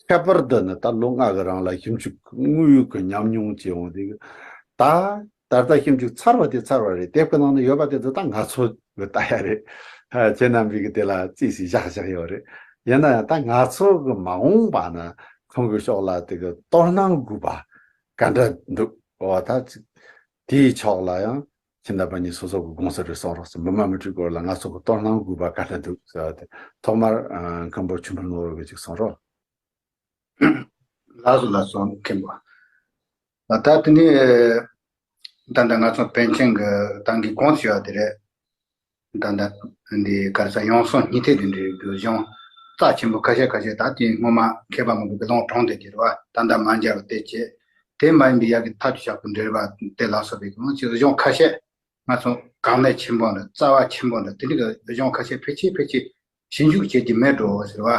ཁྱད་པར་དུ་ནི་ད་ལོ་ལྔ་གི་རིང་ལ་ཞིབ་འཇུག་དངོས་ཡོད་ཀྱི་ཉམས་མྱོང་བྱས་འོང་དུས། ད་ད་ལྟ་ཞིབ་འཇུག་ཚར་བ་དེ་ཚར་བ་རེད། དེབ་ཀྱི་ནང་ན་ཡོད་པ་དེ་ཚོ་ད་ང་ཚོ་གི་ལྟ་ཡ་རེད། ཁྱེད་རྣམ་པས་གི་དེ་ལ་རྩིས་སུ་བཞག་བཞག་ཡོད་རེད། ཡིན་ན་ཡང་ད་ང་ཚོ་གི་མ་འོངས་པ་ན་ཁོང་གི་ཕྱོགས་ལ་དེ་གི་དོ་སྣང་དགོས་པ་ག་འདྲ་འདུག་འོ་ད་ཅིག་དེའི་ཕྱོགས་ལ་ཡང་ཁྱེད་རྣམ་པ་གཉིས་སོ་སོ་གི་དགོངས་ཚུལ་རེ་གསུང་རོགས་ཟེར། འབུ་མ་མི་དྲག་སྐོར་ལ་ང་ཚོ་གི་དོ་སྣང་དགོས་པ་ག་འདྲ་འདུག་ཟེར་བ་དེ་ཐོག་མར་ཨ་མཁན་པོ་ཆོས་འཕེལ་ནོར་བུ་གིས་ཅིག་གསུང་རོགས། ལགས་སོ་ལགས་སོ་མཁན་པོ། ད་ལྟ་དེ་ནི་ད་ལྟ་ང་ཚོ་པཎ་ཆེན་གྱི་ཏང་གི་གོང་ཞུ་བ་དེ་རེད། ད་ལྟ་འདི་ག་རེ་ཟེར་ཡང་སོང་སྙིང་ཐིག་དེ་འདྲའི་གི་གཞུང་རྩ་ཆེན་པོ་ཁ་ཤས་ཁ་ཤས་ད་དེ་སྔོན་མ་མཁས་པ་མང་པོ་གི་ལུང་དྲངས་བསྡད་ཀྱི་རེད་བ། ད་ལྟ་མ་མཇལ་བ་དེ་བྱས། དེ་མ་ཡིན་པའི་ཡ་གི་ཐབས་ཤེས་བྱ་དགོས་འབྲེལ་བ་དེ་ལ་སོགས་པའི་གི་ཅིག་གཞུང་ཁ་ཤས་ང་ཚོ་གལ་གནད་ཆེན་པོ་འདྲ་རྩ་བ་ཆེན་པོ་འདྲ་དེ་འདྲའི་གི་གཞུང་ཁ་ཤས་ཕལ་ཆེར་ཕལ་ཆེར་ཞིབ་འཇུག་བྱེད་ཀྱི་མེད་འགྲོ་ཟེར་བ།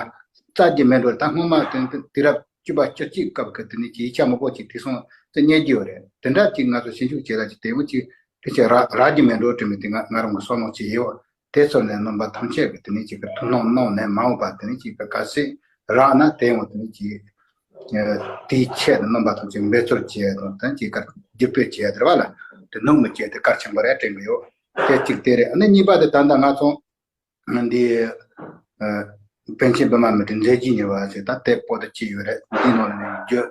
རྩ་རྒྱུ་མེད་འགྲོ། ད་སྔོན་མ་དེ་དུས་རབས་བཅུ་པ་བཅུ་གཅིག་སྐབས་ཀྱི་དེ་ནས་ཀྱི་ཡིག་ཆ་མང་པོ་ཅིག་དེ་སོང་དེ་རྙེད་ཀྱི་ཡོད་རེད། དེ་འདྲ་ཅིག་ང་ཚོ་ཞིབ་འཇུག་བྱེད་ལ་ཅིག་དེ་མོ་ཅིག་དེ་ཆེ་རག་རག་རྒྱུ་མེད་འགྲོ་དྲན་མི་དེ་ང་ང་རང་གི་བསམ་བློ་ཅིག་ཡོད། དེ་ཚོ་ནས་རྣམ་པ་ཐམས་ཅད་ཀྱི་དེ་ནས་ཅིག་གི་ཐུགས་སྣང་གནང་ནས་མ་འོངས་པ་དེ་ནས་ཅིག་གི་གལ་སྲིད་རག་ན་དེ་ཡང་དེ་ནས་ཅིག་དེའི་ཆེད་དུ་རྣམ་པ་ཐམས་ཅད་འབད་རྩོལ་བྱེད་དང་དེ་ཅིག་གར་བརྒྱུད་སྤེལ་བྱེད་དེ་རེད་བ་ལ། དེ་ནུབ་མི་བྱེད་དེ་གལ་ཆེན་པོ་རེད་དྲན་གི་ཡོད། དེ་གཅིག་དེ་རེད། ཨ་ནི་གཉིས་པ་དེ་ད་ལྟ་ང་ཚོ་འདི་ཨ་པཎ་ཆེན་བི་མ་ལ་མི་ཏྲའི་མཛད་རྗེས་ཉེར་བ་ཟེར་ད་དེབ་པོ་ཏི་གཅིག་ཡོད་རེད། འདི་ནང་ནས་བརྗོད་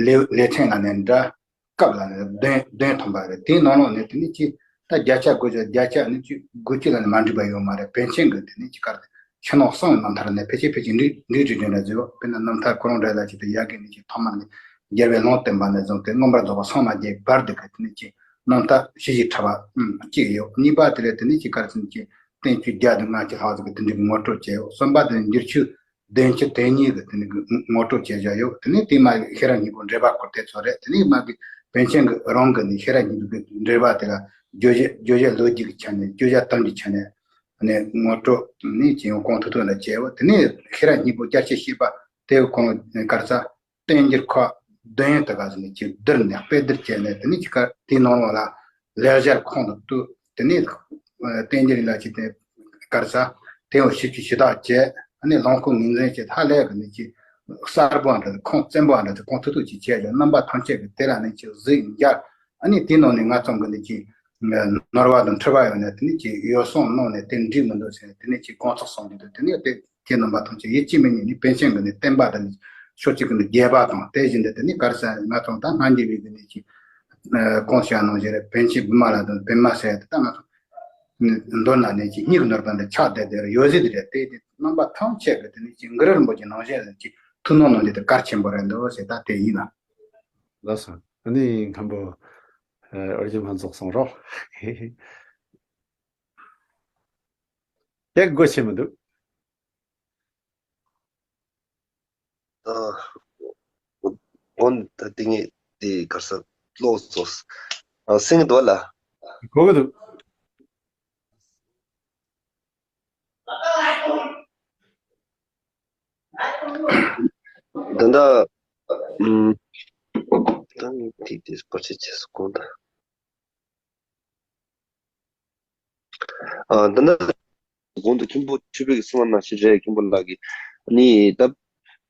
ལེའུ་ལེ་ཚན་ལ་ནས་འདྲ། སྐབས་ལ་ནི་བདུན་བདུན་ཐམ་པ་རེད། དེའི་ནང་ལོགས་ནས་དེ་ནི་ཅི་ད་བརྒྱ་ཆ་དགུ་བཅུ་བརྒྱ་ཆ་ནི་ཅི་དགུ་བཅུ་ལ་ནི་མ་འགྲིག་པ་ཡོད་མ་རེད། པཎ་ཆེན་གྱི་དེ་ནི་ཅི་གར་ཕྱི་ནང་གསང་རྣམ་ཐར་ནས་ཕལ་ཆེར་ཕལ་ཆེར་འགྲིག་འགྲིག་འགྲིག་འགྲིག་འདྲ་ཟེར་བ། དཔེར་ན་རྣམ་ཐར་ཁོ་རང་འདྲ་ལ་ཅི་ད་ཡ་གི་ནི་ཅི་ཐོག་མ་ནི་རྒྱལ་བའི་ལུང་བསྟན་པ་ནས་བཟུང་སྟེ་མངོན་པར་རྫོགས་པ་སངས་མ་རྒྱས་བར་དུ་གི་དེ་ནི་ཅི་རྣམ་ཐར་ཞི་བྱེད་ཕྲ་བ་གཅིག་ཡོད། གཉིས་པ་དེ་ལས་དེ་ནི་ཅི་གར་ཚུན་ཅི་བསྟན་བཅོས་བརྒྱ་དང་ལྔ་བཅུ་ལྷག་ཙམ་གྱི་དེ་འདྲའི་ངོ་སྤྲོད་བྱས་ཡོད། གསུམ་པ་དེ་ནི་འགྱུར་ཆོས་བདུན་ཅུ་དོན་གཉིས་ཀྱི་དེ་ནི་ངོ་སྤྲོད་བྱས་བཞག་ཡོད། དེ་ནི་དེ་མ་ཤེས་རབ་སྙིང་པོ་འགྲེལ་པ་སྐོར་དེ་ཚོ་རེད། དེ་ནི་མ་གི་པཎ་ཆེན་གྱི་རང་གི་ནི་ཤེས་རབ་སྙིང་པོའི་འགྲེལ་པ་དེ་ལ་བརྗོད་བྱ་བརྗོད་བྱ་ལོ་རྒྱུས་ཀྱི་ཆ་ནས་བརྗོད་བྱ་གཏམ་གྱི་ཆ་ནས་ནི་ངོ་སྤྲོད་ནི་ཅི་ཡང་གོང་དུ་ཐོན་ལ་བྱས་ཡོད། དེ་ནི་ཤེས་རབ་སྙིང་པོ་བསྐྱར་ཞིབ་ཤེས་པ་དེ་གོང་གར་ས། བསྟན་འགྱུར་ཁག་བདུན་དེ་ག་ཟེར་ནས་ཅིག་བསྡུར་ནས་དཔེ་བསྡུར་བྱས་ནས་དེ་ནས་ཅིག་ག་དེའི་ནང་ལོགས་ལ་ལེགས་སྦྱར་ཁོང་དུ་བསྡུས། དེ་ནས་བསྟན་འགྱུར་ལ་ཅིག་དེ་གར་ས་དེ་ཡང་ཞིབ་ཅིག་ཞུ་དག་བྱས། ཨ་ནི་ལུང་ཁུངས་ངོས་འཛིན་བྱས་ཧ་ལས་གི་ནས་ཅིག་གསར་པོ་འདྲ་ཁུངས་བཙན་པོ་འདྲ་ཁུངས་ཐུབ་ཐུབ་ཅིག་བྱས་ཀྱང་རྣམ་པ་ཐམས་ཅད་ཀྱི་དེ་ལ་ནས་ཅིག་གཟིགས་འཇགས། ཨ་ནི་དེའི་ནང་ནས་ང་ཚོ་གི་ནས་ཅིག་ནོར་བ་དང་འཁྲུལ་བ་ཡོད་ནས་དེ་ནས་ཅིག་ཡོ་བསྲང་གནང་ནས་དེ་འགྲིག་མི་འདུག་ཟེར་ནས་དེ་ནས་ཅིག་དགོངས་ཚོགས་གསུངས་ཀྱི་འདུག་དེ་ནས་དེ། ཁྱེད་རྣམ་པ་ཐམས་ཅད་ཡིད་ཆེས་མི་ཉན་ནི་པཎ་ཆེན་གྱི་ནི་བསྟན་པ་དང་ནི་ཕྱོགས་གཅིག་གི་ནི་རྒྱས་པ་དང་དེ་བཞིན་དུ་དེ་ནི་ག་རེ་ཟེར་ང་ཚོ་ད་སྔ་འགྱུར་བའི་གི་ནི་ཅིག་ཨ་གོང་ཞུས་ནང་བཞིན་རེད། པཎ་ཆེན་བི་མ་ལ་དང་པདྨ་ཟེར་ཡ་དེ་ད་ང་ཚོ་མདོར་ན་ནི་ཅིག་སྙིང་ནོར་བ་འདི་ཆགས་བསྡད་དེ་ཡོད་ཟེར་དེ་རེད། དེ་དེ་རྣམ་པ་ཐམས་ཅད་ཀྱི་དེ་ནི་ཅིག་གུ་རུ་རིན་པོ་ཆེ་ནང་བཞིན་ཅིག་ཐུགས་སྣང་གནང་ནི་དེ་གལ་ཆེན་པོ་རེད་འདུག་ཟེར་ད་དེ་ཡིན་ལ། ལགས་སོ། ཨ་ནི་མཁན་པོ་ཨ་ཨོ་རྒྱན་ཕུན་ཚོགས་གསུང་རོགས། དེ་དགོས་ཆེ་མི་འདུག་ཨ། འོན་ཏེ་དེ་ངས་དེ་གར་ས་ཀློག་སོང་། ཨ་སེང་གེ་འདུག་ལ། གོ་གི་འདུག་ད་ལྟ་ཨམ། ད་ངས་དེ་དེ་བར་ཆད་བྱས་སོང་གོང་དུ། ཨ་འདི་ན་གོང་དུ་མཁན་པོ་ཆོས་འཕེལ་གྱིས་གསུངས་པ་ནང་བཞིན་རེད། མཁན་པོ་ལགས་ཀྱིས་ནི་ད་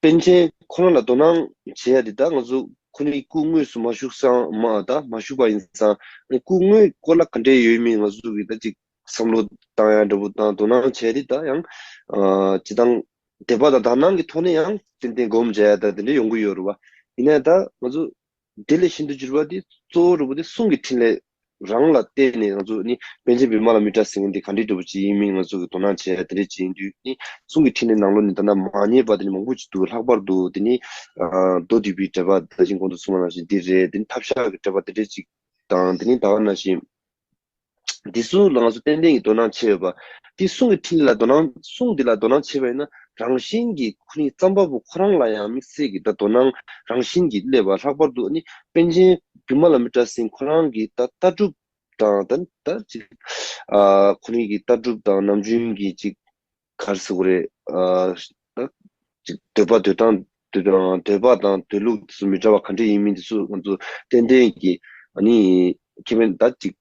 པཎ་ཆེན་ཁོ་རང་ལ་དོ་སྣང་བྱེད་ཡ་དེ་ད་ང་ཚོ་ཁོ་ནི་སྐུ་དངོས་སུ་མ་བཞུགས་སང་མ་ད་མ་བཞུགས་པ་ཡིན་ཙང་ནི་སྐུ་དངོས་སྐོར་ལ་ག་འདྲས་ཡོད་མིན་ང་ཚོ་གི་ད་ཅིག་བསམ་བློ་བཏང་ཡ་འདྲ་པོ་དང་དོ་སྣང་བྱས་ཏེ་ད་ཡང་ཨ་སྤྱི་བཏང་དད་པ་དང་དག་སྣང་གི་ཐོག་ནས་ཡང་ཏན་ཏན་སྒོམ་བྱས་ཡ་ད་དེ་འདྲས་ཡོང་གི་ཡོད་རེད་བ། ཡིན་ནའི་ད་ང་ཚོ། དེ་ལས་ཤིན་ཏུ་འགྱུར་བ་དེ་གཙོ་བོ་རུ་པོ་དེ་གསུང་གི་ཕྲིན་ལས་རང་ལ་བརྟེན་ནས་ང་ཚོ་ནི་པཎ་ཆེན་བི་མ་ལ་མི་ཏྲ་ཟེར་མཁན་དེ་ག་འདྲའི་འདྲ་པོ་ཅིག་ཡིན་མིན་ང་ཚོ་གི་དོ་སྣང་བྱས་དེ་འདྲ་ཅིག་ཡིན་དུས་ནི་གསུང་གི་ཕྲིན་ལས་ནང་ལོགས་ནས་ད་ལྟ་མ་རྙེད་པ་དེ་ནི་མང་པོ་ཅིག་འདུག་ལྷག་པར་དུ་དེ་ནི་མདོ་སྡུད་པའི་འགྲེལ་པ་ད་ཅིག་གོང་དུ་གསུངས་པ་ནང་བཞིན་འདི་རེད། དེ་ནི་ཐབས་ཤེས་ཀྱི་འགྲེལ་པ་དེ་འདྲ་ཅིག་དང་དེ་ནི་ད་ག་ནང་བཞིན། འདི་ཚོ་ལ་ང་ཚོ་ཏན་ཏན་གྱི་དོ་སྣང་བྱས་ཡོད་པ། དེ་གསུང་གི་ཕྲིན་ལས་ལ་དོ་སྣང་གསུང་འདི་ལ་དོ་སྣང་བྱས་པ་ཡིན་ན་རང་བཞིན་གྱིས་ཁོ་ནི་རྩོམ་པ་པོ་ཁོ་རང་ལ་ཡང་དམིགས་བསལ་གྱི་ད་དོ་སྣང་རང་བཞིན་གྱིས་སླེབས་པ། ལྷག་པར་དུ་ནི་པཎ་ཆེན་བི་མ་ལ་མི་ཏྲ་སེང་ཁོ་རང་གི་ད་ལྟ་གྲུབ་དང་ད་ད་ཅིག་ཨ་ཁོ་ནི་གི་ལྟ་གྲུབ་དང་ནམ་རྒྱུན་གྱི་ཅིག་ག་རེ་ཟེར་དགོས་རེད། ཨ་ད་ཅིག་འདོད་པ་འདོད་སྟངས་འདོད་སྟངས་འདོད་པ་དང་འདོད་ལུགས་དེ་ཚོ་མི་འདྲ་བ་ག་འདྲ་ཡིན་མིན་དེ་ཚོ་ང་ཚོ་ཏན་ཏན་གྱི་ཨ་ནི་ཁེ་ཕན་ད་ཅིག་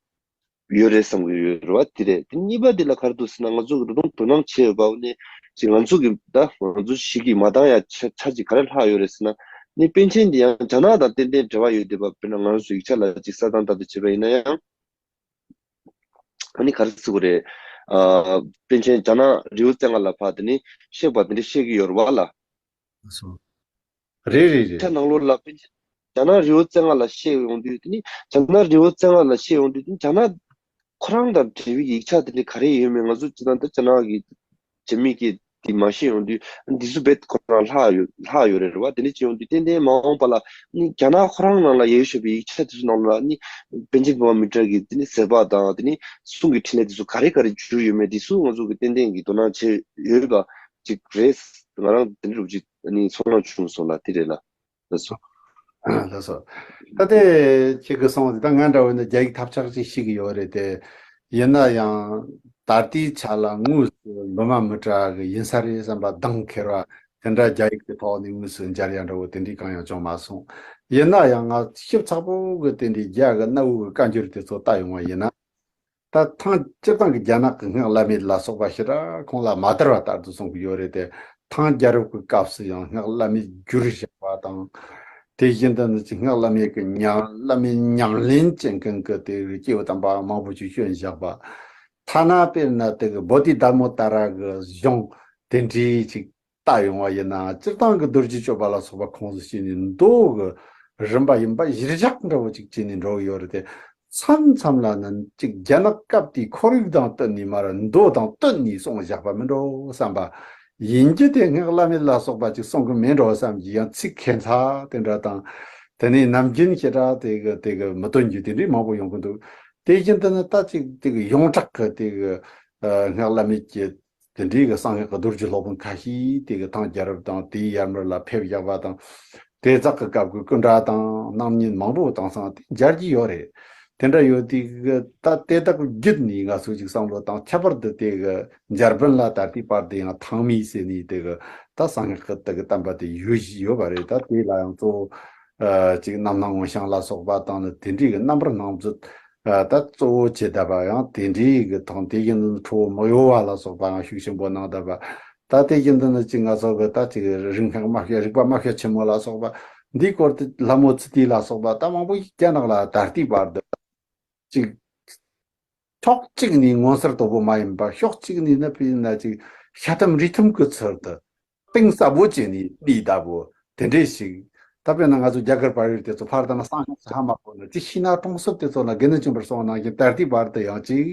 ཡོད་རེད་བསམ་གྱི་ཡོད་རེད་བ། དེ་རེད། དེ་གཉིས་པ་དེ་ལ་ག་རེ་འདུག་ཟེར་ན། ང་ཚོ་གི་རུ་སྟོང་དོ་སྣང་བྱས་ཡོད་པ་ནི་ཅིག་ང་ཚོ་གི་ད་ང་ཚོ་ཞིག་གི་མ་འདང་ཡ་ཆ་ཆ་ཅིག་ག་རེ་ལྷག་ཡོད་རེད་ཟེར་ན། ནི་པཎ་ཆེན་འདི་ཡང་རྒྱ་ནག་དང་ཏན་ཏན་འབྲེལ་བ་ཡོད་བསྡད་པ། དཔེར་ན་ང་ཚོ་ཡིག་ཆ་ལ་ཅིག་གསལ་ཐང་ལྟར་དུ་བྱས་པ་ཡིན་ན་ཡང་། ཨ་ནི་ག་རེ་ཟེར་དགོས་རེད། ཨ། པཎ་ཆེན་རྒྱ་ནག་རི་བོ་རྩེ་ལྔ་ལ་ཕར་དེ་ནི་གཤེགས་པ་དེ་འདྲ་བཤད་ཀྱི་ཡོད་རེད་བ་ལ། སོ། རེད་རེད་རེད། ཆ་ནང་ལོགས་ལ་པཎ་ཆེན་རྒྱ་ནག་རི་བོ་རྩེ་ལྔ་ལ་གཤེགས་ཡོང་དུས་དེ་ནི་རྒྱ་ནག་རི་བོ་རྩེ་ལྔ་ལ་གཤེགས་ཡོང་དུས་དེ་ནི་རྒྱ་ནག་ཁོ་རང་དང་འབྲེལ་བའི་ཡིག་ཆ་དེ་འདྲ་ག་རེ་ཡོད་མེད་ང་ཚོ་སྤྱིར་བཏང་ད་རྒྱ་ནག་གི་རྒྱ་མི་གིས་དེ་མ་ཤེས་ཡོང་དུས། འདི་ཚོ་རྦད་ཁོ་རང་ལྷག་ཡོད་ལྷག་ཡོད་རེད་བ། དེ་འདྲ་བྱས་ཡོང་དུས་ཏན་ཏན་མ་འོངས་པ་ལ་ནི་རྒྱ་ནག་ཁོ་རང་ནང་ལ་ཡོད་བཞག་པའི་ཡིག་ཆ་དེ་ཚོ་ནང་ལ་ནི་པཎ་ཆེན་བི་ཝ་མི་ཏྲ་གི་དེ་ནི་ཟེར་བ་དང་། དེ་ནི་གསུང་གི་འཕྲིན་ལས་དེ་ཚོ་ག་རེ་ག་རེ་བསྒྱུར་ཡོད་མེད་དེ་ཚོ་ང་ཚོ་གི་ཏན་ཏན་གྱི་དོ་སྣང་བྱས་ཡོད་པ་ཅིག་རེད། ང་རང་དེ་འདྲ་རུ་ཅིག་ནི་ཚོར་སྣང་བྱུང་སོང་ལ། དེ་རེད་ལ། ལགས་སོ། ལགས་སོ། ད་དེ་ཁྱེད་ཀྱིས་གསུངས་དེ་ད་ང་འདྲ་བོ་ནི་རྒྱ་ཡིག་ཐབས་ཆག་ཅིག་ཤེས་ཀྱི་ཡོད་རེད་དེ། ཡིན་ན་ཡང་ད་ལྟའི་ཆ་ལ་དངོས་སུ་བི་ཝ་མི་ཏྲ་གི་ཡིན་ས་རེད་བསམ་པ་གདེང་འཁེལ་བ་དེ་འདྲ་རྒྱ་ཡིག་གི་ཐོག་ནས་དངོས་སུ་མཇལ་ཡ་འདྲ་བོ་དེ་འདྲའི་གང་ཡང་བྱུང་མ་སོང་། ཡིན་ན་ཡང་ང་ཞིབ་ཚགས་པོ་གི་དེ་འདྲའི་རྒྱ་གི་གནའ་བོའི་བཀའ་འགྱུར་དེ་ཚོ་ལྟ་ཡོང་བ་ཡིན་ན། ད་ཐང་སྤྱིར་བཏང་གི་རྒྱ་ནག་གི་སྔགས་བླ་མེད་ལ་སོགས་པ་ཞེ་དྲག་ཁོང་ལ་མ་དར་བ་ལྟར་དུ་གསུང་གི་ཡོད་རེད་དེ། ཐང་རྒྱལ་རབས་ཀྱི་སྐབས་སུ་ཡང་སྔགས་བླ་མེད་བསྒྱུར་བཞག་པ་དང་། དེ་བཞིན་དུ་ནི་ཅིག་སྔགས་བླ་མེད་ཀྱི་ཉམས་བླ་མེད་ཉམས་ལེན་བྱེད་མཁན་གྱི་དེ་སྐྱེས་བུ་དམ་པ་མང་པོ་ཅིག་བྱོན་བཞག་པ། ཐ་ན་དཔེར་ན་དེ་གི་བོ་དྷི་དྷརྨོ་ཏ་ར་གི་གཞུང་དེ་འདྲའི་ཅིག་ལྟ་ཡོང་བ་ཡིན་ན། སྤྱིར་བཏང་གི་རྡོ་རྗེ་གཅོད་པ་ལ་སོགས་པ་ཁོངས་སུ་བྱས་ནས་མདོ་གི་རིམ་པ་ཡིན་པ་གཞིར་བཞག་འདྲ་བོ་ཅིག་བྱས་ནས་འགྲོ་གི་ཡོད་རེད་དེ། མཚམས་མཚམས་ལ་ནི་ཅིག་རྒྱ་ནག་སྐབས་དེའི་ཁོར་ཡུག་དང་བསྟུན་ནས་མར་མདོ་དང་བསྟུན་ནས་གསུངས་བཞག་པ་མིན་འགྲོ་བསམ་པ། ཡིན་གྱི་དེ་སྔགས་བླ་མེད་ལ་སོགས་པ་ཅིག་གསུང་གི་མེད་འགྲོ་བསམ་གྱི་ཡང་ཚིག་ཁྱད་མཚར་དེ་འདྲ་དང་། དེ་ནས་ནམ་རྒྱུན་ཞེ་དྲག་དེ་གི་དེ་གི་མི་སྟོན་རྒྱུ་དེ་འདྲའི་མང་པོ་ཡོང་གི་འདུག་དེ་བཞིན་དུ་ནི་ད་ཅིག་དེ་གི་ཡོངས་གྲགས་ཀྱི་དེ་གི་ཨ་སྔགས་བླ་མེད་ཀྱི་དེ་འདྲའི་གི་གསང་སྔགས་ཀྱི་རྡོ་རྗེ་སློབ་དཔོན་ཁ་ཤས་དེ་གི་ཐང་རྒྱལ་རབས་དང་དེའི་ཡར་མར་ལ་ཕེབས་བཞག་པ་དང་། དེ་དག་གི་སྐབས་ཀྱི་སྐུ་འདྲ་དང་རྣམ་བརྙན་མང་པོ་དེང་སང་དེ་མཇལ་གྱི་ཡོད་རེད། དེ་འདྲ་ཡོད་དུས་གི་ད་དེ་དག་བརྒྱུད་ནས་ང་ཚོས་ཅིག་བསམ་བློ་བཏང་། ཁྱད་པར་དུ་དེ་གི་འཇར་པན་ལ་ད་ལྟའི་བར་དུ་ཡང་ཐང་མི་ཟེར་ནས་དེ་གི་ད་གསང་སྔགས་ཀྱི་དེ་གི་བསྟན་པ་དེ་ཡོད་བཞིན་ཡོད་པ་རེད། ད་དེ་ལ་ཡང་གཙོ་བོ་ཨ་ཅིག་རྣམ་སྣང་མངོན་བྱང་ལ་སོགས་པ་དང་ནི་དེ་འདྲའི་གི་རྣམ་པར་སྣང་མཛད། ཨ་ད་གཙོ་བོ་བྱེད་བསྡད་པ་ཡང་དེ་འདྲའི་གི་ཐང་། དེ་བཞིན་དུ་ཁྲོ་བོ་མི་གཡོ་བ་ལ་སོགས་པའང་ཤུགས་ཆེན་པོ་གནང་བསྡད་པ། ད་དེ་བཞིན་དུ་ནི་ཅིག་ང་ཚོ་གི་ད་ཅིག་རིག་སྔགས་དམར་ཤོག་རིག་པ་དམར་ཤོག་ཆེན་མོ་ལ་སོགས་པ་འདིའི་སྐོར་དུ་ལྷ་མོ་ཚུལ་ལྡན་ལ་སོགས་པ་ད་མང་པོ་ཞིག་རྒྱ་ནག་ལ་ད་ལྟའི་བར་དུ་ཅིག་ཕྱོགས་གཅིག་ནས་མངོན་གསལ་དོད་པོ་མ་ཡིན་པ། ཕྱོགས་གཅིག་ནས་ནི་དཔེར་ན་ཅིག་ཤ་ཐམ་རི་ཐམ་གྱི་ཚུལ་དུ་གཏིང་ཟབ་པོ་བྱས་ནས་གནས་བསྡད་པོ་དེ་འདྲས་ཤིག་ད་དཔེར་ན་ང་ཚོ་རྒྱ་གར་བལ་ཡུལ་དེ་ཚོ་ཕར་ལྟ་ན་གསང་སྔགས་སུ་ཧ་མ་གོ་ནི་དེ། ཤིང་ནགས་གྲོང་གསེབ་དེ་ཚོ་ན་དགེ་འདུན་ཆོས་འཕེལ་སོང་ནང་བཞིན་ད་ལྟའི་བར་དུ་ཡང་ཅིག་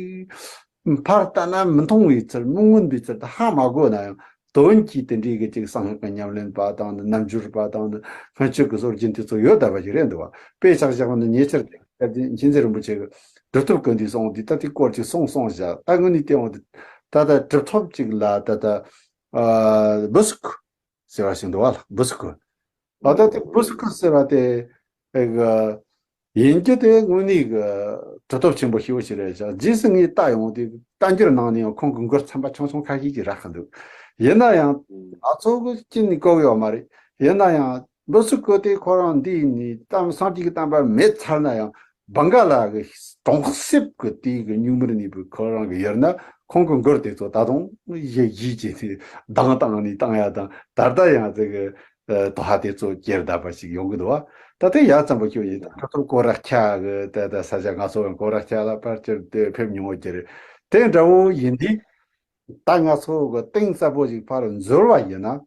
ཕར་ལྟ་ན་མི་མཐོང་བའི་ཚུལ། མི་མངོན་པའི་ཚུལ་དུ་ཧ་མ་གོ་ན་ཡང་། དོན་གྱིས་དེ་འདྲའི་གི་ཅིག་གསང་སྔགས་ཀྱི་ཉམས་ལེན་པ་དང་ནི་རྣལ་འབྱོར་པ་དང་ནི་སྔོན་ཆད་ཀྱི་སྲོལ་རྒྱུན་དེ་ཚོ་ཡོད་བསྡད་པ་ཞིག་རེད་འདུག་བ། དཔེ་ཆ་བཞག་ན་ཉེ་ཆར་དེ་སྐྱབས་རྗེ་མཁྱེན་བརྩེ་རིན་པོ་ཆེ་གི་སྒྲུབ་ཐབས་ཀུན་འདུས་སོང་དེ་ད་དེ་སྐོར་ཅིག་གསུངས་སོང་བཞག་ད་དངོས་གནས་དེ་འོང་དེ་ད་ལྟ་གྲུབ་ཐོབ་ཅིག་ལ་ད་ལྟ་ཨ་བུ་སུ་ཁུ་ཟེར་བ་ཞིག་འདུག་བ་ལ། བུ་སུ་ཁུ། ཨ་ད་དེ་བུ་སུ་ཁུ་ཟེར་བ་དེ་ཨེ་གི་ཡིན་གྱི་དེ་དངོས་གནས་གི་གྲུབ་ཐོབ་ཆེན་པོ་ཞེ་པོ་ཞིག་རེད་ཤག་རྗེས་སུ་ངས་བལྟ་ཡོང་དུས་བསྟན་འགྱུར་ནང་ནས་ཡང་ཁོང་གི་མགུར་ཚན་པ་ཆུང་ཆུང་ཁ་ཤས་ཀྱིས་རག་གི་འདུག་ཡིན་ན་ཡང་ང་ཚོ་གི་ཅི་ནས་གོ་གི་ཡོད་མ་རེད། ཡིན་ན་ཡང་བུ་སུ་ཁུ་དེ་ཁོ་རང་འདི་ནས་གཏམ་སངས་རྒྱས་ཀྱི་བསྟན་པ་མེད་ཚར་ན་ཡང་། བང་ག་ལ་གི་གྲོང་གསེབ་ཀྱི་དེའི་གི་སྨྱུག་མར་གནས་པའི་ཁོ་རང་གི་ཡུལ་ན་ཁོང་གི་མགུར་དེ་ཚོ་ད་དུང་གཞས་གཞས་བྱས་ཏེ་གདངས་བཏང་ནས་བཏང་ཡ་དང་ད་ལྟ་ཡང་དེ་གི་ཨ་དོ་ཧ་དེ་ཚོ་གྱེར་བསྡད་པ་ཞིག་ཡོང་གི་འདུག་བ། ད་དེ་ཡག་ཙམ་པོ་ཞིག་ཡིན། ད་ཁྲོ་ཐུར་ཀོ་ར་ཁྱ་གི་ད་ད་ས་ཆ་ང་ཚོ་ཡང་ཀོ་ར་ཁྱ་ལ་ཕལ་ཆེར་དེ་ཕེབས་མྱོང་བ་ཅིག་རེད། དེ་འདྲ་བོ་ཡིན་དུས་ད་ང་ཚོ་གི་གཏིང་ཟབ་པོ་ཞིག་ཕར་འཛུལ་བ་ཡིན་ན།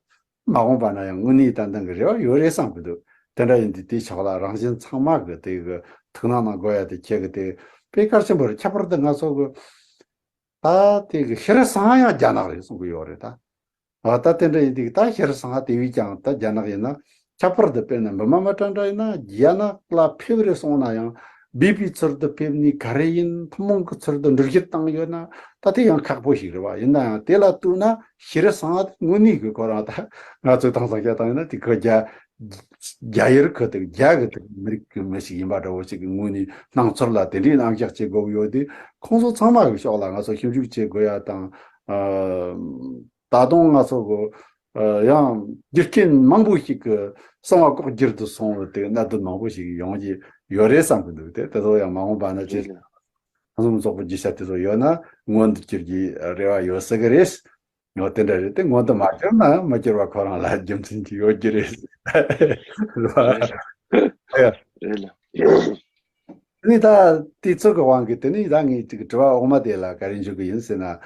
མ་འོངས་པ་ན་ཡང་དངོས་གནས་ཏན་ཏན་གྱི་རེ་བ་ཡོད་རེད་བསམ་གྱི་འདུག་དེ་འདྲ་ཡིན་དུས་དེའི་ཕྱོགས་ལ་རང་གཞན་ཚང་མ་གི་དེ་གི་ཐུགས་སྣང་གནང་དགོས་ཡ་དེ་ཁྱེད་ཀྱི་དེ་དཔེ་གལ་ཆེན་པོ་རེད། ཁྱད་པར་དུ་ང་ཚོ་གི་ད་དེ་གི་ཤྲཱི་སིང་ཧ་ཡང་རྒྱ་ནག་རེད་གསུང་གི་ཡོད་རེད་ད། ཨ་ད་དེ་འདྲ་ཡིན་དུས་ད་ཤྲཱི་སིང་ཧ་དེ་བས་ཀྱང་ད་རྒྱ་ནག་ཡིན་ན། ཁྱད་པར་དུ་དཔེར་ན་བི་མ་མི་ཏྲ་འདྲ་ཡིན་ན་རྒྱ་ནག་ལ་ཕེབས་རེ་སོང་ན་ཡང་སྦས་པའི་ཚུལ་དུ་ཕེབས་ནས་ག་རེ་ཡིན་ཐུན་མོང་གི་ཚུལ་དུ་འགྲེལ་བཤད་བཏང་ཡོད་ན་ད་དེ་ཡང་ཁག་པོ་ཞིག་རེད་བ། ཡིན་ན་ཡང་དེ་ལ་ལྟོས་ན་ཤྲཱི་སིང་ཧ་དེ་དངོས་གནས་ཀྱི་ཁོ་རང་ད་ང་ཚོས་དེང་སང་བཤད་སྟངས་ཡིན་ན་དེ་ཁོ་རྒྱ་རྒྱ་ཡུལ་ཁོ་དེ་རྒྱ་གི་དེ་མི་རིགས་ཀྱི་མི་ཞིག་ཡིན་པ་འདྲ་བོ་ཞིག་གི་ངོས་ནས་སྣང་ཚུལ་ལ་དེ་འདྲའི་རྣམ་གཞག་བྱེད་དགོས་ཡོད་དུས་ཁོང་ཚོ་ཚང་མ་གི་ཕྱོགས་ལ་ང་ཚོ་ཞིབ་འཇུག་བྱེད་དགོས་ཡ་དང་། ཨ། ད་དུང་ང་ཚོ་གི་ཨ་ཡང་རྒྱུ་རྐྱེན་མང་པོ་ཞིག་གི་གསང་བ་ལྐོག་གྱུར་དུ་སོང་བ་དེ་གནད་དོན་མང་པོ་ཞིག་ཡོང་གི་ཡོད་རེད་བསམ་གི་འདུག་དེ་དེ་ཚོ་ཡང་མ་འོངས་པ་ན་ཅིག་ཕུན་སུམ་ཚོགས་པའི་རྒྱུ་ཆ་དེ་ཚོ་ཡོད་ན་མངོན་དུ་གྱུར་གྱི་རེ་བ་ཡོད་ས་གི་རེད། འོ་དེ་འདྲ་རེད། དེ་མངོན་དུ་མ་གྱུར་ན་མ་གྱུར་བ་ཁོ་རང་ལ་རྒྱུ་མཚན་གྱི་ཡོད་ཀྱི་རེད། རེད་བ། རེད་ལ། ནི་ད་དེ་ཚོ་གི་དབང་གིས་དེ་ནི་ད་ངས་ཅིག་དྲི་བ་འོག་མ་དེ་ལ་ག་རེ་འཇུག་གི་ཡིན་ཟེར་ན།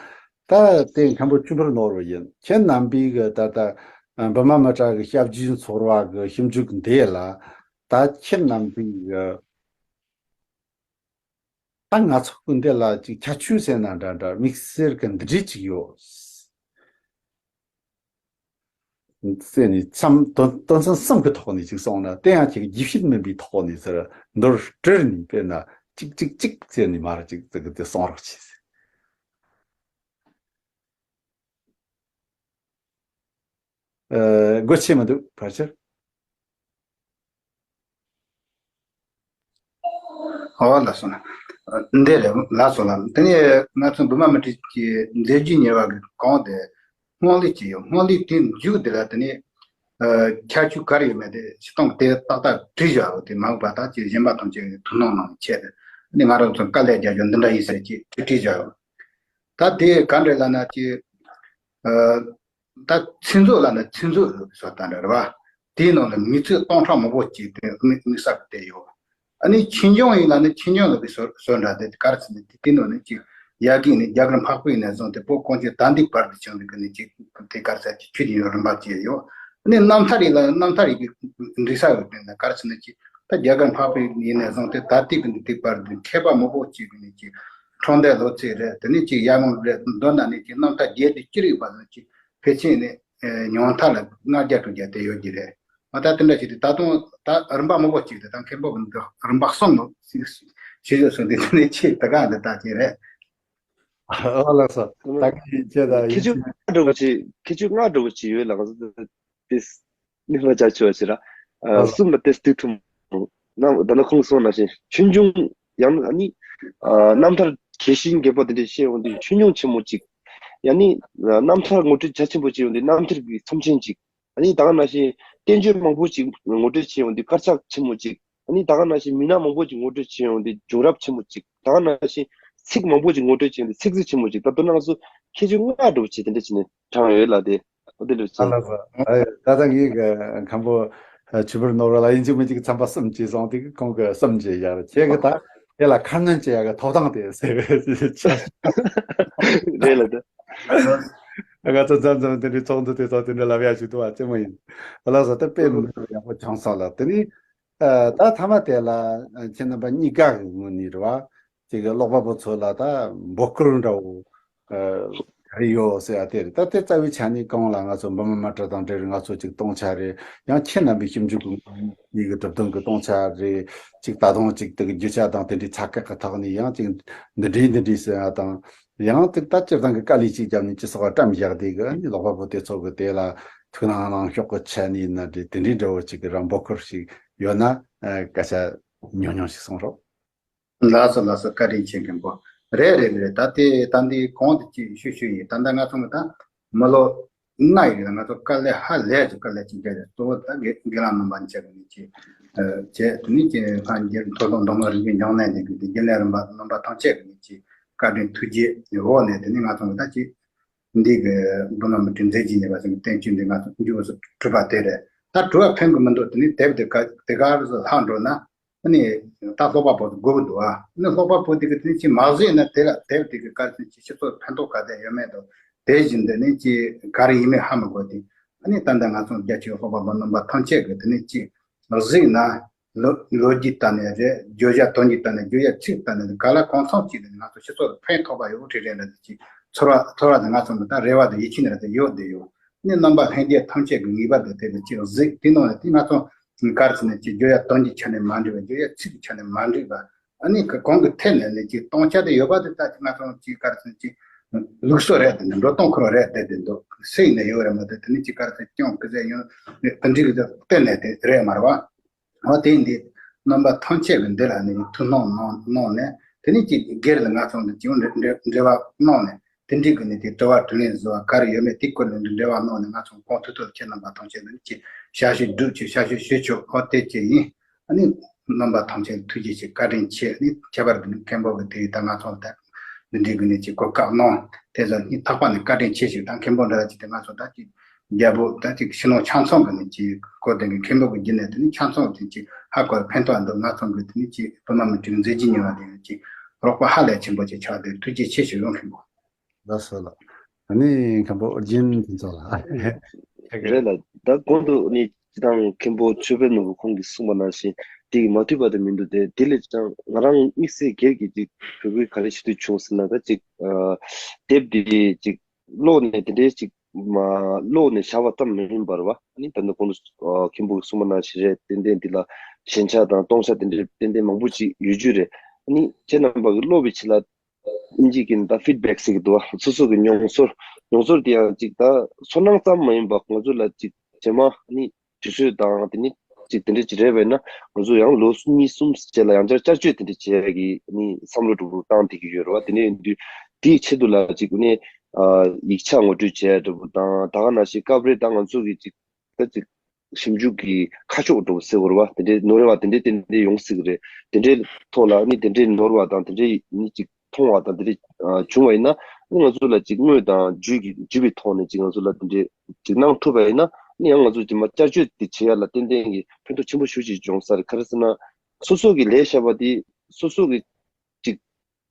ད་དེ་མཁན་པོ་ཆོས་འཕེལ་ནོར་བུ་ཡིན། ཁྱེད་རྣམ་པའི་གི་ད་ལྟ་འབུམ་མ་མི་ཏྲ་གི་སྐྱབས་རྗེ་ཚོར་བ་གི་ཞིབ་འཇུག་འདི་ལ། ད་ཁྱེད་རྣམ་པའི་གི་ད་ང་ཚོ་གི་འདི་ལ་ཅིག་ཁྱད་ཆོས་ཟེར་ན་འདྲ་འདྲ་དམིགས་བསལ་གི་འདི་འདྲ་ཅིག་ཡོད། ཟེར་ནས་མཚམས་དོན་དོན་ཚན་གསུམ་གྱི་ཐོག་ནས་ཅིག་གསུངས་ན། དེ་ཡང་ཅིག་རྒྱས་བཤད་མིན་པའི་ཐོག་ནས་ཟེར། མདོར་བསྡུས་ནས་དཔེར་ན་ཅིག་ཅིག་ཅིག་ཟེར་ནས་མར་ཅིག་ཅིག་དེ་གསུང་རོགས་གྱིས། ཨ། སྒོ་ཕྱེ་མི་འདུག་ཕལ་ཆེར། ཨོ་ལགས་སོ། འདི་རེད་ལགས་སོ་ལགས། དེ་ནས་ང་ཚོ་འབུམ་མ་མི་ཏྲའི་མཛད་རྗེས་གཉེར་བ་གི་གོང་དེ་སྔོན་ལས་ཅིག་ཡོད། སྔོན་ལས་དེ་མཇུག་དེ་ལ་དེ་ནས་ཨ་ཁྱད་ཆོས་ག་རེ་ཡོད་མེད་དེ་སྤྱིར་བཏང་དེ་ཏག་ཏག་བྲིས་བཞག་ཡོད། དེ་མ་འོངས་པ་ད་ཅིག་གཞན་པ་ཐམས་ཅད་ཀྱི་ཐུགས་སྣང་གནང་བའི་ཆེད་དུ། དེ་ནས་ང་རང་ཚོ་དཀའ་ལས་རྒྱག་རྒྱུ་འདི་འདྲ་ཡིན་ཟེར་ཅིག་བྲིས་བཞག་ཡོད། ད་དེ་ག་འདྲ་ལབ་ན་ཅིག་ཨ། ད་ཚིག་མཛོད་ལབ་ན་ཚིག་མཛོད་ལབ་པའི་བཟོ་ལྟ་འདྲ་རེད་བ། དེའི་ནང་ལ་མི་ཚེ་སྟོང་ཕྲག་མང་པོ་ཅིག་དེ་དམིགས་དམིགས་བསལ་གྱི་བསྡད་ཡོད། ཨ་ནི་ཆོས་འབྱུང་ཡིན་ལབ་ན་ཆོས་འབྱུང་ལབ་པའི་བཟོ་བཟོ་འདྲ་དེ་ག་རེ་ཟེར་ན་དེ་དེའི་ནང་ནས་ཅིག་ཡ་གི་ནས་རྒྱ་གར་འཕགས་པའི་ནས་བཟུང་སྟེ་བོད་གངས་ཅན་ད་ལྟའི་བར་དུ་བྱུང་བའི་གི་ནས་ཅིག་དེ་ག་རེ་ཟེར་ཅིག་ཆོས་ཀྱི་རིམ་པ་ཅིག་ཡོད། ཨ་ནི་རྣམ་ཐར་ཡིན་ལབ་ན་རྣམ་ཐར་ཡིན་པའི་འབྲི་ས་ཡོད་པས་ན་ག་རེ་ཟེར་ན་ཅིག་ད་རྒྱ་གར་འཕགས་པའི་ཡིན་ནས་བཟུང་སྟེ་ད་ལྟའི་གི་འདི་དེ་བར་དུ་མཁས་པ་མང་པོ་ཅིག་གི་ནས་ཅིག་འཁྲུངས་འདས་ལོ་ཚིགས་རེད། དེ་ནས་ཅིག་ཡར་ངོ་རེད། མདོར་ན་ནས་ཅིག་རྣམ་ཐར་རྒྱས་བསྡུས་ཅི་རིགས་པ་ལ་ཅིག་ཕལ་ཆེར་ནས་ཨེ་ཉུང་མཐའ་ལ་ལྔ་བརྒྱ་དྲུག་བརྒྱ་དེ་ཡོད་ཀྱི་རེད། ཨ་ད་དེ་འདྲ་ཞིག་རེད། ད་དུང་ད་རིམ་པ་མང་པོ་ཅིག་རེད། ད་མཁན་པོ་གི་འདི་རིམ་པ་གསུམ་ལ་ཞིག་ཞིག་ཞིག་སོང་དེ་དེ་ནས་ཅིག་ད་ག་འདི་ད་ཅིག་རེད། ཨ་ལགས་སོ། ད་གིན་ཁྱེད་ད་ཁྱད་ཡིན་ཆོས་ལྔ་འདྲ་བོ་ཅིག་ཁྱད་ཆོས་ལྔ་འདྲ་བོ་ཅིག་ཡོད་ལགས་སོ། ཏེས་ནི་ལ་ཅག་ཆོ་ཞེ་ར། ཨ་ཨ་གསུམ་ལ་ཏེས་དུས་ཐུང་། ནམ་ད་ནི་ཁོང་གསུངས་ནང་བཞིན་ཆོས་འབྱུང་ཡང་ཨ་ནི་ཨ་རྣམ་ཐར་གལ་ཆེན་རྒྱས་པ་དེ་འདྲ་བཤད་ཡོང་དུས་ཆོས་འབྱུང་ཆེན་མོ་གཅིག་ཡང་ནི་ཨ་རྣམ་ཐར་ངོ་སྤྲོད་རྒྱ་ཆེན་པོ་བྱས་ཡོང་དུས་རྣམ་ཐར་གྱི་ཚོམས་ཆེན་གཅིག་ཨ་ནི་ད་ག་ནང་བཞིན་བསྟན་བཅོས་མང་པོ་ཅིག་ངོ་སྤྲོད་བྱས་ཡོང་དུས་དཀར་ཆག་ཆེན་མོ་གཅིག་ཨ་ནི་ད་ག་ནང་བཞིན་མི་སྣ་མང་པོ་ཅིག་ངོ་སྤྲོད་བྱས་ཡོང་དུས་བྱུང་རབས་ཆེན་མོ་གཅིག་ད་ག་ནང་བཞིན་ཚིག་མང་པོ་ཅིག་ངོ་སྤྲོད་བྱས་ཡོང་དུས་ཚིག་མཛོད་ཆེན་མོ་གཅིག་ད་དོ་སྣང་སུ་ཁྱད་ཆོས་ལྔ་འདྲ་བོ་ཅིག་དེ་འདྲ་བྱས་ནས་དྲངས་ཡོད་ལ་དེ། ཨོ་དེ་འདྲ་ཨ་ཅིག་ལགས་སོ། ཨ་ད་ལྟ་ངའི་གི་མཁན་པོ་ཆོས་འཕེལ་ནོར་བུ་ལ་ཡིན་གཅིག་མིན་གཅིག་ཚན་པ་གསུམ་བྱས་སོང་དེ་གི་ཁོང་གི་གསུམ་བྱས་ཡག་རེད། ཁྱེད་ཀྱི་ད་དེ་ལ་ཁ་སྣོན་བྱེད་ཡག་གི་ཐོབ་ཐང་དེ་ཟེར་བའི་ཆ་རེད་ལ་དེ། ང་ཚོ་མཚམས་མཚམས་དེ་འདྲའི་ཚོགས་འདུ་དེ་ཚོ་དེ་འདྲ་ལབ་ཡག་ཞིག་འདུག་བ། ཅི་མ་ཡིན། ཨ་ལགས་སོ། ད་དཔེ་མི་སྲིད་ཡག་པོ་བྱུང་སོང་ལ། དེ་ནི་ཨ་ད་མཐའ་མ་དེ་ལ་ཁྱེད་རྣམ་པ་གཉིས་ཀ་གི་ངོས་ནས་རེད་བ། ཅིག་གི་ཀློག་པ་པོ་ཚོ་ལ་ད་འབོད་སྐུལ་འདྲ་བོ་ཨ་ག་རེ་ཡོད་ཟེར་ཡ་དེ་རེད། ད་དེ་རྩ་བའི་ཆ་ནས་གང་ལ་ང་ཚོ་འབུམ་མ་མི་ཏྲ་དང་འབྲེལ་བའི་ང་ཚོ་ཅིག་སྟོང་ཆ་རེད། ཡང་ཁྱེད་རྣམ་པའི་ཞིབ་འཇུག་གི་ཡི་གི་གྲུབ་དོན་གི་སྟོང་ཆ་རེད། ཅིག་ད་དུང་ཅིག་དེ་གི་རྒྱུ་ཆ་དང་དེ་འདྲའི་ཚ་གེགས་གི་ཐོག་ནས་ཡང་ཅིག་འདི་འདྲའི་འདི་འདྲའི་ཟེར་ཡ་དང་། ཡང་ཅིག་ད་སྤྱིར་བཏང་གི་དཀའ་ལས་ཅིག་བརྒྱབ་ནས་ཅི་སོགས་བཀྲམ་བཞག་དེ་གི་ཨ་ནི་ཀློག་པ་པོ་དེ་ཚོ་གི་དེ་ལ་ཐུགས་སྣང་གནང་ཕྱོགས་གི་ཆ་ནས་ཡིན་ན་འདྲ། དེ་འདྲའི་འདྲ་བོ་ཅིག་གི་རང་འབོད་སྐུལ་ཞིག་ཡོད་ན་ཨ་སྐད་ཆ་ཉུང་ཉུང་ཞིག་གསུང་རོགས། ལགས་སོ་ལགས་སོ། བཀའ་དྲིན་ཆེ། མཁན་པོ། རེད་རེད་རེད། ད་དེ་ད་འདི་གོང་དུ་ཅིག་ཞུ་ཞུ་ཡིན། ད་ལྟ་ང་ཚོ་གི་ད་མི་ལོ་ལྔ་ཡི་རིང་ང་ཚོ་དཀའ་ལས་ཧ་ལས་ཀྱི་དཀའ་ལས་ཅིག་བརྒྱབ་ཡོད། གཙོ་བོ་ད་དགེ་དགེ་ལགས་རྣམ་པ་མཇལ་གི་ནི་ཅིག་བྱས། དེ་ནི་ཅིག་སྔ་འགྱུར་མཐོ་སློབ་མདོ་སྨད་རིག་གནས་འབྱུང་གནས་འདི་གི་དགེ་ལས་རྣམ་པ་རྣམ་པ་ཐམས་ཅད་ཀྱི་ནི་ཅིག་བཀའ་དྲིན་ཐུགས་རྗེ་འོག་ནས་དེ་ནི་ང་ཚོ་གི་ད་ཅིག་འདི་གི་འབུམ་མ་མི་ཏྲའི་མཛད་རྗེས་གཉེར་བ་ཟེར་ནས་བསྟན་བཅོས་འདི་ང་ཚོ་མཇུག་སུ་གྲུབ་པ་དེ་རེད། ད་གྲུབ་པ་ཕན་གི་མི་འདུག་དེ་ནི་དེབ་དེ་ག་དེ་ག་རུ་ལྷག་འགྲོ་ན། ཨ་ནི་ད་ཀློག་པ་པོ་དགོས་ཀྱི་འདུག་ཨ། ཨ་ནི་ཀློག་པ་པོ་དེ་གི་དེ་ཅིག་མ་གཟིགས་ན་དེ་ལ་དེབ་དེ་གི་ག་རེ་ཅིག་སྤྱི་ཚོགས་ཕན་ཐོགས་ག་དེ་ཡོད་མེད་དང་དེ་བཞིན་དུ་ནི་ཅིག་ག་རེ་ཡིན་མིན་ཧ་མི་གོ་དེ། ཨ་ནི་ད་ལྟ་ང་ཚོ་རྒྱ་ཆེའི་ཀློག་པ་པོ་རྣམ་པ་ཐམས་ཅད་ཀྱི་དེ་ནི་ཅིག་གཟིགས་ན་ལོ་ལོ་རྒྱུས་ལྟ་ནས་རེད། བརྗོད་བྱ་དོན་གྱི་ལྟ་ནས་བརྗོད་བྱ་ཚིག་ལྟ་ནས་ག་ལ་གང་འཚམ་ཅིག་ནི་ང་ཚོ་སྤྱི་ཚོགས་ལ་ཕན་ཐོགས་པ་ཡོད་རེད་རེད་འདྲ་ཅིག་ཚོར་བ་ཚོར་བ་དེ་ང་ཚོ་ད་རེ་བ་དང་ཡིད་ཆེས་ནི་རེད་དེ་ཡོད་དེ་ཡོད། ནི་རྣམ་པ་ལྷན་རྒྱས་ཐམས་ཅད་ཀྱི་ངེས་པར་དུ་དེ་ལ་ཅིག་གཟིགས། དེ་ནང་ནས་དེ་ང་ཚོ་ག་རེ་ཟེར་ན་ཅིག་བརྗོད་ཡ་དོན་གྱི་ཆ་ནས་མ་འགྲིག་པ། བརྗོད་ཡ་ཚིག་གི་ཆ་ནས་མ་འགྲིག་པ། ཨ་ནི་ག་གང་གི་ཐད་ནས་ནི་ཅིག་སྟོང་ཆ་དེ་ཡོད་པ་དེ་ད་ཅིག་ང་ཚོ་ཅིག་ག་རེ་ཟེར་ན་ཅིག་ལུགས་སྲོལ་རེད་དེ་འདུག་འགྲོ་སྟངས་ཁོ་རང་རེད་དེ་དེ་འདུག་སེ་ཡིན་ན་ཡོད་རེད་མ་གཏོགས་དེ་ནི་ཅིག་ག་རེ་ཟེར་སྐྱོན་ཀི་ཟེར་ཡོད་དེ་འགྲིག་གི་གཏན་ནས་དེ་རེད་མ་རེད་བ། འོ་དེ་འདི་རྣམ་པ་ཐམས་ཅད་ཀྱི་འདི་ལ་ནི་ཐུགས་སྣང་གནང་གནང་ནས་དེ་ནི་ཅིག་སྒེར་ལ་ང་ཚོ་འདི་ཅིག་འབྲེལ་འབྲེལ་འབྲེལ་བ་གནང་ནས་དེ་འདྲའི་གི་ནི་དེ་དྲི་བ་དྲིས་ལན་བཟོ་བ་ག་རེ་ཡོད་མེད་དེ་སྐོར་ནས་འདི་འབྲེལ་བ་གནང་ནས་ང་ཚོ་གོང་ཐུག་ཐུག་ཁྱེད་རྣམ་པ་ཐམས་ཅད་ནི་ཅིག་ཞབས་ཞུ་སྒྲུབ་ཅིག་ཞབས་ཞུ་ཞུ་ཆོག་འོ་དེ་ཅིག་ཡིན། ཨ་ནི་ རྣམ་པ་ཐམས་ཅད་ཐུགས་རྗེ་ཆེ། བཀའ་དྲིན་ཆེ། ནི་ཁྱད་པར་དུ་ནི་མཁན་པོ་གི་དེ་ད་ང་ཚོ་ལ་འདི་འདྲའི་གི་ནི་ཅིག་གོ་སྐབས་གནང་། དེ་ཚོ་ནི་ལྷག་པ་ནི་བཀའ་དྲིན་ཆེ་ཞུ། ད་མཁན་པོ་འདྲ་ཅིག་དེ་ང་ཚོ་ད་ཅིག་རྒྱལ་པོ་ད་ཅིག་ཕྱི་ནང་ཆ་ཚང་གི་ནི་ཅིག་གོ་དེ་གི་མཁན་པོ་གི་བརྒྱུད་ནས་དེ་ནི་ཆ་ཚང་དེ་ཅིག་ཧ་གོ་ཕན་ཐོགས་འདུག། ང་ཚོ་གི་དེ་ནི་ཅིག་བོད་མི་མི་གྲངས་མཛད་རྗེས་ཉེ་བ་དེ་ཅིག་རོགས་པ་ཧ་ལས་ཆེན་པོ་ཅིག་ཆགས་དེ་ཐུགས་རྗེ་ཆེ་ཞུ་ཡོང་མཁན་པོ། ལགས་སོ་ལགས། ཨ་ནི་མཁན་པོ་ཨོ་རྒྱན་ཕུན་ཚོགས་ལགས། རེད་ལགས། ད་གོང་དུ་ནི་སྤྱི་བཏང་མཁན་པོ་ཆོས་འཕེལ་ནོར་བུ་ཁོང་གིས་གསུངས་པ་ནང་བཞིན་དེ་གི་མ་མཐུན་པ་དེ་མི་འདུག་སྟེ། དེ་ལས་ཀྱང་ང་རང་དམིགས་བསལ་སྒེར་གྱི་ཅིག་བོད་སྐད་ག་རེ་བྱེད་དུ་བྱུང་ཟེར་ན། ད་ཅིག་ཨ་དེབ་འདི་ཅིག་ཀློག་ནས་དེ་འདྲའི་ཅིག་མ་ཀློག་ནས་བཞག་པ་ཙམ་མིན་པར་བ། ཨ་ནི་ད་ནི་གོང་དུ་ཨ་མཁན་པོ་གིས་གསུངས་པ་ནང་བཞིན་རེད། ཏན་ཏན་འདི་ལ་ཞན་ཆ་དང་སྟོང་ཆ་དེ་འདྲའི་ཏན་ཏན་མང་པོ་ཅིག་ཡོད་རྒྱུ་རེད། ཨ་ནི་ཁྱེད་རྣམ་པ་གིས་ཀློག་པའི་ཆེད་ལ་ཨིན་ཇི་གི་ད་ཕིཌ་བེག་ཟེར་གི་འདུག་བ། སོ་སོ་གི་མྱོང་ཚོར། མྱོང་ཚོར་དེ་ཡང་ཅིག་ད་ཚོར་སྣང་ཙམ་མ་ཡིན་པ་ང་ཚོ་ལ་ཅིག་རྗེས་མ་ནི་དུས་ཚོད་དང་དེ་ནི་ཅིག་དེ་འདྲ་ཅིག་རེད་པས་ན། ང་ཚོ་ཡང་ལོ་གཉིས་གསུམ་རྗེས་ལ་ཡང་བསྐྱར་བསྐྱར་བཅོས་དེ་འདྲ་བྱེད་ཡ་གི་ནི་བསམ་བློ་འདྲ་པོ་བཏང་བསྡད་ཀྱི་ཡོད་རེད་བ། དེ་འདྲ་ཡིན་དུས་དེའི་ཆེད་དུ་ལ་ཅིག་ནི་ཨ་ཡིག་ཆ་ངོ་སྤྲོད་བྱེད་ཡ་འདྲ་པོ་དང་། ད་ག་ནང་བཞིན་སྐབས་རེ་ད་ང་ཚོ་གི་ཅིག་ད་ཅིག་ཞིབ་འཇུག་གི་ཁ་ཕྱོགས་འགྲོ་ཟེར་བ་རེད་བ། དེ་འདྲའི་ནོར་བ་དེ་འདྲའི་དེ་འདྲའི་ཡོང་སྲིད་ཀྱི་རེད། དེ་འདྲའི་ཐོག་ལ་ནི་དེ་འདྲའི་ནོར་བ་དང་དེ་འདྲའི་ནི་ཅིག་མཐོང་བ་དང་དེ་འདྲའི་ཨ་བྱུང་བ་ཡིན་ན། ནི་ང་ཚོ་ལ་ཅིག་དངོས་དང་བརྒྱུད་ཀྱི་བརྒྱུད་པའི་ཐོག་ནས་ཅིག་ང་ཚོ་ལ་དེ་འདྲའི་ཅིག་གནང་ཐུབ་པ་ཡིན་ན། ནི་ཡང་ང་ཚོ་ཅིག་མ་བསྐྱར་བཅོས་དེ་བྱེད་ཡ་ལ་ཏན་ཏན་གྱི་ཕན་ཐོགས་ཆེན་པོ་ཞེ་པོ་ཅིག་འབྱུང་ས་རེད། ག་རེ་ཟེར་ན་སོ་སོ་གི་ལས་བྱ་བ་དེ་སོ་སོ་གི་ཅིག་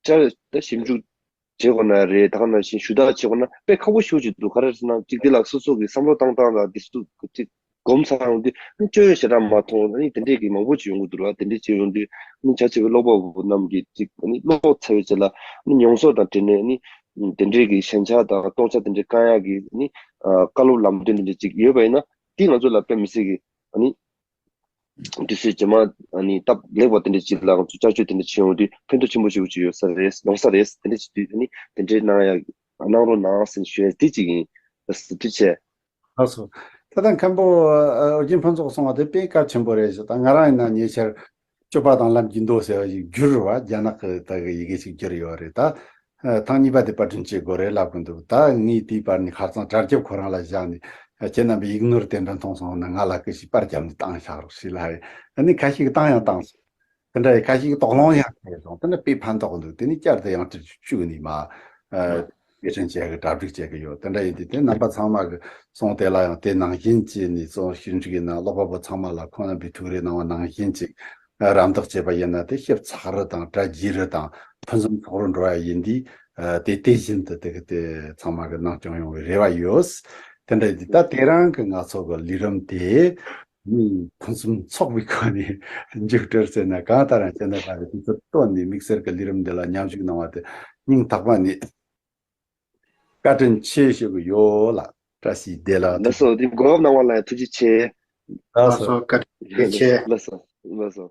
བསྐྱར་ད་ཞིབ་འཇུག་བྱེད་དགོས་ན་རེད། ད་ག་ནང་བཞིན་ཞུ་དག་བྱེད་དགོས་ན་དཔེ་ཁག་པོ་ཞེ་པོ་ཅིག་འདུག། ག་རེ་ཟེར་ན་ཅིག་དེ་ལ་སོ་སོ་གི་བསམ་བློ་བཏང་སྟངས་ལ་དེ་སུ་ཅིག་གོམས་ཚར་ཡོང་དུས་ནི་སྐྱོན་ཞེ་དྲག་མ་མཐོང་། ནི་དེ་འདྲས་ཀྱི་མང་པོ་ཅིག་ཡོང་གི་འདུག་ར། དེ་འདྲས་ཅིག་ཡོང་དུས་ནི་བྱ་བྱེད་པའི་ཀློག་པ་པོ་རྣམས་ཀྱིས་ཅིག་ནི་ཀློག་ཚར་བའི་རྗེས་ལ་ནི་མྱོང་ཚོར་དང་འབྲེལ་ནས་ནི་དེ་འདྲས་ཀྱི་ཞན་ཆ་དང་སྟོང་ཆ་དེ་འདྲས་བསྐང་ཡག་གི་ནི་ཨ་བཀའ་སློབ་ལམ་སྟོན་དེ་འདྲས་ཅིག་ཡོད་པ་ཡིན་ན། དེ་ང་ཚོ་ལ་དཔེ་མི་སྲིད་ཀྱི་ནི་དུས་ཚོད་རྗེས་མ་ཨ་ནི་སྟབས་ལེགས་པ་དེ་འདྲ་ཅིག་ལ་ང་ཚོ་བསྐྱར་བཅོས་དེ་འདྲ་བྱེད་ཡོང་དུས་ཕན་ཐོགས་ཆེན་པོ་ཞེ་པོ་ཅིག་ཡོད་ས་རེད། ཡོང་ས་རེད། དེ་འདྲ་བྱེད་དུས་ཨ་ནི་དེ་འདྲའི་གནང་ཡ་གནང་རོགས་གནང་ཟེར་ཞུ་ཡ་དེ་གཅིག་ཡིན། ལགས་སོ། ཐུགས་རྗེ་ཆེ། ལགས་སོ། ད་ལྟ་མཁན་པོ་ཨ་ཨོ་རྒྱན་ཕུན་ཚོགས་གསུངས་པ་དེ་དཔེ་གལ་ཆེན་པོ་རེད་ཟེར། ད་ང་རང་ཡིན་ན་ཉེ་ཆར་སྤྱོད་པ་དང་ལམ་གྱི་མདོ་ཟེར་བ་ཞིག་བསྒྱུར་བ། རྒྱ་ནག་གི་ད་གི་ཡི་གེ་ཞིག་བསྒྱུར་ཡོད་རེད། ད་ཨ་ཐེངས་གཉིས་པ་དེ་པར་སྐྲུན་བྱེད་དགོས་རེད་ལབ་གི་འདུག། ད་ངས་དེའི་བར་ནས་ཁ་རྩང་དྲ་རྒྱ་ཁོ་རང་ལ་བཞག་ནས། ཨ་ཁྱེད་རྣམ་པས་ཡིག་ནོར་དེ་འདྲ་མཐོང་སོང་ན་ང་ལ་སྐུ་ཞིག་པར་བརྒྱབ་ནས་བཏང་བཞག་རོགས་ཞེས་ལབ་ཡོད། ཨ་ནི་ཁ་ཤས་ཀྱིས་བཏང་ཡང་བཏང་སོང་། དེ་འདྲ་ཡི་ཁ་ཤས་ཀྱིས་དོགས་སློང་ཡང་བྱས་སོང་། དེ་འདྲ་དཔེ་ཕན་ཐོགས་འདུག། དེ་ནི་བསྐྱར་དུ་ཡང་བསྐྱར་བཅུག་ནས་མ་ཨ་སྐད་འཕྲིན་བྱེད་ཀྱི་གྲ་སྒྲིག་བྱེད་ཀྱི་ཡོད། དེ་འདྲ་ཡིན་དུས་དེ་རྣམ་པ་ཚང་མ་གི་གསུང་དེ་ལ་ཡང་དེ་ནང་བཞིན་བྱས་ནས་གསུང་ཞིབ་འཇུག་ཡིན་ན་ཀློག་པ་པོ་ཚང་མ་ལ་ཁོང་རྣམ་པས་ཐུགས་རེ་གནང་བ་ནང་བཞིན་ཅིག་རམ་འདེགས་བྱས་པ་ཡིན་ན། དེ་ཞིབ་ཚགས་རུ་དང་གྲ་རྒྱས་རུ་དང་ཕུན་སུམ་ཚོགས་རུ་འགྲོ་བ་ཡིན་དུས། ཨ་དེ་དེ་བཞིན་དུ་དེ་གི་དེ་ཚང་མ་གི་གནང་སྐྱོང་ཡོང་བའི་རེ་བ་ཡོད། དེ་འདྲ་ཡིན་དུས་ད་དེ་རང་གི་ང་ཚོ་གི་ལས་རིམ་དེ་ནི་ཕུན་སུམ་ཚོགས་པའི་སྒོ་ནས་མཇུག་སྒྲིལ་ཟེར་ན་གང་ལྟར་ཡང་ཁྱེད་རྣམ་པ་གི་དུས་ཚོད་བཏོན་ནས་དམིགས་བསལ་གྱི་ལས་རིམ་འདི་ལ་མཉམ་ཞུགས་གནང་བ་དེ་སྙིང་ཐག་པ་ནས་བཀའ་དྲིན་ཆེ་ཞུ་གི་ཡོད་ལགས། བཀྲ་ཤིས་བདེ་ལེགས། ལགས་སོ། དེ་གོ་སྐབས་གནང་བ་ལ་ཡང་ཐུགས་རྗེ་ཆེ། ལགས་སོ། བཀའ་དྲིན་ཆེ། ལགས་སོ། ལགས་སོ།